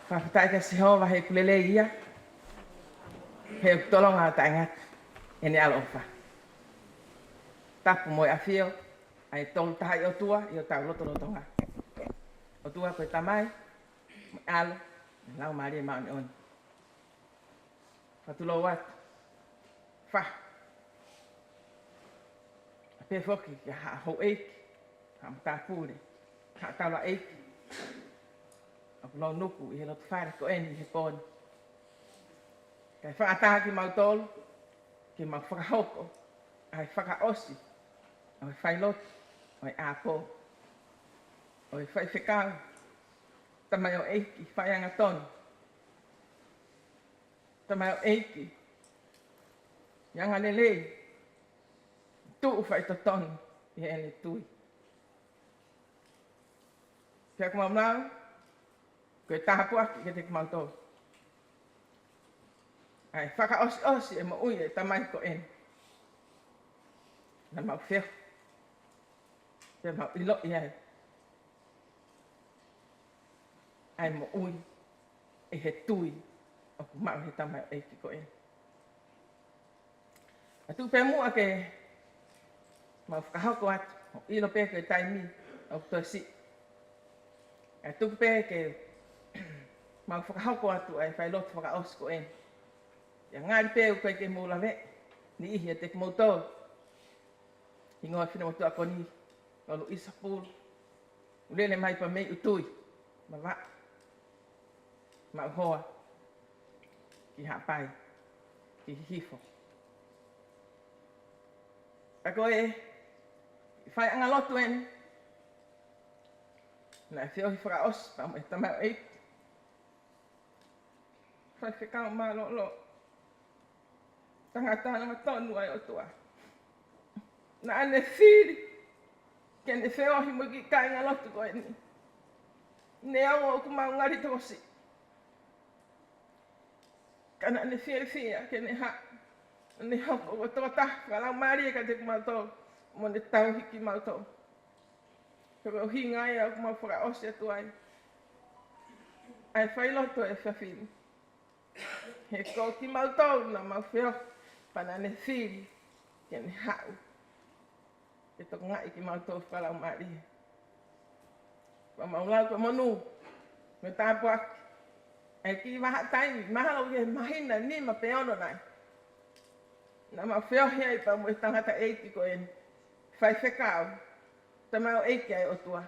Fakafetaʻi kia Sihova he ʻoku lelei ia, he ʻoku tolonga ʻo taʻengata ʻene ʻaloʻofa. Tapu mo e ʻafio ʻa e Tolu Tahaʻi ʻOtua ʻi hotau lotolotonga. ʻOtua ko e Tamai, mo e ʻAlo, mo e Laumālie Māʻoniʻoni. Fakatulou atu. Fa. Pea pehē foki ki he haʻa houʻeiki, haʻa matāpule, haʻa taulaʻeiki ʻoku lounuku ʻi he loto fale ko eni he pō ni. Kae fakaʻatā kimautolu, ke mau fakahoko ʻa e fakaʻosi ʻo e failotu ʻo e ʻaho, ʻo e faifekau, tamaioʻeiki faiangatonu, tamaioʻeiki ʻi he anga lelei, tuʻu faitotonu ʻi heʻene tui. Pea ʻoku mau lau, ko e tāpuaki kiate kimautolu ʻa e fakaʻosiʻosi e moʻui e tamai ko eni. Naʻa mau feohi, pea mau ʻiloʻi ai ʻa e moʻui ʻi he tui ʻoku maʻu he tamaioʻeiki ko eni. ʻA, tuku pē muʻa ke mau fakahoko atu, ʻo ʻilo pē ko e taimi ʻoku toe siʻi. ʻA, tuku pē ke mau fakahoko atu ʻa e failotu fakaʻosi ko eni. ʻIo, ngali pē ʻoku ʻikai ke mou lave, niʻihi ʻiate kimoutolu. Hingoa e finemotuʻa ko eni, ʻo Luʻisa Pulu. ʻOku lele mai pē mei ʻUtui, Vavaʻu. Maʻu hoa ki Haʻapai, ki Hihifo. Pea ko e faiʻanga lotu eni, naʻe feohi fakaʻosi pea mo e tamaioʻeiki, faifekau mālōlō, tangata angatonu ʻa e ʻOtua. Naʻa ne fili ke ne feohi mo e kiʻi kāingalotu ko eni. Neongo ʻoku mau ngali tokosiʻi, ka naʻa ne fiefia ke ne haʻu, ne hoko ko e tokotaha fakalaumālie kiate kimautolu, mo ne tauhi kimautolu. Ko e ʻuhinga ia ʻoku mau fakaʻosi atu ai ʻa e failotu he efiafi ni. He ko kimautolu naʻa mau feohi, pea naʻa ne fili ke ne haʻu ke tokangaʻi kimautolu fakalaumālie. Pea mau lau ko e monū mo e tāpuaki ʻa e kiʻi vahaʻa taimi, mahalo ko e māhina nima pe ono nai, naʻa mau feohi ai pea mo e tangataʻeiki ko eni, faifekau, tamaioʻeiki ʻa e ʻOtua.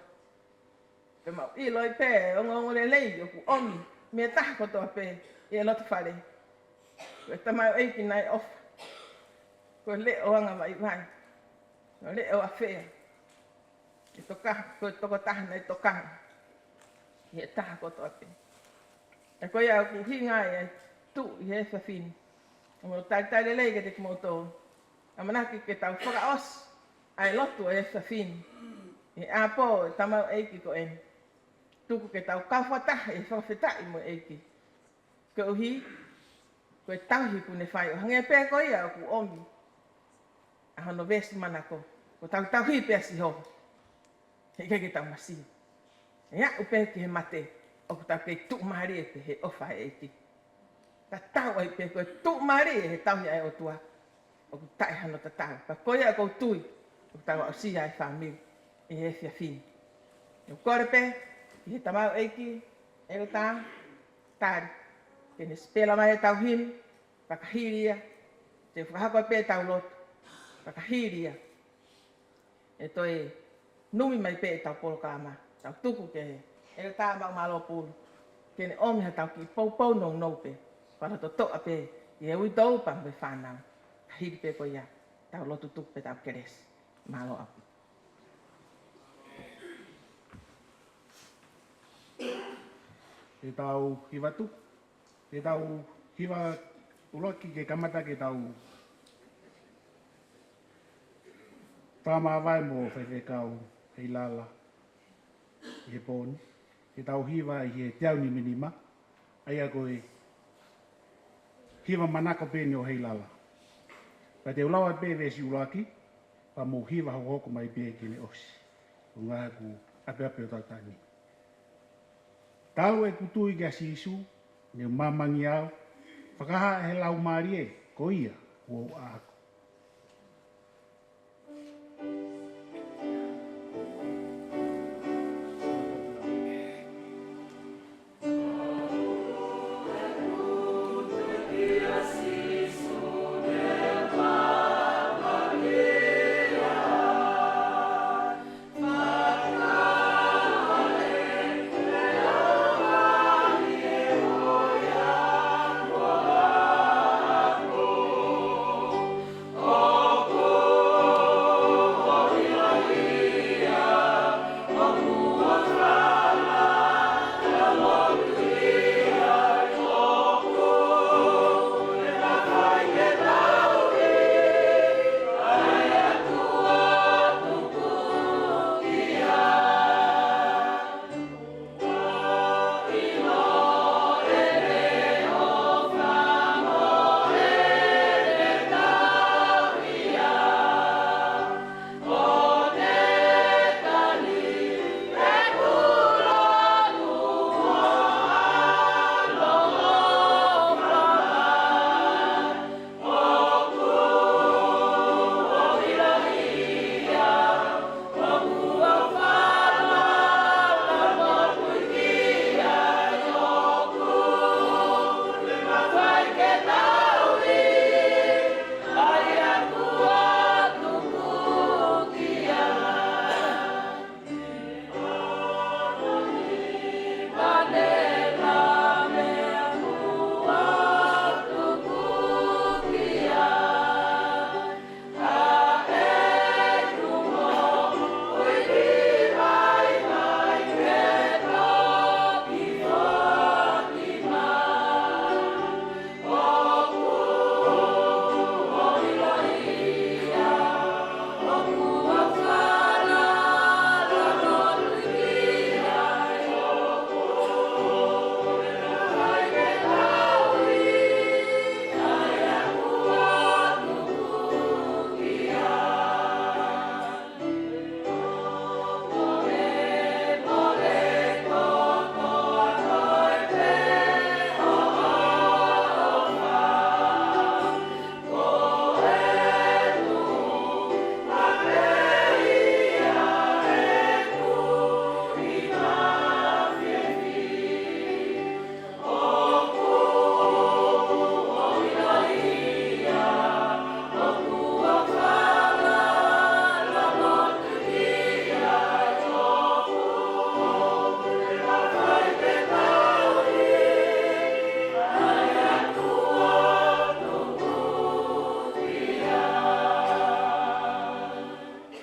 Pea mau ʻilo ai pē ʻa e ongoongolelei ʻoku ʻomi mei he taha kotoa pē ʻi he loto fale. Ko e tamaioʻeiki naʻe ʻofa, ko e leʻo angavaivai, ko e leʻo afea, Toka, ko e tokotaha naʻe toka ʻi he taha kotoa pē. ʻA ia ko ia ʻoku ʻuhinga ia ʻa e tuʻu ʻi he efiafi ni. ʻOku ou talitali lelei kiate kimoutolu. ʻAmanaki ke tau fakaʻosi ʻa e lotu ʻo e efiafi ni ʻi he ʻapi ʻo e tamaioʻeiki ko eni. Tuku ke tau kau fakataha ʻi he fakafetaʻi mo e ʻEiki. Koeʻuhi ko e tauhi kuo ne fai, ʻo hangē pē ko ia ʻoku ʻomi ʻa hono veesi manako, ko ʻetau tauhi pē ʻa Sihova, heʻikai ke tau masiva. ʻE aʻu pē ki he mate, ʻoku tau kei tuʻumālie pē he ʻofa ʻa e ʻEiki. Tatau ai pē ko e tuʻumālie he tauhi ʻa e ʻOtua, ʻoku taʻe hano tatau. Ka ko ia ʻoku ou tui ʻoku tau aʻusia ʻa e fāmili ʻi he efiafi ni. ʻOku ou kole pē ki he tamaioʻeiki, ʻEletā Tali, ke ne sipela mai ʻetau himi, fakahili ia, te u fakahoko pē ʻetau lotu, fakahili ia ʻe toe numi mai pē ʻetau polokalama, tau tuku ki he ʻEletā Maumalo Pulu, ke ne ʻomi haʻatau kiʻi poupou nounou pē, fakatotoʻa pē ʻi he uitou pea mo e fānau. Ka hili pē ko ia, tau lotu tuku pē ʻetau kelesi. Mālō ʻaupito. Ke tau hiva atu. Ke tau hiva ʻuluaki ke kamata ke tau fakamāvae mo Faifekau Heilala ʻi he pō ni. Ke tau hiva ʻi he teau nimanima, ʻa ia ko e hiva manako pē eni ʻo Heilala. Pea te u lau atu pē veesi ʻuluaki, pea mou hiva hokohoko mai pē ke ne ʻosi. Ko e ngaahi ʻapiʻapi ʻo ʻetau taimi. Talu ʻeku tui kia Sīsū, ne u māmangi au, fakahā ʻe he Laumālie, ko ia kuo u ʻaʻaku.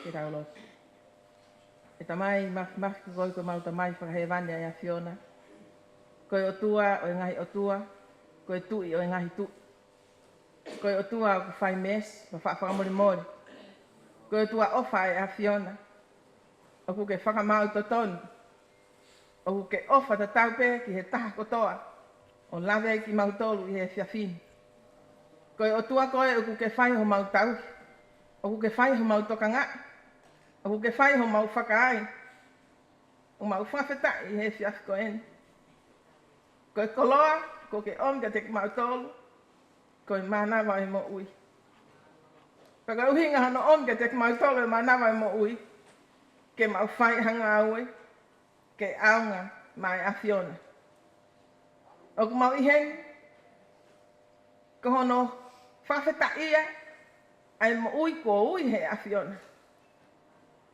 Ke tau lotu. ʻE Tamai Māfimafi, ko koe ko ʻemau Tamai fakahēvani ʻa e ʻAfiona. Ko e ʻOtua ʻo e ngaahi ʻotua, ko e Tuʻi ʻo e ngaahi tuʻi. Ko e ʻOtua ʻoku fai meesi mo faʻa fakamolemole. Ko e ʻOtua ʻofa ʻa e ʻAfiona. ʻOku ke fakamaau totonu. ʻOku ke ʻofa tatau pē ki he taha kotoa ʻo lave ai kimautolu ʻi he efiafi ni. Ko e ʻOtua koe ʻoku ke fai homau tauhi. ʻOku ke fai homau tokangaʻi. ʻOku ke fai homau fakaai. ʻOku mau fakafetaʻi ʻi he efiafi ko eni. Ko e koloa ʻoku ke ʻomi kiate kimautolu, ko e mānava ʻo e moʻui. Pea ko e ʻuhinga hono ʻomi kiate kimautolu e mānava ʻo e moʻui, ke mau fai ha ngāue ke ʻaonga maʻa e ʻAfiona. ʻOku mau ʻi heni ko hono fakafetaʻia ʻa e moʻui kuo ui ʻe he ʻAfiona.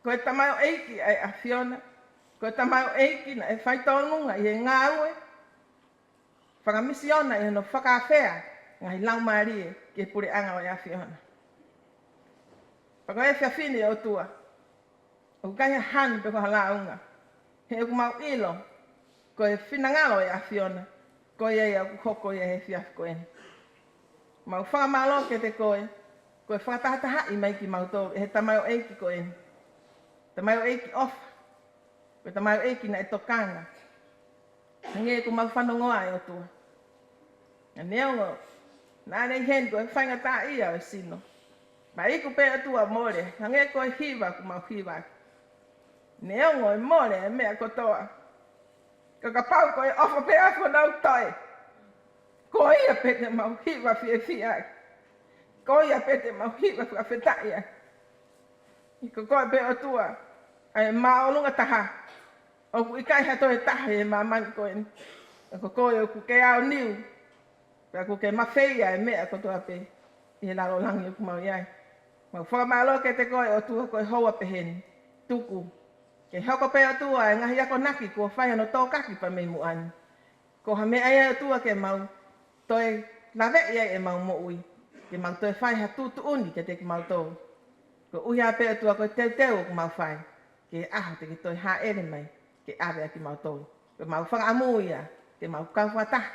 Ko e tamaioʻeiki ʻa e ʻAfiona. Ko e tamaioʻeiki naʻe fai tōnunga ʻi he ngāue fakamisiona ʻi hono fakaafeʻi e ngaahi laumālie ki he puleʻanga ʻo e ʻAfiona. Pea ko e efiafi ni, ʻOtua, ʻoku ʻikai ha hanu pe ko ha lāunga. He ʻoku mau ʻilo ko e finangalo ʻo e ʻAfiona, ko ia ia ʻoku hoko ia he efiafi ko eni. Mau fakamālō kiate koe, ko e fakatahatahaʻi mai kimautolu ʻe he tamaioʻeiki ko eni. Tamaioʻeiki ʻofa, ko e tamaioʻeiki naʻe tokanga. Hangē ko ʻemau fanongoa, ʻe ʻOtua. Neongo naʻa ne ʻi heni ko e faingataʻaʻia ʻo e sino, pea iku pē, ʻOtua, mole, hangē ko e hiva ʻoku mau hiva. Neongo ʻe mole e meʻa kotoa, ka kapau ko e ʻofa pē ʻa honau toe, ko ia pē te mau hiva fiefia ai. Ko ia pē te mau hiva fakafetaʻi ai. He ko koe pē, ʻOtua, ʻa e māʻolunga taha. ʻOku ʻikai ha toe taha he māmani ko eni. Ka ko koe ʻoku ke aoniu, pea ʻoku ke mafeia e meʻa kotoa pē ʻi he lalo langi ʻoku mau ʻi ai. Mau fakamālō kiate koe, ʻOtua, ko e houa pehē ni. Tuku ke hoko pē, ʻOtua, e ngaahi akonaki kuo fai hono tōkaki pea mei muʻa ni ko ha meʻa ia, ʻOtua, ke mau toe laveʻi ai ʻemau moʻui, ke mau toe fai ha tuʻutuʻuni kiate kimautolu. Koeʻuhi pē, ʻOtua, ko e teuteu ʻoku mau fai ki he ʻaho te ke toe hāʻele mai ke ʻave ʻa kimautolu. Ko ʻemau fakaʻamu ia ke mau kau fakataha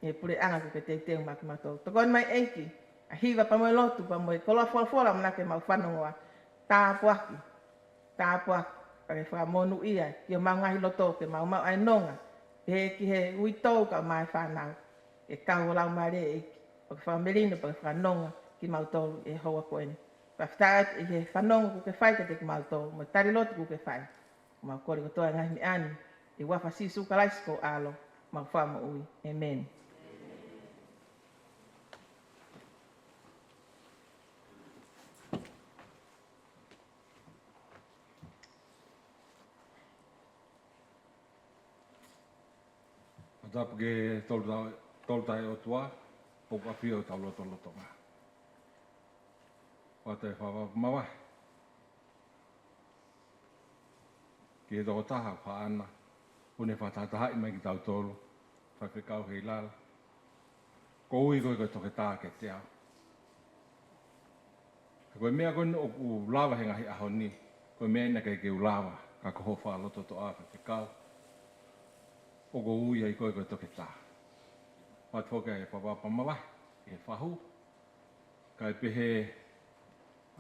ʻi he puleʻanga ʻoku ke teuteu maʻa kimautolu. Tokoni mai, ʻEiki, ʻa e hiva pea mo e lotu pea mo e koloa folofola ʻoku mau fanongoa. Tāpuaki, tāpuaki, pea ke fakamonūʻia ki homau ngaahi loto, ke mau maʻu ʻa e nonga, pehē ki he uitou kae ʻumaʻā e fānau, ke kau ho Laumālie, ʻEiki, pea ke fakamelino pea ke fakanonga kimautolu ʻi he houa ko eni. Fakafetaʻi atu ʻi he fanongo ʻoku ke fai kiate kimautolu mo e tali lotu ʻoku ke fai. Mau kole kotoa e ngaahi meʻa ni ʻi he huafa ʻo Sīsū Kalaisi ko ho ʻAlo, homau Fakamoʻui. ʻĒmeni. Fakatapu ki he Tolu Taha, Tolu Taha ʻOtua, ʻoku ʻafio ʻi hotau lotolotonga. ʻOatu e fakatapu mavahe ki he tokotaha ʻoku haʻana, ʻoku ne fakatahatahaʻi mai kitautolu, Faifekau Heilala. ʻOku ou ui koe ko e toketā kiate au. He ko e meʻa ko eni ʻoku lava he ngaahi ʻaho ni, ko e meʻa eni naʻe ʻikai ke u lava, ka ko hoʻo fakalototoʻa, Faifekau, ʻoku ou ui ai koe ko e toketā. ʻOatu foki e fakatapu mavahe ki he fahu, kae pehē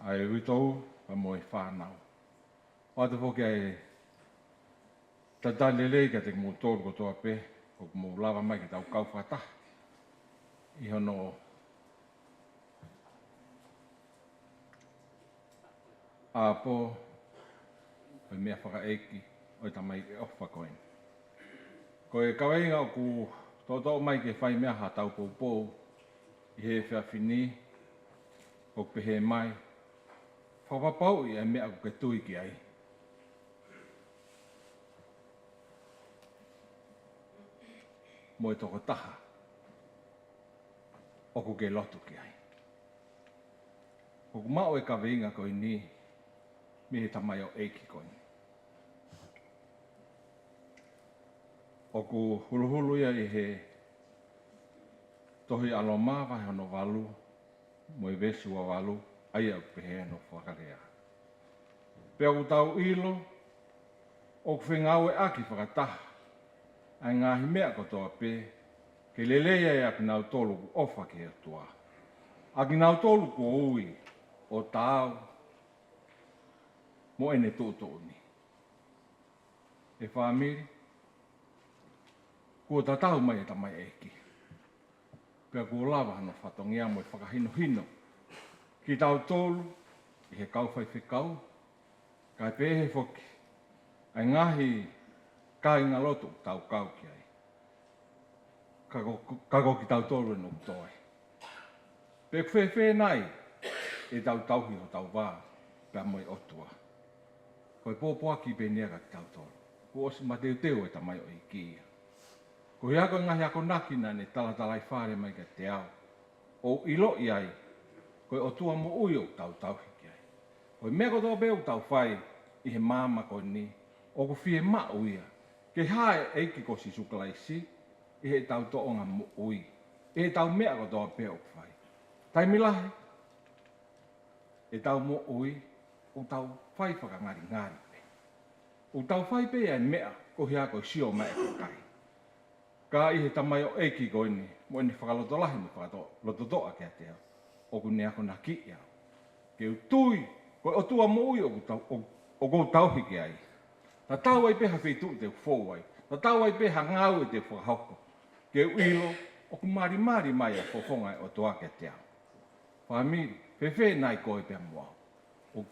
ʻa e uitou pea mo e fānau. ʻOatu foki ʻa e talitali lelei kiate kimoutolu kotoa pē ʻoku mou lava mai ke tau kau fakataha ʻi hono ʻapo, ko e meʻa fakaʻeiki ʻo e tamaioʻeiki ʻofa ko eni. Ko e kaveinga ʻoku toʻotoʻo mai ke fai mei ai haʻatau poupou ʻi he efiafi ni, ʻoku pehē mai, fakapapauʻi ʻa e meʻa ʻoku ke tui ki ai mo e tokotaha ʻoku ke lotu ki ai. ʻOku maʻu e kaveinga ko eni mei he tamaioʻeiki ko eni. ʻOku huluhulu ia ʻi he tohi ʻa Loma vahe hono valu mo e veesi ua valu, ʻa ia ʻoku pehē hono fakalea: Pea ʻoku tau ʻilo ʻOku fengāueʻaki fakataha ʻa e ngaahi meʻa kotoa pē, ke lelei ai ʻa kinautolu ʻoku ʻofa ki he ʻOtua, ʻa kinautolu kuo ui ʻo taau mo ʻene tuʻutuʻuni. ʻE fāmili, kuo tatau mai e tamaioʻeiki. Pea kuo lava hono fatongia mo e fakahinohino kitautolu ʻi he kau faifekau, kae pehē foki ʻa e ngaahi kāingalotu ʻoku tau kau ki ai. Ka ko, ka ko kitautolu ʻe nofo toe. Pe ʻoku fēfē nai ʻetau tauhi hotau vā pea mo e ʻOtua? Ko e pōpoaki pē eni ia kiate kitautolu. Kuo ʻosi mateuteu e tamaioʻeiki ia. Ko ia ko e ngaahi akonaki naʻa ne talatalaifale mai kiate au, ʻo u ʻiloʻi ai ko e ʻOtua moʻui ʻoku tau tauhi ki ai. Ko e meʻa kotoa pē ʻoku tau fai ʻi he māmani ko eni, ʻoku fiemaʻu ia ke hā e ʻEiki ko Sīsū Kalaisi ʻi heʻetau tōʻonga moʻui, ʻi heʻetau meʻa kotoa pē ʻoku fai. Taimi lahi ʻetau moʻui, ʻoku tau fai fakangalingali pē. ʻOku tau fai pē ʻa e meʻa ko ia ko e sio mai e kakai. Ka ʻi he tamaioʻeiki ko eni, mo ʻene fakalotolahi mo e fakalototoʻa kiate au, ʻoku ne akonakiʻi au ke u tui ko e ʻOtua moʻui ʻoku tau, ʻo, ʻoku ou tauhi ki ai, tatau ai pē ha feituʻu te u fou ai, tatau ai pē ha ngāue te u fakahoko, ke u ʻilo ʻoku malimali mai ʻa e fofonga ʻo e ʻOtua kiate au. Fāmili, fēfē nai koe pea mo au? ʻO,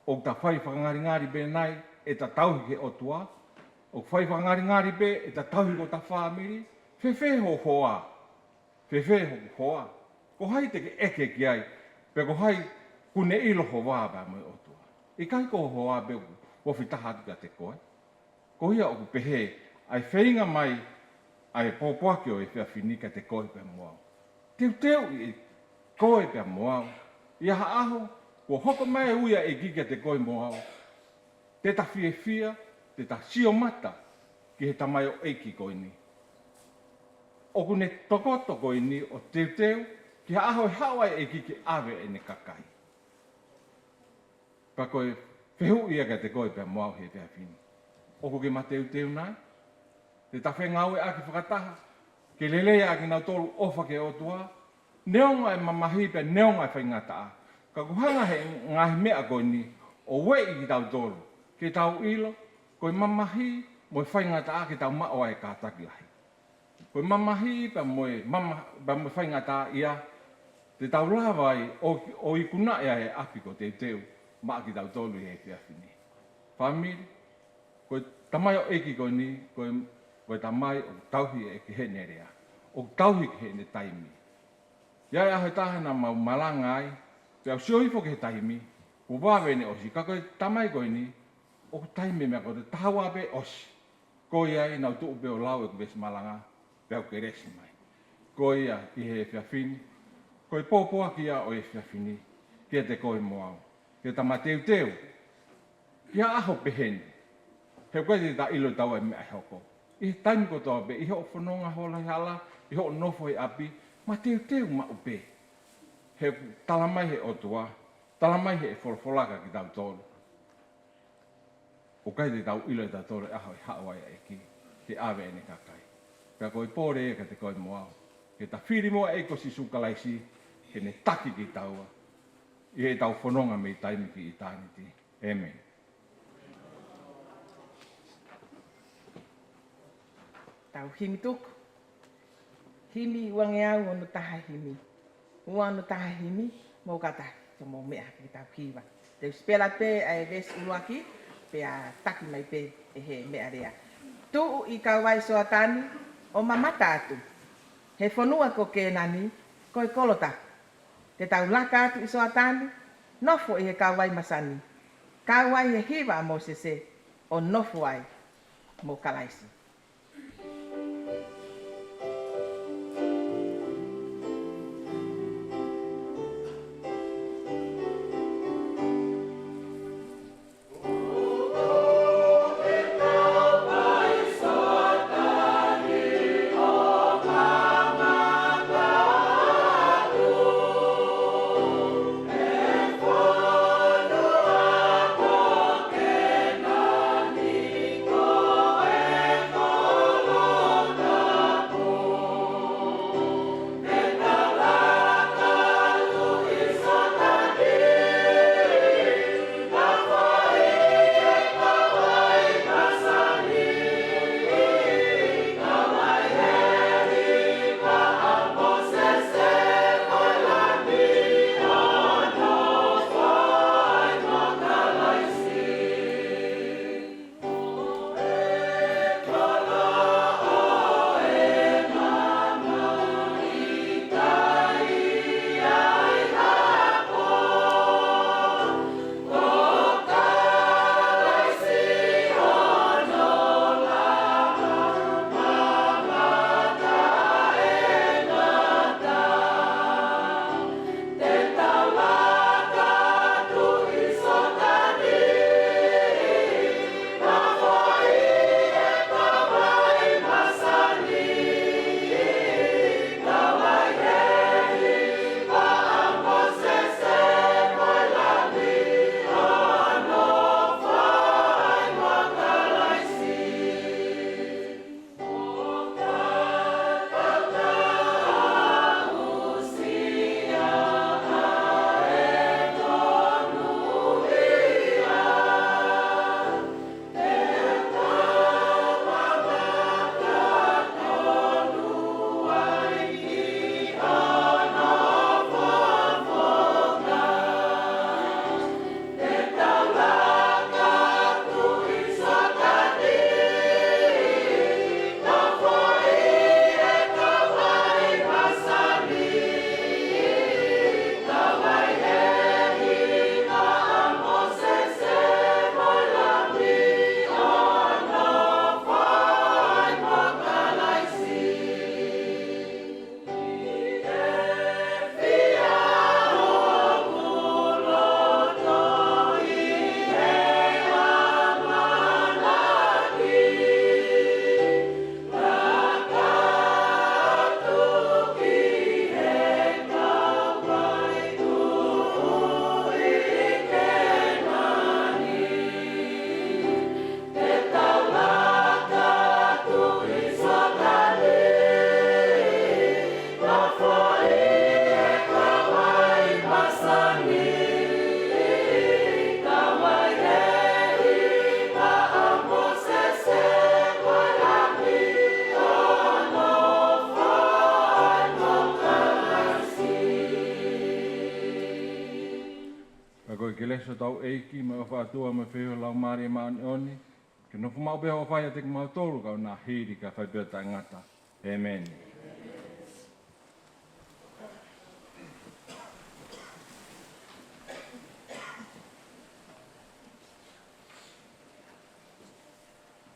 ʻoku ta fai fakangalingali pē nai ʻeta tauhi ki he ʻOtua? ʻOku fai fakangalingali pē ʻeta tauhi ki hota fāmili? Fēfē ho hoa? Fēfē hoku hoa? Ko hai te ke ʻeke ki ai, pe ko hai ʻoku ne ʻilo ho vā pea mo e ʻOtua? ʻIkai ko ho hoa pē ʻoku ofi taha atu kiate koe? Ko ia ʻoku pehē ʻa e feinga mai ʻa e pōpoaki ʻo e efiafi ni kiate koe pea mo au. Teuteuʻi ʻe koe pea mo au ia ha ʻaho kuo hoko mai e ui ʻa e ʻEiki kiate koe mo au, te ta fiefia, te ta sio mata ki he tamaioʻeiki ko eni. ʻOku ne tokoto ko eni ʻo teuteu ki ha ʻaho ʻe haʻu ai e ʻEiki ke ʻave ʻene kakai. Pea ko e fehuʻi ia kiate koe pea mo au he efiafi ni. ʻOku ke mateuteu nai? Te ta fengāueʻaki fakataha ke lelei ʻa kinautolu ʻoku ʻofa ki he ʻOtua, neongo e mamahi pea neongo e faingataʻa. Ka ʻoku hanga he ngaahi meʻa ko eni ʻo ueʻi kitautolu ke tau ʻilo ko e mamahi mo e faingataʻa ke tau maʻu ai e kātaki lahi. Ko e mamahi pea mo e mama-, pea mo e faingataʻaʻia te tau lava ai ʻo, ʻo ikunaʻi ʻa e ʻapi kuo teuteu maʻa kitautolu he efiafi ni. Fāmili, ko e tamaioʻeiki ko eni, ko e, ko e tamai ʻoku tauhi ki heʻene lea, ʻoku tauhi ki heʻene taimi. ʻI ai e ʻaho ʻe taha naʻa mau malanga ai, pea u sio hifo ki he taimi, kuo vave ʻene ʻosi, ka ko e tamai ko eni, ʻoku taimi meʻa ko e taha ua pē ʻosi. Ko ia ai naʻa ku tuʻu pē ʻo lau ʻeku veesi malanga, pea u kelesi mai. Ko ia ʻi he efiafi ni, ko e pōpoaki ia ʻo e efiafi ni kiate koe mo au, ke ta mateuteu ki ha ʻaho pehē ni. He ʻoku ʻikai te ta ʻilo ʻe taua e meʻa ʻe hoko. ʻI he taimi kotoa pē, ʻi hoʻo fononga, hola he hala, ʻi hoʻo nofo he ʻapi, mateuteu maʻu pē. He ʻoku tala mai he ʻOtua, tala mai he folofola kiate kitautolu, ʻoku ʻikai te tau ʻilo ʻe tautolu e ʻaho ʻe haʻu ai e ʻEiki ke ʻave ʻene kakai. Pea ko e pole ia kiate koe mo au, ke ta fili muʻa e ʻEiki ko Sīsū Kalaisi ke ne taki kitaua ʻi heʻetau fononga mei taimi ki ʻitāniti. ʻĒmeni. Tau himi tuku. Himi uangeau ono taha himi. Ua ono taha himi, mou kātaki, mou meʻa ke tau hiva. Te u sipela pē ʻa e veesi ʻuluaki, pea taki mai pē ʻe he meʻa lea. Tuʻu ʻi kauvai Soatani, ʻo mamata atu. He fonua ko Kēnani, ko e kolo tapu. Te tau laka atu ʻi Soatani, nofo ʻi he kauvai masani. Kau ai he hiva ʻa Mōsese, ʻo nofo ai mo Kalaisi. ʻo hotau ʻEiki, mo e ʻofa ʻa e ʻOtua, mo e feohi ʻa e Laumālie Māʻoniʻoni, ke nofo maʻu pē ʻo ʻofa ʻiate kimautolu, kae ʻoua naʻa hili kae fai pē ʻo taʻengata. ʻĒmeni.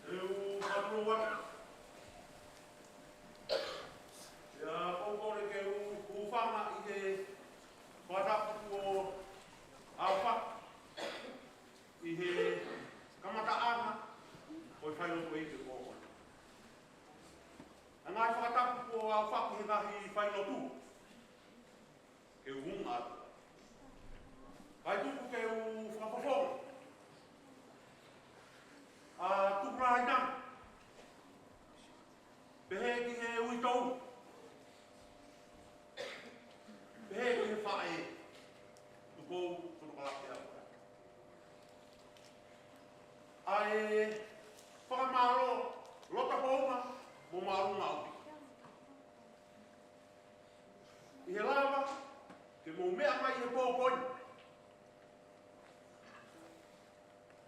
ʻE u fakamālō atu. ʻIo, ʻoku ou kole ke u, u hūfanga ʻi he fakatapu kuo aofaki ʻi he kamataʻanga ʻo e failotu ʻeiki ko eni. ʻA e ngaahi fakatapu kuo aofaki he ngaahi failotu, ke u hūfanga atu. Kae tuku ke u fakafofonga ʻa e tupulaʻanga, pehē ki he uitou, pehē ki he faʻē, Tupou Fonukalake ʻa e fakamālō loto houngaʻia mo māʻolunga ʻaupito ʻi he lava ke mou meʻa mai he pō ko eni,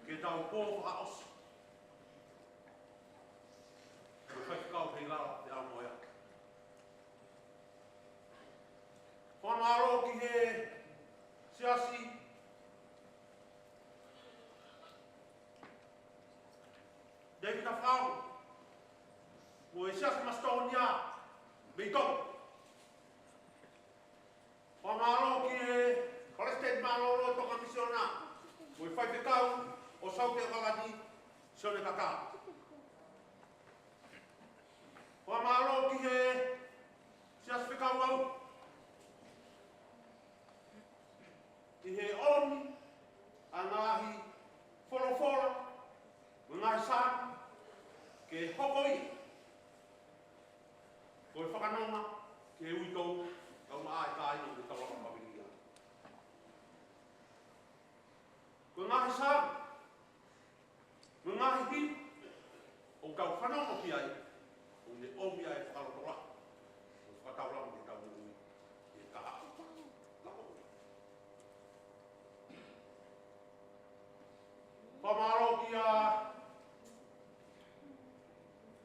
ke tau pō fakaʻosi ko e faifekau Heilala Teʻamoeaki. Fakamālō ki he siasi David Tafao, mo e siasi Masitōnia mei Tonga. Fakamālō ki he palesiteni mālōlō ʻo e Tonga Misiona, mo e faifekau ʻo Saute ʻAokalani, Sione Kaka. Fakamālō ki he siasi fekauʻaki ʻi he ʻomi ʻa e ngaahi folofola mo e ngaahi saame ke hoko ia ko e fakanonga ki he uitou, kae ʻumaʻā e kāinga ʻoku tau lava ʻo pāpili ia. Ko e ngaahi saame mo e ngaahi himi ʻoku tau fanongo ki ai, ʻoku ne ʻomi ai e fakalotolahi mo e fakataulama ki heʻetau moʻui ʻi he kahaʻu. Fakamālō kia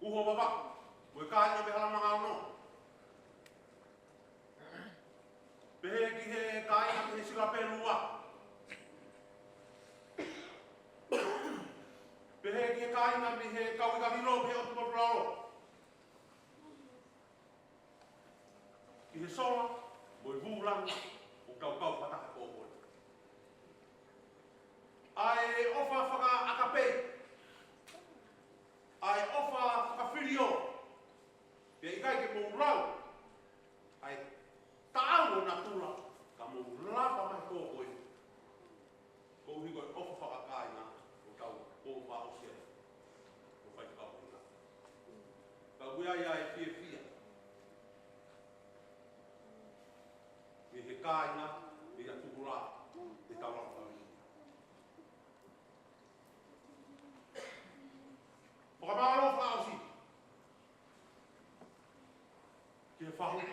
Uho Vavaʻu mo e kāinga mei Halamanga Ono, pehē ki he kāinga mei he Sila Pelua, pehē ki he kāinga mei he Kauikalilo, mei he ʻOtu Motu Lalo, ki he sola mo e vūlanga ʻoku tau kau fakataha he pō ko eni. ʻA e ʻofa fakaʻakapei, ʻa e ʻofa fakafiliō, pea ʻikai ke mou lau ʻa e taʻau ʻo natula, ka mou lava mai he pō ko eni. Koeʻuhi ko e ʻofa fakakāinga ʻoku tau pō fakaʻosi ai, ʻo fai fakaʻosi ai. Ka ʻoku ʻi ai ʻa e fiefia mei he kāinga, mei he tupulaʻanga, ʻi heʻetau lava pāpili. Fakamālō fakaʻosi ki he fahu ʻo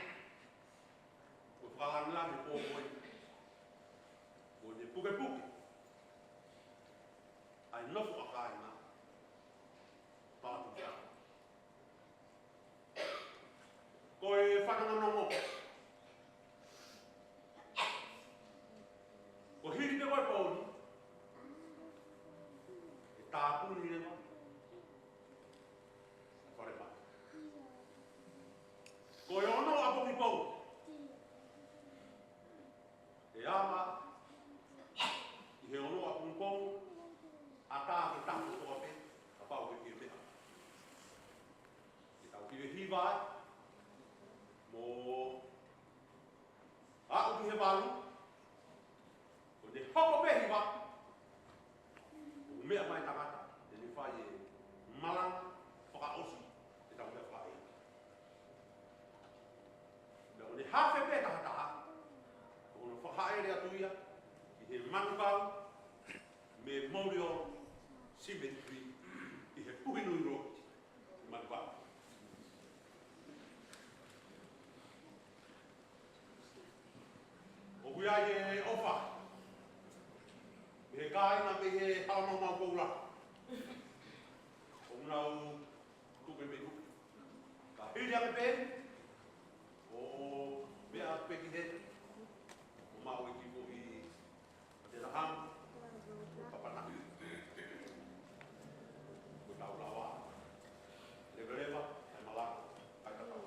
e fakalāngilangi he pō ko eni, ʻo ne pukepuke ʻa e nofo ʻa e kāinga Palatuʻa. Ko e fanongonongo, ko e hili pē ko e pō ni, ʻe tāpuni leva e falemahaki. Ko e ono ʻapongipongi, ʻe ava ʻi he ono ʻapongipongi, ʻatā ke tapu kotoa pē, kapau ʻoku ke meʻa. Ke tau kiʻi hiva ai, mo aʻu ki he valu, ʻo ne hoko pē hiva, ʻo meʻa mai tangata, te ne fai e malanga fakaʻosi ʻetau meʻa fakaʻeiki. Pea ʻo ne hafe pē tahataha, ʻo ne fakahaʻele atu ia ki he Manukau Memorial Cemetery ʻi he Puhinui Road, Manukau. ʻOku ʻi ai e ʻofa He kāinga mei he Halamaumau Koula. ʻOku nau tupe me tupe. Ka hili ake pē, ʻo meʻa pē ki heni, ʻo maʻu e kiʻi foʻi, ʻo te rahang, ʻo kapana. Ko tau lava. Leveleva, ʻai malako, ʻai tatau.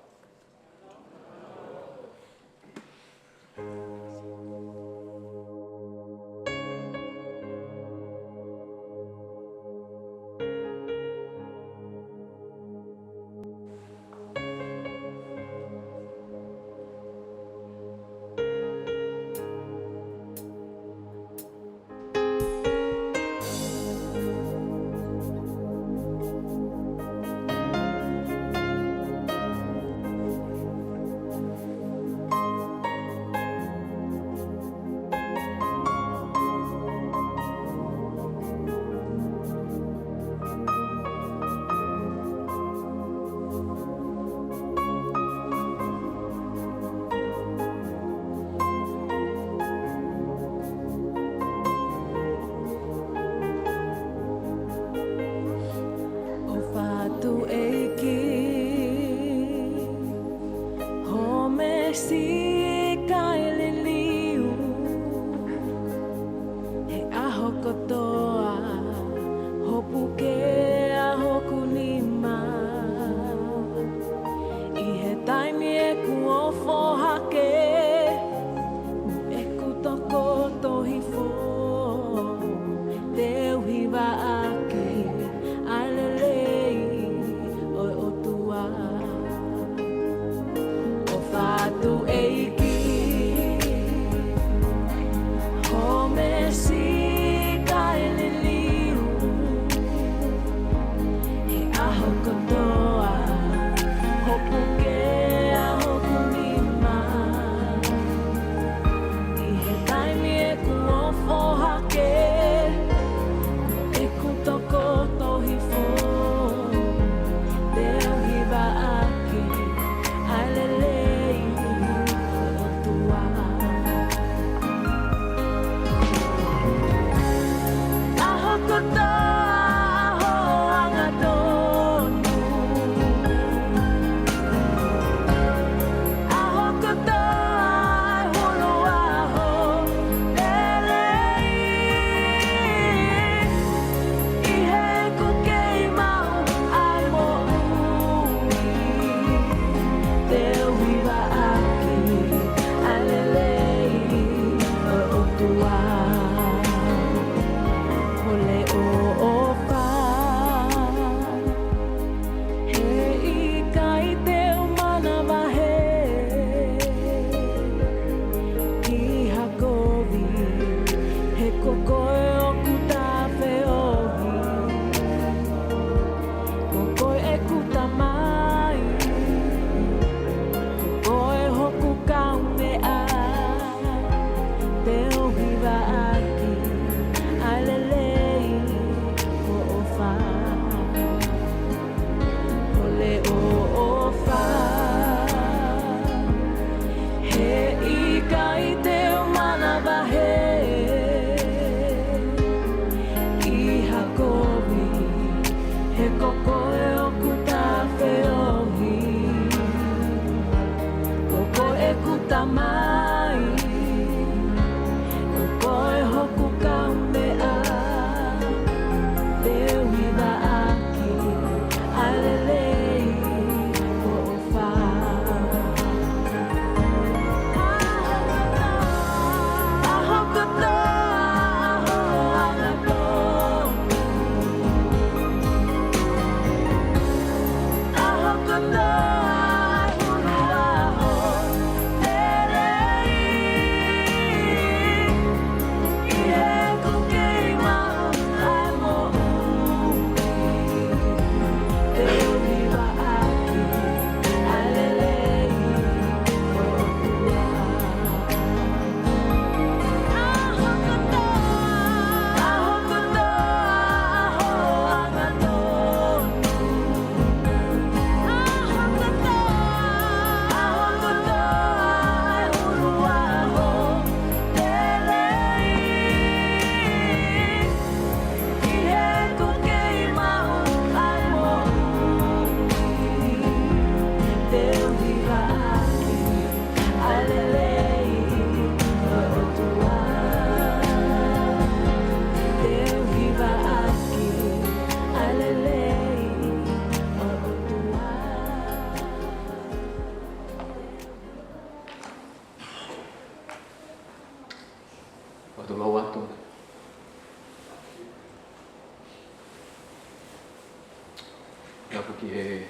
ki he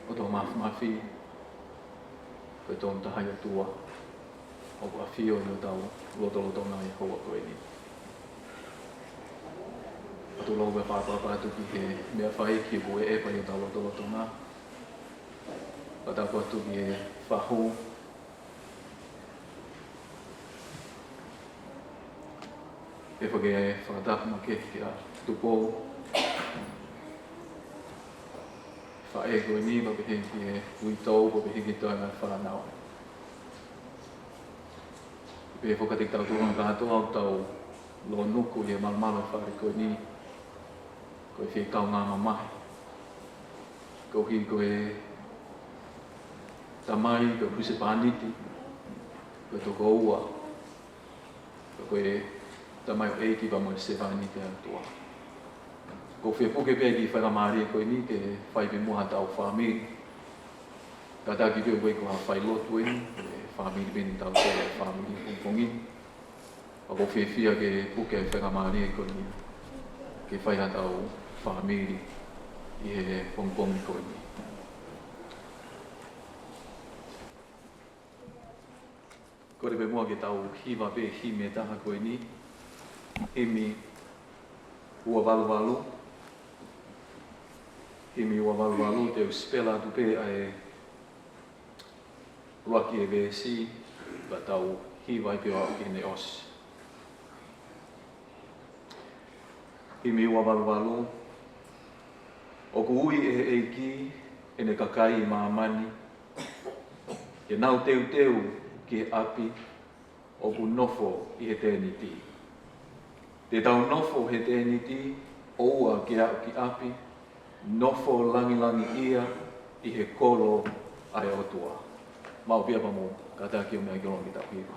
ʻOtua Māfimafi, ko e Tongataha ʻOtua, ʻoku ʻafio ʻi hotau lotolotonga ʻi he houa ko eni. ʻOku tau lau e pāpāpā atu ki he meʻa fai ki he ʻepa ʻi hotau lotolotonga. Pea tau ʻoatu ki he fahu, ʻe fake fakatapu makehe kia Tupou, faʻē ko eni, pea pehē ki he uitou, pea pehē ki he toenga fānau. Pea fakateki tau tōna kātoa ʻoku tau lōnuku ʻi he malumalu ʻo e fale ko eni, ko e fie kaungā mamahi. Koeʻuhi ko e tamai, ko e husepāniti, ko e tokoua, ko e tamai ʻeiki pea mo e sevāniti ʻa e ʻOtua. ʻOku ou fie puke pē ki he faingamālie ko eni ke fai pē muʻa haʻatau fāmili. Kātaki pē ʻoku ʻikai ko ha failotu eni, ko e fāmili pē eni ʻoku tau tō he fāmili pongipongi ni. ʻOku ou fiefia ke puke e faingamālie ko eni ke fai haʻatau fāmili ʻi he pongipongi ko eni. Kole pē muʻa ke tau hiva pē himi ʻe taha ko eni, himi ua valu valu. Himi ua valu valu, te u sipela atu pē ʻa e ʻuluaki e veesi, pea tau hiva ai pē ʻo aʻu ki heʻene ʻosi. Himi ua valu valu. ʻOku ui ʻe he ʻEiki ʻene kakai ʻi māmani, ke nau teuteu ki he ʻapi ʻoku nofo ʻi he tēniti. Te tau nofo he tēniti, ʻoua ke aʻu ki ʻapi, nofo langilangiʻia ʻi he kolo ʻa e ʻOtua. Maʻu pē ia pea mou kātaki ʻo meʻa ki loto ki heʻetau hiva.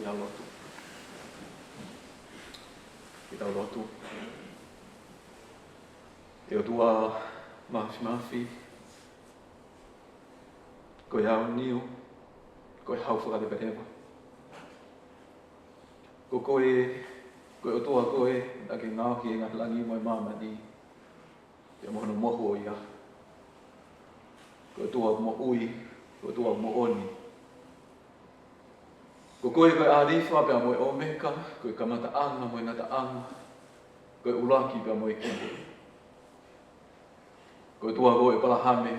Tau lotu. Ke tau lotu. ʻE ʻOtua Māfimafi, ko e ʻaoniu, ko e hau fakalevaleva. Ko koe, ko e ʻOtua koe naʻa ke ngaohi ʻa e ngaahi langi mo e māmani, pea mo hono mohu ʻo ia. Ko e ʻOtua moʻui, ko e ʻOtua moʻoni. Ko koe ko e ʻAlifa pea mo e ʻOmeka, ko e kamataʻanga mo e ngataʻanga, ko e ʻuluaki pea mo e kī. Ko e ʻOtua ko ʻĒpalahame,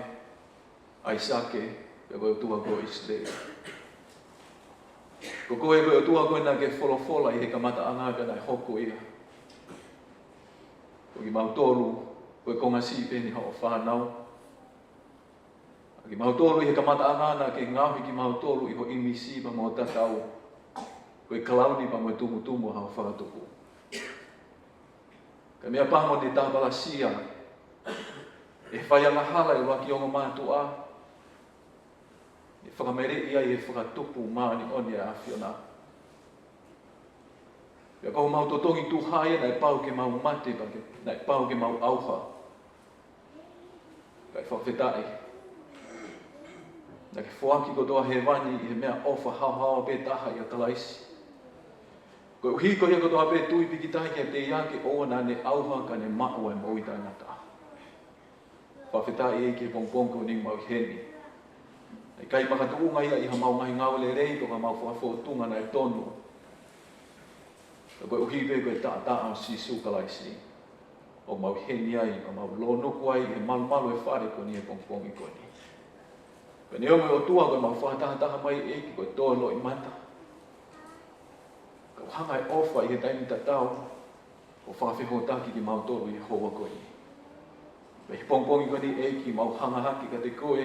ʻAisake, pea ko e ʻOtua ko ʻIsileli. Ko koe ko e ʻOtua ko ē naʻa ke folofola ʻi he kamataʻanga pea naʻe hoko ia. Ko kimautolu, ko e konga siʻi pē eni hoʻo fānau. Kimautolu ʻi he kamataʻanga naʻa ke ngaohi kimautolu ʻi ho ʻīmisi pea mo ho tatau. Ko e kalauni pea mo e tumutumu ʻa ho fakatupu. Ka meʻapango ne tāpalasia ʻe he faiangahala ʻa e ʻuluaki ongo mātuʻa, ʻe fakameleʻi ai ʻe he fakatupu māʻoniʻoni ʻa e ʻAfiona. Pea ko homau totongi tuha ia naʻe pau ke mau mate pea ke, naʻe pau ke mau ʻauha. Kae fakafetaʻi, naʻa ke foaki kotoa hēvani ʻi he meʻaʻofa haohaoa pē taha ʻia Kalaisi. Koeʻuhi ko ia kotoa pē tui pīkitai kiate ia, ke ʻoua naʻa ne ʻauha ka ne maʻu ʻa e moʻui taʻengata. Fakafetaʻi ʻEiki he pongipongi ko eni ʻoku mau ʻi heni. ʻIkai makatuʻunga ia ʻi haʻamau ngaahi ngāue lelei pe ko haʻamau fakafōtunga naʻe tonu. Ka koeʻuhi pē ko e taʻataʻa ʻo Sīsū Kalaisi, ʻoku mau ʻi heni ai, ʻoku mau lōnuku ai ʻi he malumalu ʻo e fale ko eni he pongipongi ko eni. Pea neongo ʻOtua ko ʻemau fakatahataha mai ʻEiki ko e toe loʻimata, ka ʻoku hanga ʻe he ʻofa ʻi he taimi tatau ʻo fakafehokotaki kimautolu ʻi he houa ko eni. Pea ʻi he pongipongi ko eni ʻEiki mau hanga hake kiate koe,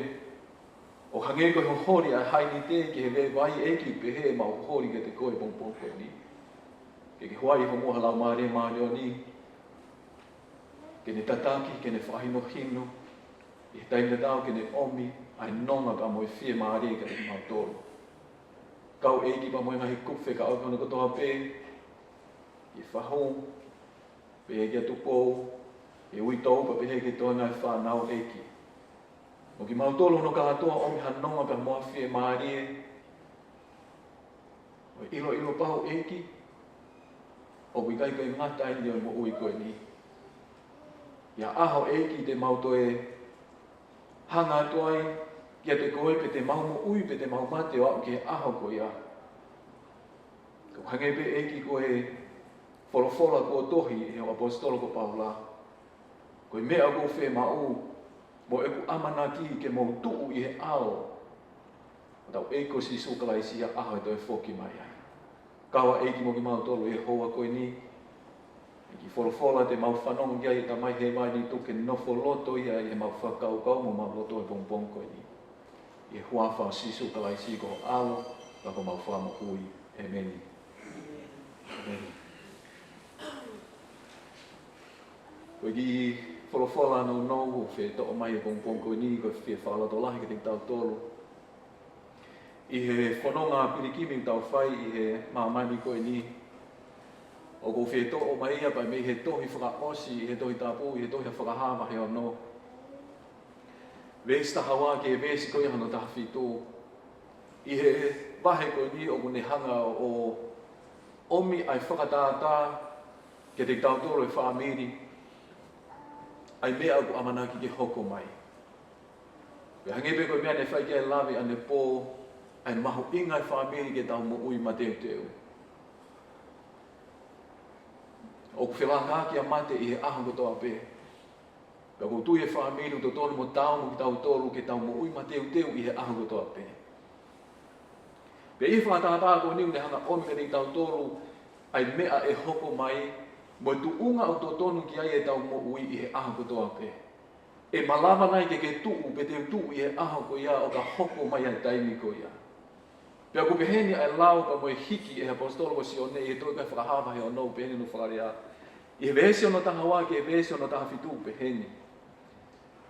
ʻo hangē ko e holi ʻa e hainite ki he veivai ʻEiki, pehē ʻemau holi kiate koe he pongipongi ko eni. Ke ke huaʻi ʻi ho fonua ha Laumālie Māʻoniʻoni, ke ne tataki, ke ne fakahinohino, ʻi he taimi tatau ke ne ʻomi ʻa e nonga pea mo e fiemālie kiate kimautolu. Kau ʻEiki pea mo e ngaahi kupu fekauʻaki hono kotoa pē, ʻi he fahu, pehē ki he ʻAtupou, ʻi he uitou, pea pehē ki he toenga ʻo e fānau ʻEiki. Mo kimautolu hono kātoa ʻomi ha nonga pea mo ha fiemālie, ʻo e ʻiloʻilo pau ʻEiki, ʻoku ʻikai ko e ngata eni ʻo e moʻui ko eni. ʻI ha ʻaho ʻEiki te mau toe hanga atu ai kiate koe pe te mau moʻui pe te mau mate ʻo aʻu ki he ʻaho ko ia. Ka ʻoku hangē pē ʻEiki ko e folofola kuo tohi ʻe he ʻaposetolo ko Paula. Ko e meʻa ʻoku ou fiemaʻu, mo ʻeku ʻamanaki ke mou tuʻu ʻi he ʻao ʻo hotau ʻEiki ko Sīsū Kalaisi ʻi he ʻaho ʻe toe foki mai ai. Kau ʻa ʻEiki mo kimautolu ʻi he houa ko eni. ʻEiki folofola te mau fanongo ki ai ʻe Tamai Hēvani, tuku ke nofo loto ia ʻi heʻemau fakakaukau mo ʻemau loto he pongipongi ko eni. ʻI he huafa ʻo Sīsū Kalaisi ko ho ʻAlo, pea ko homau Fakamoʻui. ʻĒmeni. ʻĒmeni. Ko e kiʻi folofola nounou ʻoku fie toʻo mai he pongipongi ko eni, ko e fie fakalotolahi kiate kitautolu ʻi he fononga pilikimi ʻoku tau fai ʻi he māmani ko eni. ʻOku ou fie toʻo mai ia pea mei he tohi fakaʻosi ʻi he Tohi Tapu, ʻi he tohi ʻa Fakahā vahe ono, veesi taha ua ki he veesi ko ia hono taha fitu. ʻI he vahe ko eni ʻoku ne hanga ʻo ʻomi ʻa e fakatātā kiate kitautolu ʻa e fāmili, ʻa e meʻa ʻoku ʻamanaki ke hoko mai. Pea hangē pē ko e meʻa ne fai ki ai e lave ʻanepō, ʻa e mahuʻinga ʻa e fāmili ke tau moʻui mateuteu. ʻOku felāveʻi ʻa mate ʻi he ʻaho kotoa pē. Pea ʻoku ou tui ʻa e fāmili ʻoku totonu mo taau mo kitautolu ke tau moʻui mateuteu ʻi he ʻaho kotoa pē. Pea ʻi he fakatātā ko eni ʻoku ne hanga ʻomi kiate kitautolu ʻa e meʻa ʻe hoko mai, mo e tuʻunga ʻoku totonu ki ai ʻetau moʻui ʻi he ʻaho kotoa pē. ʻE malava nai ke ke tuʻu pe te u tuʻu ʻi he ʻaho ko ia ʻo ka hoko mai ʻa e taimi ko ia. Pea ʻoku peheni ʻa e lau pea mo e hiki ʻe he ʻaposetolo ko Sione ʻi he tohi ko ia Fakahā vahe ono, peheni hono fakalea. ʻI he veesi hono taha ua ki he veesi hono taha fitu peheni.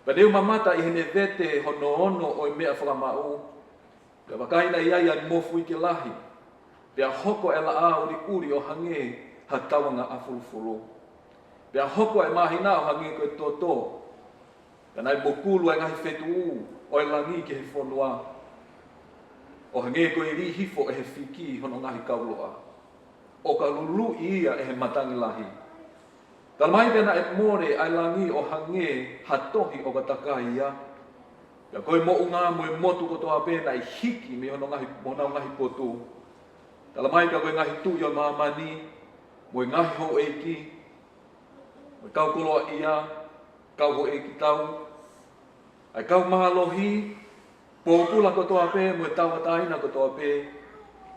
Pea ne u mamata ʻi heʻene vete hono ono ʻo e meʻa fakamaʻu, pea vakai naʻe ʻi ai ʻa e mofuike lahi. Pea hoko ʻa e laʻā ʻuliʻuli ʻo hangē ha tauangaʻa fulufulu. Pea hoko ʻa e māhina ʻo hangē ko e toto. Pea naʻe mokulu ʻa e ngaahi fetuʻu ʻo e langi ki he fonua, ʻo hangē ko e lī hifo ʻe he fiki hono ngaahi kauloʻa, ʻo ka luluʻi ia ʻe he matangi lahi. Talamai pea naʻe mole ʻa e langi ʻo hangē ha tohi ʻo ka takai ia. Pea ko e moʻunga mo e motu kotoa pē naʻe hiki mei hono ngaahi, mo honau ngaahi potu. Talamai pea ko e ngaahi tuʻi ʻo māmani, mo e ngaahi houʻeiki, mo e kau koloaʻia, kau houʻeiki tau, ʻa e kau mālohi, pōpula kotoa pē, mo e tauʻatāina kotoa pē.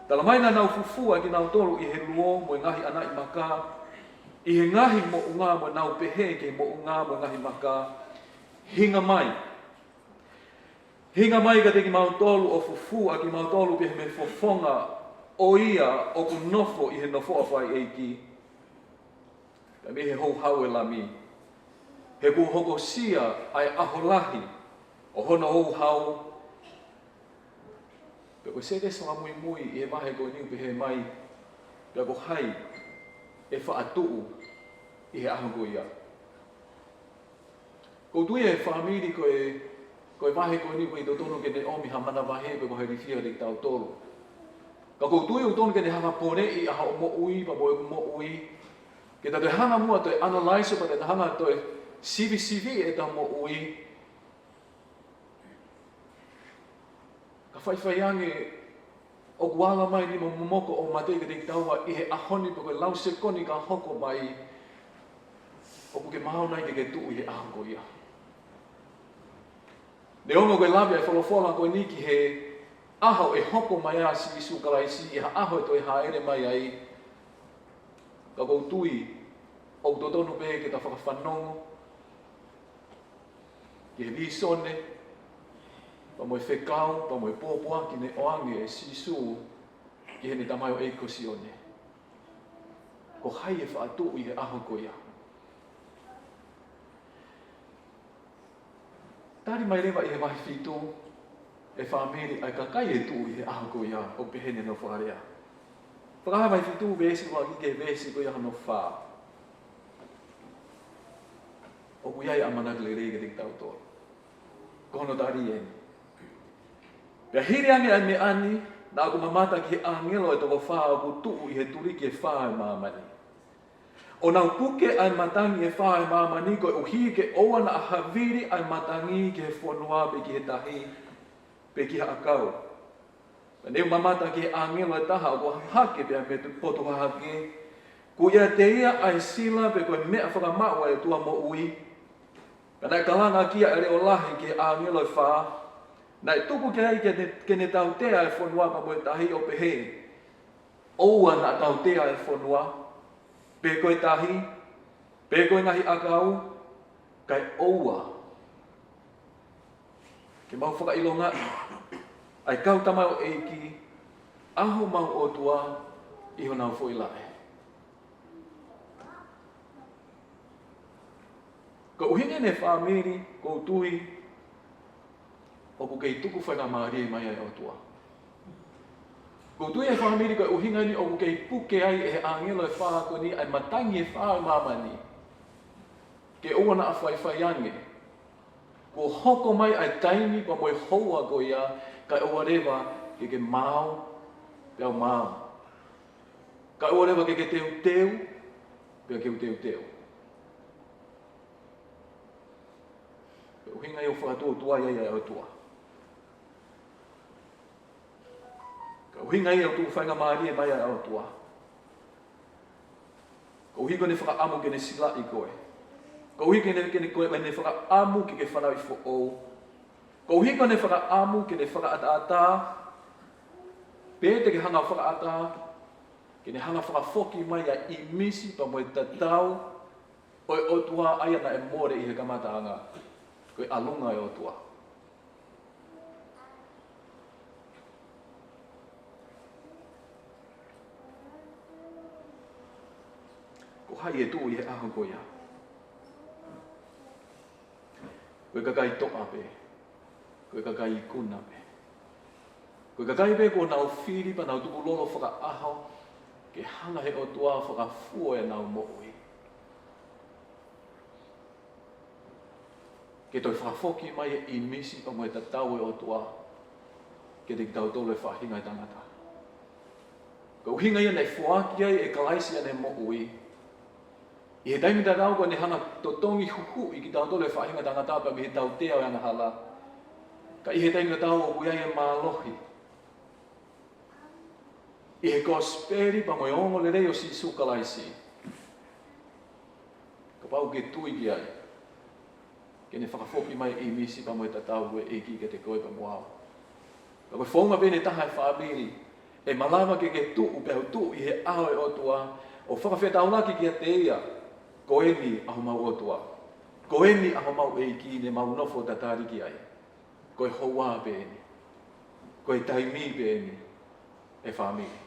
Talamai naʻa nau fufū ʻa kinautolu ʻi he luo, mo e ngaahi anaʻi maka, ʻi he ngaahi moʻunga, mo nau pehē ki he moʻunga mo e ngaahi maka, Hinga mai. Hinga mai kiate kimautolu ʻo fufū ʻa kimautolu ki he meʻa fofonga ʻo ia ʻoku nofo ʻi he nofoʻa faiʻeiki, pea mei he houhau ʻo e Lami. He kuo hokosia ʻa e ʻaho lahi ʻo hono houhau. Pea ko e sētesi fakamuimui ʻi he vahe ko eni ʻoku pehē mai, pea ko hai ʻe faʻa tuʻu ʻi he ʻaho ko ia. ʻOku ou tui ʻe he fāmili ko e, ko e vahe ko eni ʻoku ʻikai totonu ke ne ʻomi ha manavahē pe ko ha ilifia kiate kitautolu. Ka ʻoku ou tui ʻoku totonu ke ne hanga ʻo poleʻi ʻa hoʻo moʻui pea mo ʻeku moʻui. Ke ta toe hanga muʻa ʻo toe analyze pea toe hanga ʻo toe sivisiviʻi ʻeta moʻui. Ka faifai ange ʻoku ala mai nima momoko ʻo mate kiate kitaua ʻi he ʻaho ni pe ko e lau sekoni ka hoko mai, ʻoku ke maau nai ke ke tuʻu ʻi he ʻaho ko ia. Neongo ko e lave ʻa e folofola ko eni ki he ʻaho ʻe hoko mai ai ʻa Sīsū Kalaisi ʻi ha ʻaho ʻe toe hāʻele mai ai. Ka ʻoku ou tui ʻoku totonu pē ke ta fakafanongo ki he vīsone, pea mo e fekau, pea mo e pōpoaki ne ʻoange ʻe Sīsū ki heʻene tamaioʻeiki ko Sione. Ko hai ʻe faʻa tuʻu ʻi he ʻaho ko ia. Tali mai leva ʻi he vahe fitu ʻe he fāmili ʻa e kakai ʻe tuʻu ʻi he ʻaho ko ia, ʻoku pehē ni hono fakalea. Fakahā vahe fitu veesi ua ki he veesi ko ia hono fā. ʻOku ʻi ai ʻa e ʻamanaki lelei kiate kitautolu. Ko hono tali eni. Pea hili ange ʻa e meʻa ni, naʻa ku mamata ki he ʻāngelo ʻe toko fā ʻoku tuʻu ʻi he tuliki ʻe fā ʻo e māmani. ʻO nau puke ʻa e matangi ʻe fā ʻo e māmani koeʻuhi ke ʻoua naʻa havili ʻa e matangi ki he fonua pe ki he tahi, pe ki ha ʻakau. Pea ne u mamata ki he ʻāngelo ʻe taha ʻoku hahake pea mei he potu hahake, kuo ʻiate ia ʻa e sila pe ko e meʻa fakamaʻu ʻa e ʻOtua moʻui. Pea naʻe kalanga ki ai ʻa e leʻo lahi ki he ʻāngelo ʻe fā, naʻe tuku ki ai ke ne, ke ne tautea ʻa e fonua pea mo e tahi ʻo pehē, ʻOua naʻa tautea ʻa e fonua, pe ko e tahi, pe ko e ngaahi ʻakau, kae ʻoua ke mau fakaʻilongaʻi ʻa e kau tamaioʻeiki ʻa homau ʻOtua ʻi honau foʻi laʻe. Ko e ʻuhinga eni ʻe he fāmili, ʻoku ou tui ʻoku kei tuku faingamālie mai ʻa e ʻOtua. ʻOku ou tui ʻe he fāmili ko e ʻuhinga eni ʻoku kei puke ai ʻe he ʻāngelo ʻe fā ko eni ʻa e matangi ʻe fā ʻo e māmani, ke ʻoua naʻa faifai ange. Kuo hoko mai ʻa e taimi pea mo e houa ko ia, kae ʻoua leva ke ke maau, pea u maau. Kae ʻoua leva ke ke teuteu, pea ke u teuteu. Ko e ʻuhinga ia ʻoku fakatuotuai ai ʻa e ʻOtua. Ko e ʻuhinga ia ʻoku tuku faingamālie mai ai ʻa e ʻOtua. Koeʻuhi ko ʻene fakaʻamu ke ne silaʻi koe. Koeʻuhi ke ne, ke ne, ko ʻene fakaʻamu ke ke fanauʻi foʻou. Koeʻuhi ko ʻene fakaʻamu ke ne fakaʻataʻatā, pe te ke hanga ʻo fakaʻatā, ke ne hanga ʻo fakafoki mai ʻa e ʻīmisi pea mo e tatau ʻo e ʻOtua ʻa ia naʻe mole ʻi he kamataʻanga. Ko e ʻalunga ʻo e ʻOtua. Ko hai ʻe tuʻu ʻi he ʻaho ko ia? Ko e kakai toʻa pē. Ko e kakai ikuna pē. Ko e kakai pē kuo nau fili pea nau tukulolo fakaʻaho ke hanga he ʻOtua ʻo fakafua ʻenau moʻui, ke toe fakafoki mai e ʻīmisi pea mo e tatau ʻo e ʻOtua kiate kitautolu e faʻahinga ʻo e tangata. Ko e ʻuhinga ia naʻe foaki ai ʻe Kalaisi ʻene moʻui, ʻi he taimi tatau ko ʻene hanga ʻo totongi huhuʻi kitautolu e faʻahinga ʻo e tangata pea mei he tautea ʻo e angahala, ka ʻi he taimi tatau ʻoku ʻi ai e mālohi ʻi he kosipeli pea mo e ongoongolelei ʻo Sīsū Kalaisi. Kapau ʻoku ke tui ki ai, ke ne fakafoki mai e ʻīmisi pea mo e tatau ʻo e ʻEiki kiate koe pea mo au. Ka ko e founga pē ʻe taha ʻo e fāmili, ʻe malava ke ke tuʻu pea u tuʻu ʻi he ʻao ʻo e ʻOtua ʻo fakafetaulaki kiate ia. Ko eni ʻa homau ʻOtua, ko eni ʻa homau ʻEiki ne mau nofo tatali ki ai. Ko e houa pē eni, ko e taimi pē eni, ʻe fāmili.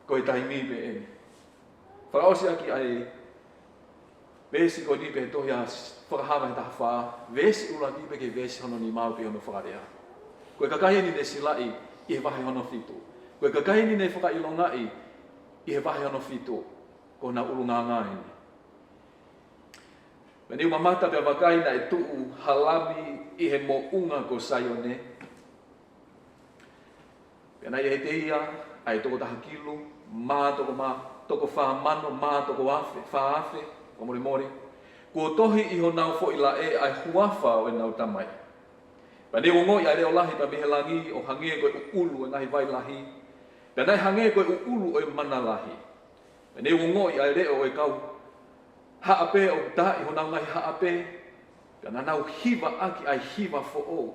Ko e taimi pē eni. Fakaʻosi ʻaki ʻa e veesi ko eni pē he tohi ʻa Fakahā vahe taha fā, veesi ʻuluaki pē ki he veesi hono nima ʻoku pehē hono fakalea: Ko e kakai eni ne silaʻi ʻi he vahe hono fitu. Ko e kakai eni ne fakaʻilongaʻi ʻi he vahe hono fitu, ko honau ʻulungaanga eni. Pea ne u mamata pea vakai, naʻe tuʻu ha lami ʻi he moʻunga ko Saione. Pea naʻe ʻiate ia ʻa e toko taha kilu, mā toko mā, toko fā mano, mā toko afe, fā afe, fakamolemole, kuo tohi ʻi honau foʻi laʻe ʻa e huafa ʻo ʻenau tamai. Pea ne u ongoʻi ʻa e leʻo lahi pea mei he langi ʻo hangē ko e ʻuʻulu ʻo e ngaahi vai lahi, pea naʻe hangē ko e ʻuʻulu ʻo e mana lahi. Pea ne u ongoʻi ʻa e leʻo ʻo e kau haʻape ʻoku taaʻi honau ngaahi haʻape, pea naʻa nau hiva ʻaki ʻa e hiva foʻou.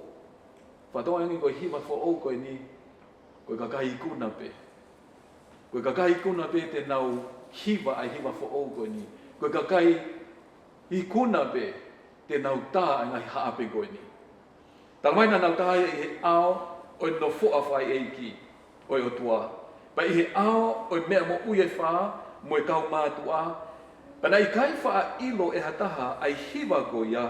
Fakatokangaʻi ange ko e hiva foʻou ko eni, ko e kakai ikuna pē. Ko e kakai ikuna pē te nau hiva ʻa e hiva foʻou ko eni. Ko e kakai ikuna pē te nau tā ʻa e ngaahi haʻape ko eni. Talamai naʻa nau tā ia ʻi he ʻao ʻo e nofoʻa fakaʻeiʻeiki ʻo e ʻOtua, pea ʻi he ʻao ʻo e meʻa moʻui ʻe fā mo e kau mātuʻa, pea naʻe ʻikai faʻa ʻilo ʻe ha taha ʻa e hiva ko ia.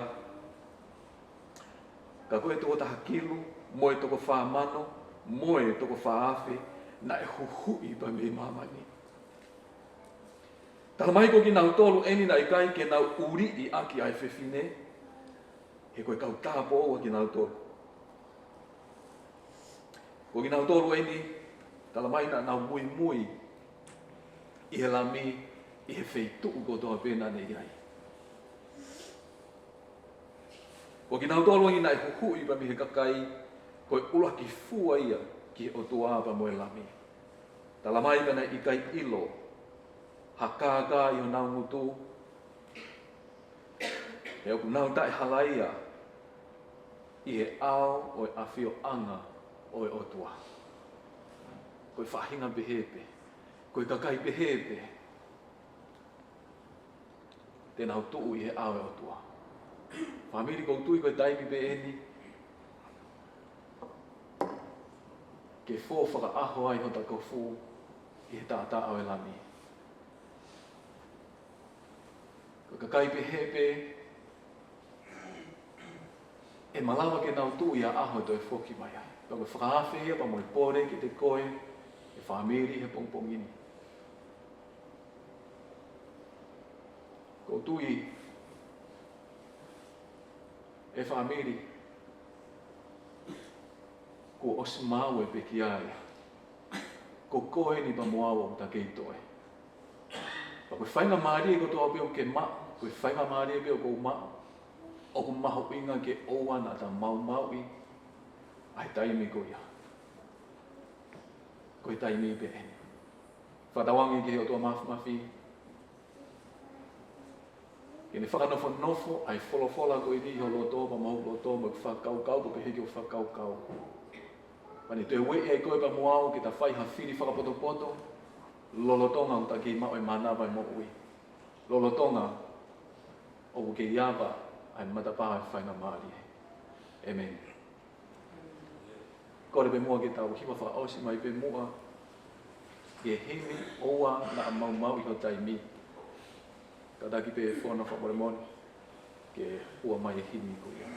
Ka ko e toko taha kilu, mo e toko fā mano, mo e toko fā afe, naʻe huhuʻi pea mei māmani. Talamai ko kinautolu eni naʻe ʻikai ke nau ʻuliʻi ʻaki ʻa e fefine, he ko e kau tāupoʻou ʻa kinautolu. Ko kinautolu eni, talamai naʻa nau muimui ʻi he lami, ʻi he feituʻu kotoa pē naʻa ne ʻi ai. Ko kinautolu eni naʻe huhuʻi pea mei he kakai, ko e ʻuluaki fua ia ki he ʻOtua pea mo e lami. Talamai pea naʻe ʻikai ʻilo ha kākā ʻi honau ngutu, he ʻoku nau taʻehalaia ʻi he ʻao ʻo e ʻafioʻanga ʻo e ʻOtua. Ko e faʻahinga pehē pē, ko e kakai pehē pē te nau tuʻu ʻi he ʻao ʻo e ʻOtua. Fāmili, ʻoku ou tui ko e taimi pē eni ke fō fakaʻaho ai hota kofu ʻi he taʻataʻa ʻo e lami. Ko e kakai pehē pē ʻe malava ke nau tuʻu ʻi ha ʻaho ʻe toe foki mai ai. Pea ko e fakaafe ia pea mo e pole kiate koe, ʻe fāmili, he pongipongi ni. ʻOku ou tui, ʻe fāmili, kuo ʻosi maʻu e pekia ia. Ko koe eni pea mo au ʻoku ta kei toe. Pea ko e faingamālie kotoa pē ʻoku ke maʻu, ko e faingamālie pē ʻoku ou maʻu, ʻoku mahuʻinga ke ʻoua naʻa ta maumauʻi ʻa e taimi ko ia. Ko e taimi pē eni. Fakatauange ki he ʻOtua Mafimafi ke ne fakanofonofo ʻa e folofola ko eni ʻi ho loto pea mo hoku loto, mo e fakakaukau, pea pehē ki hoʻo fakakaukau. Pea ne toe ueʻi ai koe pea mo au ke ta fai ha fili fakapotopoto, lolotonga ʻoku ta kei maʻu e mānava ʻo e moʻui, lolotonga ʻoku kei ava ʻa e matapā ʻo e faingamālie. ʻĒmeni. Kole pē muʻa ke tau hiva fakaʻosi mai pē muʻa ki he himi, ʻOua Naʻa Maumauʻi Ho Taimi. Kātaki pē fono fakamolemole ke hua mai e himi ko ia.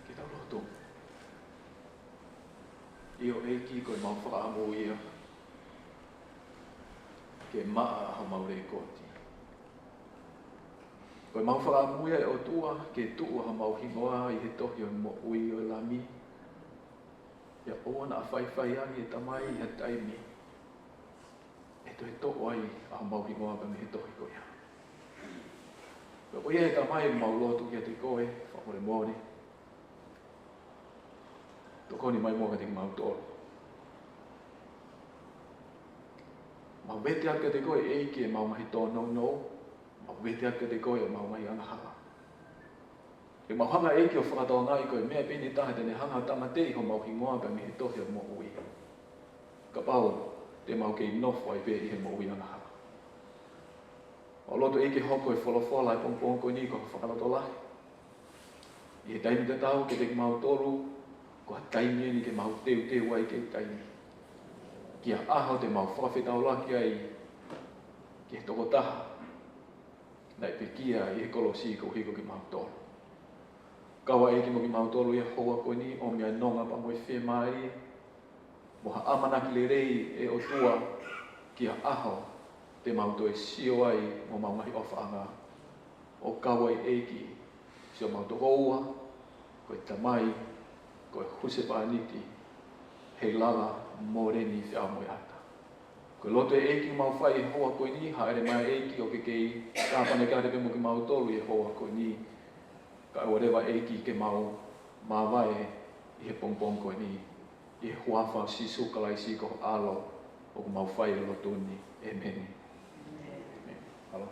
Ke tau lotu. ʻIo ʻEiki, ko ʻemau fakaʻamu ia ke maʻa ʻa homau lekooti. Ko ʻemau fakaʻamu ia ʻe ʻOtua ke tuʻu ʻa homau hingoa ʻi he tohi ʻo e moʻui ʻo e Lami. ʻIa ʻoua naʻa faifai ange ʻe Tamai ha taimi ʻe toe toʻo ai ʻa homau hingoa mei he tohi ko ia. Pea ko ia ʻe Tamai ʻoku mau lotu kiate koe, fakamolemole. Tokoni mai muʻa kiate kimautolu. Mau vete atu kiate koe ʻEiki ʻemau ngaahi tōnounou, mau vete atu kiate koe ʻemau ngaahi angahala. Ke mau hanga ʻEiki ʻo fakatokangaʻi ko e meʻa pē ʻe taha te ne hanga ʻo tāmateʻi homau hingoa pē mei he tohi ʻo e moʻui. Kapau te mau kei nofo ai pē ʻi he moʻui angahala. Mau lotu ʻEiki ke hoko e folofola ʻo e pongipongi ko eni ko ha fakalotolahi ʻi he taimi tatau kiate kimautolu, ko ha taimi eni ke mau teuteu ai ki he taimi, ki ha ʻaho te mau fakafetaulaki ai ki he tokotaha naʻe pekia ʻi he kolosi koeʻuhi ko kimautolu. Kau ai ʻEiki mo kimautolu ʻi he houa ko eni, ʻomi ʻa e nonga pea mo e fiemālie, mo ha ʻamanaki lelei ʻe ʻOtua ki ha ʻaho te mau toe sio ai mo mau ngaahi ʻofaʻanga, ʻo kau ai ʻEiki siʻomau tokoua, ko e tamai, ko e husepāniti, he lava mo Leni Feaumoeata. Ko e lotu ʻEiki ʻoku mau fai he houa ko eni, hāʻele mai ʻEiki ʻo ke kei tāpanekale pē mo kimautolu he houa ko eni, kae ʻoua leva ʻEiki ke mau mavae ʻi he pongipongi ko eni. ʻI he huafa ʻo Sīsū Kalaisi ko ho ʻAlo ʻoku mau fai e lotu ni. ʻĒmeni. ʻĒmeni. Alo.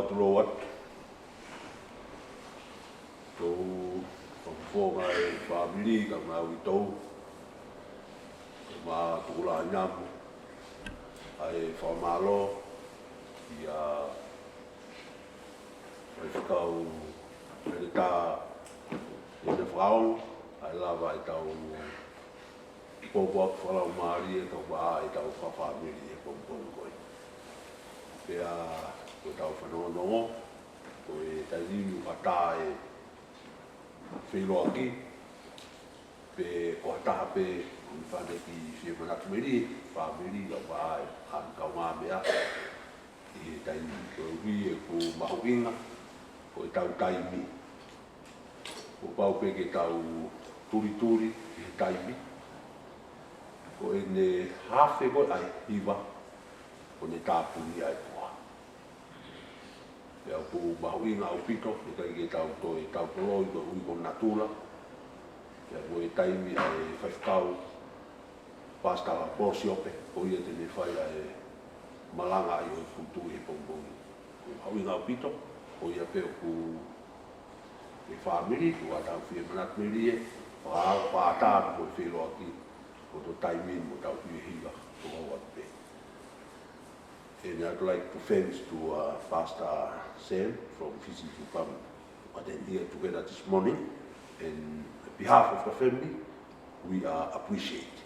Tulou atu. Tou fakafofonga e fāmili, ka mau i tou. Ka mau tukula i namu. ʻA e fakamālō, ʻia Faifekau Heletā Ione Fakaongo, ʻa e lava e tau pōpoaki fakalaumālie, tau vaʻa e tau fakafāmili he pongipongi ko eni. Pea ko e tau fanongonongo, ko e taimi ni ʻoku ʻatā e feʻiloaki, pe ko ha taha pē ʻoku ne fai ha kiʻi fie manatu melie, fāmili, ʻa e vaʻa e ʻa e kaungāmeʻa, ʻi he taimi ko eni ʻoku mahuʻinga, ko e tau taimi. Kuo pau pē ke tau tulituli ʻi he taimi. Ko ʻene hafe ko ē ʻa e hiva, ko ʻene tāpuni ʻa e puha. Pea ʻoku mahuʻinga ʻaupito, ʻikai ke tau toe tau toloi koeʻuhi ko natula. Pea ko e taimi ʻa e faifekau, Pastor Paul Siope, ko ia te ne fai ʻa e malanga ʻi he ʻotu he pongipongi. Ko e mahuʻinga ʻaupito, ko ia pē ʻoku e fāmili, ʻoku tau fie manatu melie, faka-, fakaʻatā ko e feʻiloaki, ko e tau taimi mo tau fie hiva, ko au atu pē. And I'd like to thanks to, uh, Pastor Sam from Fiji to come attend here together this morning. And on behalf of the family, we are appreciate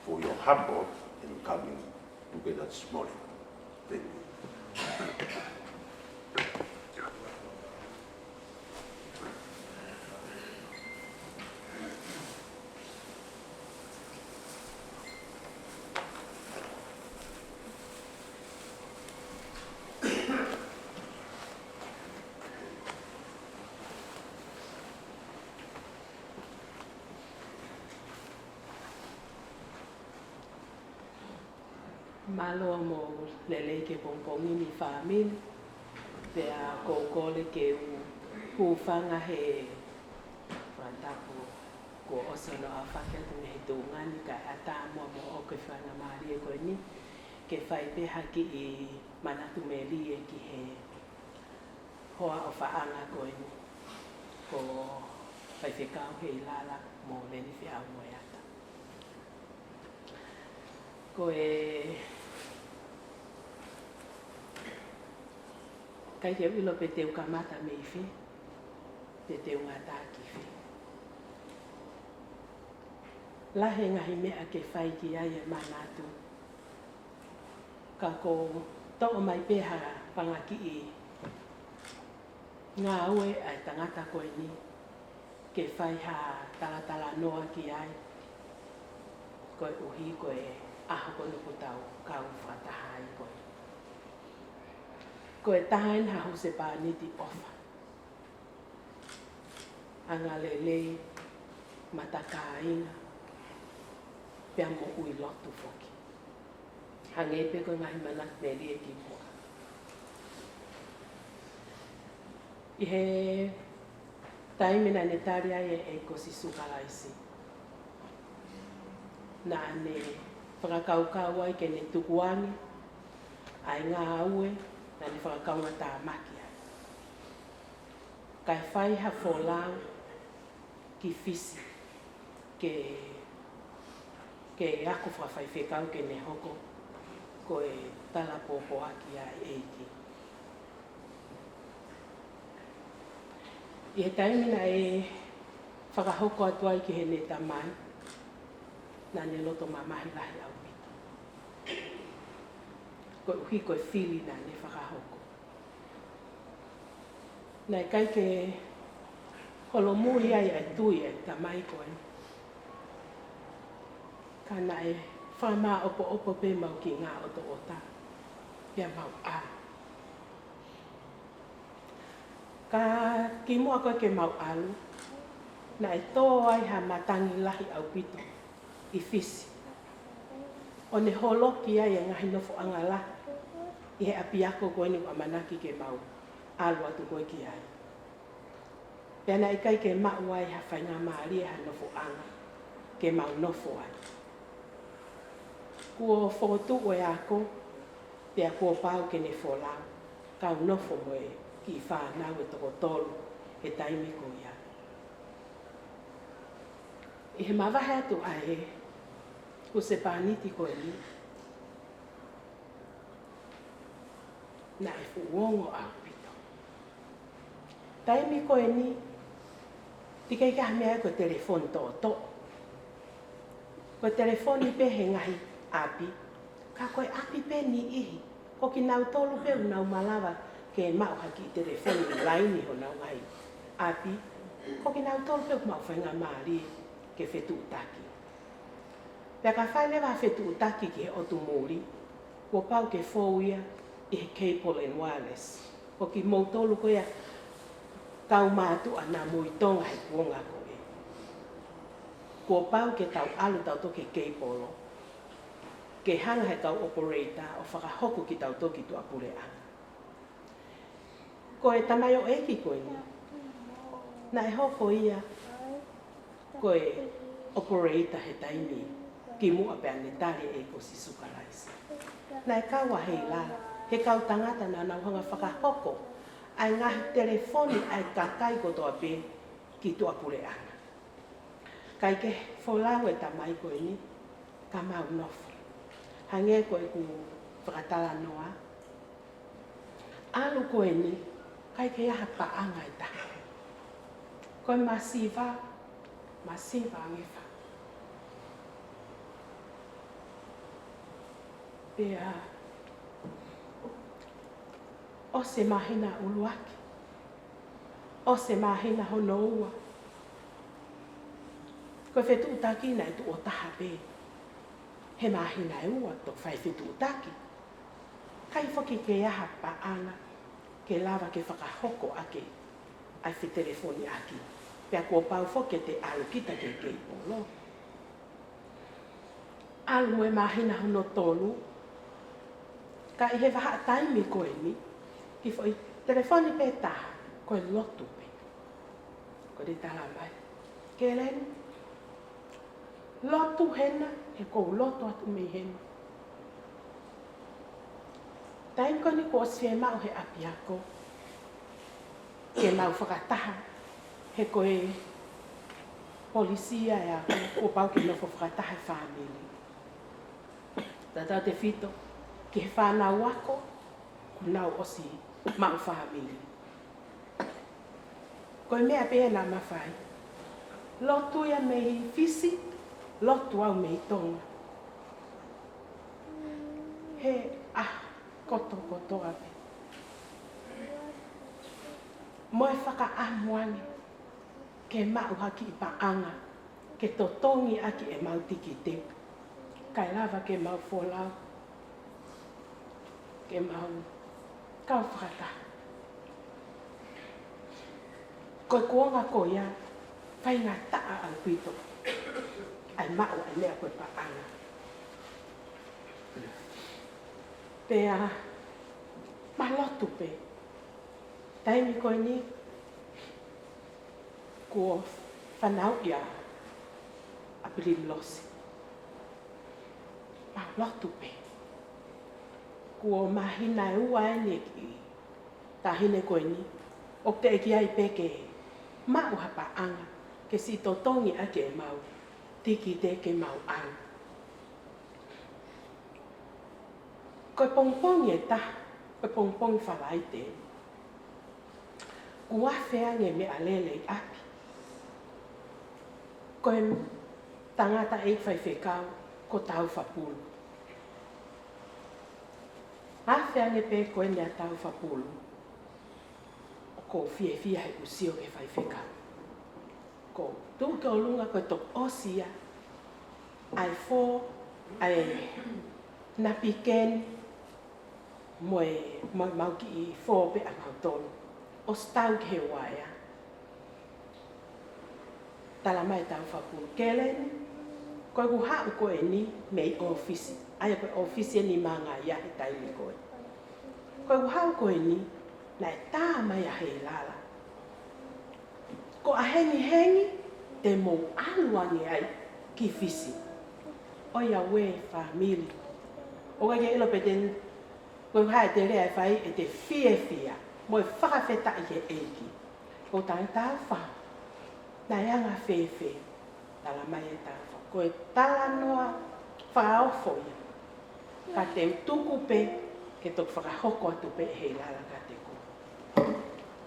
for your humble and coming together this morning. Thank you. Mālō mo e lelei ki he pongipongi ni fāmili, pea ʻoku ou kole ke u hūfanga he fakatapu kuo ʻosi hono ʻaofaki atu mei he tuʻunga ni, kae ʻatā muʻa moʻoku e faingamālie ko eni, ke fai pē ha kiʻi manatu melie ki he hoa ʻofaʻanga ko eni, ko Faifekau Heilala mo Leni Feʻaumoeata. Ko e ʻikai ke u ʻilo pe te u kamata mei fē, pe te u ngata ki fē. Lahi e ngaahi meʻa ke fai ki ai e manatu. Ka ʻoku ou toʻo mai pē ha fanga kiʻi ngāue ʻa e tangata ko eni, ke fai ha talatalanoa ki ai, koeʻuhi ko e ʻaho ko eni ʻoku tau kau fakataha ai ko ē. Ko e taha eni ha husepāniti ʻofa. Angalelei, matakāinga, pea moʻui lotu foki. Hangē pē ko e ngaahi manatu melie kimuʻa. ʻI he taimi naʻa ne tali ai ʻe he ʻEiki ko Sīsū Kalaisi, naʻa ne fakakaukau ai ke ne tukuange ʻa e ngāue naʻa ne fakakaungatāmaki ai, kae fai ha folau ki Fisi, ke, ke ako fakafaifekau ke ne hoko ko e talapōpoaki ʻa e ʻEiki. ʻI he taimi naʻe fakahoko atu ai ki heʻene tamai, naʻa ne loto mamahi lahi ʻaupito, koeʻuhi ko e fili naʻa ne fakahoko. Naʻe ʻikai ke holomui ai ʻa e tui ʻa e tamai ko ē. Ka naʻe fakamāʻopoʻopo pē mau kiʻi ngaahi ʻotoʻota, pea mau ʻalu. Ka kimuʻa ko ē ke mau ʻalu, naʻe tō ai ha matangi lahi ʻaupito ʻi Fisi, ʻo ne holoki ai e ngaahi nofoʻanga lahi ʻi he ʻapiako ko eni ʻoku ʻamanaki ke mau ʻalu atu ko ē ki ai. Pea naʻe ʻikai ke maʻu ai ha faingamālie ha nofoʻanga ke mau nofo ai. Kuo fokotuʻu e ako, pea kuo pau ke ne folau. kau nofo mo e kiʻi fānau ʻe toko tolu he taimi ko ia. ʻI he mavahe atu ʻa e husepāniti ko eni, naʻe fuʻu ongo ʻaupito. Taimi ko eni, teʻeki ke ʻi ai ha meʻa ia ko e telefoni toʻotoʻo. Ko e telefoni pē he ngaahi ʻapi, ka ko e ʻapi pē niʻihi, ko kinautolu pē ʻoku nau malava ke maʻu ha kiʻi telefoni laini honau ngaahi ʻapi, ko kinautolu pē ʻoku maʻu faingamālie ke fetuʻutaki. Pea ka fai leva ha fetuʻutaki ki he ʻotu muli, kuo pau ke fou ia ʻi he Cable and Wireless. Ko kimoutolu ko ia kau mātuʻa naʻa mou ʻi Tonga he kuonga ko ē, kuo pau ke tau ʻalu tautolu ki he Cable, ke hanga he kau operator ʻo fakahoko kitautolu ki tuʻapuleʻanga. Ko e tamaioʻeiki ko eni, naʻe hoko ia ko e operator he taimi kimuʻa pea ne tali ʻe he ʻEiki ko Sīsū Kalaisi. Naʻe kau ʻa Heilala he kau tangata naʻa nau hanga fakahoko ʻa e ngaahi telefoni ʻa e kakai kotoa pē ki tuʻapuleʻanga. Kae ke folau e tamai ko eni, ka mau nofo. Hangē ko ʻeku fakatalanoa, ʻalu ko eni, ʻikai ke ʻi ai ha paʻanga ʻe taha. Ko e masiva, masiva ange fau. Pea ʻosi e māhina ʻuluaki, ʻosi e māhina hono ua, ko e fetuʻutaki naʻe tuʻo taha pē he māhina ʻe ua toki fai fetuʻutaki. ʻIkai foki ke ʻi ai ha paʻanga ke lava ke fakahoko ʻaki ʻa e fetelefoniʻaki. Pea kuo pau foki ke te ʻalu kita ki he Cable. ʻAlu mo e māhina hono tolu, ka ʻi he vahaʻa taimi ko eni, kiʻi foʻi telefoni pē taha, ko e lotu pē. Ko ʻene tala mai, Kēleni, lotu hena, he ʻoku ou lotu atu mei heni. Taimi ko eni kuo ʻosi fiemaʻu he ʻapiako ke mau fakataha, he ko e polisi ia ʻa e ako, kuo pau ke nofo fakataha e fāmili. Tautautefito ki he fānau ako kuo nau ʻosi maʻu fāmili. Ko e meʻa pē naʻa ma fai, lotu ia mei Fisi, lotu au mei Tonga. He ʻaho kotokotoa pē, mo e fakaʻamu ange ke maʻu ha kiʻi paʻanga ke totongi ʻaki ʻemau tikite, kae lava ke mau folau, ke mau kau fakataha. Ko e kuonga ko ia, faingataʻa ʻaupito ʻa e maʻu ʻa e meʻa ko e paʻanga. Pea ma lotu pē. Taimi ko eni, kuo fanauʻi ʻa ʻApilini Losi. Ma lotu pē. Kuo māhina ʻe ua eni e kiʻi taʻahine ko eni, ʻoku teʻeki ai pē ke maʻu ha paʻanga ke siʻi totongi ʻaki ʻemau tikite ke mau ʻalu. Ko e pongipongi ʻe taha, ko e pongipongi Falaite, kuo afe ange meʻalele ʻi ʻapi. Ko e tangataʻeiki faifekau ko Taufapulu. Afe ange pē ko eni ʻa Taufapulu, ʻoku ou fiefia heʻeku sio ki he faifekau. Ko e tuʻu ki ʻolunga ko e toki ʻosi ia ʻa e fō, ʻa e napikeni, mo e, mo e mau kiʻi fō pē ʻa mautolu. ʻOsi tau ki he uaea. Tala mai Taufapulu, Kēleni, ko ʻeku haʻu ko eni mei ʻōfisi. ʻA ia ko e ʻōfisi eni Mangaia he taimi ko ē. Ko ʻeku haʻu ko eni, naʻe tā mai ʻa Heilala. Ko ʻa hengihengi te mou ʻalu ange ai ki Fisi. ʻOiauē fāmili. ʻOku ʻikai ke ʻilo pe te Ko e hā e lea ʻe fai ʻe te fiefia mo e fakafetaʻi ki he ʻEiki? Ko e tala ʻe Taufa, naʻe anga fēfē? Tala mai ʻe Taufa, ko e talanoa fakaofo ia. Ka te u tuku pē ke toki fakahoko atu pē ʻe Heilala kiate koe.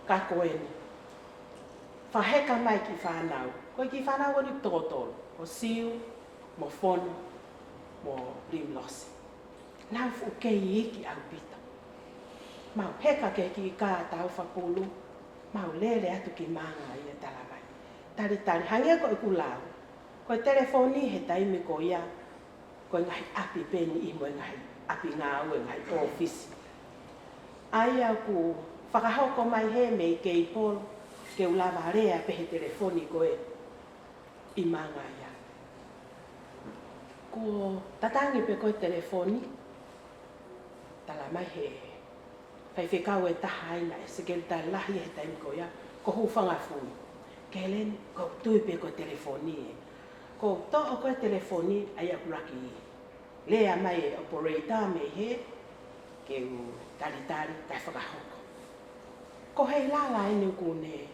Ka ko eni, fakaheka mai e kiʻi fānau. Ko e kiʻi fānau ʻeni ʻe toko tolu, ko Siu, mo Fono, mo Limlosi. Nau fuʻu kei iiki ʻaupito. Mau heka ki he kiʻi kā ʻa Taufa Pulu, mau lele atu ki māmani ia, tala mai. Talitali, hangē ko ʻeku lau, ko e telefoni he taimi ko ia, ko e ngaahi ʻapi pē ʻeni mo e ngaahi ʻapi ngāue, ngaahi ʻōfisi. ʻA ia ʻoku fakahoko mai hē mei Keipolo, ke u lava lea pē he telefoni ko ē ʻi māmani ia. Ko e tatangi pē ko ē telefoni, tala mai he faifekau ʻe taha ʻi ai, naʻe sekelitali lahi he taimi ko ia, ko Hūfanga Fui. Kelen, ʻoku ou tui pē ko e telefoni ē. Ko e toʻo ko ē telefoni, ʻa ia ʻoku laki lea mai e operator mei hē, ke u talitali, kae fakahoko. Ko Heilala ʻeni ʻoku ne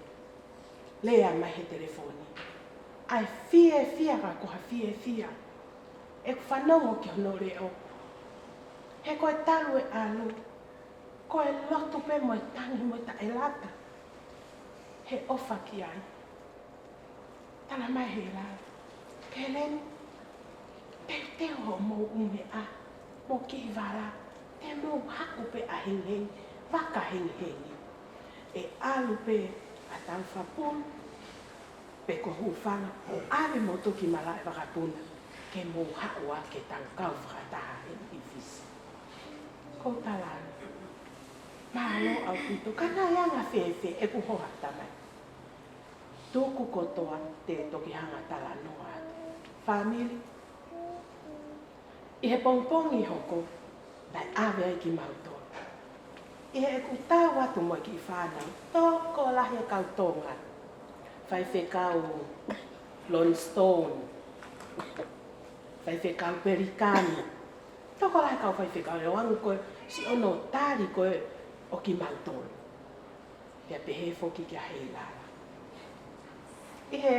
lea mai he telefoni. ʻAi fiefia ka ko ha fiefia ʻeku fanongo ki hono leʻo. He ko e talu e ʻalu, ko e lotu pē mo e tangi mo e taʻelata. He ʻofa ki ai. Tala mai Heilala, Kelen, teuteu hoʻomou ʻū meʻa, mo e kiʻi vala, te mou haku pē ʻahengihengi, vaka hengihengi. ʻE ʻalu pē ʻa Taufa Pulu, pe ko Hūfanga, ʻo ʻave moutolu ki malaʻe vakapuna, ke mou haʻu ā ke tau kau fakataha ʻi Fisi. Ko e tala ē, mālō ʻaupito, ka naʻe anga fēfē ʻeku hohaʻa mai? Tuku kotoa te toki hanga talanoa atu. Fāmili, ʻi he pongipongi hoko, naʻe ʻave ai kimautolu. ʻI heʻeku tau atu mo e kiʻi fānau, tokolahi e kau Tonga. Faifekau Lon Stone. Faifekau Pelikani. Tokolahi e kau faifekau, ʻoange ko e siʻono tali ko ē ʻo kimautolu. Pea pehē foki kia Heilala. ʻI he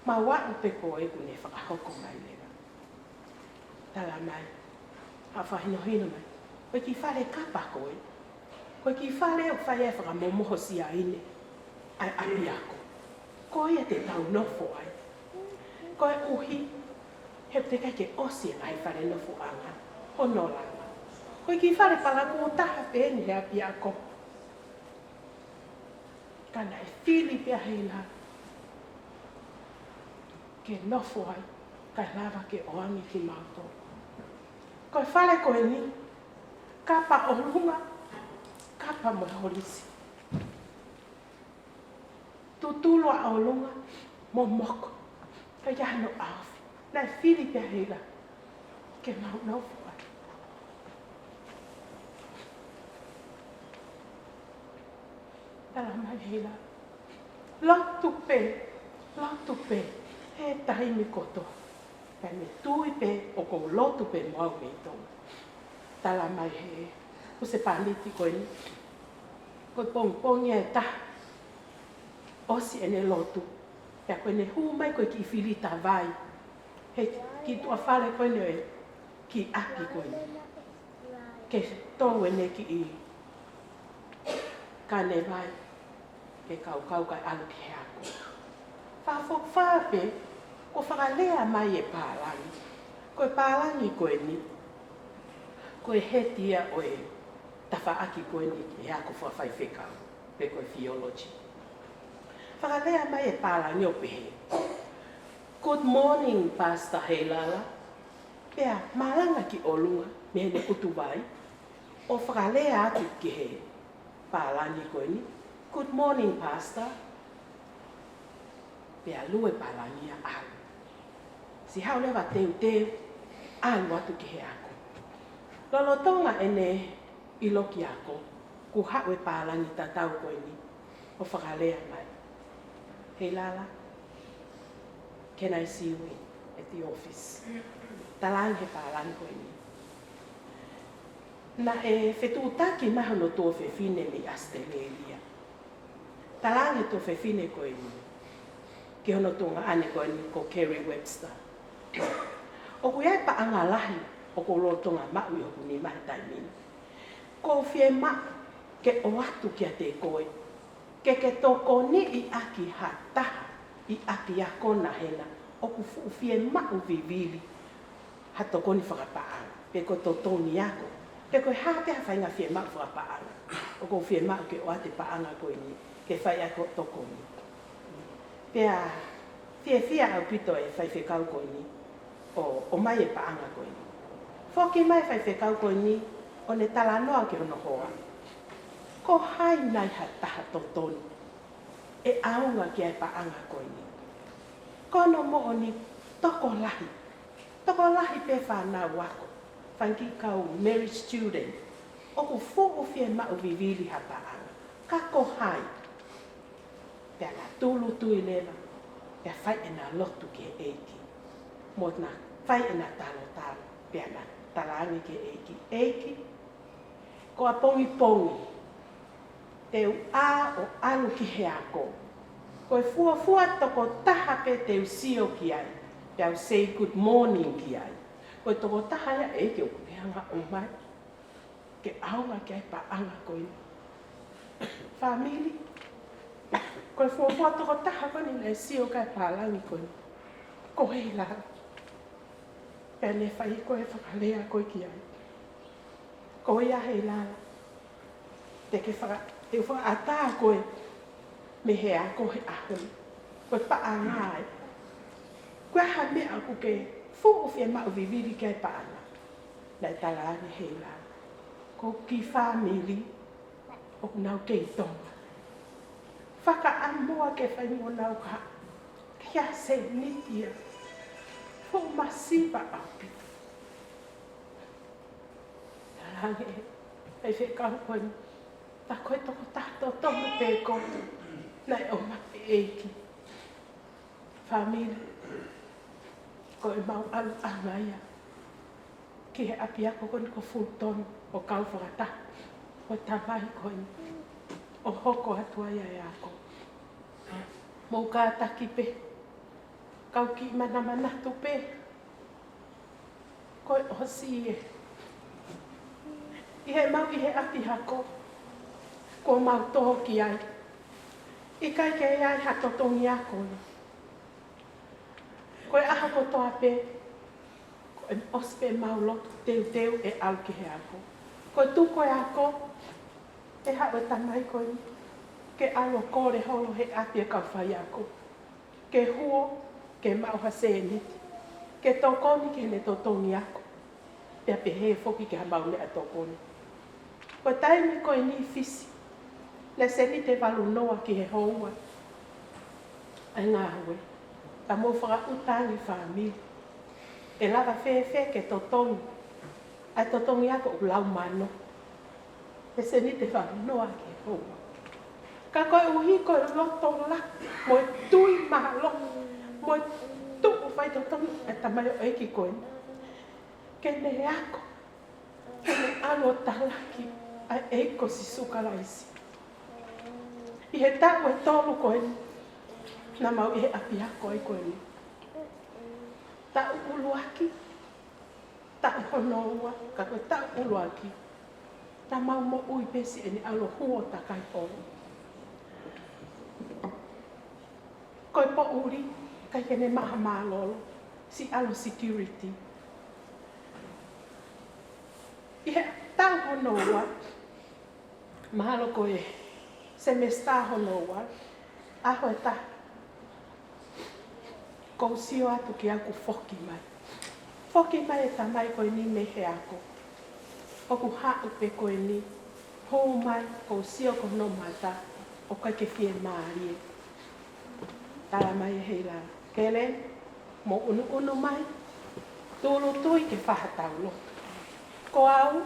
mau aʻu pē ko ē ʻoku ne fakahoko mai leva. Tala mai, ʻa fakahinohino mai, ko e kiʻi fale kapa ko ē, ko e kiʻi fale ʻoku fai ai e fakamomoho siaine ʻa e ʻapiako. Ko ia te tau nofo ai. Koeʻuhi he ʻoku teʻeki ai ke ʻosi e ngaahi fale nofoʻanga hono langa. Ko e kiʻi fale palakū taha pē ʻeni he ʻapiako. Ka naʻe fili pē ʻa Heilala ke nofo ai, kae lava ke ʻoange kimautolu. Ko e fale ko eni, kapa ʻolunga, kapa mo e holisi. Tutulu ʻa ʻolunga, momoko. ʻIkai hano ʻaofi. Naʻe fili pē ʻa Heilala ke mau nofo ai. Tala mai Heilala, lotu pē, lotu pē he taimi kotoa. Pea ne tui pē ʻoku ou lotu pē mo au mei Tonga. Tala mai he husepāniti ko eni, ko e pongipongi ʻe taha, ʻosi ʻene lotu, pea ko ʻene hū mai ko e kiʻi filita vai he kiʻi tuʻa fale ko eni ʻo e kiʻi ʻapi ko eni, ke tō ʻene kiʻi kane vai ke kaukau kae ʻalu ki he ako. Fakafokifā pē, kuo fakalea mai e pālangi. Ko e pālangi ko eni, ko e heti ia ʻo e tafaʻaki ko eni ki he ako fakafaifekau, pe ko e theology. Fakalea mai e pālangi ʻo pehē, "Good morning, Pastor Heilala." Pea malanga ki ʻolunga mei heʻene kutu vai, ʻo fakalea atu ki he pālangi ko eni, "Good morning, Pastor." Pea lue pālangi ia ʻalu. Siʻi haʻu leva teuteu, ʻalu atu ki he ako. Lolotonga ʻene ʻilo ki ako, kuo haʻu e pālangi tatau ko eni ʻo fakalea mai, "Heilala, can I see you at the office?" Talaange he pālangi ko eni, Naʻe fetuʻutaki mai hono tuofefine mei ʻAositelēlia. Talaange tuofefine ko eni ki hono tuongaʻane ko eni ko Kerry Webster, ʻoku ʻi ai e paʻanga lahi ʻoku ou lolotonga maʻu ʻi hoku nima he taimi ni. ʻOku ou fiemaʻu ke ʻoatu kiate koe ke ke tokoniʻi ʻaki ha taha ʻi ʻapiako na hena ʻoku fuʻu fiemaʻu vivili ha tokoni fakapaʻanga, pe ko e totongi ako, pe ko e hā pē ha faʻahinga fiemaʻu fakapaʻanga. ʻOku ou fiemaʻu ke ʻoatu e paʻanga ko eni ke fai ʻaki hoʻo tokoni. Pea fiefia ʻaupito e faifekau ko eni ʻo ʻomai e paʻanga ko eni. Foki mai e faifekau ko eni ʻo ne talanoa ki hono hoa. Ko hai nai ha taha totonu ʻe ʻaonga ki ai e paʻanga ko eni? Ko hono moʻoni, tokolahi, tokolahi pē fānau ako, fanga kiʻi kau married student, ʻoku fuʻu fiemaʻu vivili ha paʻanga. Ka ko hai? Pea na tūʻulutui leva, pea fai ʻena lotu ki he ʻEiki. Mo na fai ʻena talotalo, pea na talaange ki he ʻEiki, ʻEiki, ko ʻapongipongi te u ʻā ʻo ʻalu ki he ako. Ko e fuofua tokotaha pē te u sio ki ai, pea u say good morning ki ai, ko e tokotaha ia, ʻEiki, ʻoku ke hanga ʻo ʻomai ke ʻaonga ki ai e paʻanga ko eni. Fāmili, ko e fuofua tokotaha ko eni naʻe sio ki ai e pālangi ko eni, ko Heilala. Pea ne fai ko ē e fakalea ko ē ki ai. Ko ia Heilala, te ke faka-, te u fakaʻatā koe mei he ako he ʻaho ni. Ko e paʻanga ē. Ko e hā e meʻa ʻoku ke fuʻu fiemaʻu vivili ki ai e paʻanga? Naʻe talaange ʻe Heilala, ko e kiʻi fāmili ʻoku nau kei Tonga. Fakaʻamu ke fai mo nau ka, kia seniti ia. Fuʻu masiva ʻaupito. Talaange ʻe he faifekau ko eni, tā ko e tokotaha totonu pē koe naʻe ʻomai ʻe he ʻEiki. Fāmili, ko ʻemau ʻaluʻanga ia ki he ʻapiako ko eni ko Fulton ʻo kau fakataha mo e tamai ko eni ʻo hoko atu ai ʻa e ako. Mou kātaki pē, kau kiʻi manamanatu pē. Ko e ʻosi ē, ʻi heʻemau ʻi he ʻapiako, kuo mau tō ki ai, ʻikai ke ʻi ai ha totongi ako ia. Ko e ʻaho kotoa pē, ko e ʻosi pē ʻemau lotu teuteu e ʻalu ki he ako. Ko e tuku e ako, ʻe haʻu e tamai ko eni ke ʻalu ʻo kole holo he ʻapi e kau faiako ke huo, ke maʻu ha sēniti ke tokoni ki heʻene totongi ako, pea pehē foki ki haʻamau meʻatokoni. Ko e taimi ko eni ʻi Fisi, naʻe sēniti ʻe valu noa ki he houa ʻa e ngāue. Ka mou fakaʻuta ange fāmili, ʻe lava fēfē ke totongi ʻa e totongi ako ʻoku lau mano? He sēniti ʻe valu noa ki he houa. Ka koeʻuhi ko e loto lahi mo e tui mālohi mo e tuʻu faitotonu ʻa e tamaioʻeiki ko eni ke ne ako, ke ne ʻalu ʻo talaki ʻa e ʻEiki ko Sīsū Kalaisi. ʻI he taʻu ʻe tolu ko eni naʻa mau ʻi he ʻapiako ai ko eni. Taʻu ʻuluaki, taʻu hono ua, ka ko e taʻu ʻuluaki, naʻa mau moʻui pē siʻene ʻalu ʻo huo takai pō. Ko e poʻuli, ʻikai ke ne maʻu ha mālōlō, siʻi ʻalu ʻo security. ʻI he taʻu hono ua, mahalo ko e semester hono ua, ʻaho ʻe taha, kou sio atu ki ai kuo foki mai. Foki mai e tamai ko eni mei he ako. ʻOku haʻu pē ko eni, hū mai, kou sio ki hono mata, ʻoku ʻikai ke fiemālie. Tala mai ʻe Heilala, Kelen, mou ʻunuʻunu mai, tūʻulutui ke fai haʻatau lotu. Ko au,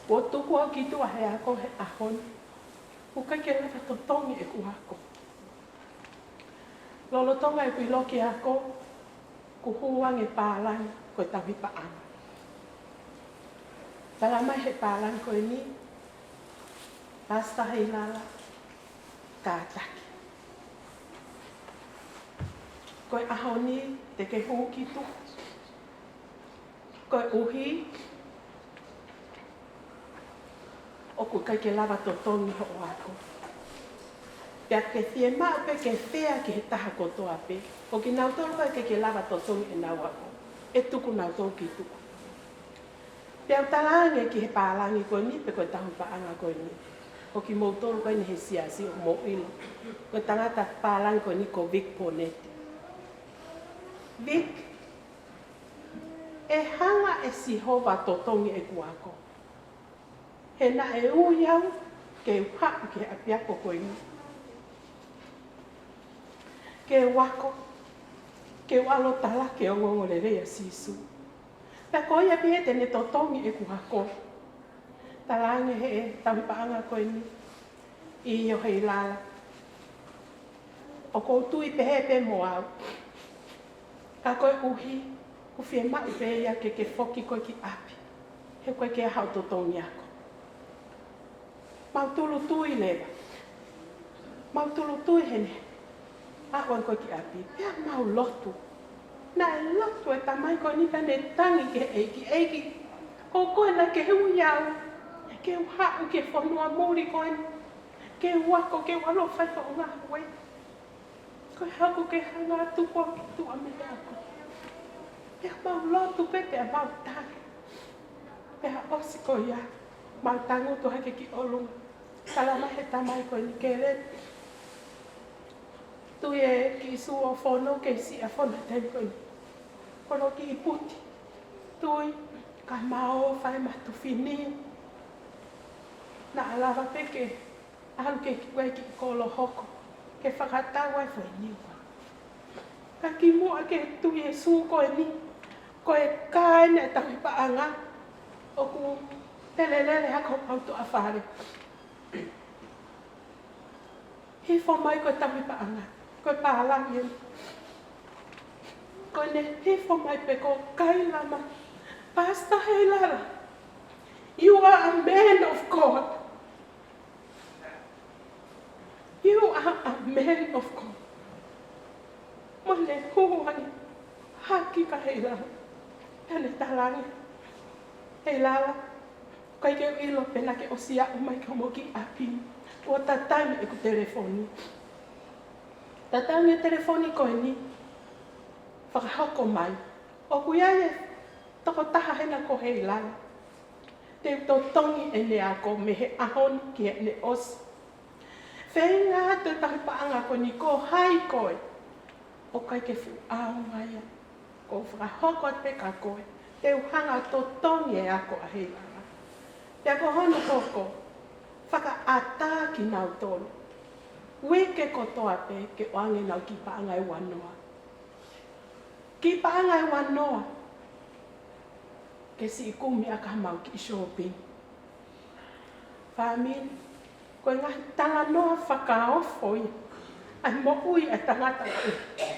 kuo tuku au ki tuʻa he ako he ʻaho ni, ʻoku ʻikai ke lava totongi ʻeku ako. Lolotonga ʻeku ʻilo ki he ako, kuo hū ange e pālangi ko e tauhi paʻanga. Talamai ʻe he pālangi ko eni, Pastor Heilala, kātaki. Ko e ʻaho ni te ke hū ki tuʻa. Koeʻuhi ʻoku ʻikai ke lava totongi hoʻo ako. Pea ke fiemaʻu pē ke fea ki he taha kotoa pē, ʻo kinautolu ʻoku ʻikai ke lava totongi ʻenau ako, ʻe tuku nautolu ki tuʻa. Pea u talaange ki he pālangi ko eni pe ko e tauhi paʻanga ko eni, ʻo kimoutolu ko eni he siasi ʻoku mou ʻilo, ko e tangata pālangi ko eni ko Vic Ponete. Vic, ʻe hanga ʻe Sihova totongi ʻeku ako. He naʻe ui au ke u haʻu ki he ʻapiako ko eni, ke u ako, ke u ʻalu ʻo talaki e ongoongolelei ʻa Sīsū. Pea ko ia pē ia te ne totongi ʻeku ako. Talaange ʻe he tauhi paʻanga ko eni, ʻIo Heilala, ʻoku ou tui pehē pē mo au. Ka koeʻuhi ʻoku fiemaʻu pē ia ke ke foki koe ki ʻapi, he ʻoku ʻikai ke ʻi ai haʻo totongi ako. Mau tūʻulutui leva. Mau tūʻulutui heni. Aʻu ange koe ki ʻapi. Pea mau lotu. Naʻe lotu e tamai ko eni pea ne tangi ki he ʻEiki, ʻEiki, ko koe naʻa ke ui au ke u haʻu ki he fonua muli ko eni, ke u ako, ke u ʻalu ʻo fai hoʻo ngāue. Ko e hā ʻoku ke hanga atu ko ē ki tuʻa mei he ako? Pea mau lotu pē, pea mau tangi. Pea ʻosi ko ia, mau tangutu hake ki ʻolunga. Talamai ʻe he tamai ko eni, Keleti, tui e kiʻi sū ʻo fono, kei siʻa fono he taimi ko eni. Ko hono kiʻi puti. Tui, ka mau fai matuʻu fini. Naʻa lava pē ke ʻalu ki he kiʻi kolo hoko ke fakatau ai foʻi niu. Ka kimuʻa ke tui e sū ko eni, ko e kā eni e tauhi paʻanga, ʻoku lelelele hake homau tuʻa fale. Hifo mai ko e tauhi paʻanga, ko e pālangi eni. Ko ʻene hifo mai pē ko Kailama, Pastor Heilala, you are a man of God. You are a man of God. Mo ne hū ange hake kia Heilala. Pea ne talaange, Heilala, ʻikai ke u ʻilo pe naʻa ke ʻosi aʻu mai ki homo kiʻi ʻapi ni. Kuo tatangi ʻeku telefoni. Tatangi e telefoni ko eni. Fakahoko mai ʻoku ʻi ai e tokotaha hena ko Heilala. Te u totongi ʻene ako mei he ʻaho ni ki heʻene ʻosi. Feinga atu e tauhi paʻanga ko eni, ko hai koe? ʻOku ʻikai ke fuʻu ʻaonga ia. ʻOku ou fakahoko atu pē kia koe, te u hanga ʻo totongi e ako ʻa Heilala. Pea ko hono hoko, fakaʻatā kinautolu uike kotoa pē ke ʻoange ʻenau kiʻi paʻanga ʻe uanoa. Kiʻi paʻanga ʻe uanoa ke siʻi kumi ʻaki hamau kiʻi shopping. Fāmili, ko e ngaahi talanoa fakaofo ia ʻa e moʻui ʻa e tangata ko ē.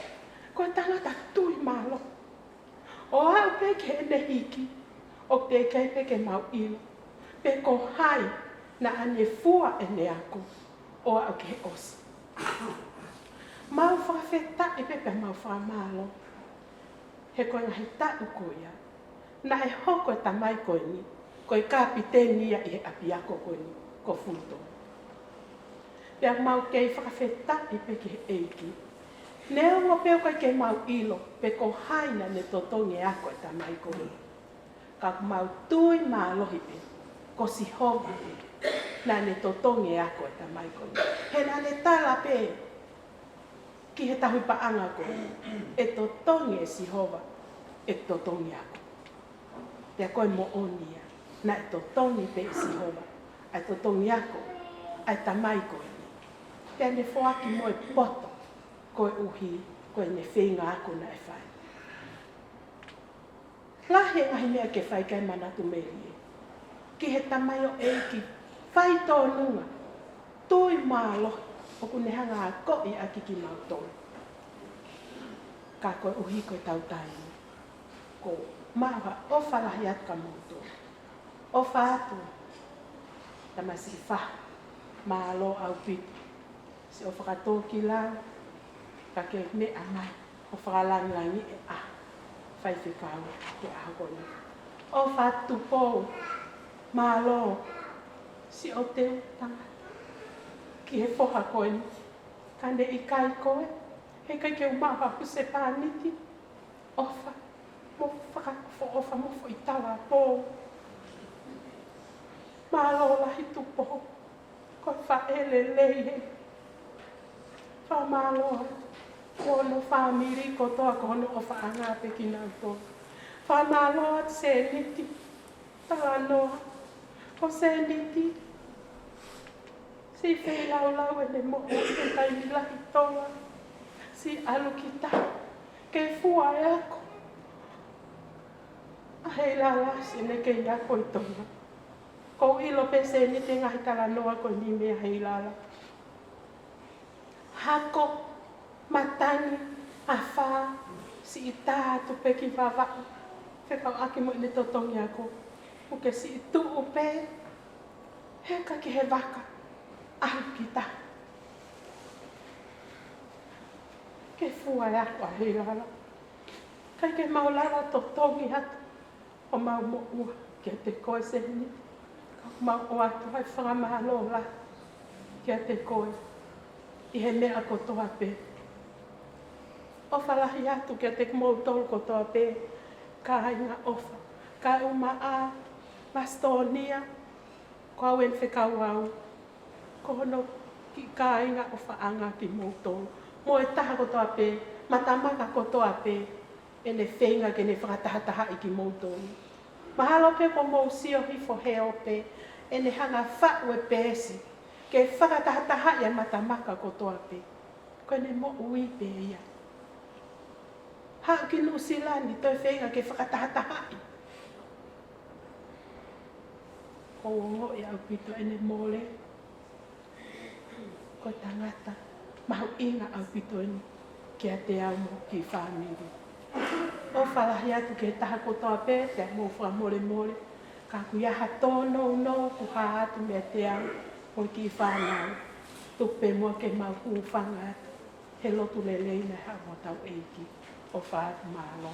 Ko e tangata tui mālohi. ʻO aʻu pē ki heʻene hiki, ʻoku teʻeki ai pē ke mau ʻilo pe ko hai naʻa ne fua ʻene ako ʻo aʻu ki he ʻosi. Mau fakafetaʻi pē pea mau fakamālō. He ko e ngaahi taʻu ko ia, naʻe hoko e tamai ko eni ko e kapiteni ia ʻi he ʻapiako ko eni ko Fulton. Pea mau kei fakafetaʻi pē ki he ʻEiki. Neongo pē ʻoku ʻikai ke mau ʻilo pe ko hai naʻa ne totongi e ako e tamai ko eni, ka ʻoku mau tui mālohi pē ko Sihova pē naʻa ne totongi e ako e tamai ko eni. He naʻa ne tala pē ki he tauhi paʻanga ko ē, ʻe totongi ʻe Sihova ʻeku totongi ako. Pea ko e moʻoni ia, naʻe totongi pē ʻe Sihova ʻa e totongi ako ʻa e tamai ko eni. Pea ne foaki mo e poto koeʻuhi ko ʻene feinga ako naʻe fai. Lahi e ngaahi meʻa ke fai kae manatu melie ki he tamaioʻeiki faitōnunga, tui mālohi ʻoku ne hanga ʻo akoʻi ʻaki kimautolu. Ka koeʻuhi ko ʻetau taimi, ʻoku mau ʻofa lahi atu kia moutolu. ʻOfa atu, tamasiʻi faha, mālō ʻaupito siʻo fakatōkilalo, ka ke meʻa mai ʻo fakalangilangiʻi e ʻaho faifekau he ʻaho ko eni. ʻOfa atu Tupou, mālō siʻo teu tangata ki he foha ko eni, ka ne ʻikai ko e, heʻikai ke u maʻu ha husepāniti. ʻOfa mo faka-, fo-, ʻofa mo foʻi tala pō. Mālō lahi Tupou, ko e faʻē lelei ē. Fakamālō atu ki hono fāmili kotoa, ko hono ʻofaʻanga pē kinautolu. Fakamālō atu Seniti, talanoa ko Seniti. Siʻi feilaulau ʻene moʻui he taimi lahi toa. Siʻi ʻalu ki tahi ke fua e ako ʻa Heilala, siʻene kei ako ʻi Tonga. ʻOku ou ʻilo pē Seniti e ngaahi talanoa ko eni meia Heilala. Hako, matangi, afā, siʻi tā atu pē ki Vavaʻu, fekauʻaki mo ʻene totongi ako. Mo ke siʻi tuʻu pē, heka ki he vaka, ʻalu ki tahi ke fua e ako ʻa Heilala. ʻIkai ke mau lava totongi atu ʻo mau moʻua kiate koe Seniti. Ka mau ʻoatu ai e fakamālō lahi kiate koe ʻi he meʻa kotoa pē. ʻOfa lahi atu kiate kimoutolu kotoa pē, kāinga ʻofa, kāinga ʻa Masitonia, ko au eni fekau au, ko hono kiʻi kāinga ʻofaʻanga kimoutolu. Mo e taha kotoa pē, matamaka kotoa pē, ʻene feinga ke ne fakatahatahaʻi kimoutolu. Mahalo pē kuo mou sio hifo he ope, ʻene hanga faʻu e peesi ke fakatahatahaʻi e matamaka kotoa pē. Ko ʻene moʻui pē ia. Haʻu ki Nuʻusila ni toe feinga ke fakatahatahaʻi. ʻOku ou ongoʻi ʻaupito ʻene mole. Ko e tangata mahuʻinga ʻaupito eni kiate au mo e kiʻi fāmili. ʻOfa lahi atu ki he taha kotoa pē, pea mou fakamolemole, ka ʻoku ʻi ai ha tōnounou kuo hā atu meiate au mo e kiʻi fānau. Tuku pē muʻa ke mau hūfanga atu he lotu lelei naʻe haʻu mo hotau ʻEiki. ʻOfa atu, mālō.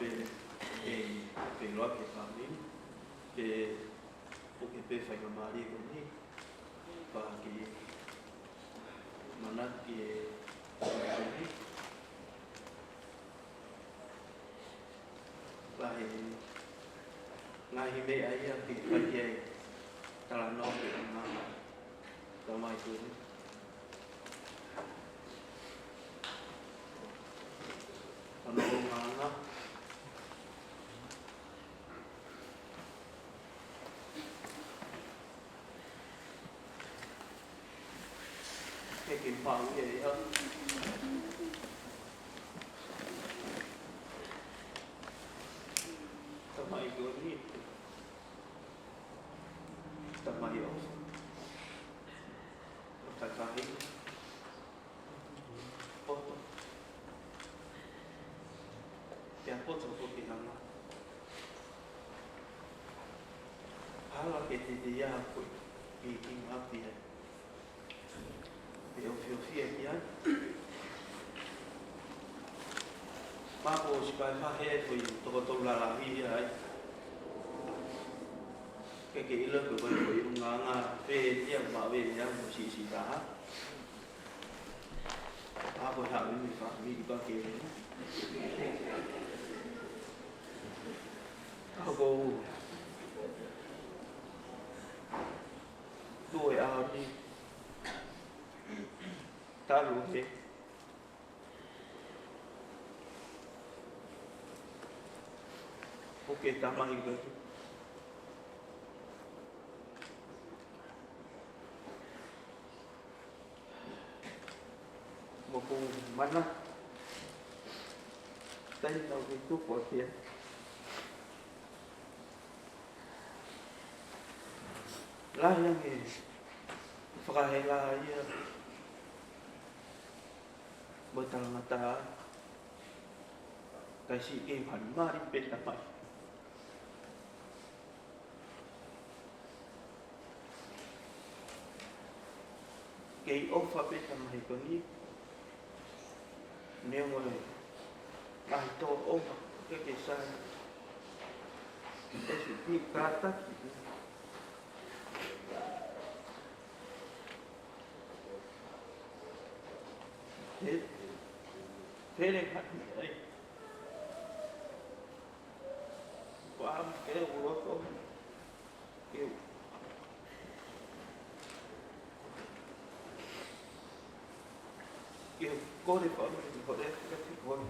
ʻE, ʻe, pē loa ke fāmili, ke puke pē faingamālie ko eni, pea ke manatu ki he, pea he ngaahi meʻa ia ke fai ki ai talanoa ki he ʻulungaanga ʻo e tamai ko eni. Hono ʻulungaanga. Ke ke maʻu ia ʻe au. Tamai ko eni. Tamai ʻofa. ʻOfa takahi. Poto. Pea poto foki hanga. Hala ke te te ia ko e ki ki ngapi ai. Pe ofiofia ki ai. Mako o sipai mahe ai ko i toko tolu lalahi ai. Ke ke ʻilo ko e ko e ʻulungaanga pe ia ma ve ia mo si si taha. A ko e haʻu ʻi he fāmili pea ke. A ko u. Tuʻu e ʻaho ni. Talu he. Puke tamai ko eni. Mo ko u mana. Tai tau ke tuku ʻaki ia. Lahi ange fakahela ia. Mo e talangataʻa. Kae siʻi kei mali mali pē tamai. Kei ʻofa pē tamai ko eni. Neongo e ngaahi tōʻonga ke ke sai. E siʻi kātaki. He, he le ngaahi ai. Ko am ke uloto. Ke, ke kore pa me kore ka te kore.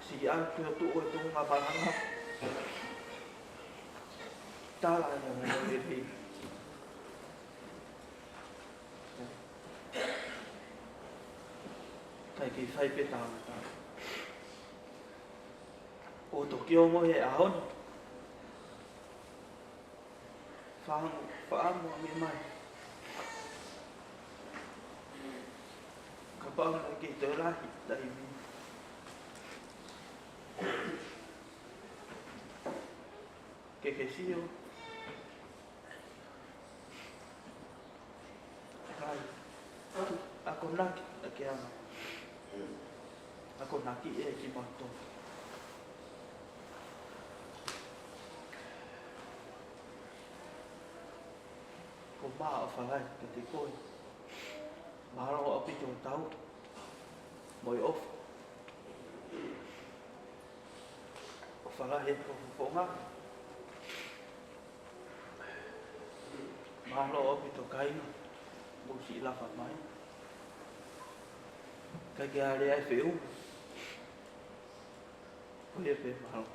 Siʻi ʻalu ki hoku tuʻu ʻi he tuʻunga malanga. Tala ia mo e lepi. Kae kei fai pē tala. ʻO toki ongo he ʻaho ni. Faʻamu, faʻamu ange mai. Kapau naʻe kei toe lahi taimi. Ke ke sio. Kai. Akonaki, ake ama. Akonaki ʻe ki mato. Ko ma o falai, ke te koi. Mahalo ʻaupito tau. Mo e ʻofa. ʻOfa lahi e fofonga. Mālō ʻaupito kāinga. Mou siʻi lava mai. Kae ke ale ai feu. Ko ia pē mālō.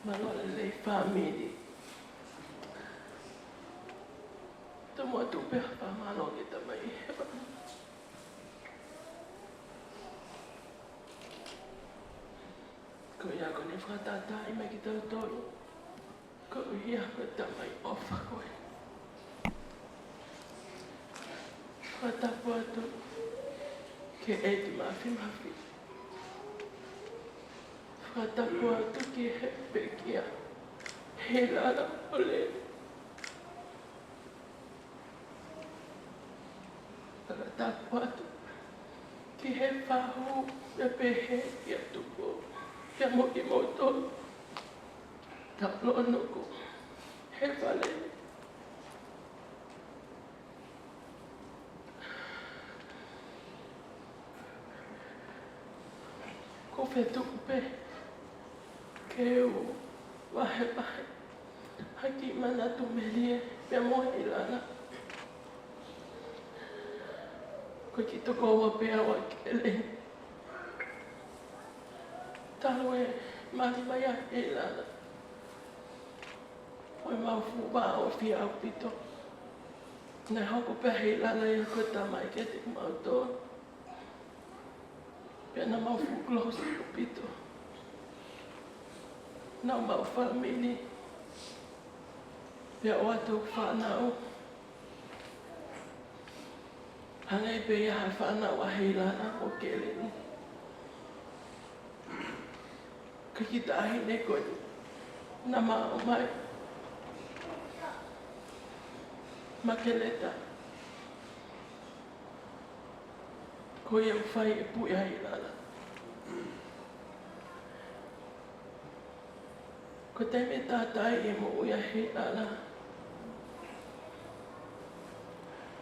Mālō e lelei fāmili. Tomuʻa tuku pē ha fakamālō ki he Tamai ʻi Hēvani. Ko ia kuo ne fakatātaaʻi mai kitautolu. Ko ia ko e Tamai ʻofa ko ē. Fakatapu atu ki he ʻEiki Māfimafi. Fakatapu atu ki he pekia Heilala ʻo Leni. Fakatapu atu ki he fahu, pea pehē kia Tupou, pea mo kimoutolu. Tau lōnoko he fale ni. Ko e fetuku pē ke u vahevahe ha kiʻi manatu melie pea mo Heilala. Ko e kiʻi tokoua pē au ʻa Keleni. Talu e mali mai ʻa Heilala, ko ʻemau fuʻu vāofia ʻaupito. Naʻe hoko pē ʻa Heilala ia ko e tamai kiate kimautolu. Pea naʻa mau fuʻu close ʻaupito. Naʻa mau fāmili. Pea ʻoatu fānau. Hangē pē ia ha fānau ʻa Heilala mo Keleni. Ka kiʻi taʻahine ko eni naʻa ma ʻomai Makeleta. Ko ia ʻoku fai e puʻi ʻa Heilala. Ko e taimi ʻe tātā ai e moʻui ʻa Heilala,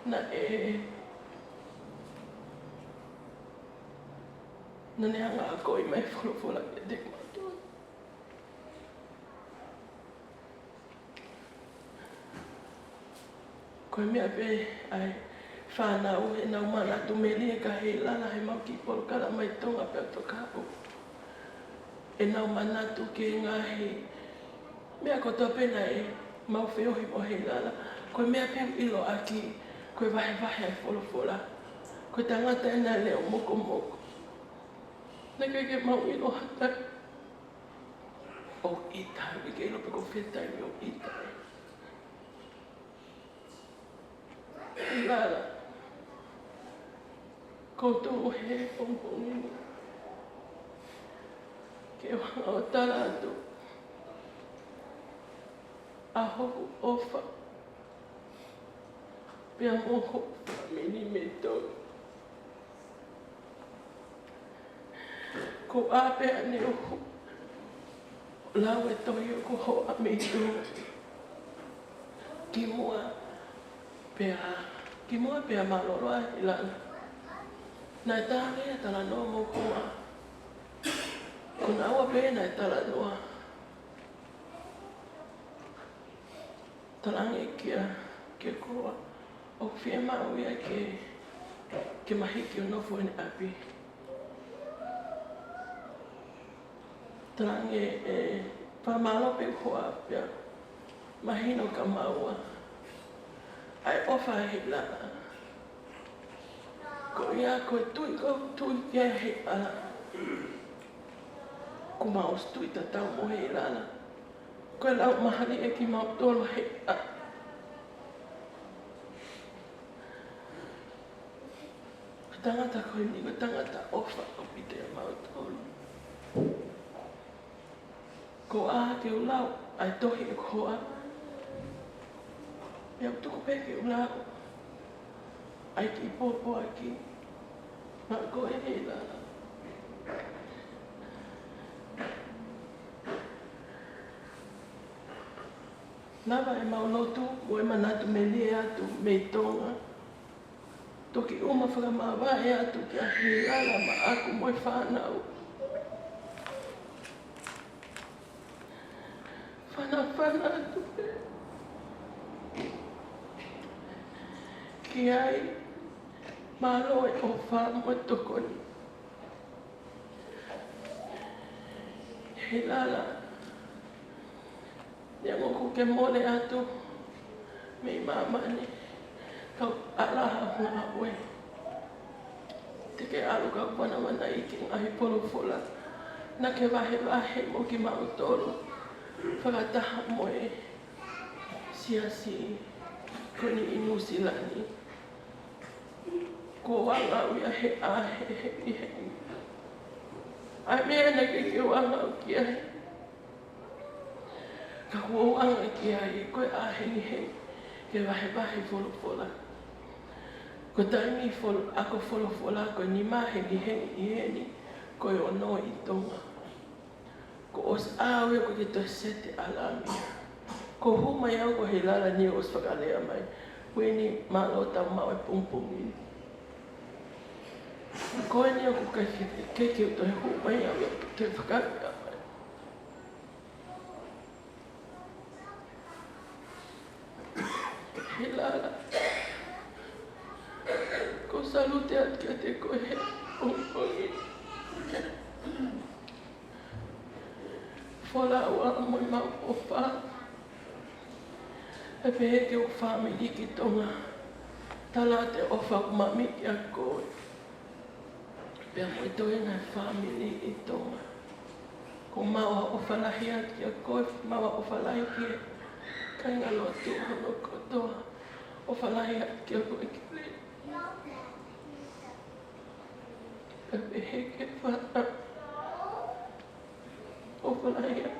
naʻe, naʻa ne hanga ʻo akoʻi mai folofola kiate kimautolu. Ko e meʻa pē ʻa e fānau, ʻenau manatu melie kia Heilala heʻemau kiʻi polokalama ʻi Tonga pea toka haʻu. ʻEnau manatu ki he ngaahi meʻa kotoa pē naʻa mau feohi mo Heilala. Ko e meʻa pē ʻoku ʻiloʻaki, ko e vahevahe ʻa e folofola. Ko e tangata ena leʻo mokomoko. Naʻe ʻikai ke mau ʻilo ha taimi ʻoku ʻita ai, ʻikai ke ʻilo pe ko e fē taimi ʻoku ʻita ai. Heilala, ʻoku ou tuʻu he pongipongi ni ke u hanga ʻo tala atu ʻa hoku ʻofa pea mo hoku fāmili mei Tonga. Ko e ʻā pē ʻaneuhu ʻo lau e tohi ʻoku hoa mei Tonga. Kimuʻa pea, kimuʻa pea mālōlō ʻa Heilala, naʻe tala ia talanoa mo e hoa. Ko naua pē naʻe talanoa. Talaange kia, kia Koa, ʻoku fiemaʻu ia ke, ke ma hiki ʻo nofo ʻi heʻene ʻapi. Talaange ʻe fakamālō pē hoa pea mahino kia maua ʻa e ʻofa ʻa Heilala. Ko ia ko e tui, ko e tui kia Heilala. Kuo mau ʻosi tui tatau mo Heilala. Ko e laumālie ʻa kimautolu he ʻa. Ko e tangata ko eni, ko e tangata ʻofa ʻaupito ʻia mautolu. Ko e ʻā ke u lau ʻa e tohi ʻoku hoa. Pea u tuku pē ke u lau ʻa e kiʻi pōpoaki. Naʻa ko e Heilala. Lava ʻemau lotu mo e manatu melie atu mei Tonga. Toki ʻuma fakamavahe atu kia Heilala maʻaku mo e fānau. Fanafana atu pē ki ai, mālō e ʻofa mo e tokoni. Heilala, Neongo ʻoku ke mole atu mei māmani, ka ʻoku ʻalaha ho ngāue. Te ke ʻalu ka vanavanaiki ngaahi folofola naʻa ke vahevahe mo kimautolu fakataha mo e siasi ko eni ʻi Nuʻusila ni. Ko e anga ia he ʻahe he, he, he. ʻA e meʻa naʻe ʻikai ke u anga au ki ai. Ka ʻoku ou anga ki ai, ko e ʻahe ni he, ke vahevahe folofola. Ko e taimi fol-, ako folofola, ko e nima he ni he, he ni, ko e ono ʻi Tonga. Ko ʻosi ʻave ko ke toe seti ʻalami. Ko e hū mai au ko Heilala ni ʻosi fakalea mai. Uini mālō tau maʻu e pongipongi ni. Ko eni ʻoku ke, ke, ke toe hū mai au ʻo toe fakalea mai. Heilala. ʻOku ou salute atu kiate koe he pongipongi ni. Folau ā mo e mau ʻofa. Pea pehē ki hoku fāmili ki Tonga. Tala atu e ʻofa ʻoku maʻu mei kiate koe. Pea mo e toenga e fāmili ʻi Tonga. ʻOku mau ʻofa lahi atu kiate koe, mau ʻofa lahi ki he kāingalotu hono kotoa. ʻOfa lahi atu kiate koe Kili. Pea pehē ki he fānau. ʻOfa lahi atu.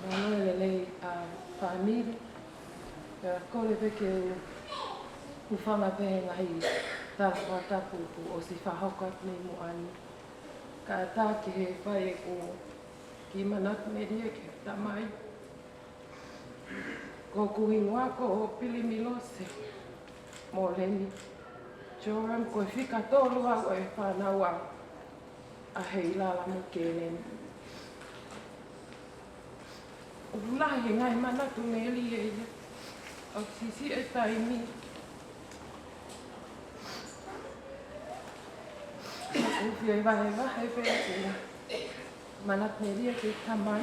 Mālō e lelei ʻa e fāmili. Pea kole pē ke u hūfanga pē he ngaahi tala fakatapu kuo ʻosi fakahoko atu mei muʻa ni. Kātaki he fai ʻeku kiʻi manatu melie ki he tamai. Ko hoku hingoa ko Pili Milose Moleni Joram, ko e fika tolu au ʻi he fānau ʻa ʻa Heilala mo Kēleni. ʻOku lahi e ngaahi manatu melie ia. ʻOku siʻisiʻi e taimi. ʻOku ou fie vahevahe pē ʻeku manatu melie ki he tamai.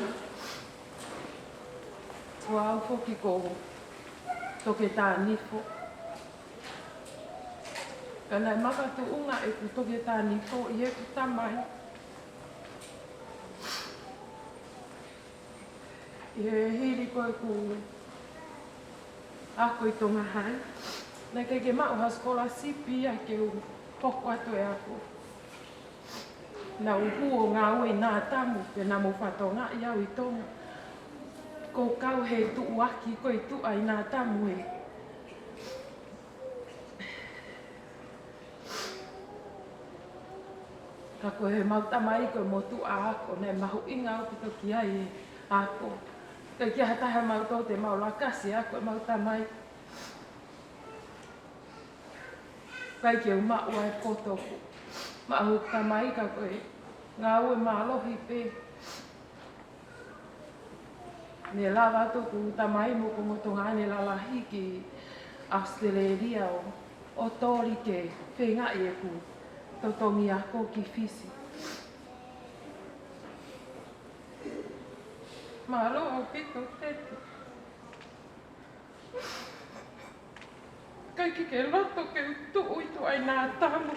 Ko au foki ko Toketā Nifo. Ka naʻe makatuʻunga ʻeku Toketā Nifo ʻi heʻeku tamai. ʻI he hili ko ʻeku ako ʻi Tonga High, naʻe ʻikai ke maʻu ha scholarship ia ke u hoko atu e ako. Naʻa ku hū ʻo ngāue ʻi Nātamu, pea naʻa mou fakatokangaʻi au ʻi Tonga. Ko e kau he tuʻuaki ko e tuʻa ʻi Nātamu ē. Ka ko e mau tamai ko e motuʻa ako naʻe mahuʻinga ʻaupito ki ai e ako. ʻIkai ke ʻi ai ha taha ʻiate kimautolu te mau lakasi ako e mau tamai. ʻIkai ke u maʻu ai e poto ʻoku maʻu ʻe hoku tamai ka ko e ngāue mālohi pē. Ne lava atu hoku tamai mo hoku ongo tuongaʻane lalahi ki ʻAositelēlia ʻo, ʻo toli ke feingaʻi ʻeku totongi ako ki Fisi. Mālō ʻaupito Teti. ʻIkai ke ke loto ke u tuʻu ʻi tuʻa ʻi Nātamu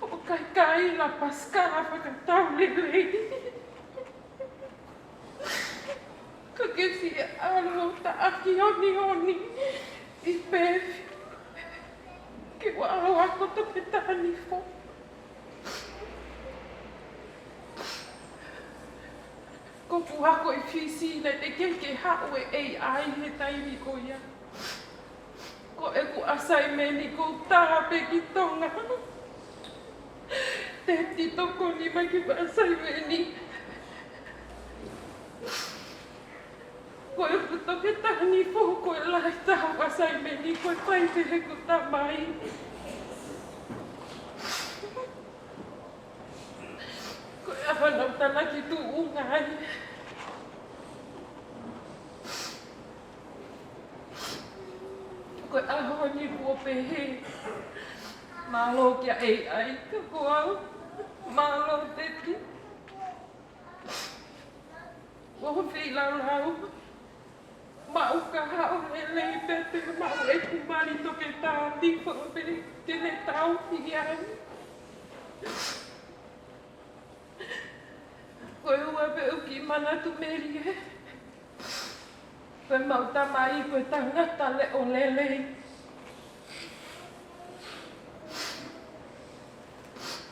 ʻo kaikaila pasikala fakatau lelei. Ka ke siʻi ʻalu ʻo taʻaki onioni ʻi Peefi ke u ʻalu ʻo ako Toketā Nifo. Ko ʻeku ako ʻi Fisi naʻe teʻeki ke haʻu e A I he taimi ko ia. Ko ʻeku assignment ko e tā pē ki Tonga. Teti, tokoni mai ki heʻeku assignment. Ko ʻeku toketā ni foki ko e lahi taha ʻeku ʻasaimeni ko e fai pē heʻeku tamai. Ko e ʻaho naʻa ku talaki tuʻunga ai. Ko e ʻaho ni kuo pehē, mālō kia A I, ka ko au, mālō Teti. ʻOku ou feilaulau, maʻu ka haʻu lelei pē te maʻu ʻeku mali toketā ni foʻi pē ke ne tauhi au. Ko e ua pē ʻeku kiʻi manatu Melie, ko ʻemau tamai ko e tangata leʻo lelei.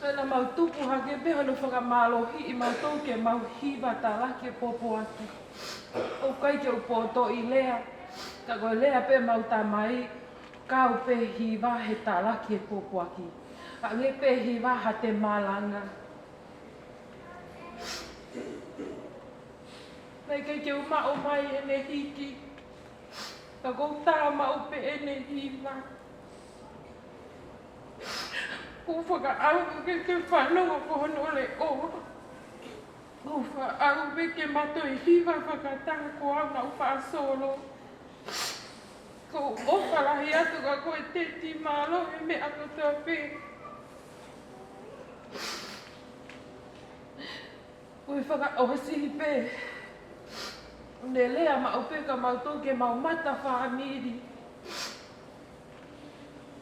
Pea naʻa mau tupu hake pē hono fakamālohiʻi mautolu ke mau hiva talaki e pōpoaki. ʻOku ʻikai ke u potoʻi lea, ka ko e lea pē ʻemau tamai, kau pē hiva he talaki e pōpoaki. Hangē pē hiva ha te malanga. Naʻe ʻikai ke u maʻu mai ʻene hiki, ka ʻoku ou tā maʻu pē ʻene hiva. ʻOku ou fakaʻau ke ke fanongo ki hono leʻo. ʻOku ou fakaʻau pē ke ma toe hiva fakataha ko au naʻa ku faʻa solo. ʻOku ou ʻofa lahi atu kia koe Teti, mālō he meʻa kotoa pē. Ko e fakaʻosi pē, ne lea maʻu pē kia mautolu ke mau mata fāmili.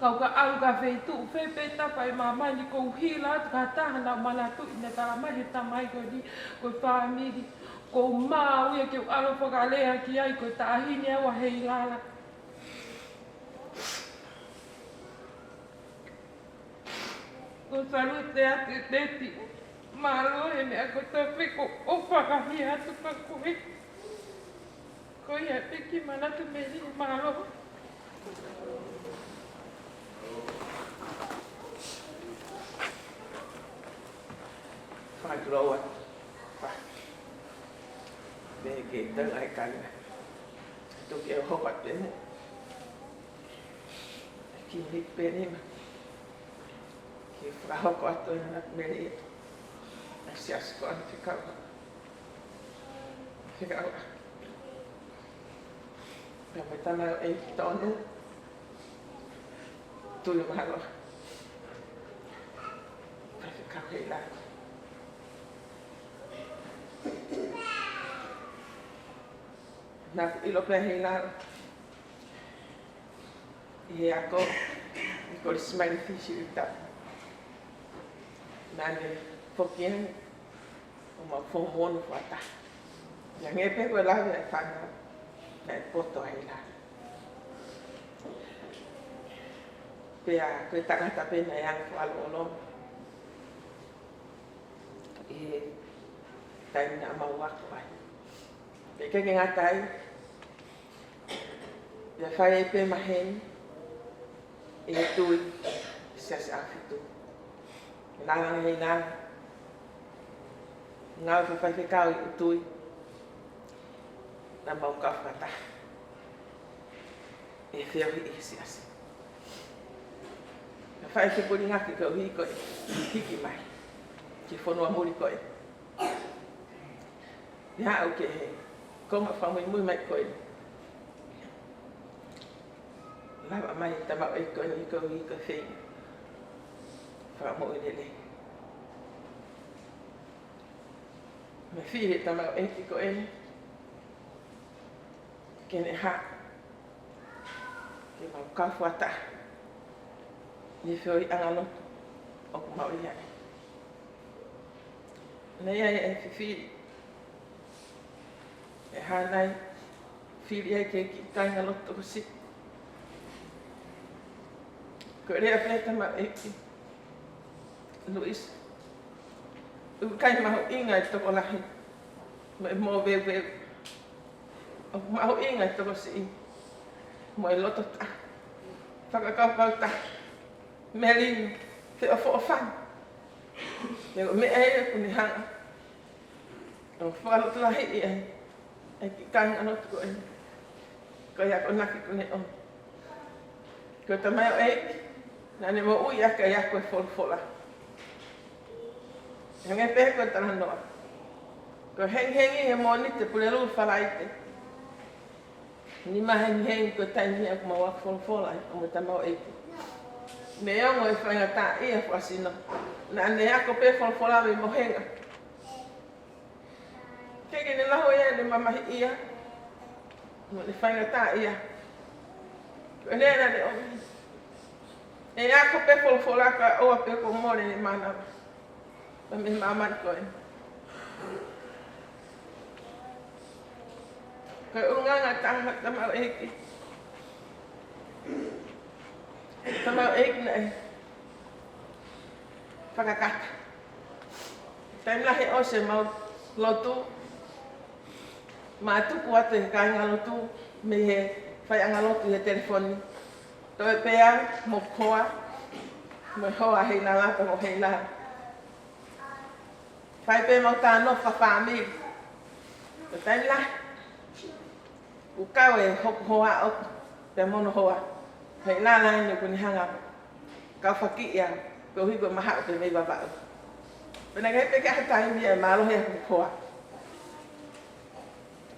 Kau ka ʻalu ki ha feituʻu fē pē tapa ʻi māmani, ʻoku ou hila atu ki ha taha naʻa ku manatuʻi naʻe talamai ʻe he tamai ko eni ko e fāmili. ʻOku ou maau ia ke u ʻalu ʻo fakalea ki ai, ko e taʻahine au ʻa Heilala. ʻOku ou salute atu Teti. Mālō he meʻa kotoa pē, ʻoku ou ʻofa lahi atu kia koe. Ko ia pē kiʻi manatu Melie, mālō. Fakatulou atu. Pea ke tau ai kanga. Tuku ke u hoko atu pē mo kiʻi miniti pē nima ke fakahoko atu e manatu Melie. ʻA e siasi ko ʻAna Fekau. Fekau. Pea mo e tama ʻo e tonu. Tui mahalo. Pea Fekau Heilala. Naʻa ku ʻilo pē Heilala ʻi he ako ʻi Kolisi Maʻilifisi ʻi Siuʻitapu. Naʻa ne foki ai ʻo mau fō mono fakataha. Naʻe hangē pē ko e lave ʻa e fānau, naʻe poto ai la. Pea ko e tangata pē naʻe anga fakaʻoloʻolo ʻi he taimi naʻa mau ako ai. Pea ʻikai ke ngata ai, pea fai ai pē maheni ʻe he tui ʻi he Siasi ʻAhofitu. Naʻa ne ʻi ai e ngāue fakafaifekau ʻi ʻUtui, naʻa mau kau fakataha ʻi he feohi ʻi he siasi. Naʻe fai e fepulingaki koeʻuhi ko e hiki mai ki he fonua muli ko ē. Naʻe aʻu ki he konga fakamuimui mai ko ē. Lava mai e tamaioʻeiki ko eni koeʻuhi ko e feinga fakamoʻui lelei. Naʻe fili e tamaioʻeiki ko eni ke ne haʻu ke mau kau fakataha ʻi he feohiʻanga lotu ʻoku mau ʻi ai. Naʻe ʻi ai e fifili ʻe hā nai, fili ai ke kiʻi kāingalotu tokosiʻi. Ko e lea pē ʻa e tamaioʻeiki, Luisi, ʻoku ʻikai mahuʻinga e tokolahi mo e moveuveu. ʻOku mahuʻinga e tokosiʻi mo e loto taha, fakakaukau taha, melino, feʻofoʻofani. Pea ko e meʻa ia ʻoku ne hanga ʻo fakalotolahiʻi ai ʻEiki kāingalotu ko eni. Ko e akonaki kuo ne ʻomi. Ko e tamaioʻeiki naʻa ne moʻui ʻaki ʻa e ako ʻa e folofola. Hangē pē ko e talanoa. Ko e hengihengi he Mōnite, Pulelulu, Falaite. Nima hengihengi ko e taimi ia ʻoku mau ako folofola ai mo e tamaioʻeiki. Neongo e faingataʻaʻia fakaesino, naʻa ne ako pē folofola mei mohenga. Ke ke ne lau ia ʻene mamahiʻia mo ʻene faingataʻaʻia. Ko e lea naʻa ne ʻomi: ʻE ako pē folofola kae ʻoua pē kuo mole ʻene mānava. Pea mei he māmani ko ē. Ko e ʻulungaanga ʻe taha ʻa e tamaioʻeiki. Tamaioʻeiki naʻe fakakata. Taimi lahi ʻosi ʻemau lotu, mātuku atu e kāingalotu mei he faiʻanga lotu he telefoni. Toe pē au mo hoku hoa, mo e hoa ʻa Heilala pea mo Heilala. Fai pē ʻemau talanoa fakafāmili. Ko e taimi lahi ʻoku kau e hoku hoa ʻoku pea mo hono hoa, Heilala eni ʻoku ne hanga ʻo kau fakiʻi au, koeʻuhi ko e mahaʻu pē mei Vavaʻu. Pea naʻe ʻikai pē ke ʻi ai ha taimi ia ʻe mālohi ai hoku hoa.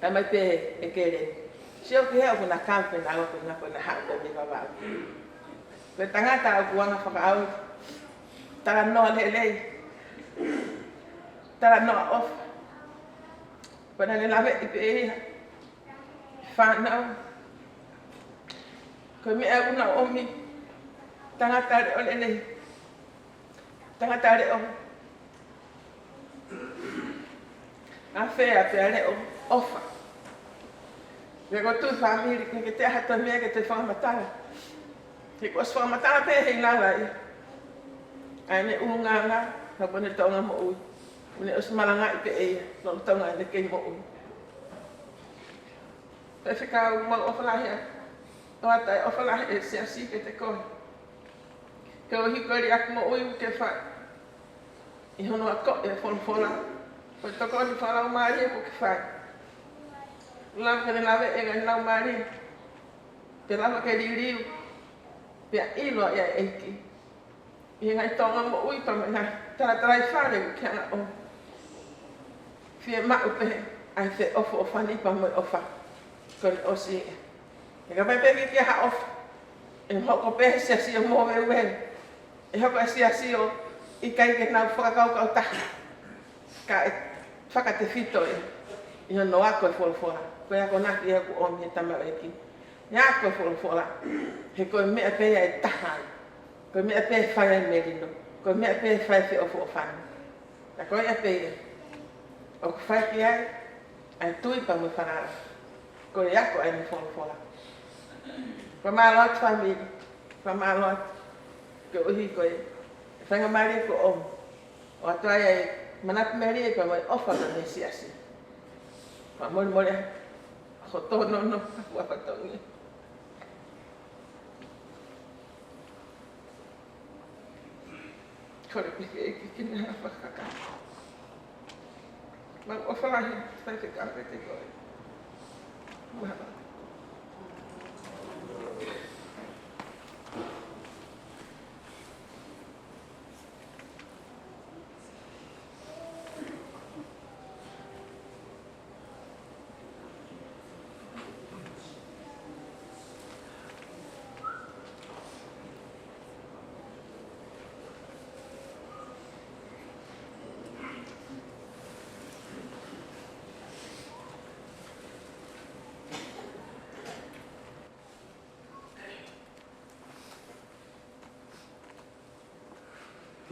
Talamai pē ʻe Kele, sio ki hē, ʻoku na kau pē na ʻoku na, ko na haʻu pē mei Vavaʻu. Ko e tangata ʻoku anga fakaʻau, talanoa lelei, talanoa ʻofa. Pea naʻa ne laveʻi pē ia fānau. Ko e meʻa ʻoku na ʻomi, tangata leʻo lelei, tangata leʻo afea pea leʻo ʻofa. Pea ko e tuʻu fāmili, ʻikai ke toe ʻi ai ha toe meʻa ke toe fakamatala. He kuo ʻosi fakamatala pē ʻe Heilala ia ʻa ʻene ʻulungaanga, ka ko ʻene toʻonga moʻui, kuo ne ʻosi malangaʻi pē ia lolotonga ʻene kei moʻui. Faifekau, mau ʻofa lahi ʻa, ʻoatu e ʻofa lahi ʻa e siasi kiate koe. Koeʻuhi ko e liʻaki moʻui ʻoku ke fai ʻi hono ako e folofola. Ko e tokoni fakalaumālie ʻoku ke fai. Lava ke ne laveʻi e ngaahi laumālie, pea lava ke liliu, pea ʻilo ʻa e ʻEiki ʻi he ngaahi toʻonga moʻui pea mo e ngaahi talatalaifale ʻoku ke hanga ʻo fiemaʻu pē ʻa e feʻofoʻofani pea mo e ʻofa. Kuo ne ʻosi ia. He kapau pē ʻe ʻikai ke ʻi ai ha ʻofa, ʻe hoko pē he siasi ʻo moveuveu. ʻE hoko e siasi ʻo ʻikai ke nau fakakaukau taha, kae fakatefito ia ʻi hono ako e folofola. Ko e akonaki ia kuo ʻomi ʻe he tamaioʻeiki. Ia ako e folofola, he ko e meʻa pē ia ʻe taha ai. Ko e meʻa pē ʻe fai ai e melino. Ko e meʻa pē ʻe fai ai e feʻofoʻofani. Ka ko ia pē ia ʻoku fai ki ai ʻa e tui pea mo e falala, ko e ako ʻa e folofola. Fakamālō atu fāmili, fakamālō atu koeʻuhi ko e faingamālie kuo ʻomi ʻo ʻoatu ai e manatu melie pea mo e ʻofa ki he siasi. Fakamolemole hoʻo tōnounou ʻa e fatongia. Kole pē ke ʻEiki ke ne hanga ʻo fakakakato. Mau ʻofa lahi, faifekau, kiate koe. Mahalo.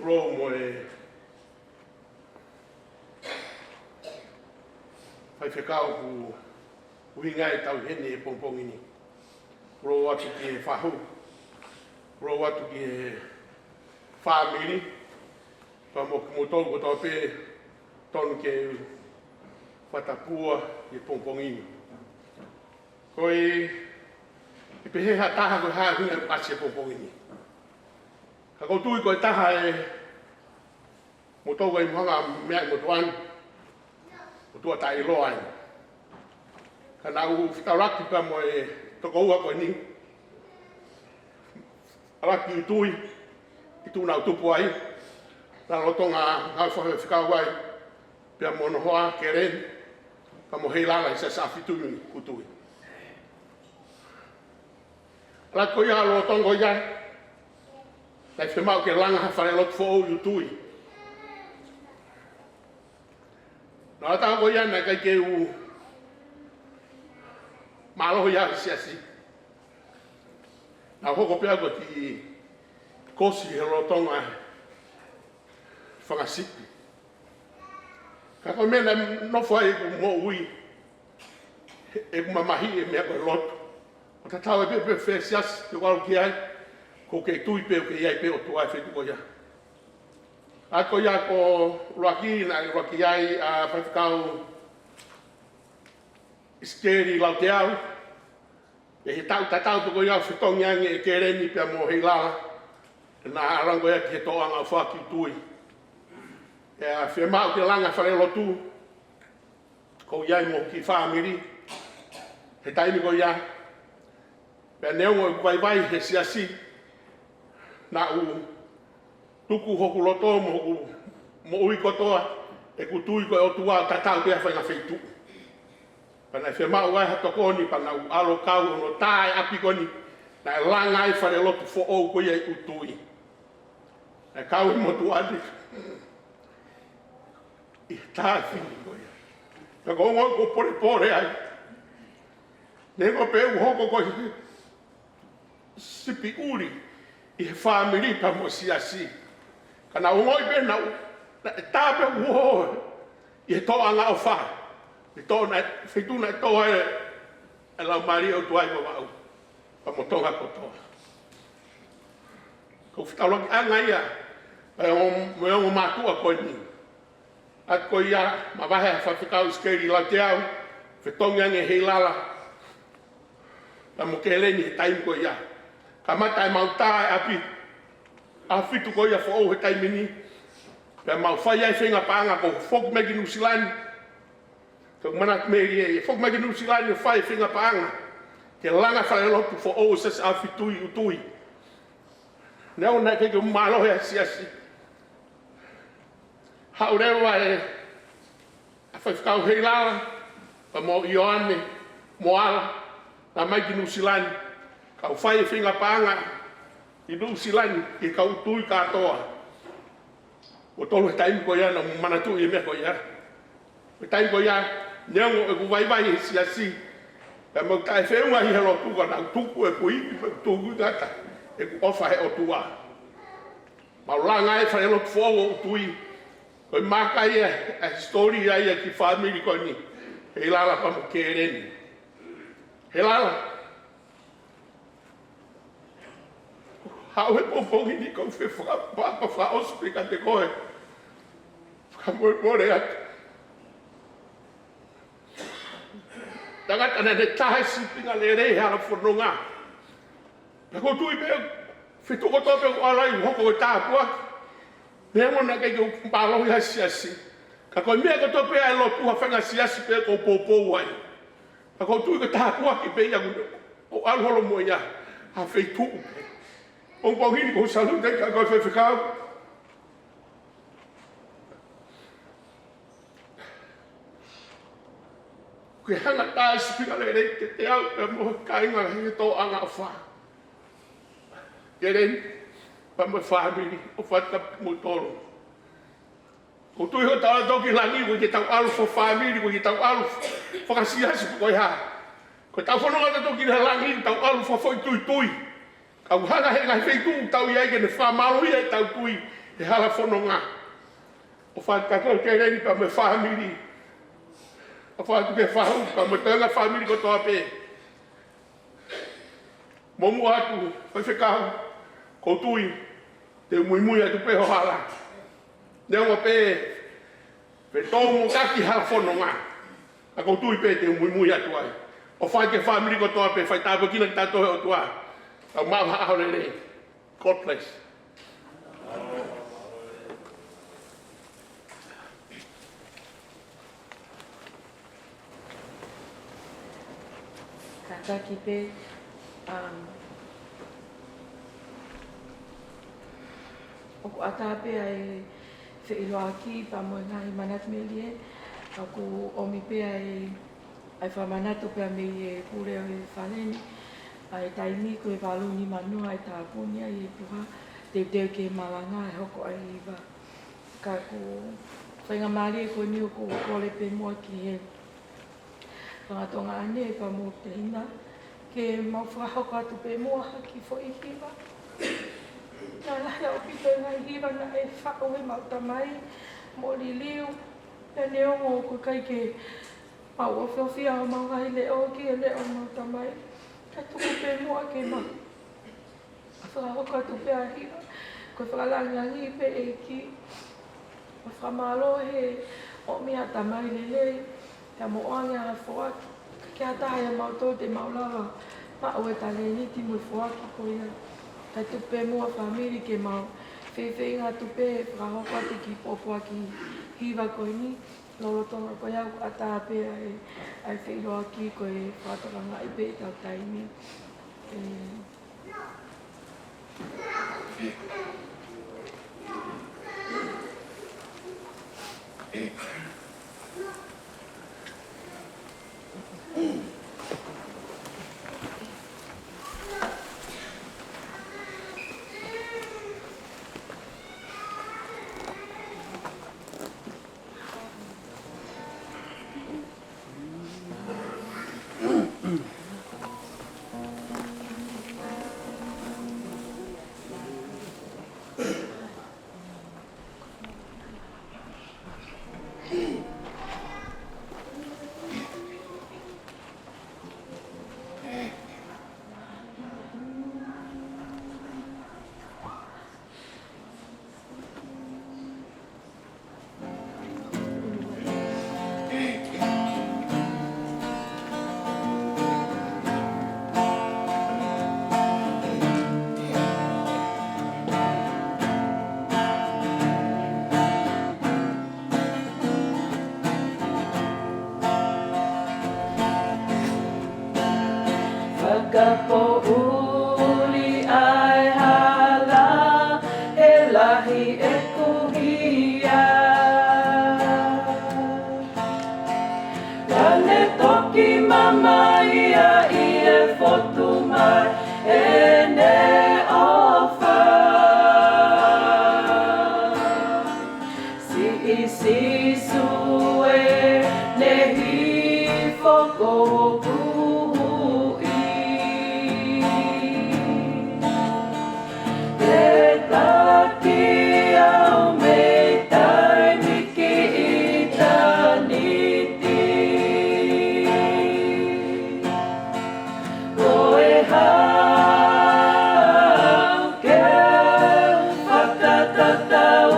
Tulou mo e faifekau kuo ʻuhinga ʻetau ʻi heni he pongipongi ni. Tulou atu ki he fahu. Tulou atu ki he fāmili. Pea mo kimoutolu kotoa pē tonu ke fakatapua he pongipongi ni. Ko e, ʻe pehē ha taha ko e hā e ʻuhinga ʻeku ʻasi he pongipongi ni. Ka ʻoku ou tui ko e taha e motuʻa ʻi muʻa he meʻa ʻi motuʻa ni, motuʻa taʻeʻiloa eni. Ka naʻa ku fetaulaki pea mo e tokoua ko eni, ʻa Laki ʻUtui, ʻi tuʻa naʻa ku tupu ai, naʻa lolotonga ngāue fakafaifekau ai, pea mo hono hoa, Keleni, pea mo Heilala ʻi he Siasi ʻAfitui ʻUtui. ʻA Laki ko ia, lolotonga ko ia, naʻe fiemaʻu ke langa ha falelotu foʻou ʻi ʻUtui. Naʻa tau ko ia naʻe ʻikai ke u mālohi ai he siasi. Naʻa ku hoko pē au ko e kiʻi kosi he lolotonga fanga sipi. Ka ko e meʻa naʻe nofo ai ʻeku moʻui, ʻeku mamahiʻi e meʻa ko e lotu. ʻO tatau ai pē pe ko fē siasi te u ʻalu ki ai, ʻoku ou kei tui pē ʻoku kei ʻi ai pē ʻOtua he feituʻu ko ia. ʻA ia ko ia ko ʻUluaki, naʻe ʻuluaki ai ʻa Faifekau ʻIsikeli Lauteau. ʻI he taʻu tatau pē ko ia ʻo fetongi ange ʻe Keleni pea mo Heilala ʻenau ʻalu ange ko ia ki he Toʻonga ʻOfa ki ʻUtui. ʻE fiemaʻu ke langa falelotu, ko ia mo e kiʻi fāmili he taimi ko ia. Pea neongo ʻeku vaivai he siasi, naʻa ku tuku hoku loto mo hoku moʻui kotoa ʻi heʻeku tui ko e ʻOtua ʻoku tatau pē ha faʻahinga feituʻu. Pea naʻe fiemaʻu ai ha tokoni, pea naʻa ku ʻalu ʻo kau hono tā e ʻapi ko eni naʻe langa ai e falelotu foʻou ko ia ʻi ʻUtui. Naʻe kau e motuʻa ni ʻi he tā e fini ko ia. Pea ʻoku ou ongoʻi ʻoku ou polepole ai. Neongo pē ʻeku hoko ko e sipi ʻuli ʻi he fāmili pea mo e siasi, ka naʻa ku ongoʻi pē naʻa ku, naʻe tā pē ʻeku ō ʻi he Toʻonga ʻOfa, ʻi he Toʻonga, feituʻu naʻe tō ai e Laumālie ʻo e ʻOtua ʻi Vavaʻu pea mo Tonga kotoa. Ko e fetaulakiʻanga ia ʻa e ongo, mo e ongo mātuʻa ko eni. ʻA ia ko ia, mavahe ʻa Faifekau ʻIsikeli Lauteau, fetongi ange ʻe Heilala pea mo Keleni he taimi ko ia. Kamata ʻemau tā e ʻapi ʻAfitu ko ia foʻou he taimi ni, pea mau fai ai e feinga paʻanga ko e foki mai ki Nuʻusila ni. Ko e manatu mei ai, foki mai ki Nuʻusila ni ʻo fai e feinga paʻanga ke langa falelotu foʻou e Siasi ʻAfitui ʻUtui. Neongo naʻe ʻikai ke u mālohi ai he siasi, haʻu leva ʻa Faifekau Heilala pea mo ʻIoane Moala, naʻa nau ō mai ki Nuʻusila ni, kau fai e feinga paʻanga ʻi Nuʻusila ni ki he kau ʻUtui kātoa. Ko e tolu he taimi ko ia naʻa ku manatuʻi e meʻa ko ia. Ko e taimi ko ia, neongo ʻeku vaivai he siasi pea mo ʻeku taʻefeʻunga ʻi he lotu, ka naʻa ku tuku ʻeku ivi, ʻeku tuku ngata ʻeku ʻofa he ʻOtua. Mau langa e falelotu foʻou ʻo ʻUtui. Ko e maaka ia ʻa e hisitōlia ia ki he fāmili ko eni, Heilala pea mo Keleni. Heilala, haʻu he pongipongi ni ʻoku ou fie faka-, faka-, fakaʻosi pē kiate koe, fakamolemole atu. Tangata naʻa ne tā e sīpinga lelei he hala fononga. Pea ʻoku ou tui pē, feituʻu kotoa pē ʻoku ʻalu ai ʻoku hoko ko e tāpuaki. Neongo naʻe ʻikai ke u mālohi ai he siasi, ka ko e meʻa kotoa pē ʻa e lotu, ha faʻahinga siasi pē ʻoku ou poupou ai. Pea ʻoku ou tui ko e tāpuaki pē ia ʻoku ou ʻalu holo mo ia ha feituʻu pē. Pongipongi ni ʻoku ou salute kiate koe Faifekau. Ke hanga ʻo tā e sīpinga lelei kiate au pea mo e kāinga he Toʻonga ʻOfa. Keleni pea mo e fāmili, ʻofa atu kiate kimoutolu. ʻOku ou tui ko ʻetau ʻalu atu ki langi, ʻoku ʻikai ke tau ʻalu fakafāmili, ʻoku ʻikai ke tau ʻalu fakasiasi pe ko e hā. Ko ʻetau fononga atu ki langi, tau ʻalu fakafoʻituitui. Ka ʻoku hanga he ngaahi feituʻu ʻoku tau ʻi ai ke ne fakamālohiʻi ʻetau tui he hala fononga. ʻOfa atu kiate koe Keleni pea mo e fāmili. ʻOfa atu ki he fahu pea mo e toenga fāmili kotoa pē. Mou muʻa atu, Faifekau, ʻoku ou tui te u muimui atu pē ho hala. Neongo pē pe tō mo kaki hala fononga, ka ʻoku ou tui pē te u muimui atu ai. ʻOfa ki he fāmili kotoa pē, fai tāpuekina kitautolu ʻe he ʻOtua. Tau maʻu ha ʻaho lelei. God bless. Taki pē, um, ʻoku ʻatā pē ʻa e feʻiloaki pea mo e ngaahi manatu melie, ʻoku ʻomi pē ʻa e, ʻa e fakamanatu pea mei he pule ʻo e fale ni, ʻa e taimi ko e valu nima noa ʻa e tāpuni ʻa e puha, teuteu ke malanga ʻe hoko ʻa e hiva. Ka ko e faingamālie ko eni ʻoku kole pē muʻa ki he fanga tuongaʻane pea mo e tehina, ke mau fakahoko atu pē muʻa ha kiʻi foʻi hiva. Naʻe lahi ʻaupito e ngaahi hiva naʻe faʻu ʻe heʻemau tamai mo liliu, pea neongo ʻoku ʻikai ke mau ʻofiʻofi ʻa homau ngaahi leʻo ki he leʻo ʻo homau tamai, ka tuku pē muʻa ke mau fakahoko atu pē ʻa e hiva, ko e fakalāngilangi pē ʻEiki. ʻOku fakamālō he ʻomi ha tamai lelei, pea mo ʻoange ha foaki, ka ʻikai ha taha ʻia mautolu te mau lava maʻu e talēniti mo e foaki ko ia. Ka tuku pē muʻa fāmili ke mau fefeinga atu pē fakahoko atu e kiʻi pōpoaki hiva ko eni, lolotonga ko ia ʻoku ʻatā pē ʻa e, ʻa e feʻiloaki ko e fakatokangaʻi pē ʻetau taimi. ʻE, Fakapoʻuli ʻa e hala, ʻe lahi ʻeku hia. Ka ne toki mamaʻo ia ʻi he fotu mai ʻene ʻofa. Siʻi Sīsū ē, ne hifo ko hoku Huhuʻi. Te taki au mei taimi ki ʻitāniti. Ko e hā ke fakatataua?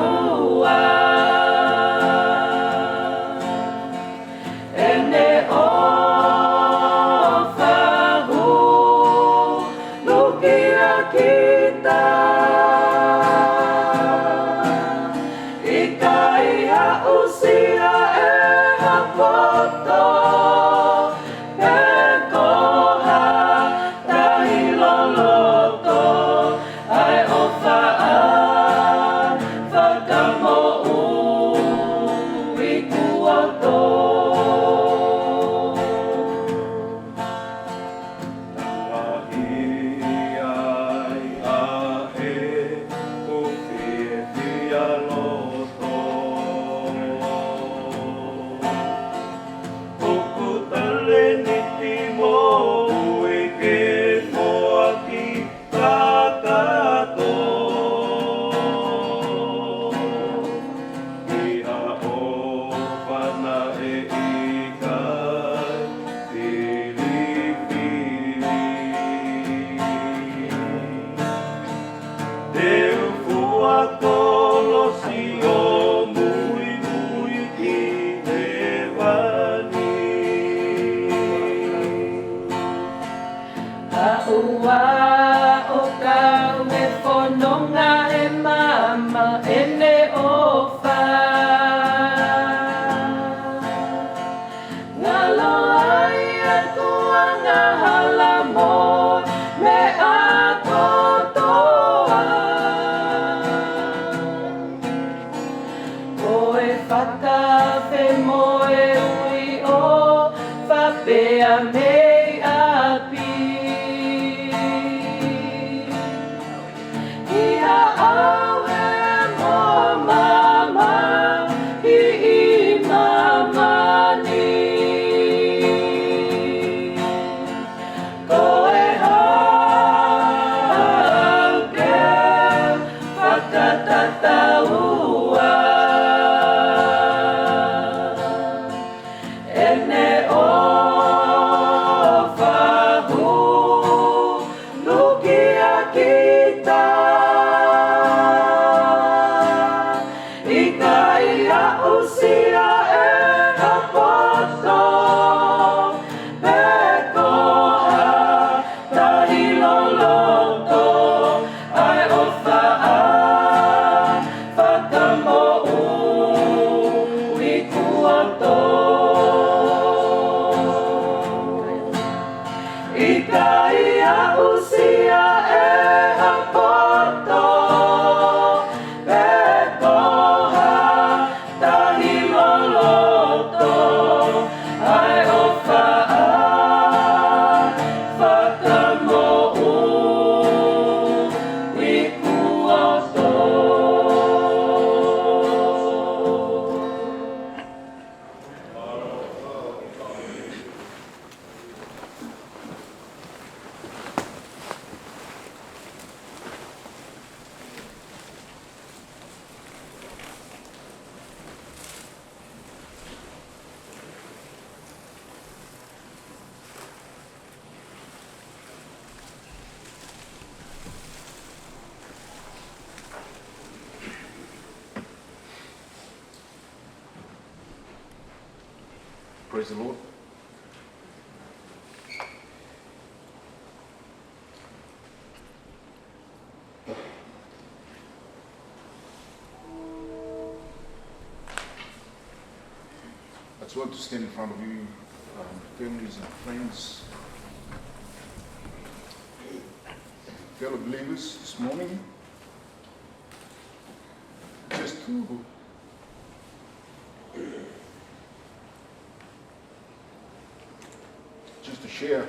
Mo e ui ʻofa pea mei ʻapi. ʻI ha ʻauhemo mamahi ʻi māmani. Ko e hā ke fakatataua ʻene ʻofa hulu kia kita. ʻIkai aʻusia ʻe ha poto pe ko ha tahi loloto ʻa e ʻofa ʻa e Fakamoʻui kuo tō. ʻIkai aʻusia ʻe ha poto pe ko ha tahi loloto ʻa e ʻofa ʻa e Fakamoʻui kuo tō. Praise the Lord. I just want to stand in front of you, um, families and friends, fellow believers, this morning, just to just to share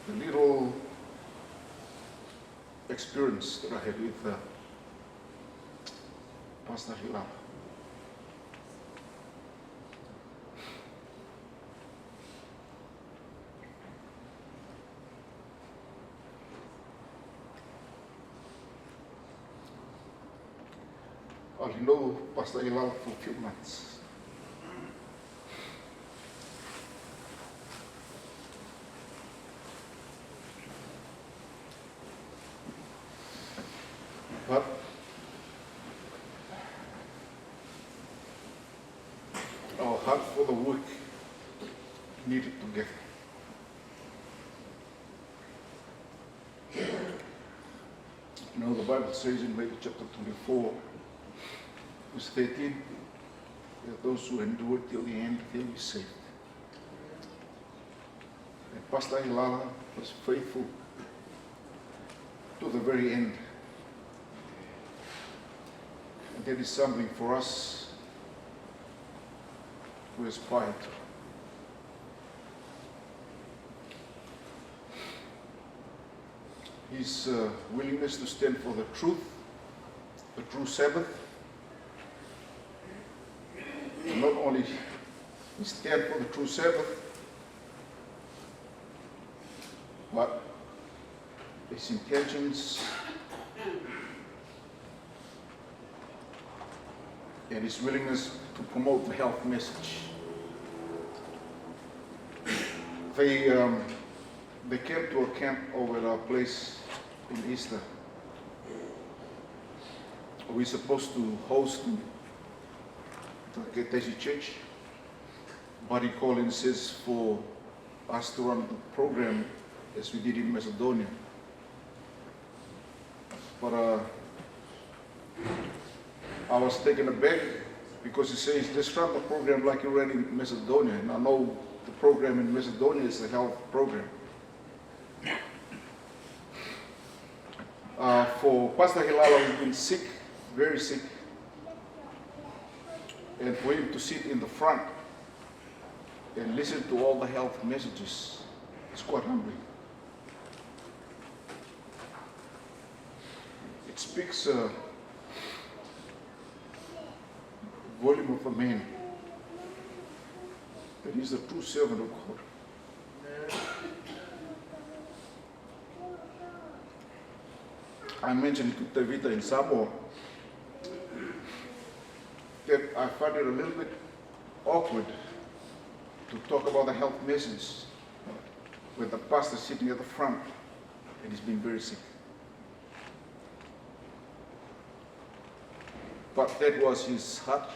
the little experience that I had with, uh, Pastor Hilala. I know Pastor Hilala for a few months. But our heart for the work knitted together. You know, the Bible says in Matthew chapter twenty-four, verse thirteen, that those who endure till the end, they'll be saved. And Pastor Hilala was faithful to the very end. And that is something for us to aspire to. His, uh, willingness to stand for the truth, the true Sabbath. Not only stand for the true Sabbath, but his intentions and his willingness to promote the health message. They, um, they came to a camp over at our place in Easter. We're supposed to host the Kētesi Church, but he called and says for us to run the program as we did in Macedonia. But, uh, I was taken aback because he says, "Just run the program like you ran in Macedonia." And I know the program in Macedonia is a health program. Uh, for Pastor Hilala, who's been sick, very sick, And for him to sit in the front and listen to all the health messages, it's quite humbling. It speaks a volume of a man that is a true servant of God. I mentioned to Tevita in Samoa that I find it a little bit awkward to talk about the health message with the pastor sitting at the front and he's been very sick. But that was his heart.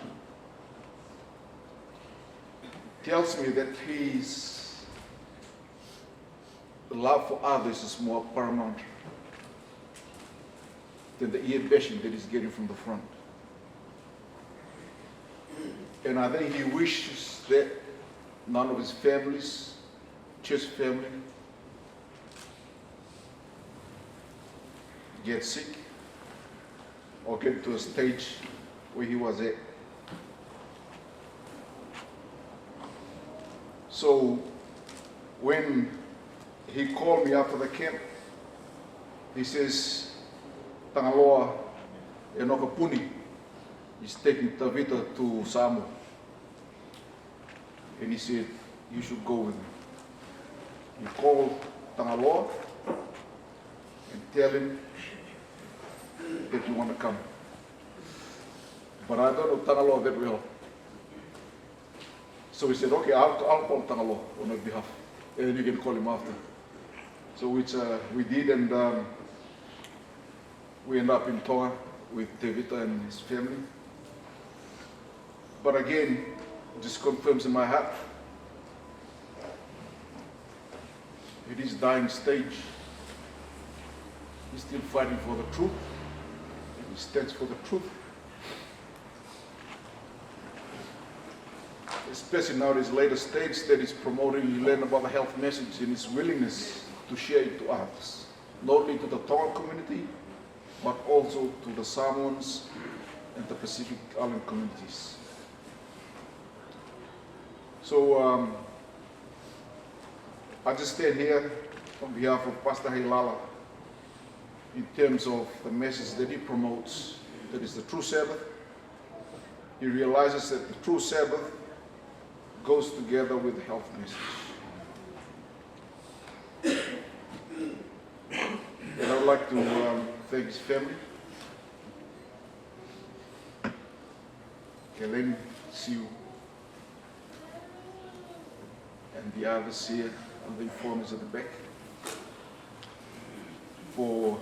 Tells me that his love for others is more paramount than the ear bashing that he's getting from the front. And I think he wishes that none of his families, church family, get sick or get to a stage where he was at. So when he called me after the camp, he says, "Tangaloa, Enoka Puni is taking Tevita to Samoa." And he said, "You should go with me. You call Tangaloa and tell him that you want to come." But I don't know Tangaloa that well. So he said, "Okay, I'll, I'll call Tangaloa on your behalf. And then you can call him after." So which, uh, we did, and, um, we end up in Tonga with Tevita and his family. But again, it just confirms in my heart, at his dying stage, he's still fighting for the truth, and he stands for the truth. Especially now at his later stage that he's promoting, he learned about the health message and his willingness to share it to others, not only to the Tongan community, but also to the Samoans and the Pacific Island communities. So, um, I just stand here on behalf of Pastor Heilala in terms of the message that he promotes, that is the true Sabbath. He realizes that the true Sabbath goes together with the health message. And I would like to, um, thank his family, Helen, Sue, and the others here on the informers at the back, for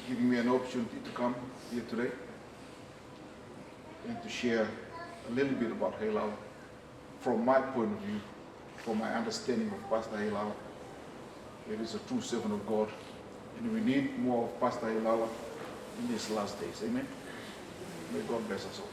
giving me an opportunity to come here today and to share a little bit about Heilala. From my point of view, from my understanding of Pastor Heilala, it is a true servant of God, and we need more of Pastor Heilala in these last days. Amen. May God bless us all.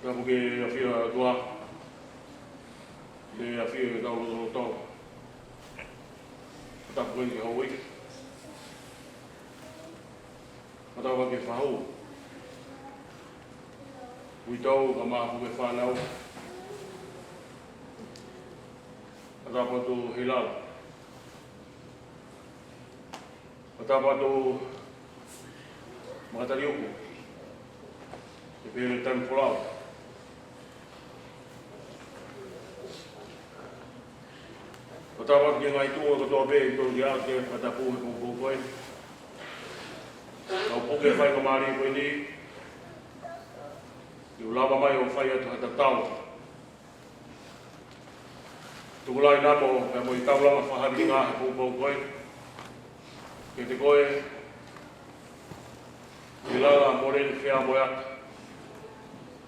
Tapu ke afio ʻa e ʻOtua, ke afio ʻi hotau lotolotonga. Tapu ke houʻeiki. Matau ke fahu. Uitou ka mafu ke fānau. Ka Tapu atu Heilala. Tapu atu Makataliuku. Ke pele Tanifolau. Tapu atu ki he ngaahi tuʻunga kotoa pē ʻi Tonga ke fakatapu he pongipongi ko eni. Kau puke faingamālie ko eni. Ke u lava mai ʻo fai atu ha tatau tukulai namo pea mo e taulanga fakahavilinga he pongipongi ko eni. Kiate koe Heilala Moleni Feamoeata,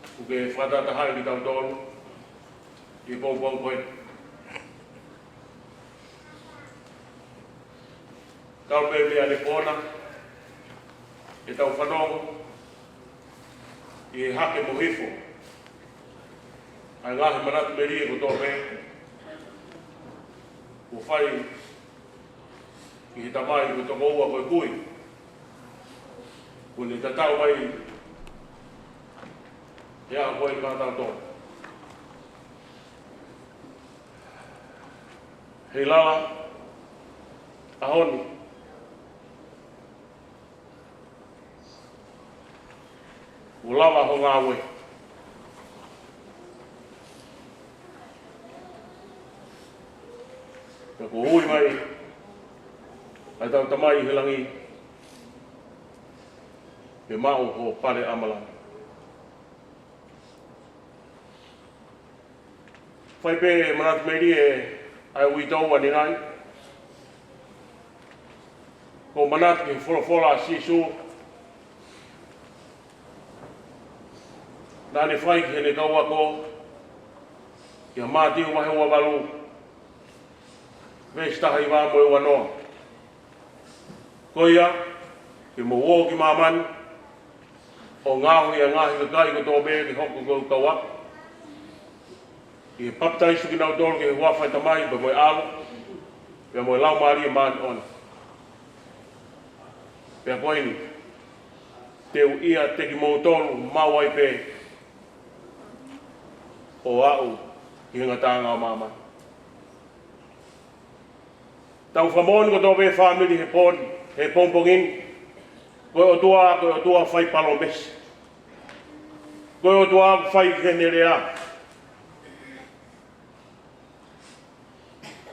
ʻoku ke fakatahatahaʻi kitautolu ʻi he pongipongi ko eni. Kau pē meʻa ne pona, ʻetau fanongo ʻi he hake mo hifo ʻa e ngaahi manatu melie kotoa pē kuo fai ʻe he tamai ko e tokoua ko e kui, kuo ne tatau mai he ʻaho ko eni maʻatautolu. Heilala, ʻaho ni kuo lava hoʻo ngāue. Pea kuo ui mai ʻa ʻetau Tamai ʻi he langi ke maʻu hoʻo pale ʻamalanga. Fai pē manatu melie ʻa e uitou ʻanenai. Ko e manatu ki he folofola ʻa Sīsū naʻa ne fai ki heʻene kau ako, ʻia Mātiu vahe ua valu, veesi taha hiva mo e ua noa. Ko ia, ke mou ō ki māmani, ʻo ngaohi ʻa e ngaahi kakai kotoa pē ke hoko ko ʻeku kau ako, ʻi he papitaiso kinautolu ki he huafa ʻo e Tamai, pea mo e ʻAlo, pea mo e Laumālie Māʻoniʻoni. Pea ko eni, te u ʻiate kimoutolu maʻu ai pē ʻo aʻu ki he ngataʻanga ʻo māmani. Tau fakamoʻoni kotoa pē fāmili he pon-, he pongipongi ni, ko e ʻOtua, ko e ʻOtua fai palōmesi. Ko e ʻOtua fai ki heʻene lea.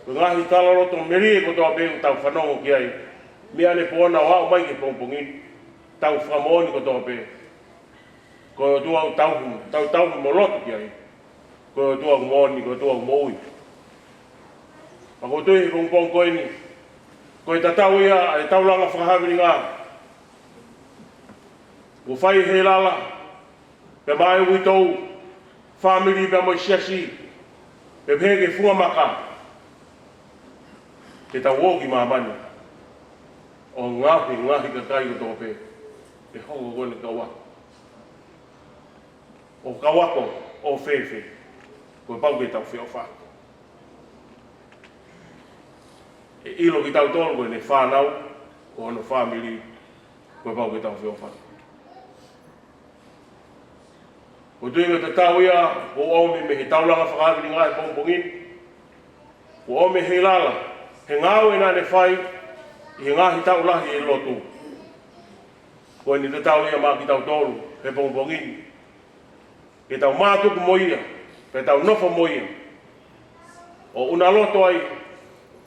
Ko e ngaahi talaloto melie kotoa pē ʻoku tau fanongo ki ai, meʻa ne pona ʻo aʻu mai ki he pongipongi ni, tau fakamoʻoni kotoa pē. Ko e ʻOtua ʻoku tau, tau, tau mo lotu ki ai. Ko e ʻOtua ʻoku moʻoni, ko e ʻOtua ʻoku moʻui. Pea ʻoku ou tui he pongipongi ko eni, ko e tatau ia ʻa e taulanga fakahavilinga kuo fai ʻe Heilala, pea mo e uitou, fāmili pea mo e siasi, pea pehē ki he funga maka, ke tau ō ki māmani ʻo ngaohi, ngaahi kakai kotoa pē ke hoko ko ʻene kau ako. ʻO kau ako ʻo fēfē, kuo pau ke tau feʻofaʻaki. ʻE ʻilo kitautolu ko ʻene fānau, ko hono fāmili, kuo pau ke tau feʻofaʻaki. ʻOku ou tui ko e tatau ia kuo ʻomi mei he taulanga fakahavilinga he pongipongi ni, kuo ʻomi ʻe Heilala he ngāue naʻa ne fai ʻi he ngaahi taʻu lahi ʻi he lotu. Ko ʻene tatau ia maʻa kitautolu he pongipongi ni, ke tau mātuku mo ia, ke tau nofo mo ia, ʻo ʻuna loto ai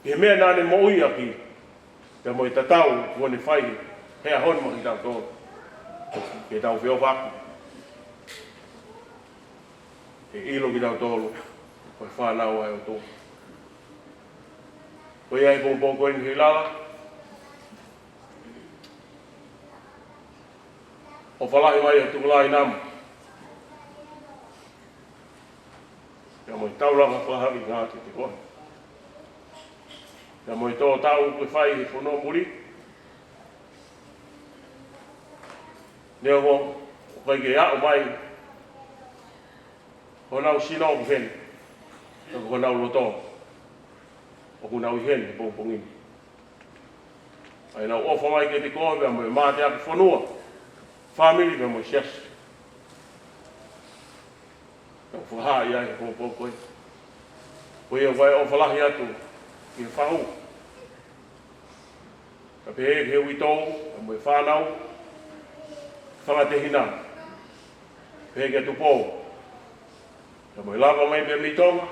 ki he meʻa naʻa ne moʻui ʻaki, pea mo e tatau kuo ne fai he ʻaho ni maʻa kitautolu, ke tau feʻofaʻaki. ʻE ʻilo kitautolu ko e fānau ʻa e ʻOtua. Ko ia he pongipongi ko eni Heilala, ʻofa lahi mai ʻa e tukulai namo, pea mo e taulanga fakahavilinga kiate koe, pea mo e tō taʻu kuo fai he fonua muli. Neongo ʻoku ʻikai ke aʻu mai honau sino ʻoku ʻi heni, ka ko honau loto ʻoku nau ʻi heni he pongipongi ni. ʻA ʻenau ʻofa mai kiate koe pea mo e mateaki fonua, fāmili pea mo e siasi. Tau fakahā ia he pongipongi ko eni. Ko ia ʻoku ʻofa lahi atu ki he fahu, kae pehē ki he uitou, pea mo e fānau, fanga tehina, pehē ki he tupou, pea mo e lava mai pē mei Tonga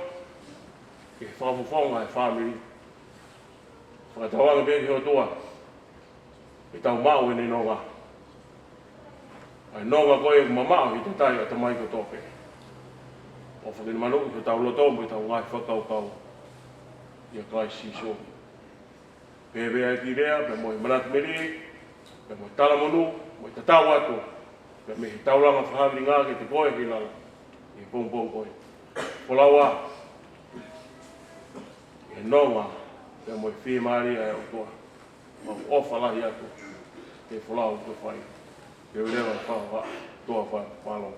ki he fakafofonga e fāmili. Fakatauange pē ki he ʻOtua ke tau maʻu ʻene nonga, ʻa e nonga ko ē ʻoku mamaʻo ʻi he tatae ʻa e ʻatamai kotoa pē. ʻOfa ke ne maluʻi hotau loto mo ʻetau ngaahi fakakaukau, ʻia Kalaisi Sīsū. Pea pehē ʻa e kiʻi lea, pea mo e manatu melie, pea mo e talamonū, mo e tatau atu, pea mei he taulanga fakahavinga kiate koe ʻi lalo, ʻi he pongipongi ko ē. Folau ā ʻi he nonga pea mo e fiemālie ʻa e ʻOtua. ʻOku ʻofa lahi atu ki he folau kuo fai. Ke u leva fakaʻofa, toa fa, falo.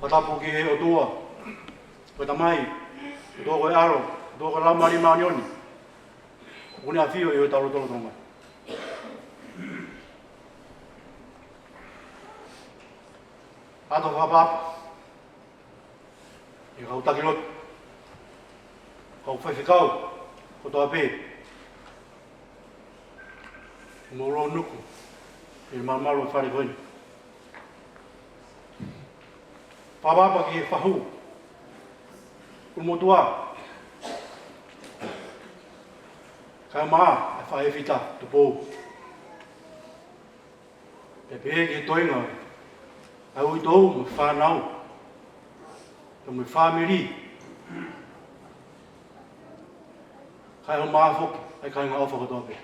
Fakatapu ki he ʻOtua ko e Tamai, ʻOtua ko e ʻAlo, ʻOtua ko e Laumālie Māʻoniʻoni, ʻoku ne ʻafio ʻi hotau lotolotonga. ʻOatu e fakaʻapaʻapa ki he kau taki lotu, kau faifekau kotoa pē, mou lōnuku ʻi he malumalu ʻo e fale ko eni. Fakaʻapaʻapa ki he fahu ʻulumotuʻa, Kaeʻumaʻā ʻa e Faʻē Fita Tupou. Pea pehē ki he toenga ʻa e uitou mo e fānau, pea mo e fāmili. Kaeʻumaʻā foki ʻa e kāinga ʻofa kotoa pē.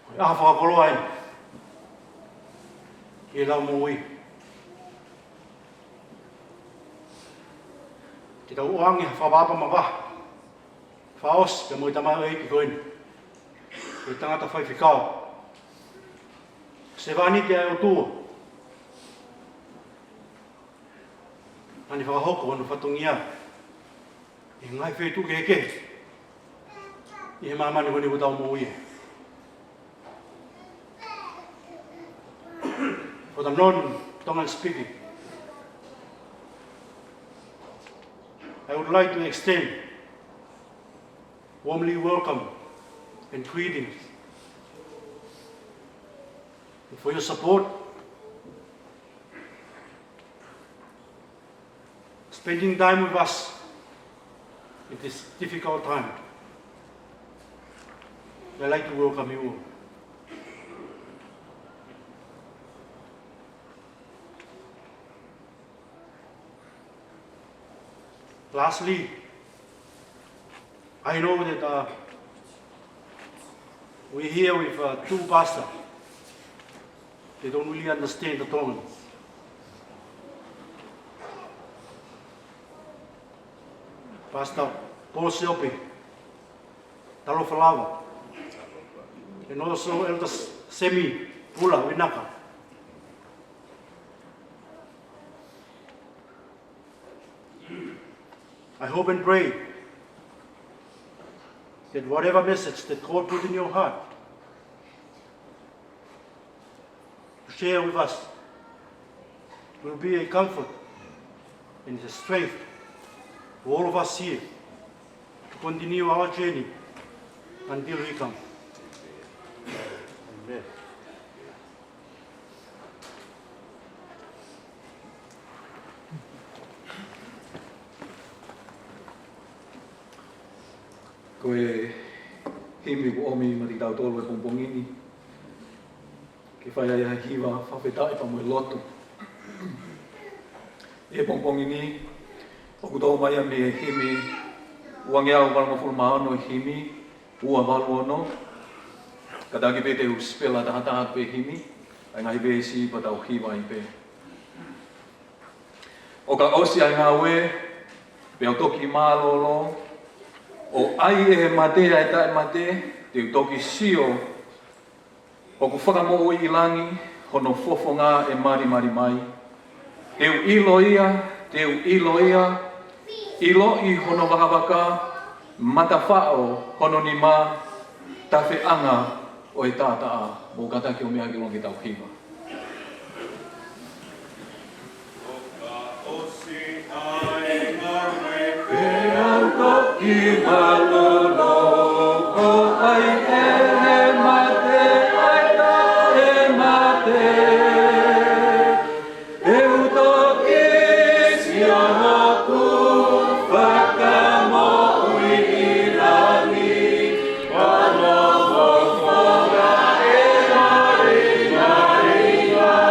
Ko e ʻaho fakakoloa eni ki he lau moʻui. Ke tau ʻoange ha fakaʻapaʻapa mavahe fakaʻosi pea mo e tamaioʻeiki ko eni, ko e tangata faifekau, sevāniti ʻa e ʻOtua, naʻa ne fakahoko hono fatongia ʻi he ngaahi feituʻu kehekehe ʻi he māmani ko eni ʻoku tau moʻui ai. For the non-Tongan speaking, I would like to extend warmly welcome and greetings, and for your support, spending time with us in this difficult time. I'd like to welcome you all. Lastly, I know that, uh, we're here with, uh, two pastors. They don't really understand the Tongan. Pastor Paul Siope, Talofa Lava, and also Elder Semi Pula Vinaka. I hope and pray that whatever message that God put in your heart to share with us will be a comfort and a strength to all of us here to continue our journey until He comes. Amen. Ko e himi ʻoku ʻomi maʻa kitautolu he pongipongi ni, ke fai ai ha hiva fakafetaʻi pea mo e lotu. He pongipongi ni, ʻoku toʻo mai ia mei he himi uangeau valungofulu mā ono, himi ua valu ono. Kātaki pē te u sipela tahataha pē himi, ʻa e ngaahi veesi pea tau hiva ai pē. ʻO ka ʻosi ʻa e ngāue, pea u toki mālōlō, ʻo ʻai ʻe he mate ʻa e taʻemate, te u toki sio hoku Fakamoʻui ʻi langi, hono fofonga ʻe malimali mai. Te u ʻilo ia, te u ʻilo ia, ʻiloʻi hono vakavaka, matafaʻo hono nima, tafeʻanga ʻo e taʻataʻa. Mou kātaki ʻo meʻa ki loto ke tau hiva. Pea u toki mālōlō, ʻo ʻai ʻe he mate ʻa e taʻemate, te u toki sio hoku Fakamoʻui ʻi langi, hono fofonga ʻe malimali mai.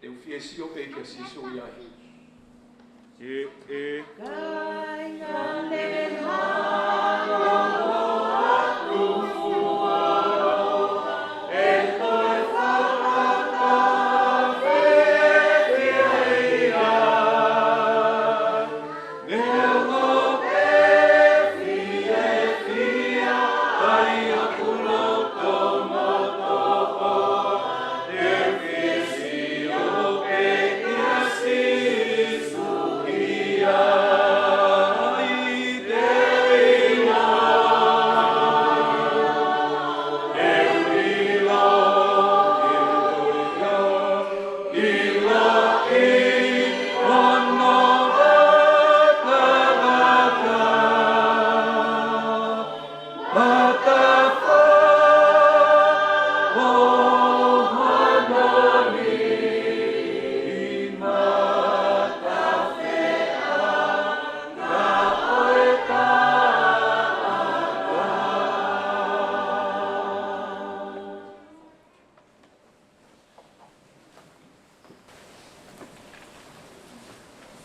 Te u fie sio pē kia Sīsū ia. ʻE, ʻe.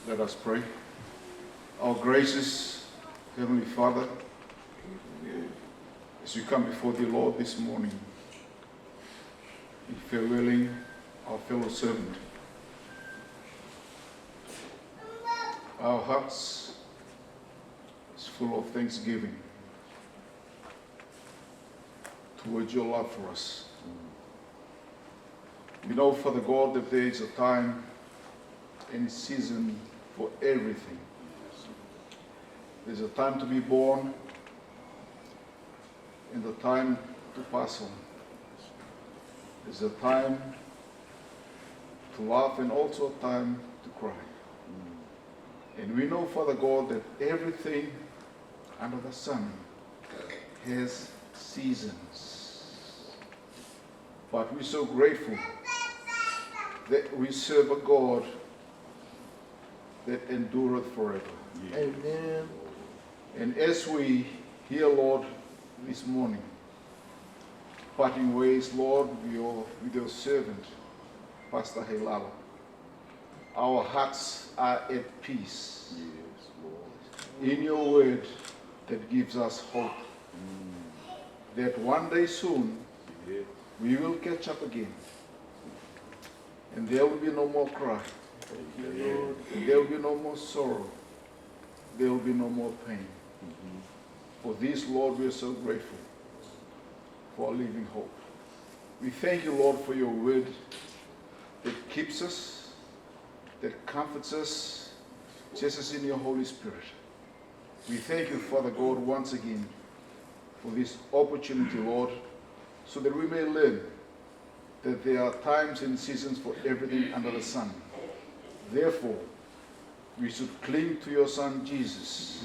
Let us pray. Our gracious Heavenly Father, as we come before thee, Lord, this morning, in farewelling our fellow servant, our hearts is full of thanksgiving towards your love for us. We know, Father God, that there is a time and season for everything. There's a time to be born and a time to pass on. There's a time to laugh and also a time to cry. And we know, Father God, that everything under the sun has seasons. But we're so grateful that we serve a God that endureth forever. Amen. And as we hear, Lord, this morning, parting ways, Lord, with your, with your servant, Pastor Heilala. Our hearts are at peace in your word that gives us hope that one day soon we will catch up again. And there will be no more cry. And there will be no more sorrow. There will be no more pain. For this, Lord, we are so grateful for our living hope. We thank you, Lord, for your word that keeps us, that comforts us, just as in your Holy Spirit. We thank you, Father God, once again for this opportunity, Lord, so that we may learn that there are times and seasons for everything under the sun. Therefore, we should cling to your Son, Jesus,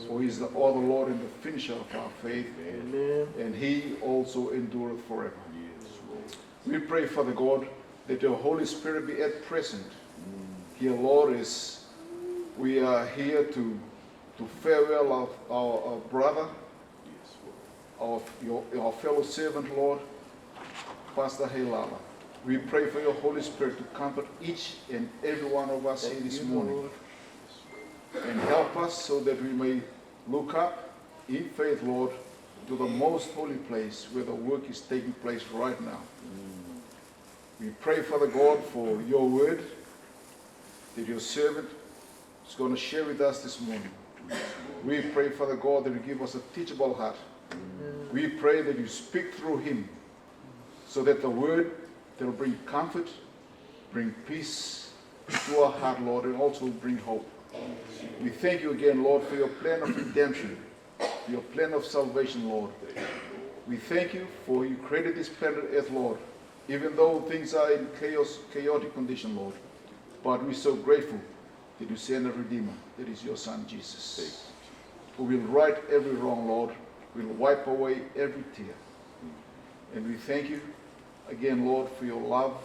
for he is the author, Lord, and the finisher of our faith, and he also endureth forever. We pray, Father God, that your Holy Spirit be at present here, Lord, as we are here to, to farewell our, our, our brother, our, your, our fellow servant, Lord, Pastor Heilala. We pray for your Holy Spirit to comfort each and every one of us here this morning and help us so that we may look up in faith, Lord, to the most holy place where the work is taking place right now. We pray, Father God, for your word that your servant is going to share with us this morning. We pray, Father God, that you give us a teachable heart. We pray that you speak through him so that the word that will bring comfort, bring peace to our heart, Lord, and also bring hope. We thank you again, Lord, for your plan of redemption, your plan of salvation, Lord. We thank you for you created this planet Earth, Lord, even though things are in chaos, chaotic condition, Lord. But we're so grateful that you send a Redeemer, that is your Son, Jesus, who will right every wrong, Lord, will wipe away every tear. And we thank you again, Lord, for your love,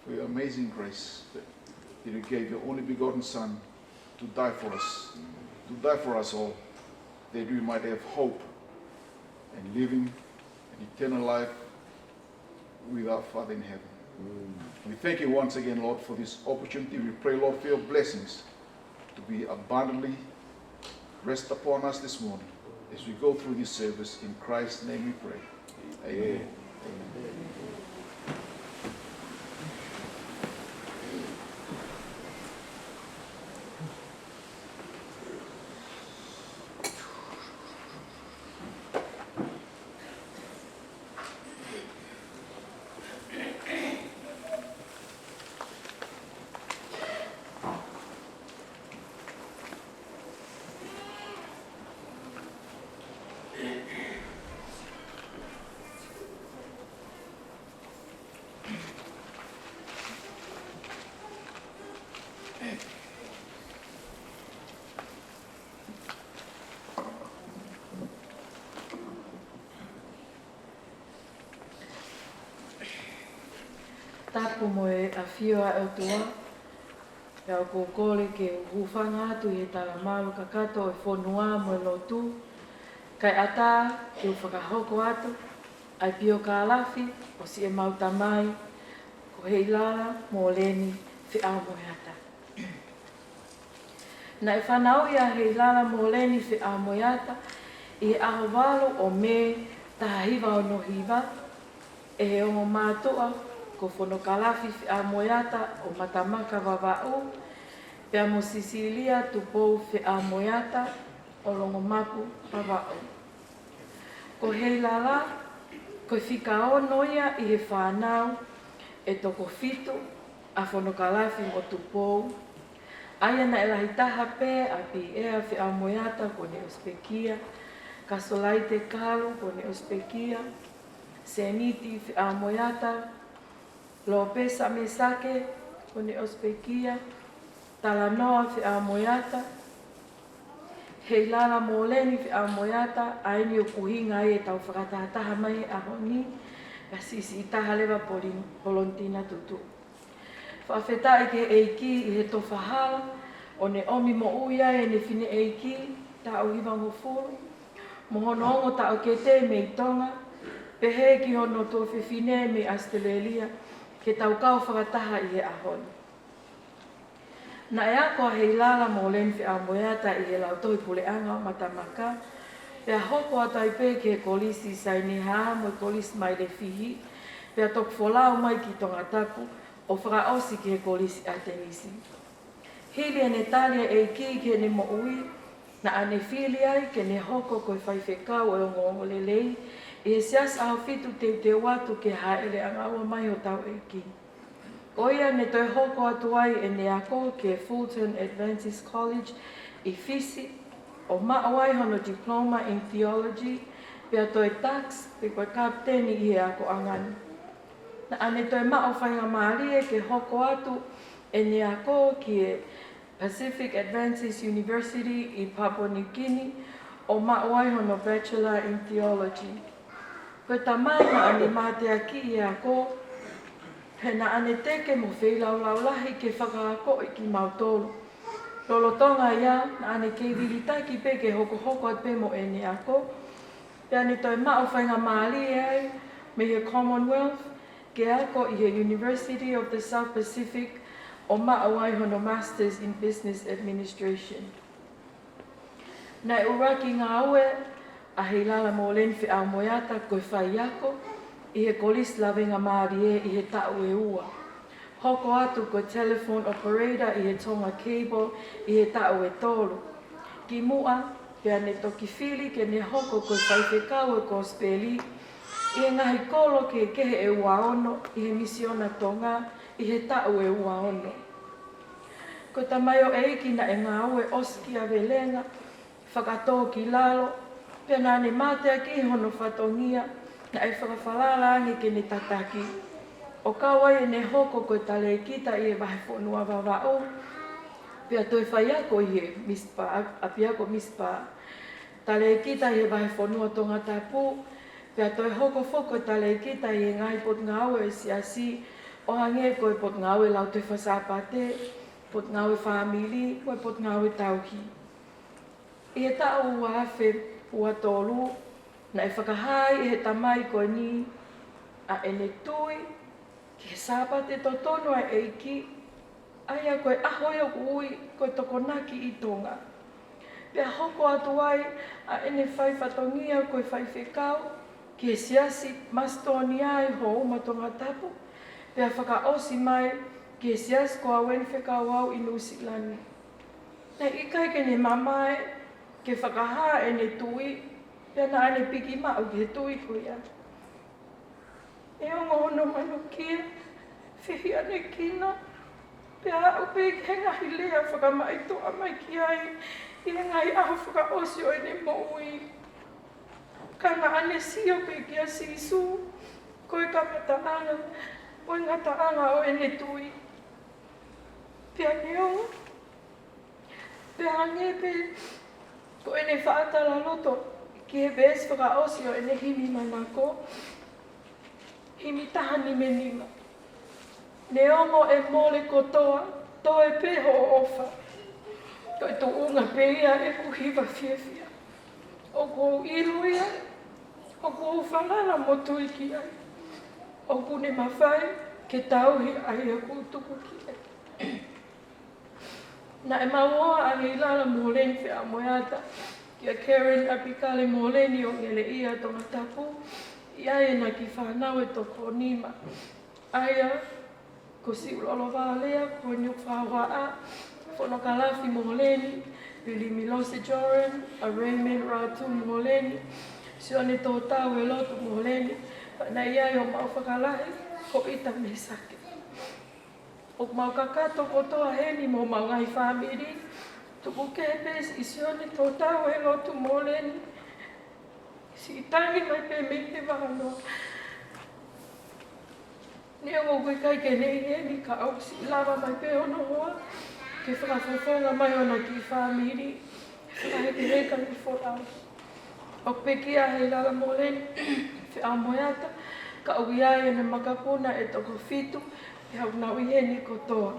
for your amazing grace, that you gave your only begotten Son to die for us, to die for us all, that we might have hope and living an eternal life with our Father in heaven. We thank you once again, Lord, for this opportunity. We pray, Lord, for your blessings to be abundantly rest upon us this morning as we go through this service. In Christ's name we pray. Amen. Tapu mo e ʻafio ʻa e ʻOtua, pea ʻoku ou kole ke u hūfanga atu ʻi he talamalu kakato ʻo e fonua mo e lotu, kae ʻatā ke u fakahoko atu ʻa e piokālafi ʻo siʻemau tamai, ko Heilala Moleni Feʻaomoeata. Naʻe fanauʻi ʻa Heilala Moleni Feʻaomoeata ʻi he ʻaho valu ʻo Mē taha hiva ono hiva, ʻe he ongo mātuʻa ko Fonokalafi Feʻaomoeata ʻo Matamaka, Vavaʻu, pea mo Sisilia Tupou Feʻaomoeata ʻo Longomapu, Vavaʻu. Ko Heilala, ko e fika ono ia ʻi he fānau ʻe toko fitu, ʻa Fonokalafi mo Tupou, ʻa ia naʻe lahi taha pē ʻa Piʻea Feʻaomoeata, kuo ne ʻosi pekia, Kasolaite Kalu, kuo ne ʻosi pekia, Seniti Feʻaomoeata, Lopesa Mesake, kuo ne ʻosi pekia, Talanoa Feʻaomoeata, Heilala Moleni Feʻaomoeata, ʻa eni ʻoku ʻuhinga ai ʻetau fakatahataha mai he ʻaho ni, pea siʻisiʻi taha leva Polin-, Polonitina Tutu. Fakafetaʻi ki he ʻEiki ʻi he tofa hala, ʻo ne ʻomi moʻui ai ʻene fineʻeiki, taʻu hivangofulu, mo hono ongo taʻokete mei Tonga, pehē ki hono tuofefine mei ʻAositelēlia, ke tau kau fakataha ʻi he ʻaho ni. Naʻe ako ʻa Heilala Moleni Feʻaomoeata ʻi he Lautohi Puleʻanga ʻo Matamaka, pea hoko atu ai pē ki he Kolisi Saineha mo e Kolisi Mailefihi, pea toki folau mai ki Tongatapu ʻo fakaʻosi ki he Kolisi ʻAtenisi. Hili ʻene tali ʻa e ʻEiki ki heʻene moʻui, naʻa ne fili ai ke ne hoko ko e faifekau ʻo e ongoongolelei ʻi he Siasi ʻAhofitu Teuteu Atu ki he Hāʻele ʻAngaua mai hotau ʻEiki. Ko ia ne toe hoko atu ai ʻene ako ki he Fulton Adventist College ʻi Fisi, ʻo maʻu ai hono Diploma in Theology, pea toe tax, pe ko e kapiteni ʻi he akoʻanga ni. Naʻa ne toe maʻu faingamālie ke hoko atu ʻene ako ki he Pacific Adventist University ʻi Papua New Guinea, ʻo maʻu ai hono Bachelor in Theology. Ko e tamai naʻa ne mateakiʻi e ako, he naʻa ne teke mo feilaulau lahi ke fakaakoʻi kimautolu. Lolotonga ia, naʻa ne kei vilitaki pē ke hokohoko atu pē mo ʻene ako, pea ne toe maʻu faingamālie ai mei he Commonwealth ke ako ʻi he University of the South Pacific, ʻo maʻu ai hono Masters in Business Administration. Naʻe ʻuluaki ngāue ʻa Heilala Moleni Feʻaomoeata ko e faiako ʻi he Kolisi Lavengamālie ʻi he taʻu ʻe ua. Hoko atu ko e telephone operator ʻi he Tonga Cable ʻi he taʻu ʻe tolu. Kimuʻa, pea ne toki fili ke ne hoko ko e faifekau ʻo e Kosipeli ʻi he ngaahi kolo kehekehe ʻe ua ono ʻi he Misiona Tonga ʻi he taʻu ʻe ua ono. Ko e tamaioʻeiki naʻe ngāue ʻosikiavelenga, fakatōkilalo, pea naʻa ne mateakiʻi hono fatongia naʻe fakafalala ange ke ne tataki, ʻo kau ai ʻene hoko ko e talēkita ʻi he Vahefonua Vavaʻu, pea toe faiako ʻi he MISPA, ʻapiako MISPA, talēkita ʻi he Vahefonua Tongatapu, pea toe hoko foki ko e talēkita ʻi he ngaahi potungāue ʻo e Siasi, ʻo hangē ko e potungāue Lautohi Fakasāpate, potungāue fāmili, mo e potungāue tauhi. ʻI he taʻu ua afe ua tolu, naʻe fakahā ai ʻe he tamai ko eni ʻa ʻene tui ki ki he Sāpate totonu ʻa e ʻEiki, ʻa ia ko e ʻaho ia ʻoku ui ko e Tokonaki ʻi Tonga. Pea hoko atu ai ʻa ʻene fai fatongia ko e faifekau ki he Siasi Masitōnia ʻi Houma, Tongatapu, pea fakaʻosi mai ki he Siasi ko Aweni Fekauʻau ʻi Nuʻusila ni. Naʻe ʻikai ke ne mamae ke fakahā ʻene tui, pea naʻa ne piki maʻu ki he tui ko ia. Neongo hono manukia, fehiʻanekina, pea aʻu pē ki he ngaahi lea fakamaʻitoʻa mai ki ai ʻi he ngaahi ʻaho fakaʻosi ʻo ʻene moʻui. Ka naʻa ne sio pē kia Sīsū, ko e kamataʻanga mo e ngataʻanga ʻo ʻene tui. Pea neongo Pea hangē pē ko ʻene fakatalaloto ki he veesi fakaʻosi ʻo ʻene himi manako, himi taha nima nima. Neongo e mole kotoa, toe pē hoʻo ʻofa. Ko e tuʻunga pē ia ʻeku hiva fiefia. ʻOku ou ʻilo ia, ʻoku ou falala mo tui ki ai. ʻOku ne mafai ke tauhi ʻa ia kuo tuku ki ai. Naʻe maʻu ʻa Heilala Moleni Feʻamoeata kia Karen ʻApikale Moleni ʻo Ngeleʻia, Tongatapu, ʻi ai ʻena kiʻi fānau ʻe toko nima. ʻA ia ko Siulolo Valea, ko Niufahuaʻa, Fonokalafi Moleni, Pili Milose Joran, ʻa Raymond Ratu Moleni, Sione Tōtau ʻe Lotu Moleni, pea naʻe ʻi ai homau fakalahi ko ʻIta Mesake. ʻOku mau kakato kotoa heni mo homau ngaahi fāmili, tuku kehe pē siʻi Sione Tōtau ʻe Lotu Moleni, siʻi tangi mai pē mei he vahanoa. Neongo ʻoku ʻikai ke ne ʻi heni ka ʻoku siʻi lava mai pē hono hoa ke fakafofonga mai hona kiʻi fāmili, fakahekeheka ni folau. ʻOku pekia ʻa Heilala Moleni Feʻamoeata, ka ʻoku ʻi ai ʻena makapuna ʻe toko fitu, pea ʻoku nau ʻi heni kotoa.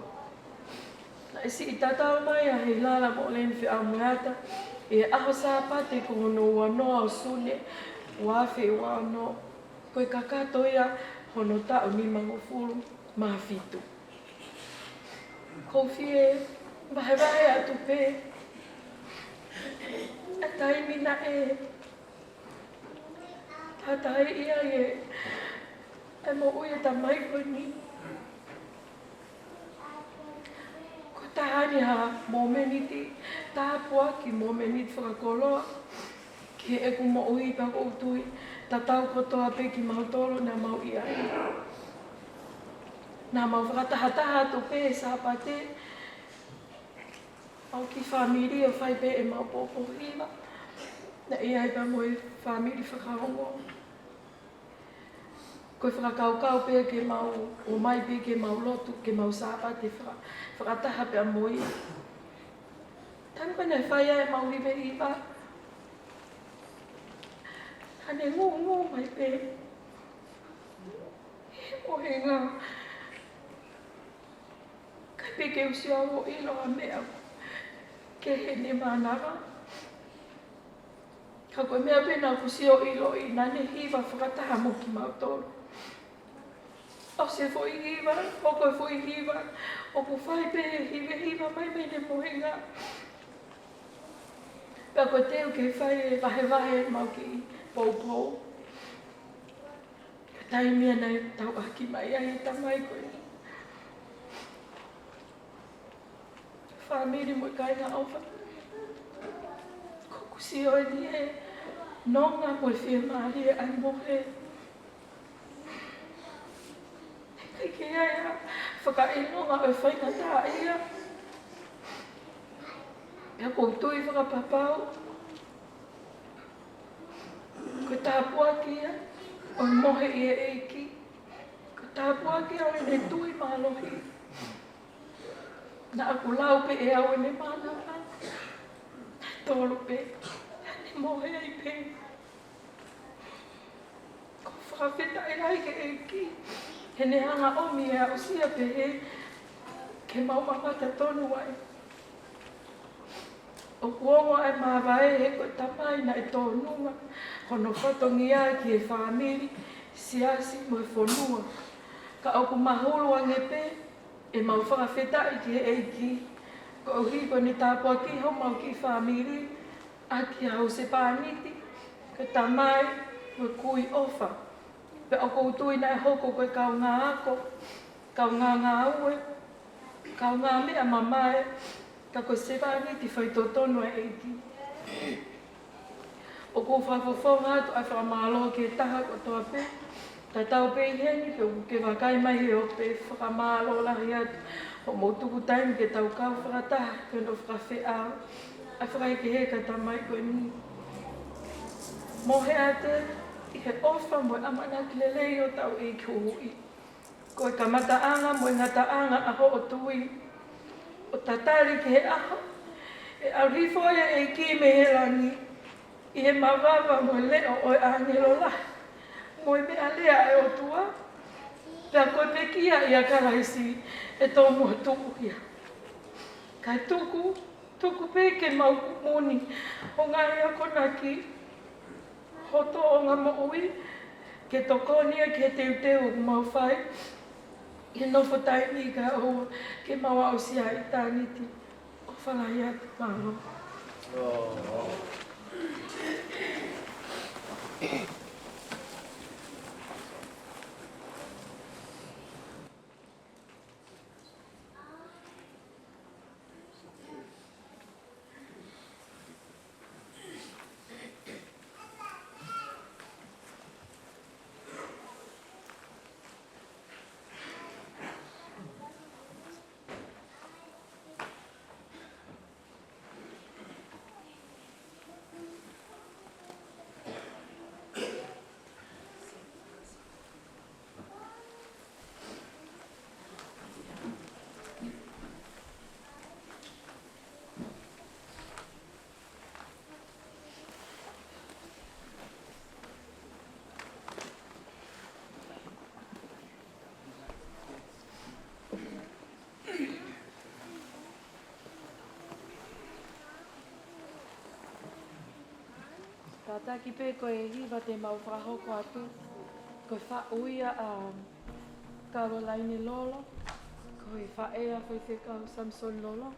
Naʻe siʻi tatau mai ʻa Heilala Moleni Feʻamoeata ʻi he ʻaho Sāpate ko hono ua noa ʻo Sune, ua afe ua ono, ko e kakato ia hono taʻu nimangofulu mā fitu. ʻOku ou fie vahevahe atu pē ʻa e taimi naʻe tataiʻi ai e moʻui ʻa e tamai ko eni. Ko e taha eni ha momeniti tāpuaki, momeniti fakakoloa ki heʻeku moʻui, pea ʻoku ou tui tatau kotoa pē kimautolu naʻa mau ʻi ai. Naʻa mau fakatahataha atu pē he Sāpate, mau kiʻi fāmili ʻo fai pē ʻemau pōpoaki. Naʻe ʻi ai pē mo e fāmili fakaongo. Ko e fakakaukau pē ke mau ō mai pē ke mau lotu, ke mau Sāpate faka-, fakataha pea mo ia. Taimi ko ē naʻe fai ai ʻemau hivehiva, naʻa ne ngūngū mai pē he mohenga. ʻIkai pē ke u sio au ʻo ʻilo ha meʻa kehe ʻene mānava. Ka ko e meʻa pē naʻa ku sio ʻiloʻi, naʻa ne hiva fakataha mo kimautolu. ʻOsi e foʻi hiva, hoko e foʻi hiva, ʻoku fai pē hivehiva mai mei heʻene mohenga. Pea ko e teu ke fai e vahevahe ʻemau kiʻi poupou. Ko e taimi ia naʻe tauʻaki mai ai e tamai ko eni. Fāmili mo e kāinga ʻofa. ʻOku ou sio eni he nonga mo e fiemālie ʻa e mohe. ʻIkai ke ʻi ai ha fakaʻilonga ʻo e faingataʻaʻia. Pea ʻoku ou tui fakapapau ko e tāpuaki ia ʻo e mohe ʻi he ʻEiki. Ko e tāpuaki ia ʻo ʻene tui mālohi. Naʻa ku lau pē ʻe au ʻene mānava. Naʻe tolu pē. Naʻa ne mohe ai pē. ʻOku ou fakafetaʻi lahi ki he ʻEiki heʻene hanga ʻo ʻomi e aʻusia pehē ke mau mamata tonu ai. ʻOku ongo ʻa e māvae he ko e tamai naʻe tōnunga hono fatongia ki he fāmili, siasi mo e fonua. Ka ʻoku mahulu ange pē ʻemau fakafetaʻi ki he ʻEiki, koeʻuhi ko ʻene tāpuakiʻi homau kiʻi fāmili ʻaki ha husepāniti, ko e tamai mo e kui ʻofa. Pea ʻoku ou tui naʻe hoko ko e kaungā ako, kaungā ngāue, kaungā meʻa mamae, ka ko e sevāniti faitotonu ʻa e ʻEiki. ʻOku ou fakafofonga atu ʻa e fakamālō ki he taha kotoa pē, tatau pē ʻi heni pe ʻoku ke vakai mai he ope, fakamālō lahi atu hoʻomou tuku taimi ke tau kau fakataha ki hono fakafeʻao ʻa e fakaʻekeʻeke ʻa e tamai ko eni. Mohe atu ʻi he ʻofa mo e ʻamanaki lelei ʻo hotau ʻEiki Huhuʻi. Ko e kamataʻanga mo e ngataʻanga ʻa hoʻo tui, ʻo tatali ki he ʻaho ʻe ʻalu hifo ai ʻa e ʻEiki mei he langi, ʻi he mavava mo e leʻo ʻo e ʻāngelo lahi, mo e meʻalea ʻa e ʻOtua, pea ko e pekia ʻia Kalaisi ʻe tomuʻa tuʻu ia. Kae tuku, tuku pē ke mau kumuni hoʻo ngaahi akonaki, hoʻo tōʻonga moʻui, ke tokoni ia ki he teuteu ʻoku mau fai ʻi he nofo taimi kae ʻoua ke mau aʻusia ʻitāniti. ʻOfa lahi atu, mālō. Kātaki pē ko e hiva te mau fakahoko atu, ko e faʻu ia ʻa Kalolaine Lolo, ko e faʻē ʻa Faifekau Samisoni Lolo.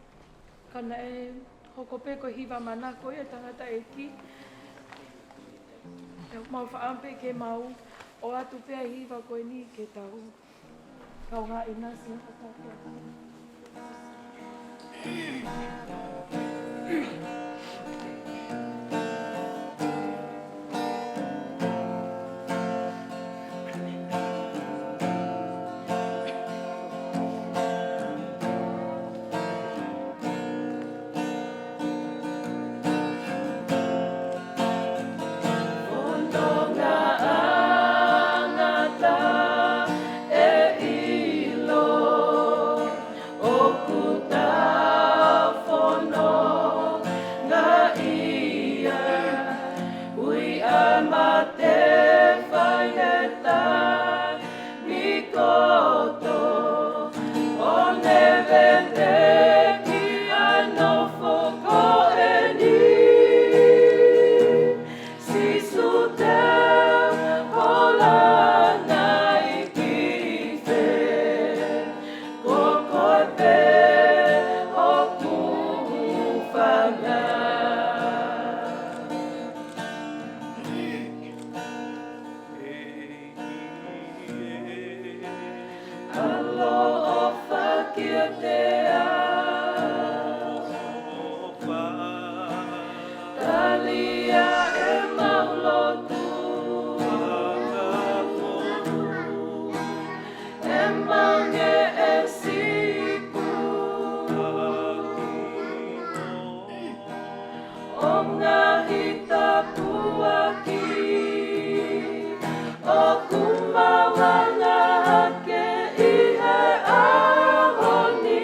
Ka naʻe hoko pē ko e hiva manako ia ʻa e tangataʻeiki. Pea mau fakaʻamu pē ke mau ʻoatu pē ʻa e hiva ko eni ke tau kaungā ʻinasi ʻo tau. Fononga ʻa ngata e ʻilo, ʻoku tau fononga ia, ui ʻa mate fai he taimi kotoa, ʻo ne vete ki he nofo ko eni. Sīsū te u hola nai ki fē, ko koe pē hoku hūfanga. ʻAloʻofa kiate au. Tali ʻa ʻemau lotu. ʻEmau ngeʻesi pē. ʻO ngaahi tāpuaki ʻoku mau hanga hake ʻi he ʻaho ni.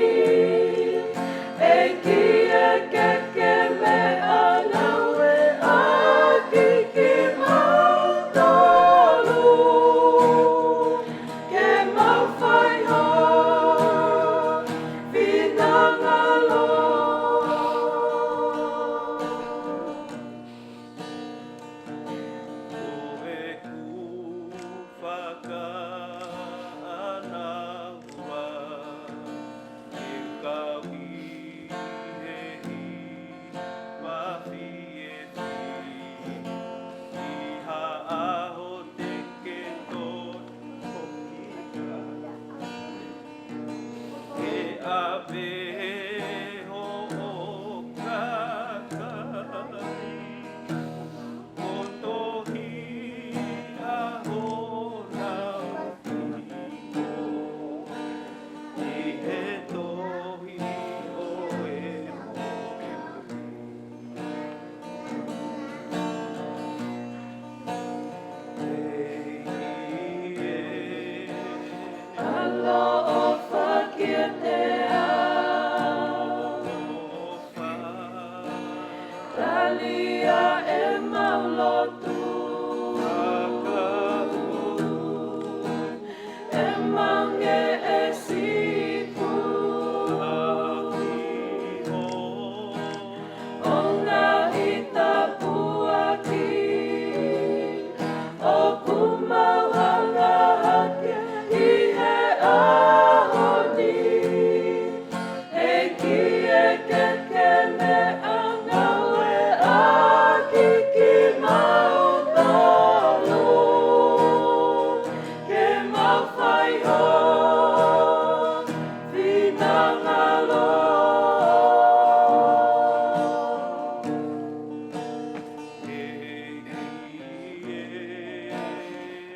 Ngalo.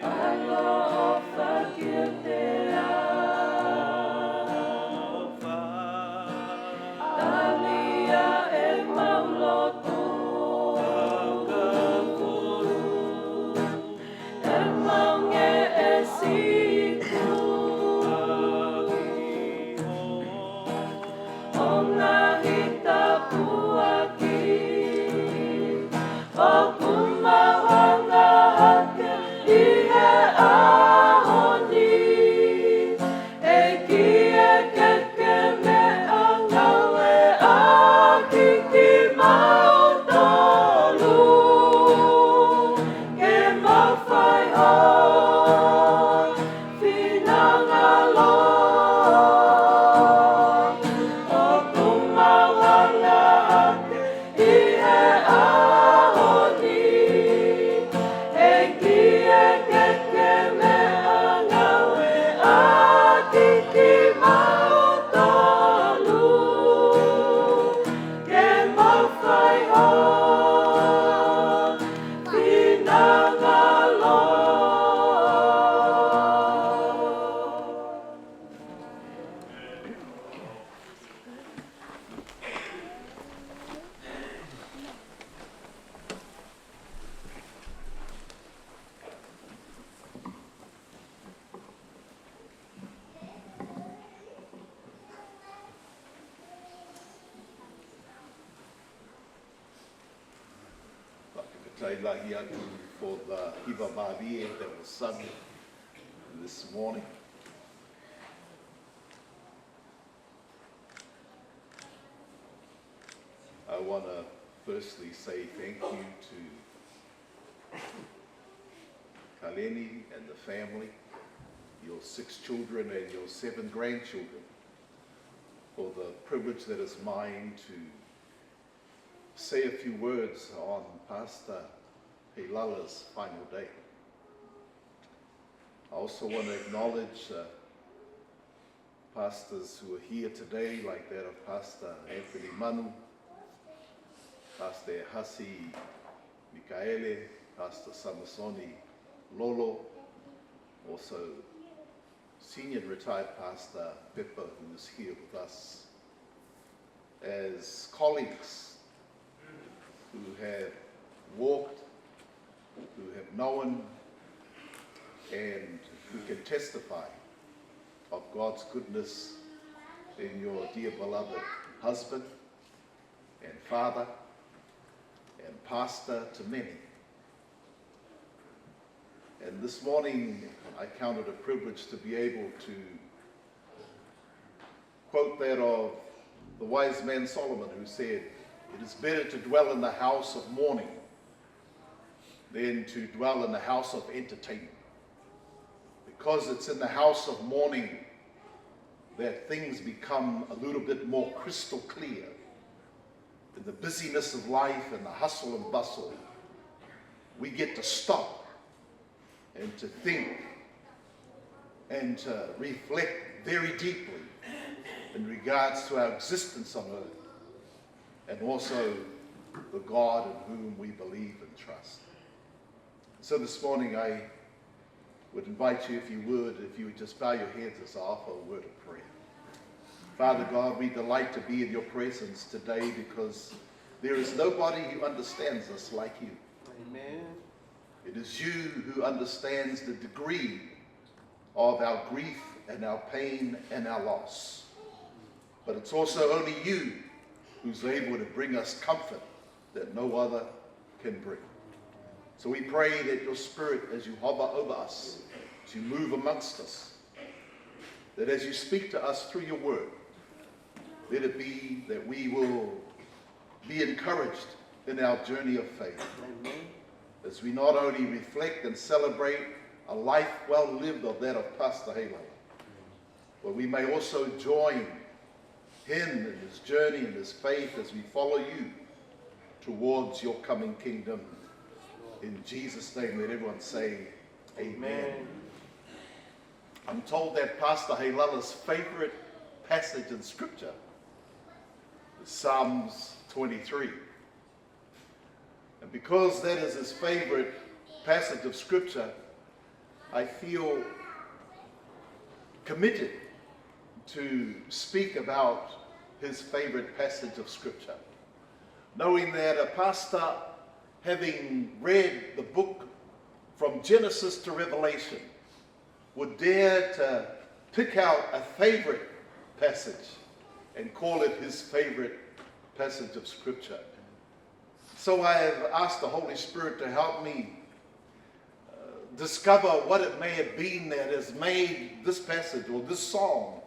Alofa ki he ʻEiki. Talia ʻemau lotu. ʻEmau ngeʻesi. ʻO ngaahi tāpuaki ʻoku mau hanga hake ʻi he ʻaho ni. ʻEiki, ʻe ke ke meʻangāueʻaki kimautolu ke mau fai ho finangalo. ʻOku mau hanga hake ʻi he ʻaho ni. ʻEiki, ʻe ke ke meʻangāueʻaki kimautolu ke mau fai ho finangalo. Fakafetaʻi lahi atu for the Hiva Mālie that was sung this morning. I want to firstly say thank you to Kaleni and the family, your six children and your seven grandchildren, for the privilege that is mine to say a few words on Pastor Heilala's final day. I also want to acknowledge, uh, pastors who are here today, like that of Pastor Anthony Manu, Pastor Hasi Mikaele, Pastor Samasoni Lolo, also Senior Retired Pastor Pepa, who is here with us, as colleagues who have walked, who have known, and who can testify of God's goodness in your dear beloved husband and father and pastor to many. And this morning, I count it a privilege to be able to quote that of the wise man Solomon, who said, "It is better to dwell in the house of mourning than to dwell in the house of entertainment." Because it's in the house of mourning that things become a little bit more crystal clear. In the busyness of life and the hustle and bustle, we get to stop and to think and to reflect very deeply in regards to our existence on earth and also the God in whom we believe and trust. So this morning I would invite you, if you would, if you would just bow your heads as I offer a word of prayer. Father God, we delight to be in your presence today because there is nobody who understands us like you. Amen. It is you who understands the degree of our grief and our pain and our loss. But it's also only you who's able to bring us comfort that no other can bring. So we pray that your Spirit, as you hover over us, as you move amongst us, that as you speak to us through your word, let it be that we will be encouraged in our journey of faith. Amen. As we not only reflect and celebrate a life well lived of that of Pastor Heilala, but we may also join him in his journey and his faith as we follow you towards your coming kingdom. In Jesus' name, let everyone say, "Amen." Amen. I'm told that Pastor Heilala's favorite passage in Scripture is Psalms twenty-three. And because that is his favorite passage of Scripture, I feel committed to speak about his favorite passage of Scripture, knowing that a pastor, having read the book from Genesis to Revelation, would dare to pick out a favorite passage and call it his favorite passage of Scripture. So I have asked the Holy Spirit to help me, uh, discover what it may have been that has made this passage or this song,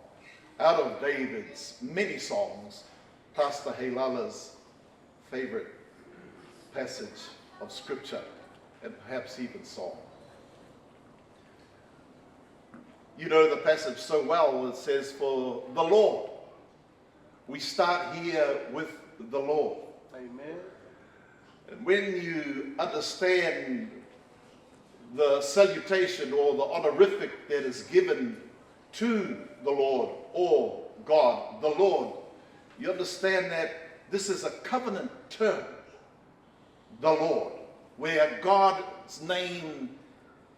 out of David's many songs, Pastor Heilala's favorite passage of Scripture, and perhaps even song. You know the passage so well, it says, "For the Lord." We start here with the Lord. Amen. And when you understand the salutation or the honorific that is given to the Lord or God, the Lord, you understand that this is a covenant term, the Lord, where God's name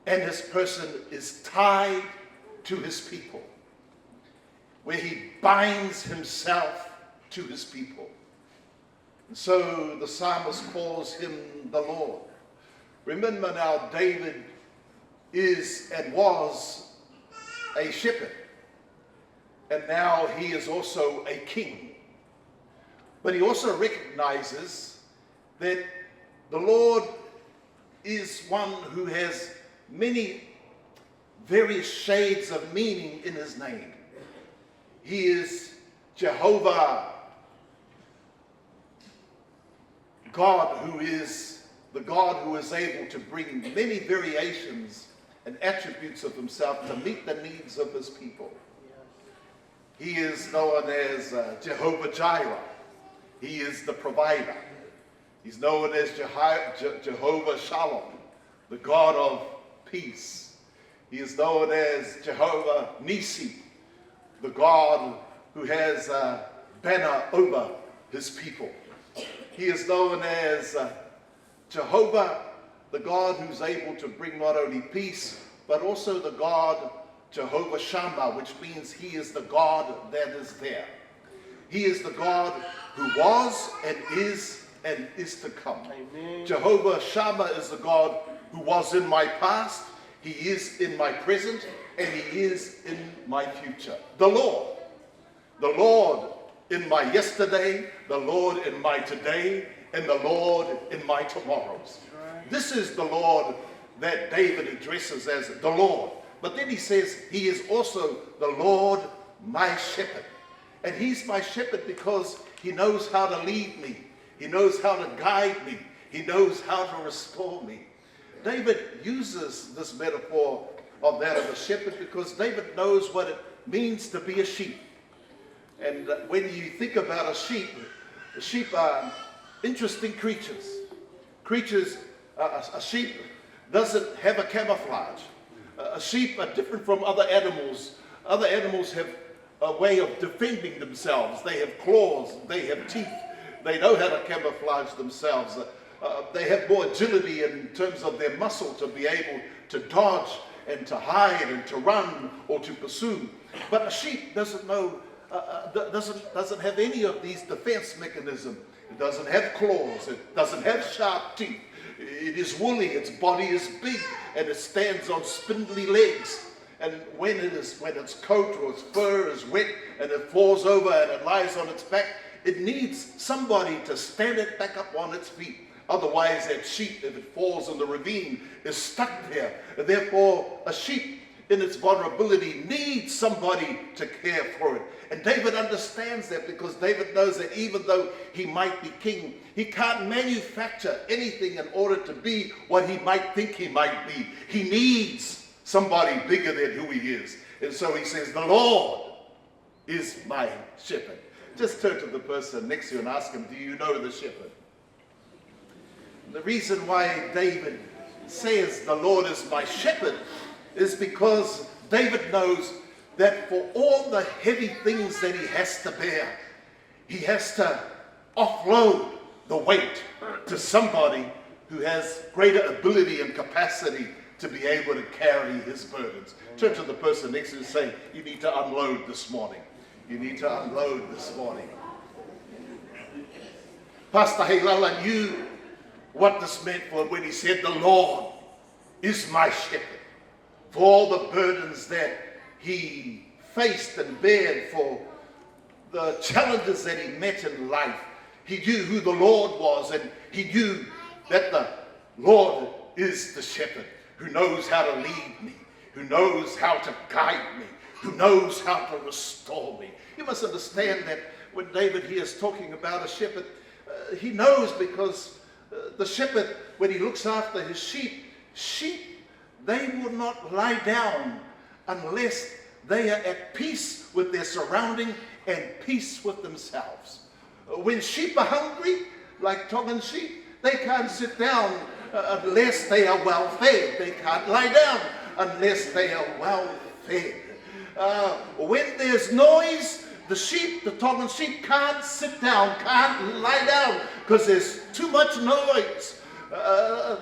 and his person is tied to his people, where he binds himself to his people. And so the psalmist calls him the Lord. Remember now, David is and was a shepherd, and now he is also a king. But he also recognizes that the Lord is one who has many various shades of meaning in his name. He is Jehovah God, who is the God who is able to bring many variations and attributes of himself to meet the needs of his people. He is known as, uh, Jehovah Jireh. He is the provider. He's known as Jehi- Je- Jehovah Shalom, the God of peace. He is known as Jehovah Nissi, the God who has a banner over his people. He is known as, uh, Jehovah, the God who's able to bring not only peace, but also the God Jehovah Shammah, which means he is the God that is there. He is the God who was and is and is to come. Amen. Jehovah Shammah is the God who was in my past, he is in my present, and he is in my future. The Lord. The Lord in my yesterday, the Lord in my today, and the Lord in my tomorrows. Right. This is the Lord that David addresses as the Lord. But then he says, "He is also the Lord my shepherd." And he's my shepherd because he knows how to lead me. He knows how to guide me. He knows how to restore me. David uses this metaphor of that of a shepherd because David knows what it means to be a sheep. And, uh, when you think about a sheep, sheep are interesting creatures. Creatures, uh, a, a sheep doesn't have a camouflage. A, a sheep are different from other animals. Other animals have a way of defending themselves. They have claws, they have teeth, they know how to camouflage themselves. Uh, uh, they have more agility in terms of their muscle to be able to dodge and to hide and to run or to pursue. But a sheep doesn't know, uh, uh, do- doesn't, doesn't have any of these defense mechanisms. It doesn't have claws, it doesn't have sharp teeth. It is woolly, its body is big, and it stands on spindly legs. And when it is, when its coat or its fur is wet and it falls over and it lies on its back, it needs somebody to stand it back up on its feet. Otherwise, that sheep, if it falls in the ravine, is stuck there. Therefore, a sheep in its vulnerability needs somebody to care for it. And David understands that because David knows that even though he might be king, he can't manufacture anything in order to be what he might think he might be. He needs somebody bigger than who he is. And so he says, "The Lord is my shepherd." Just turn to the person next to you and ask him, "Do you know the shepherd?" The reason why David says, "The Lord is my shepherd," is because David knows that for all the heavy things that he has to bear, he has to offload the weight to somebody who has greater ability and capacity to be able to carry his burdens. Turn to the person next to you and say, "You need to unload this morning. You need to unload this morning." Pastor Heilala knew what this meant for when he said, "The Lord is my shepherd." For all the burdens that he faced and bared, for the challenges that he met in life, he knew who the Lord was, and he knew that the Lord is the shepherd who knows how to lead me, who knows how to guide me, who knows how to restore me. You must understand that when David here is talking about a shepherd, uh, he knows because, uh, the shepherd, when he looks after his sheep, sheep, they will not lie down unless they are at peace with their surrounding and peace with themselves. When sheep are hungry, like Tongan sheep, they can't sit down, uh, unless they are well fed. They can't lie down unless they are well fed. Uh, when there's noise, the sheep, the Tongan sheep, can't sit down, can't lie down, because there's too much noise. Uh,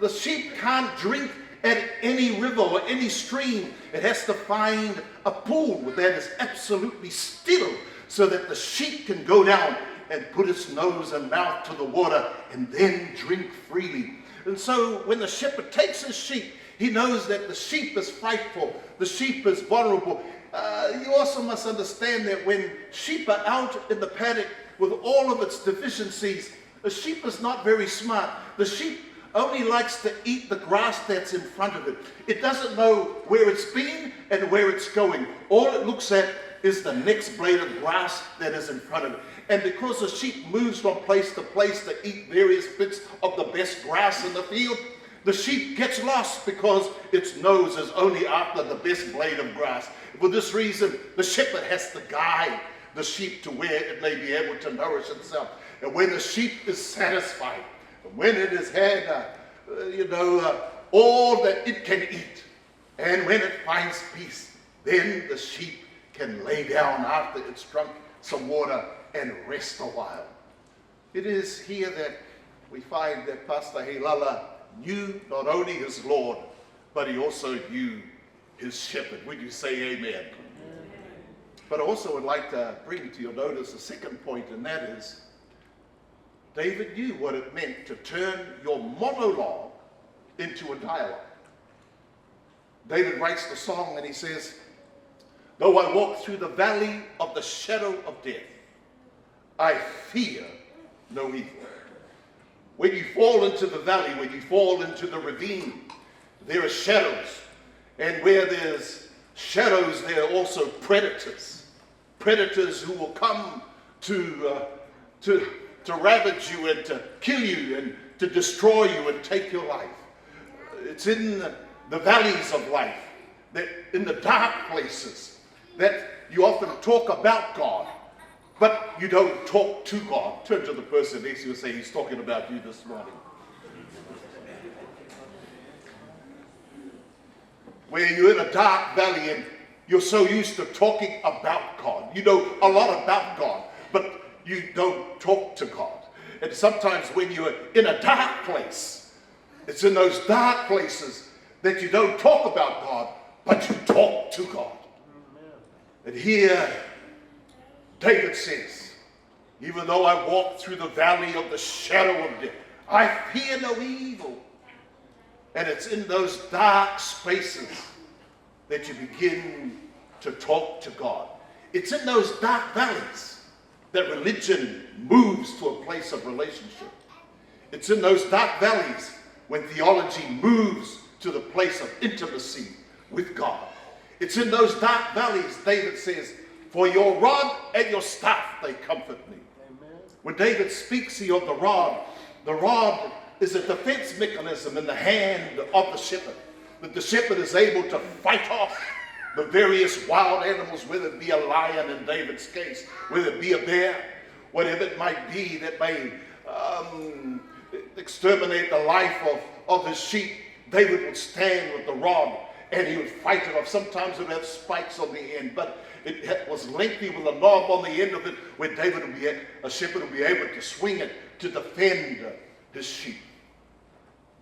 the sheep can't drink at any river or any stream. It has to find a pool that is absolutely still so that the sheep can go down and put its nose and mouth to the water and then drink freely. And so when the shepherd takes his sheep, he knows that the sheep is frightful, the sheep is vulnerable. Uh, you also must understand that when sheep are out in the paddock with all of its deficiencies, a sheep is not very smart. The sheep only likes to eat the grass that's in front of it. It doesn't know where it's been and where it's going. All it looks at is the next blade of grass that is in front of it. And because the sheep moves from place to place to eat various bits of the best grass in the field, the sheep gets lost because its nose is only after the best blade of grass. For this reason, the shepherd has to guide the sheep to where it may be able to nourish itself. And when the sheep is satisfied, when it has had, uh, uh, you know, uh, all that it can eat, and when it finds peace, then the sheep can lay down after it's drunk some water and rest a while. It is here that we find that Pastor Heilala knew not only his Lord, but he also knew his shepherd. Would you say amen? But I also would like to bring to your notice the second point, and that is David knew what it meant to turn your monologue into a dialogue. David writes the song and he says, "Though I walk through the valley of the shadow of death, I fear no evil." When you fall into the valley, when you fall into the ravine, there are shadows. And where there's shadows, there are also predators. Predators who will come to, uh, to, to ravage you and to kill you and to destroy you and take your life. It's in the valleys of life, that in the dark places, that you often talk about God, but you don't talk to God. Turn to the person next to you and say, "He's talking about you this morning." Where you're in a dark valley and you're so used to talking about God. You know a lot about God, but you don't talk to God. And sometimes when you're in a dark place, it's in those dark places that you don't talk about God, but you talk to God. And here, David says, "Even though I walk through the valley of the shadow of death, I fear no evil." And it's in those dark spaces that you begin to talk to God. It's in those dark valleys that religion moves to a place of relationship. It's in those dark valleys when theology moves to the place of intimacy with God. It's in those dark valleys, David says, "For your rod and your staff, they comfort me." Amen. When David speaks here of the rod, the rod is a defense mechanism in the hand of the shepherd, that the shepherd is able to fight off the various wild animals, whether it be a lion in David's case, whether it be a bear, whatever it might be that may, um, exterminate the life of, of his sheep. David would stand with the rod And he would fight it off. Sometimes it would have spikes on the end, but it ha- was lengthy with a knob on the end of it where David would be, a shepherd would be able to swing it to defend his sheep.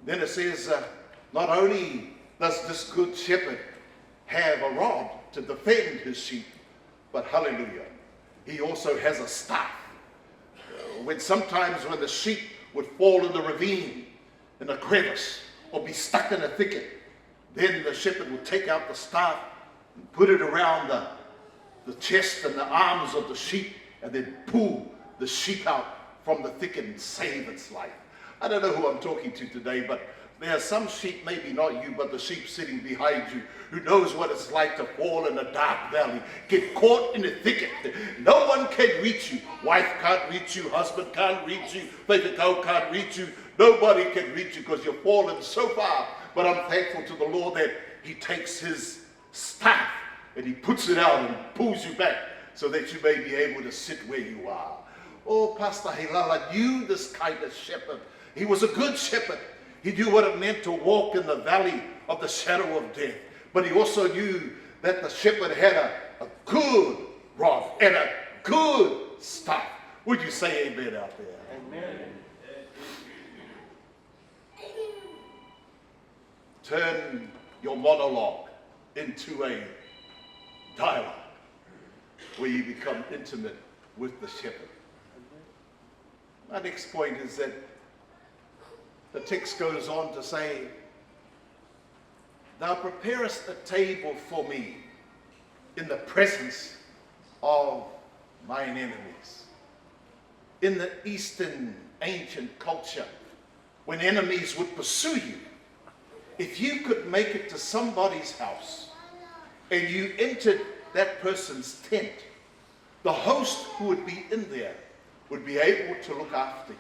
Then it says, uh, not only does this good shepherd have a rod to defend his sheep, but hallelujah, he also has a staff. Uh, when sometimes when the sheep would fall in the ravine, in a crevice, or be stuck in a thicket, then the shepherd would take out the staff and put it around the, the chest and the arms of the sheep and then pull the sheep out from the thicket and save its life. I don't know who I'm talking to today, but there are some sheep, maybe not you, but the sheep sitting behind you, who knows what it's like to fall in a dark valley, get caught in a thicket. No one can reach you. Wife can't reach you, husband can't reach you, faithful girl can't reach you. Nobody can reach you because you've fallen so far. But I'm thankful to the Lord that He takes His staff and He puts it out and pulls you back so that you may be able to sit where you are. Oh, Pastor Heilala knew this kind of shepherd. He was a good shepherd. He knew what it meant to walk in the valley of the shadow of death. But he also knew that the shepherd had a, a good rod and a good staff. Would you say amen out there? Amen. Turn your monologue into a dialogue where you become intimate with the shepherd. My next point is that the text goes on to say, "Thou preparest a table for me in the presence of mine enemies." In the Eastern ancient culture, when enemies would pursue you, if you could make it to somebody's house and you entered that person's tent, the host who would be in there would be able to look after you.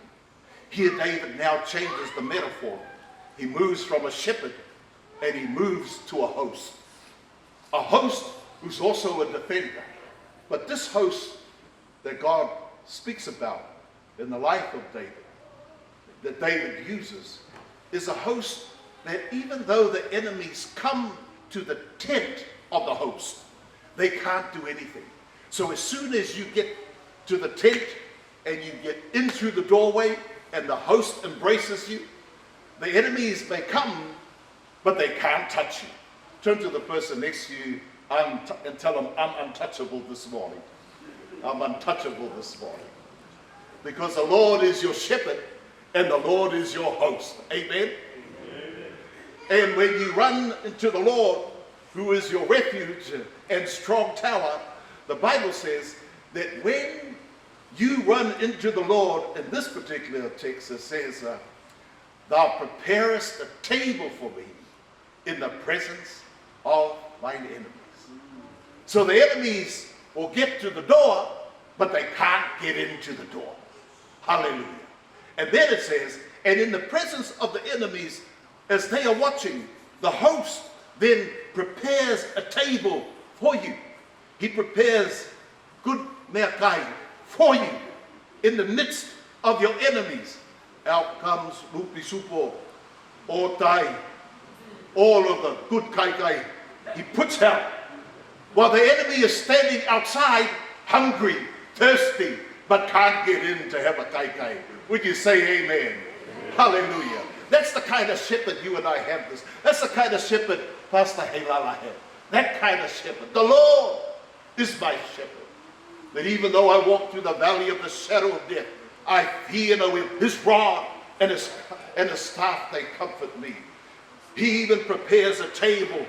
Here, David now changes the metaphor. He moves from a shepherd and he moves to a host. A host who's also a defender. But this host that God speaks about in the life of David, that David uses, is a host that even though the enemies come to the tent of the host, they can't do anything. So as soon as you get to the tent and you get in through the doorway and the host embraces you, the enemies may come, but they can't touch you. Turn to the person next to you and, and tell them, "I'm untouchable this morning. I'm untouchable this morning." Because the Lord is your shepherd and the Lord is your host. Amen? And when you run into the Lord, who is your refuge and strong tower, the Bible says that when you run into the Lord, in this particular text, it says, uh, "Thou preparest a table for me in the presence of mine enemies." So the enemies will get to the door, but they can't get into the door. Hallelujah. And then it says, "And in the presence of the enemies, as they are watching, the host then prepares a table for you." He prepares good meʻakai for you in the midst of your enemies. Out comes Lupi Supo, ʻOtai, all of the good kaikai. He puts out while the enemy is standing outside, hungry, thirsty, but can't get in to have a kaikai. Would you say amen? Hallelujah. That's the kind of shepherd you and I have this. That's the kind of shepherd Pastor Heilala had. That kind of shepherd. The Lord is my shepherd. That even though I walk through the valley of the shadow of death, I fear no evil. His rod and his, and his staff, they comfort me. He even prepares a table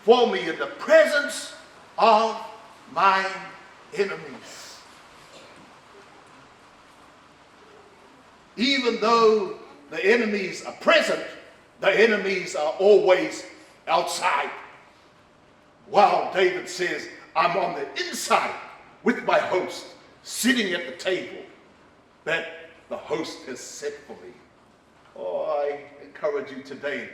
for me in the presence of my enemies. Even though the enemies are present, the enemies are always outside. While David says, "I'm on the inside with my host, sitting at the table that the host has set for me." Oh, I encourage you today,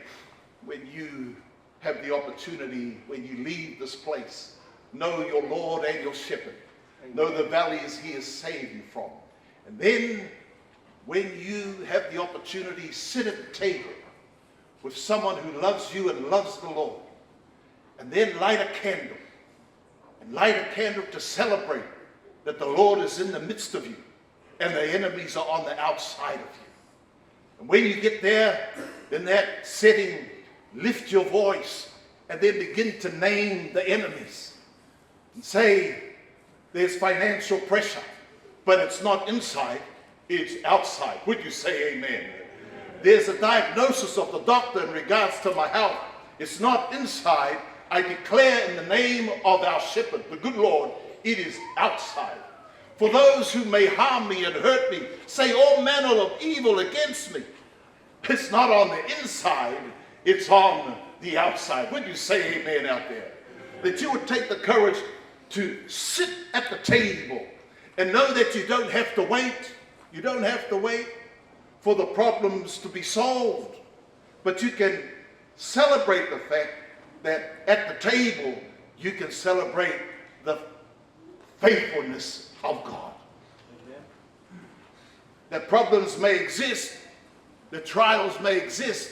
when you have the opportunity, when you leave this place, know your Lord and your shepherd. Know the valleys he has saved you from. And then, when you have the opportunity, sit at the table with someone who loves you and loves the Lord. And then light a candle. And light a candle to celebrate that the Lord is in the midst of you and the enemies are on the outside of you. And when you get there, in that setting, lift your voice and then begin to name the enemies and say, "There's financial pressure, but it's not inside, it's outside." Would you say amen? There's a diagnosis of the doctor in regards to my health. It's not inside. I declare in the name of our shepherd, the good Lord, it is outside. For those who may harm me and hurt me, say all manner of evil against me, it's not on the inside, it's on the outside. Would you say amen out there? That you would take the courage to sit at the table and know that you don't have to wait. You don't have to wait for the problems to be solved. But you can celebrate the fact that at the table, you can celebrate the faithfulness of God. That problems may exist, the trials may exist,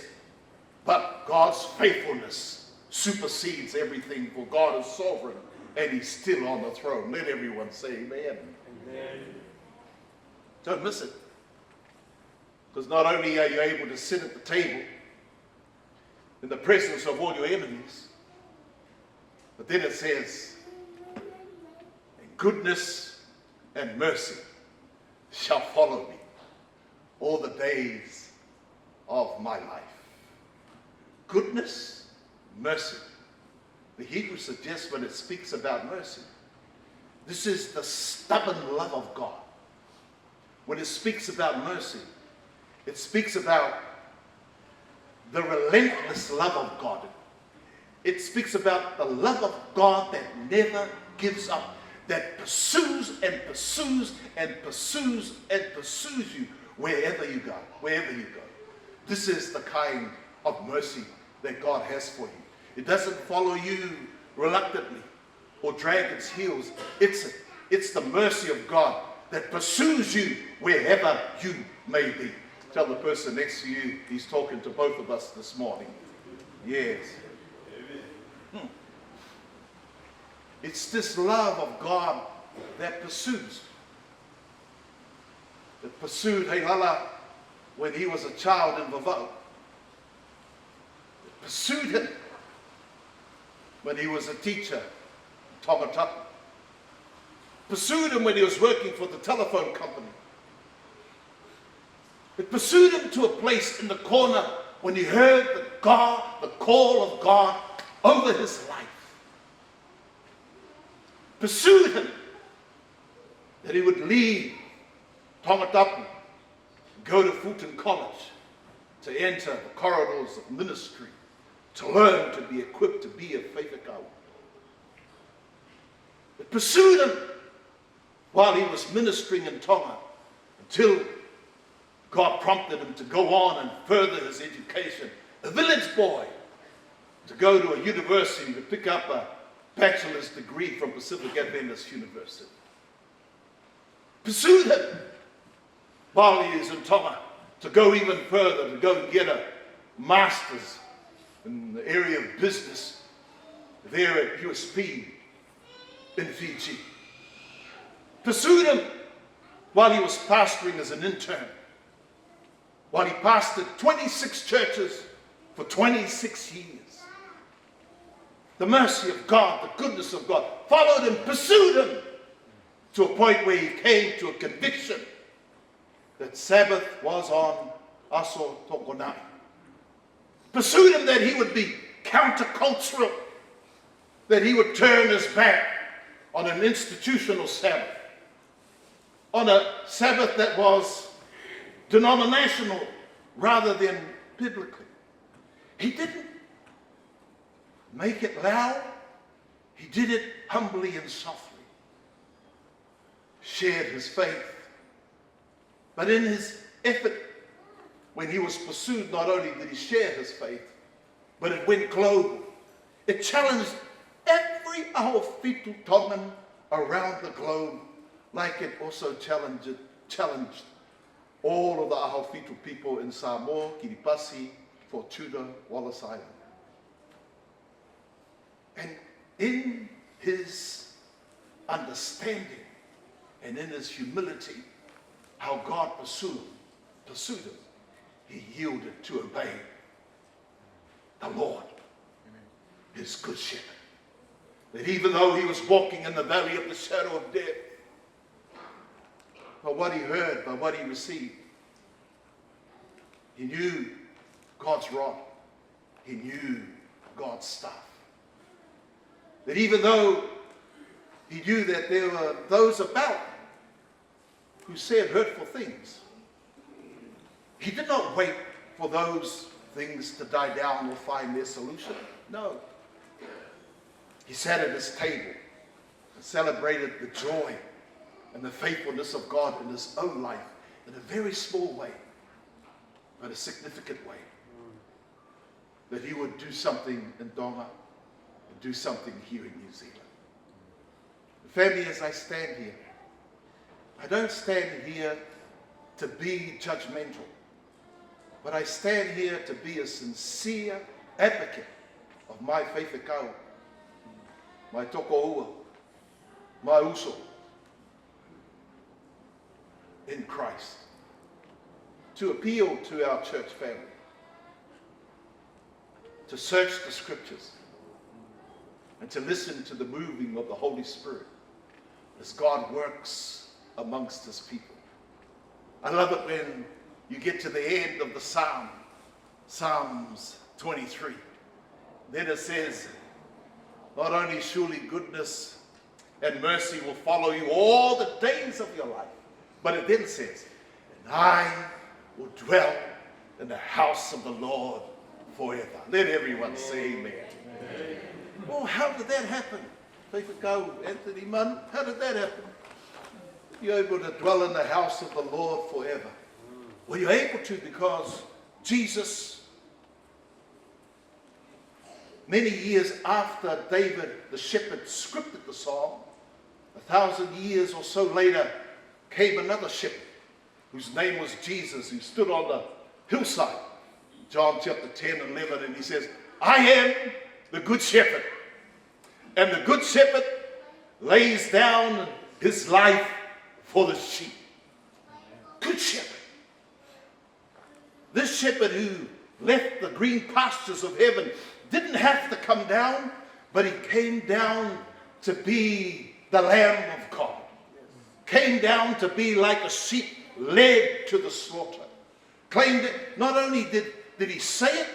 but God's faithfulness supersedes everything, for God is sovereign and he's still on the throne. Let everyone say amen. Amen. Don't miss it. Because not only are you able to sit at the table in the presence of all your enemies, but then it says, "And goodness and mercy shall follow me all the days of my life." Goodness, mercy. The Hebrew suggests when it speaks about mercy, this is the stubborn love of God. When it speaks about mercy, it speaks about the relentless love of God. It speaks about the love of God that never gives up, that pursues and pursues and pursues and pursues you wherever you go, wherever you go. This is the kind of mercy that God has for you. It doesn't follow you reluctantly or drag its heels. It's, it's the mercy of God that pursues you wherever you may be. Tell the person next to you, he's talking to both of us this morning. Yes. Hmm. It's this love of God that pursues. It pursued Heilala when he was a child in Vavaʻu. It pursued him when he was a teacher in Tongatapu. Pursued him when he was working for the telephone company. It pursued him to a place in the corner when he heard the God, the call of God over his life. Pursued him that he would leave Tongatapu, go to Fulton College to enter the corridors of ministry, to learn to be equipped to be a faifekau. It pursued him while he was ministering in Tonga until God prompted him to go on and further his education, a village boy, to go to a university to pick up a bachelor's degree from Pacific Adventist University. Pursued him while he is in Tonga to go even further, to go and get a master's in the area of business there at U S P in Fiji. Pursued him while he was pastoring as an intern, while he pastored twenty-six churches for twenty-six years. The mercy of God, the goodness of God followed him, pursued him, to a point where he came to a conviction that Sabbath was on Aso Toʻokonaʻi. Pursued him that he would be countercultural, that he would turn his back on an institutional Sabbath, on a Sabbath that was denominational rather than biblical. He didn't make it loud. He did it humbly and softly. Shared his faith. But in his effort, when he was pursued, not only did he share his faith, but it went global. It challenged every ʻAhofitu Tongan around the globe, like it also challenged, challenged all of the ʻAhofitu people in Samoa, Kiribati, Fortuna, Wallis Island. And in his understanding and in his humility, how God pursued, pursued him, he yielded to obey the Lord, his good shepherd. That even though he was walking in the valley of the shadow of death, by what he heard, by what he received, he knew God's rod. He knew God's staff. That even though he knew that there were those about who said hurtful things, he did not wait for those things to die down or find their solution. No. He sat at his table and celebrated the joy and the faithfulness of God in his own life in a very small way, but a significant way. That he would do something in Tonga and do something here in New Zealand. Family, as I stand here, I don't stand here to be judgmental, but I stand here to be a sincere advocate of my faifekau, my tokoua, my uso in Christ, to appeal to our church family to search the scriptures and to listen to the moving of the Holy Spirit as God works amongst his people. I love it when you get to the end of the Psalm, Psalms twenty-three. Then it says, not only surely goodness and mercy will follow you all the days of your life. But it then says, and I will dwell in the house of the Lord forever. Let everyone say amen. Well, how did that happen? Faifekau Anthony Munn, how did that happen? You're able to dwell in the house of the Lord forever. Well, you're able to because Jesus, many years after David the shepherd scripted the psalm, a thousand years or so later, came another shepherd whose name was Jesus, who stood on the hillside, John chapter ten and eleven, and he says, I am the good shepherd, and the good shepherd lays down his life for the sheep. Good shepherd. This shepherd who left the green pastures of heaven didn't have to come down, but he came down to be the Lamb of God. Came down to be like a sheep led to the slaughter. Claimed it, not only did, did he say it,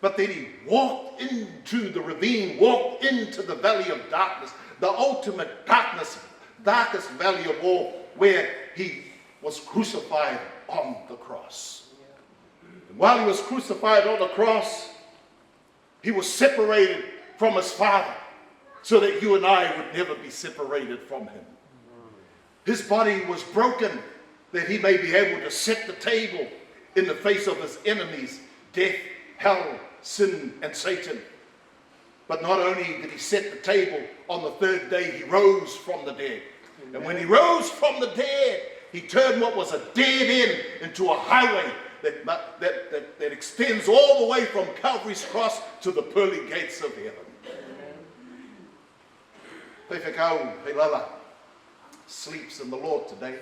but then he walked into the ravine, walked into the valley of darkness, the ultimate darkness, darkest valley of all, where he was crucified on the cross. And while he was crucified on the cross, he was separated from his Father so that you and I would never be separated from him. His body was broken that he may be able to set the table in the face of his enemies, death, hell, sin, and Satan. But not only did he set the table, on the third day he rose from the dead. And when he rose from the dead, he turned what was a dead end into a highway that, that, that, that extends all the way from Calvary's cross to the pearly gates of heaven. Faifekau Heilala sleeps in the Lord today.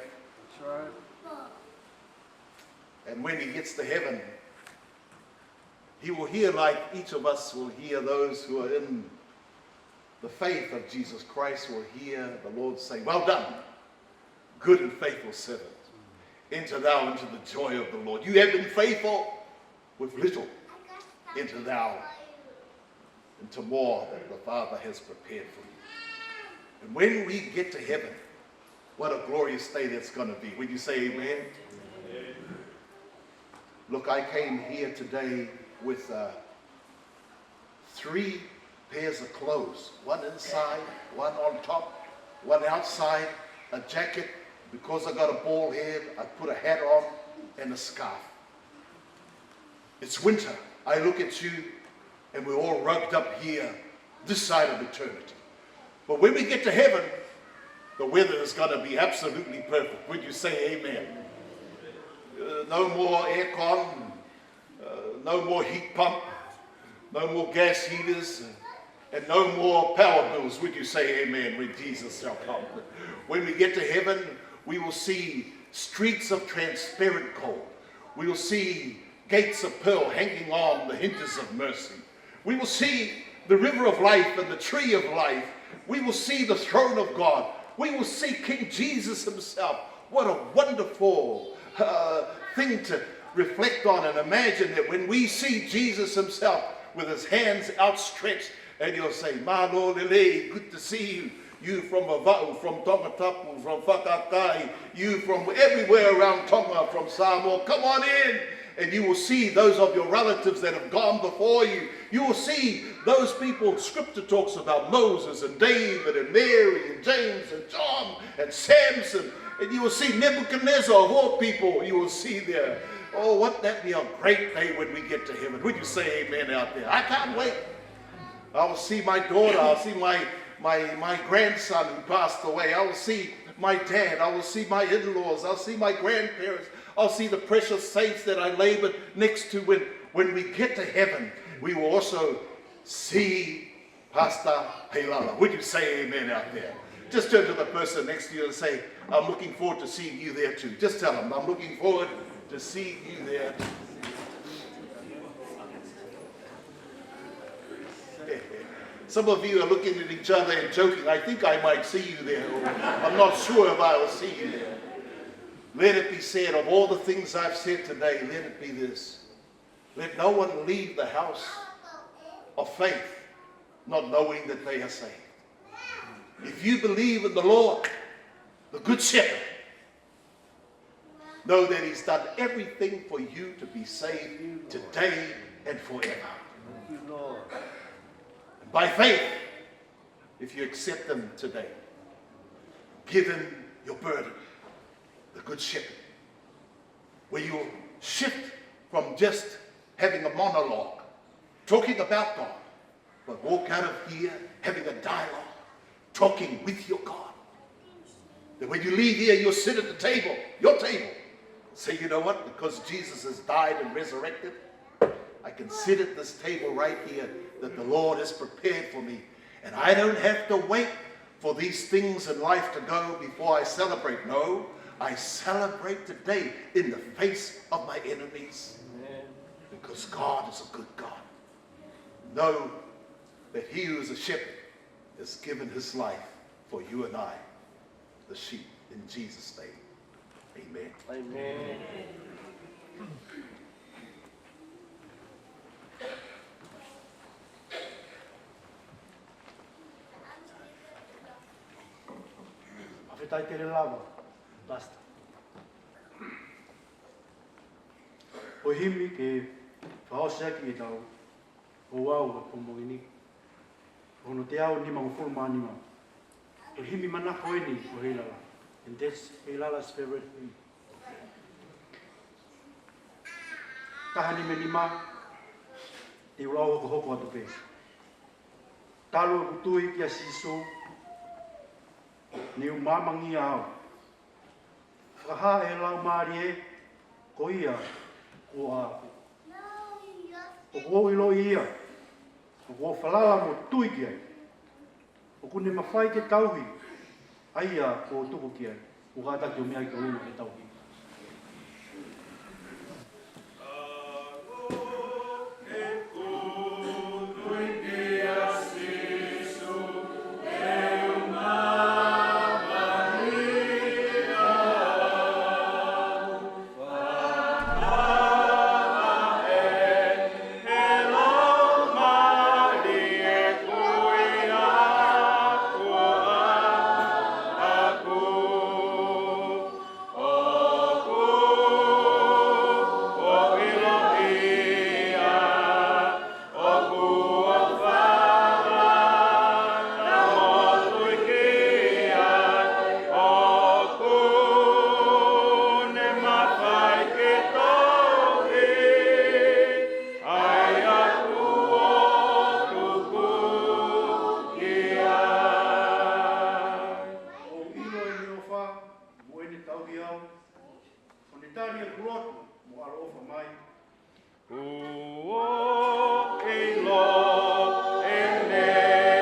That's right. And when he gets to heaven, he will hear, like each of us will hear, those who are in the faith of Jesus Christ will hear the Lord say, well done, good and faithful servant. Enter thou into the joy of the Lord. You have been faithful with little. Enter thou into more that the Father has prepared for you. And when we get to heaven, what a glorious day that's gonna be. Would you say amen? Look, I came here today with, uh, three pairs of clothes, one inside, one on top, one outside, a jacket. Because I got a bald head, I put a hat on and a scarf. It's winter. I look at you, and we're all rugged up here, this side of eternity. But when we get to heaven, the weather is gonna be absolutely perfect. Would you say amen? Uh, no more aircon, uh, no more heat pump, no more gas heaters. And no more power bills. Would you say amen when Jesus shall come? When we get to heaven, we will see streets of transparent gold. We will see gates of pearl hanging on the hinges of mercy. We will see the river of life and the tree of life. We will see the throne of God. We will see King Jesus himself. What a wonderful uh, thing to reflect on and imagine that when we see Jesus himself with his hands outstretched, and he'll say, "Mālō lelei, good to see you. You from Vavaʻu, from Tongatapu, from Fakakai, you from everywhere around Tonga, from Samoa, come on in." And you will see those of your relatives that have gone before you. You will see those people, scripture talks about Moses and David and Mary and James and John and Samson. And you will see Nebuchadnezzar of all people, you will see there. Oh, won't that be a great day when we get to heaven? Would you say amen out there? I can't wait. I will see my daughter. I'll see my, my, my grandson who passed away. I will see my dad. I will see my in-laws. I'll see my grandparents. I'll see the precious saints that I labored next to. When, when we get to heaven, we will also see Pastor Heilala. Would you say amen out there? Just turn to the person next to you and say, "I'm looking forward to seeing you there too." Just tell them, "I'm looking forward to seeing you there too." Some of you are looking at each other and joking, "I think I might see you there." Or, "I'm not sure if I will see you there." Let it be said, of all the things I've said today, let it be this. Let no one leave the house of faith not knowing that they are saved. If you believe in the Lord, the Good Shepherd, know that he's done everything for you to be saved today and forever. Thank you, Lord. And by faith, if you accept him today, give him your burden, the Good Shepherd, where you will shift from just having a monologue, talking about God, but walk out of here having a dialogue, talking with your God. That when you leave here, you'll sit at the table, your table. Say, "You know what? Because Jesus has died and resurrected, I can sit at this table right here that the Lord has prepared for me. And I don't have to wait for these things in life to go before I celebrate." No, I celebrate today in the face of my enemies. Amen. Because God is a good God. Know that he who is a shepherd has given his life for you and I, the sheep, in Jesus' name. Amen. Amen. Fakafetaʻi tele lava, Pastor. Ko e himi ke fakaʻosi ʻaki ʻetau ouau ʻo e pongipongi ni, ko hono teau nimangofulu mā nima. Ko e himi manako eni ʻo Heilala. And that's Heilala's favorite hymn. Taha nima nima, te u lau hokohoko atu pē. Talu ʻeku tui kia Sīsū, ne u maamangia au. Fakahā ʻe he Laumālie, ko ia kuo ʻaʻaku. ʻOku ou ʻiloʻi ia, ʻoku ou falala mo tui ki ai. ʻOku ne mafai ke tauhi ʻa ia kuo u tuku ki ai. ʻOku kātaki ʻo meʻa ki ʻolunga ke tauhi. ʻOku ʻilo ʻe Sihova mo ʻene tauhi au, ʻo ne tali ʻeku lotu mo ʻaloʻofa mai. Kuo ʻilo ʻe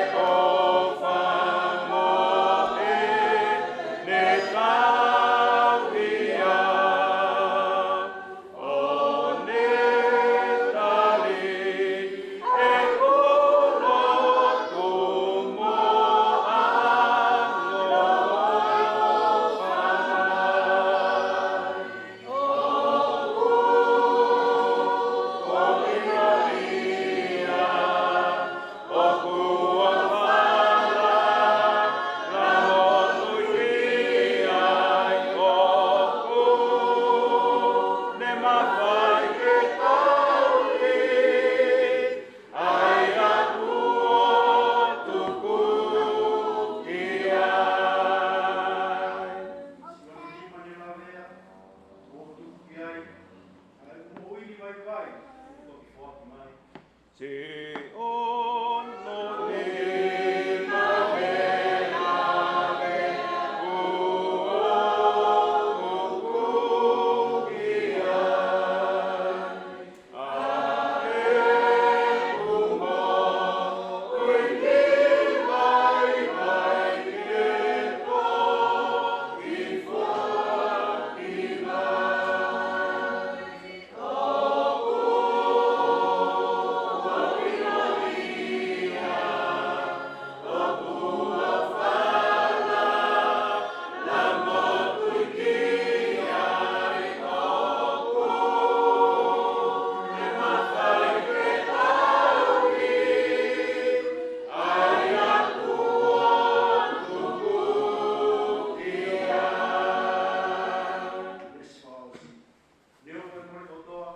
Neongo e mole kotoa,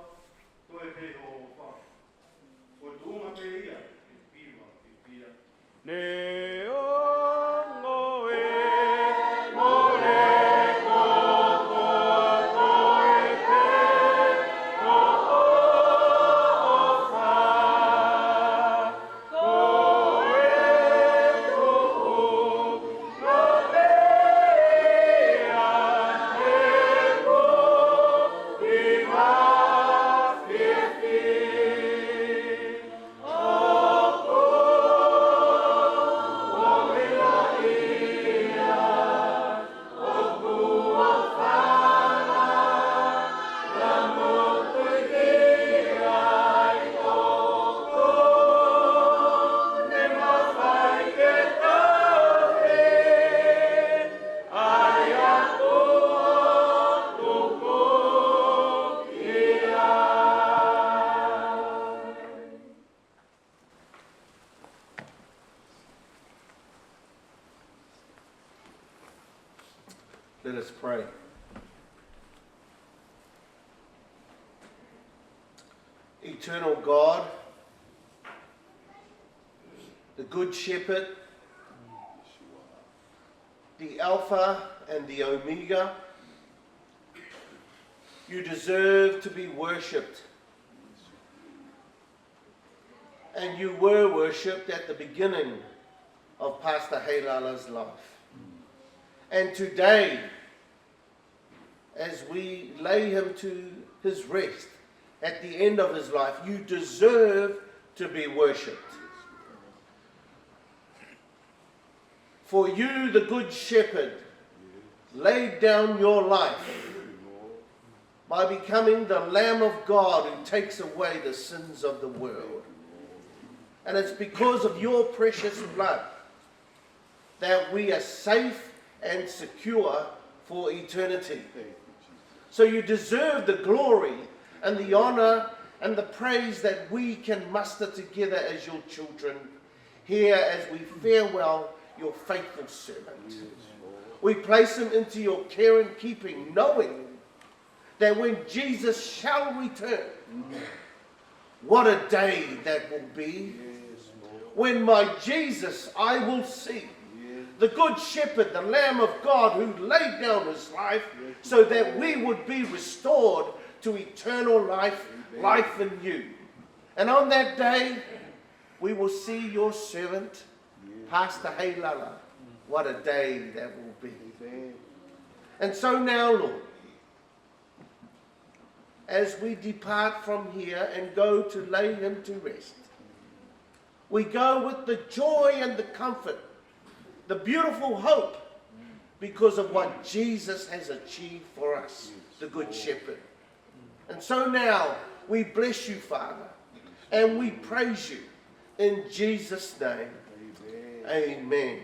toe pē hoʻo ʻofa. Ko e tuʻunga pē ia ke piva, ke pia. Neongo e mole kotoa, toe pē hoʻo ʻofa. Let us pray. Eternal God, the Good Shepherd, the Alpha and the Omega, you deserve to be worshipped. And you were worshipped at the beginning of Pastor Heilala's life. And today, as we lay him to his rest at the end of his life, you deserve to be worshipped. For you, the Good Shepherd, laid down your life by becoming the Lamb of God who takes away the sins of the world. And it's because of your precious blood that we are safe and secure for eternity. So you deserve the glory and the honor and the praise that we can muster together as your children here as we farewell your faithful servant. We place him into your care and keeping, knowing that when Jesus shall return, what a day that will be. When my Jesus I will see, the Good Shepherd, the Lamb of God who laid down his life so that we would be restored to eternal life, life in you. And on that day, we will see your servant, Pastor Heilala. What a day that will be. And so now, Lord, as we depart from here and go to lay him to rest, we go with the joy and the comfort, the beautiful hope, because of what Jesus has achieved for us, the Good Shepherd. And so now we bless you, Father, and we praise you in Jesus' name. Amen.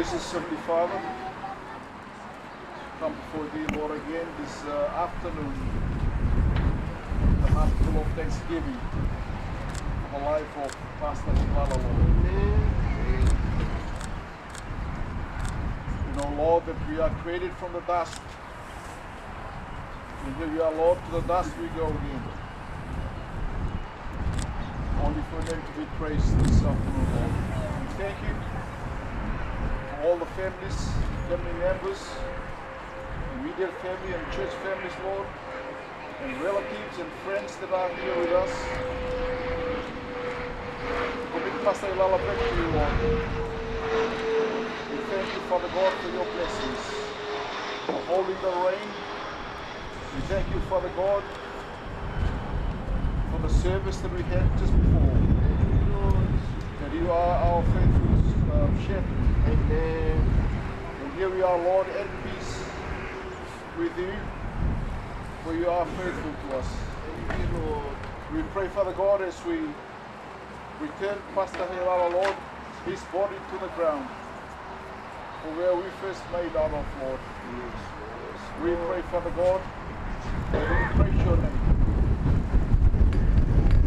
Gracious Heavenly Father, come before thee, Lord, again this, uh, afternoon, the heart full of thanksgiving for the life of Pastor Heilala, Lord. We know, Lord, that we are created from the dust. And here we are, Lord, to the dust we go again. Only for them to be praised this afternoon, Lord. We thank you for all the families, family members, immediate family and church families, Lord, and relatives and friends that are here with us. Commit Pastor Heilala back to you, Lord. We thank you, Father God, for your blessings, for holding the reign. We thank you, Father God, for the service that we had just before. That you are our faithful, uh, shepherd. Amen. And here we are, Lord, at peace with you, for you are faithful to us. Thank you, Lord. We pray, Father God, as we return Pastor Heilala, Lord, his body to the ground, for where we first made out of, Lord. We pray, Father God, that we praise your name.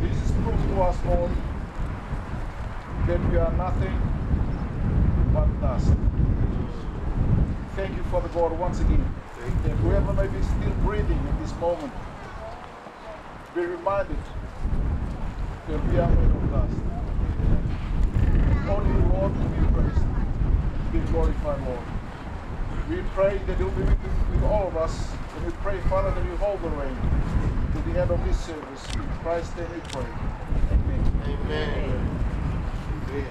This is proof to us, Lord, that we are nothing but dust. Thank you, Father God, once again, that whoever may be still breathing at this moment, be reminded that we are made of dust. Only you, Lord, will be praised, be glorified, Lord. We pray that you'll be with, with all of us, and we pray, Father, that you hold the reign to the end of this service. In Christ's name we pray. Amen. Amen. Amen.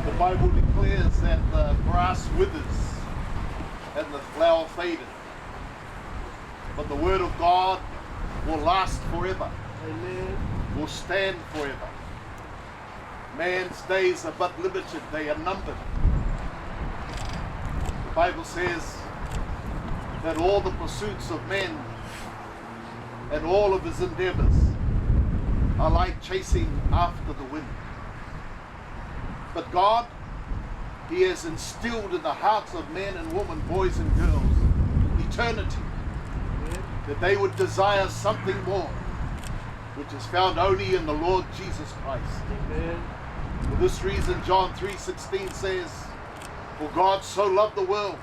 The Bible declares that the grass withers and the flower fadeth, but the word of God will last forever. Amen. will stand forever. Man's days are but limited, they are numbered. The Bible says that all the pursuits of men and all of his endeavors are like chasing after the wind. But God, he has instilled in the hearts of men and women, boys and girls, eternity, that they would desire something more, which is found only in the Lord Jesus Christ. Amen. For this reason, John three sixteen says, "For God so loved the world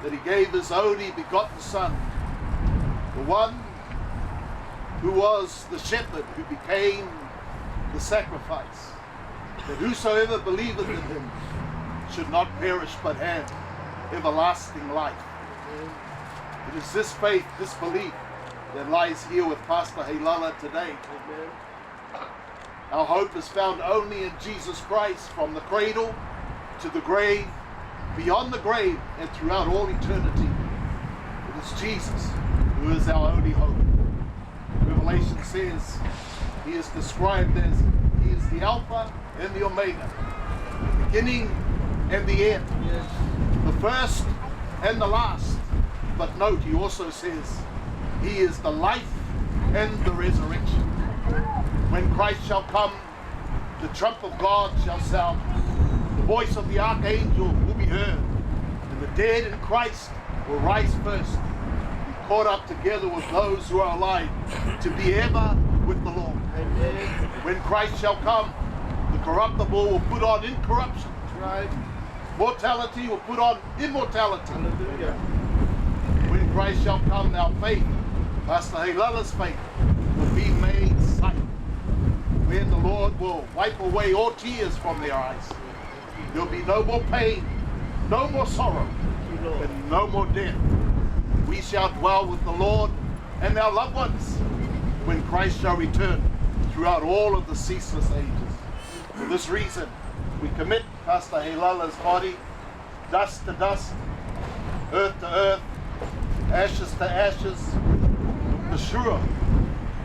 that he gave his only begotten Son, the one who was the shepherd who became the sacrifice, that whosoever believeth in him should not perish but have everlasting life." It is this faith, this belief that lies here with Pastor Heilala today. Amen. Our hope is found only in Jesus Christ, from the cradle to the grave, beyond the grave, and throughout all eternity. It is Jesus who is our only hope. Revelation says he is described as, he is the Alpha and the Omega, the beginning and the end, yes, the first and the last. But note, he also says he is the life and the resurrection. When Christ shall come, the trump of God shall sound, the voice of the archangel will be heard, and the dead in Christ will rise first, be caught up together with those who are alive to be ever with the Lord. Amen. When Christ shall come, the corruptible will put on incorruption. That's right. Mortality will put on immortality. Hallelujah. When Christ shall come, our faith, Pastor Heilala's faith, will be made sight, when the Lord will wipe away all tears from their eyes. There'll be no more pain, no more sorrow, and no more death. We shall dwell with the Lord and our loved ones when Christ shall return throughout all of the ceaseless ages. For this reason, we commit Pastor Heilala's body, dust to dust, earth to earth, ashes to ashes, with the sure,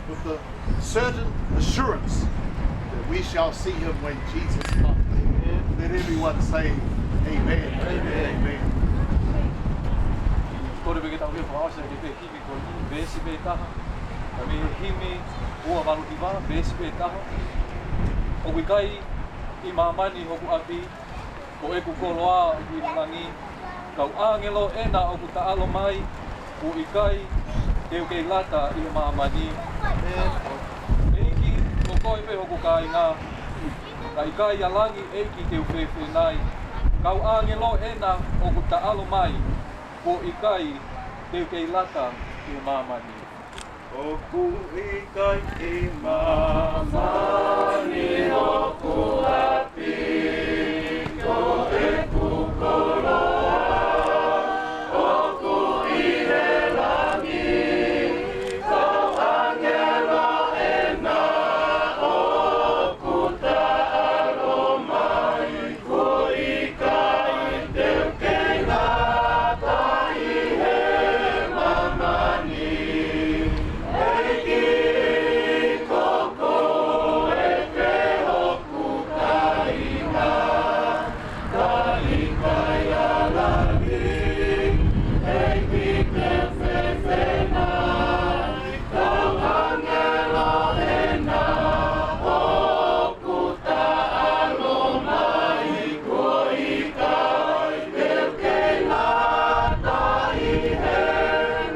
with the certain assurance that we shall see him when Jesus comes. Amen. Let everyone say, "Amen." Amen. Amen. Kole pē ke tau fakaʻosi ʻaki e himi ko eni, veesi pē taha. Ka mei he himi ua valu hiva, veesi pē taha. ʻOku ʻikai ʻi māmani hoku ʻapi, ko ʻeku koloa ʻoku ʻi langi, kau ʻāngelo ʻena ʻoku taʻalo mai, kuo ʻikai te u kei lata ʻi māmani. ʻEiki, ko koe pē hoku kāinga, ka ʻikai ʻa langi, ʻEiki, te u fēfē nai? Kau ʻāngelo ʻena ʻoku taʻalo mai, kuo ʻikai te u kei lata ʻi māmani. ʻOku ʻikai ʻi māmani hoku ʻapi, ko ʻeku koloa ʻoku ʻi he langi, kau ʻāngelo ʻena ʻoku taʻalo mai, kuo ʻikai te u kei lata ʻi māmani. ʻEiki, ko koe pē hoku kāinga, ka ʻikai ʻa langi, ʻEiki, te u fēfē nai? Kau ʻāngelo ʻena ʻoku taʻalo mai, kuo ʻikai te u kei lata ʻi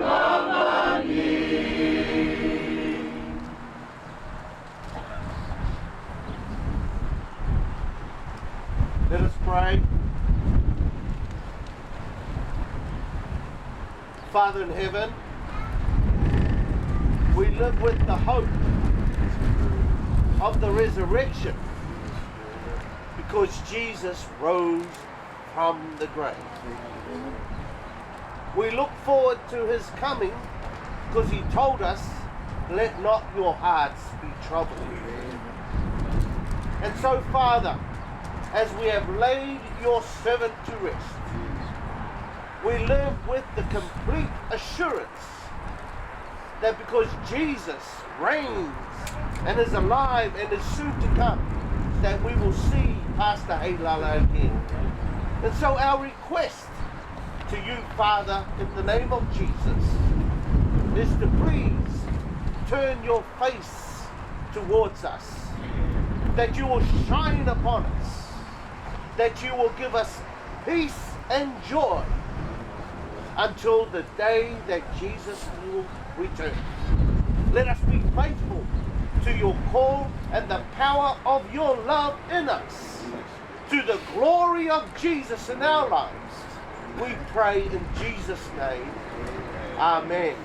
māmani. Let us pray. Father in heaven, we live with the hope of the resurrection because Jesus rose from the grave. We look forward to his coming because he told us, "Let not your hearts be troubled." And so, Father, as we have laid your servant to rest, we live with the complete assurance that because Jesus reigns and is alive and is soon to come, that we will see Pastor Heilala again. And so our request to you, Father, in the name of Jesus, is to please turn your face towards us, that you will shine upon us, that you will give us peace and joy until the day that Jesus will return. Let us be faithful to your call and the power of your love in us, to the glory of Jesus in our lives. We pray in Jesus' name. Amen.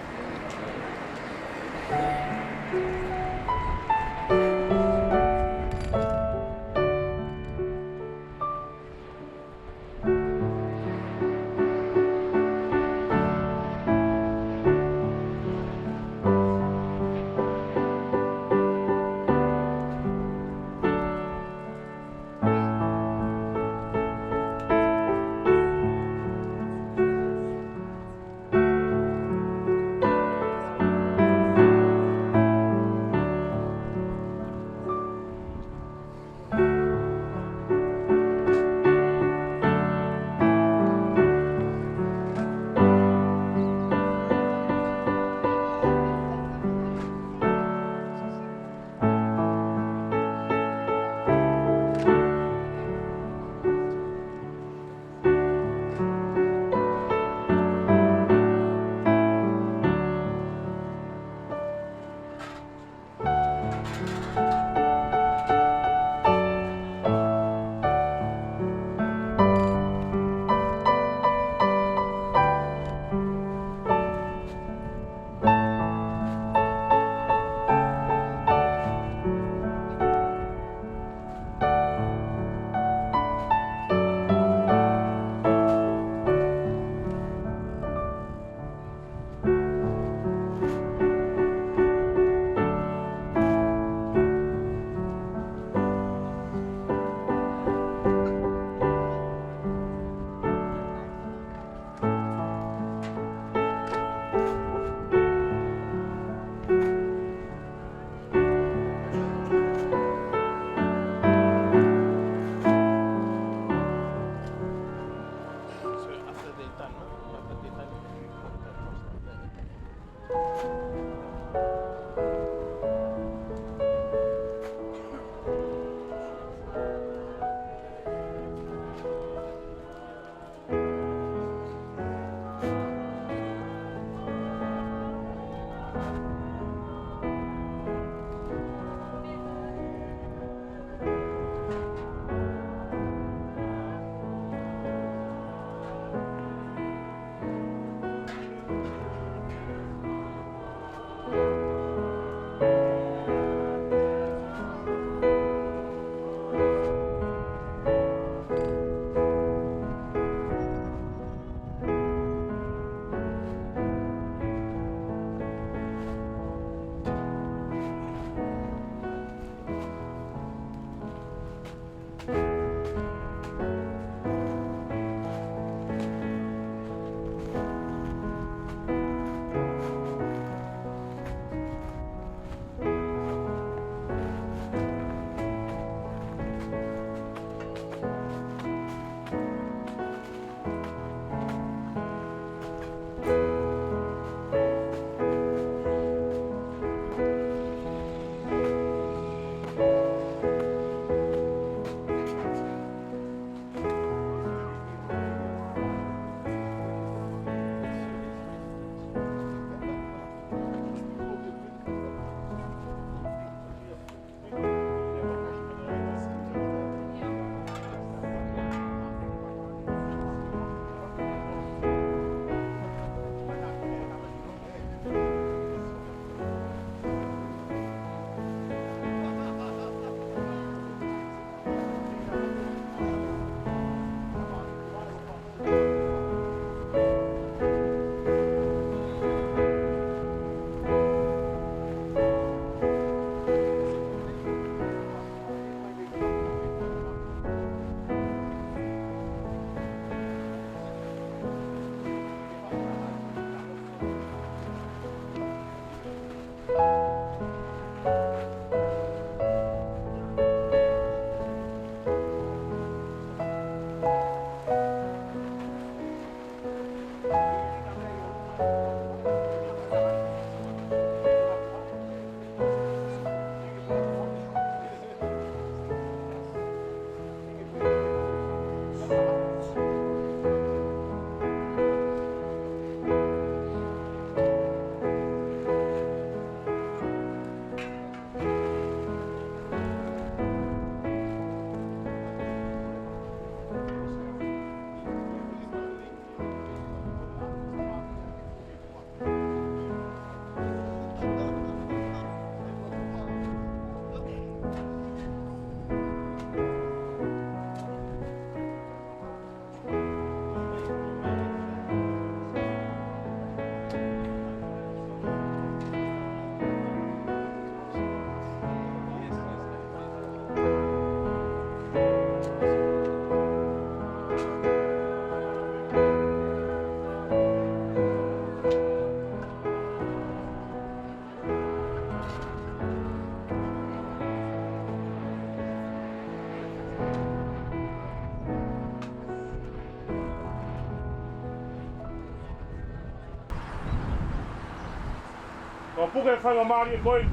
Puke faingamālie ko eni,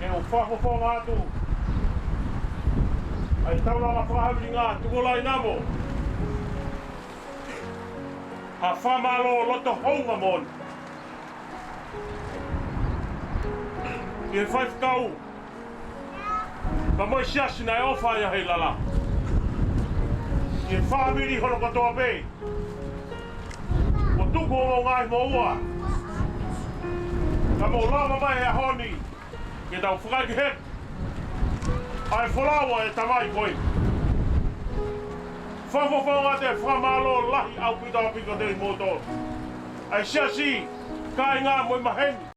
ke u fakafofonga atu ʻa e taulanga fakahavilinga Tuʻolainamo, ʻa e fakamālō loto houngaʻia moʻoni ki he faifekau pea mo e siasi naʻe ʻofa ʻia Heilala, ki he fāmili hono kotoa pē kuo tuku ʻo ngaahi moʻua, ka mou lava mai he ʻaho ni ke tau fakaʻekeʻeke ʻa e folau ʻa e tamai ko ē. Fakafofonga atu e fakamālō lahi ʻaupito ʻaupito kiate kimoutolu, ʻa e siasi, kāinga mo e maheni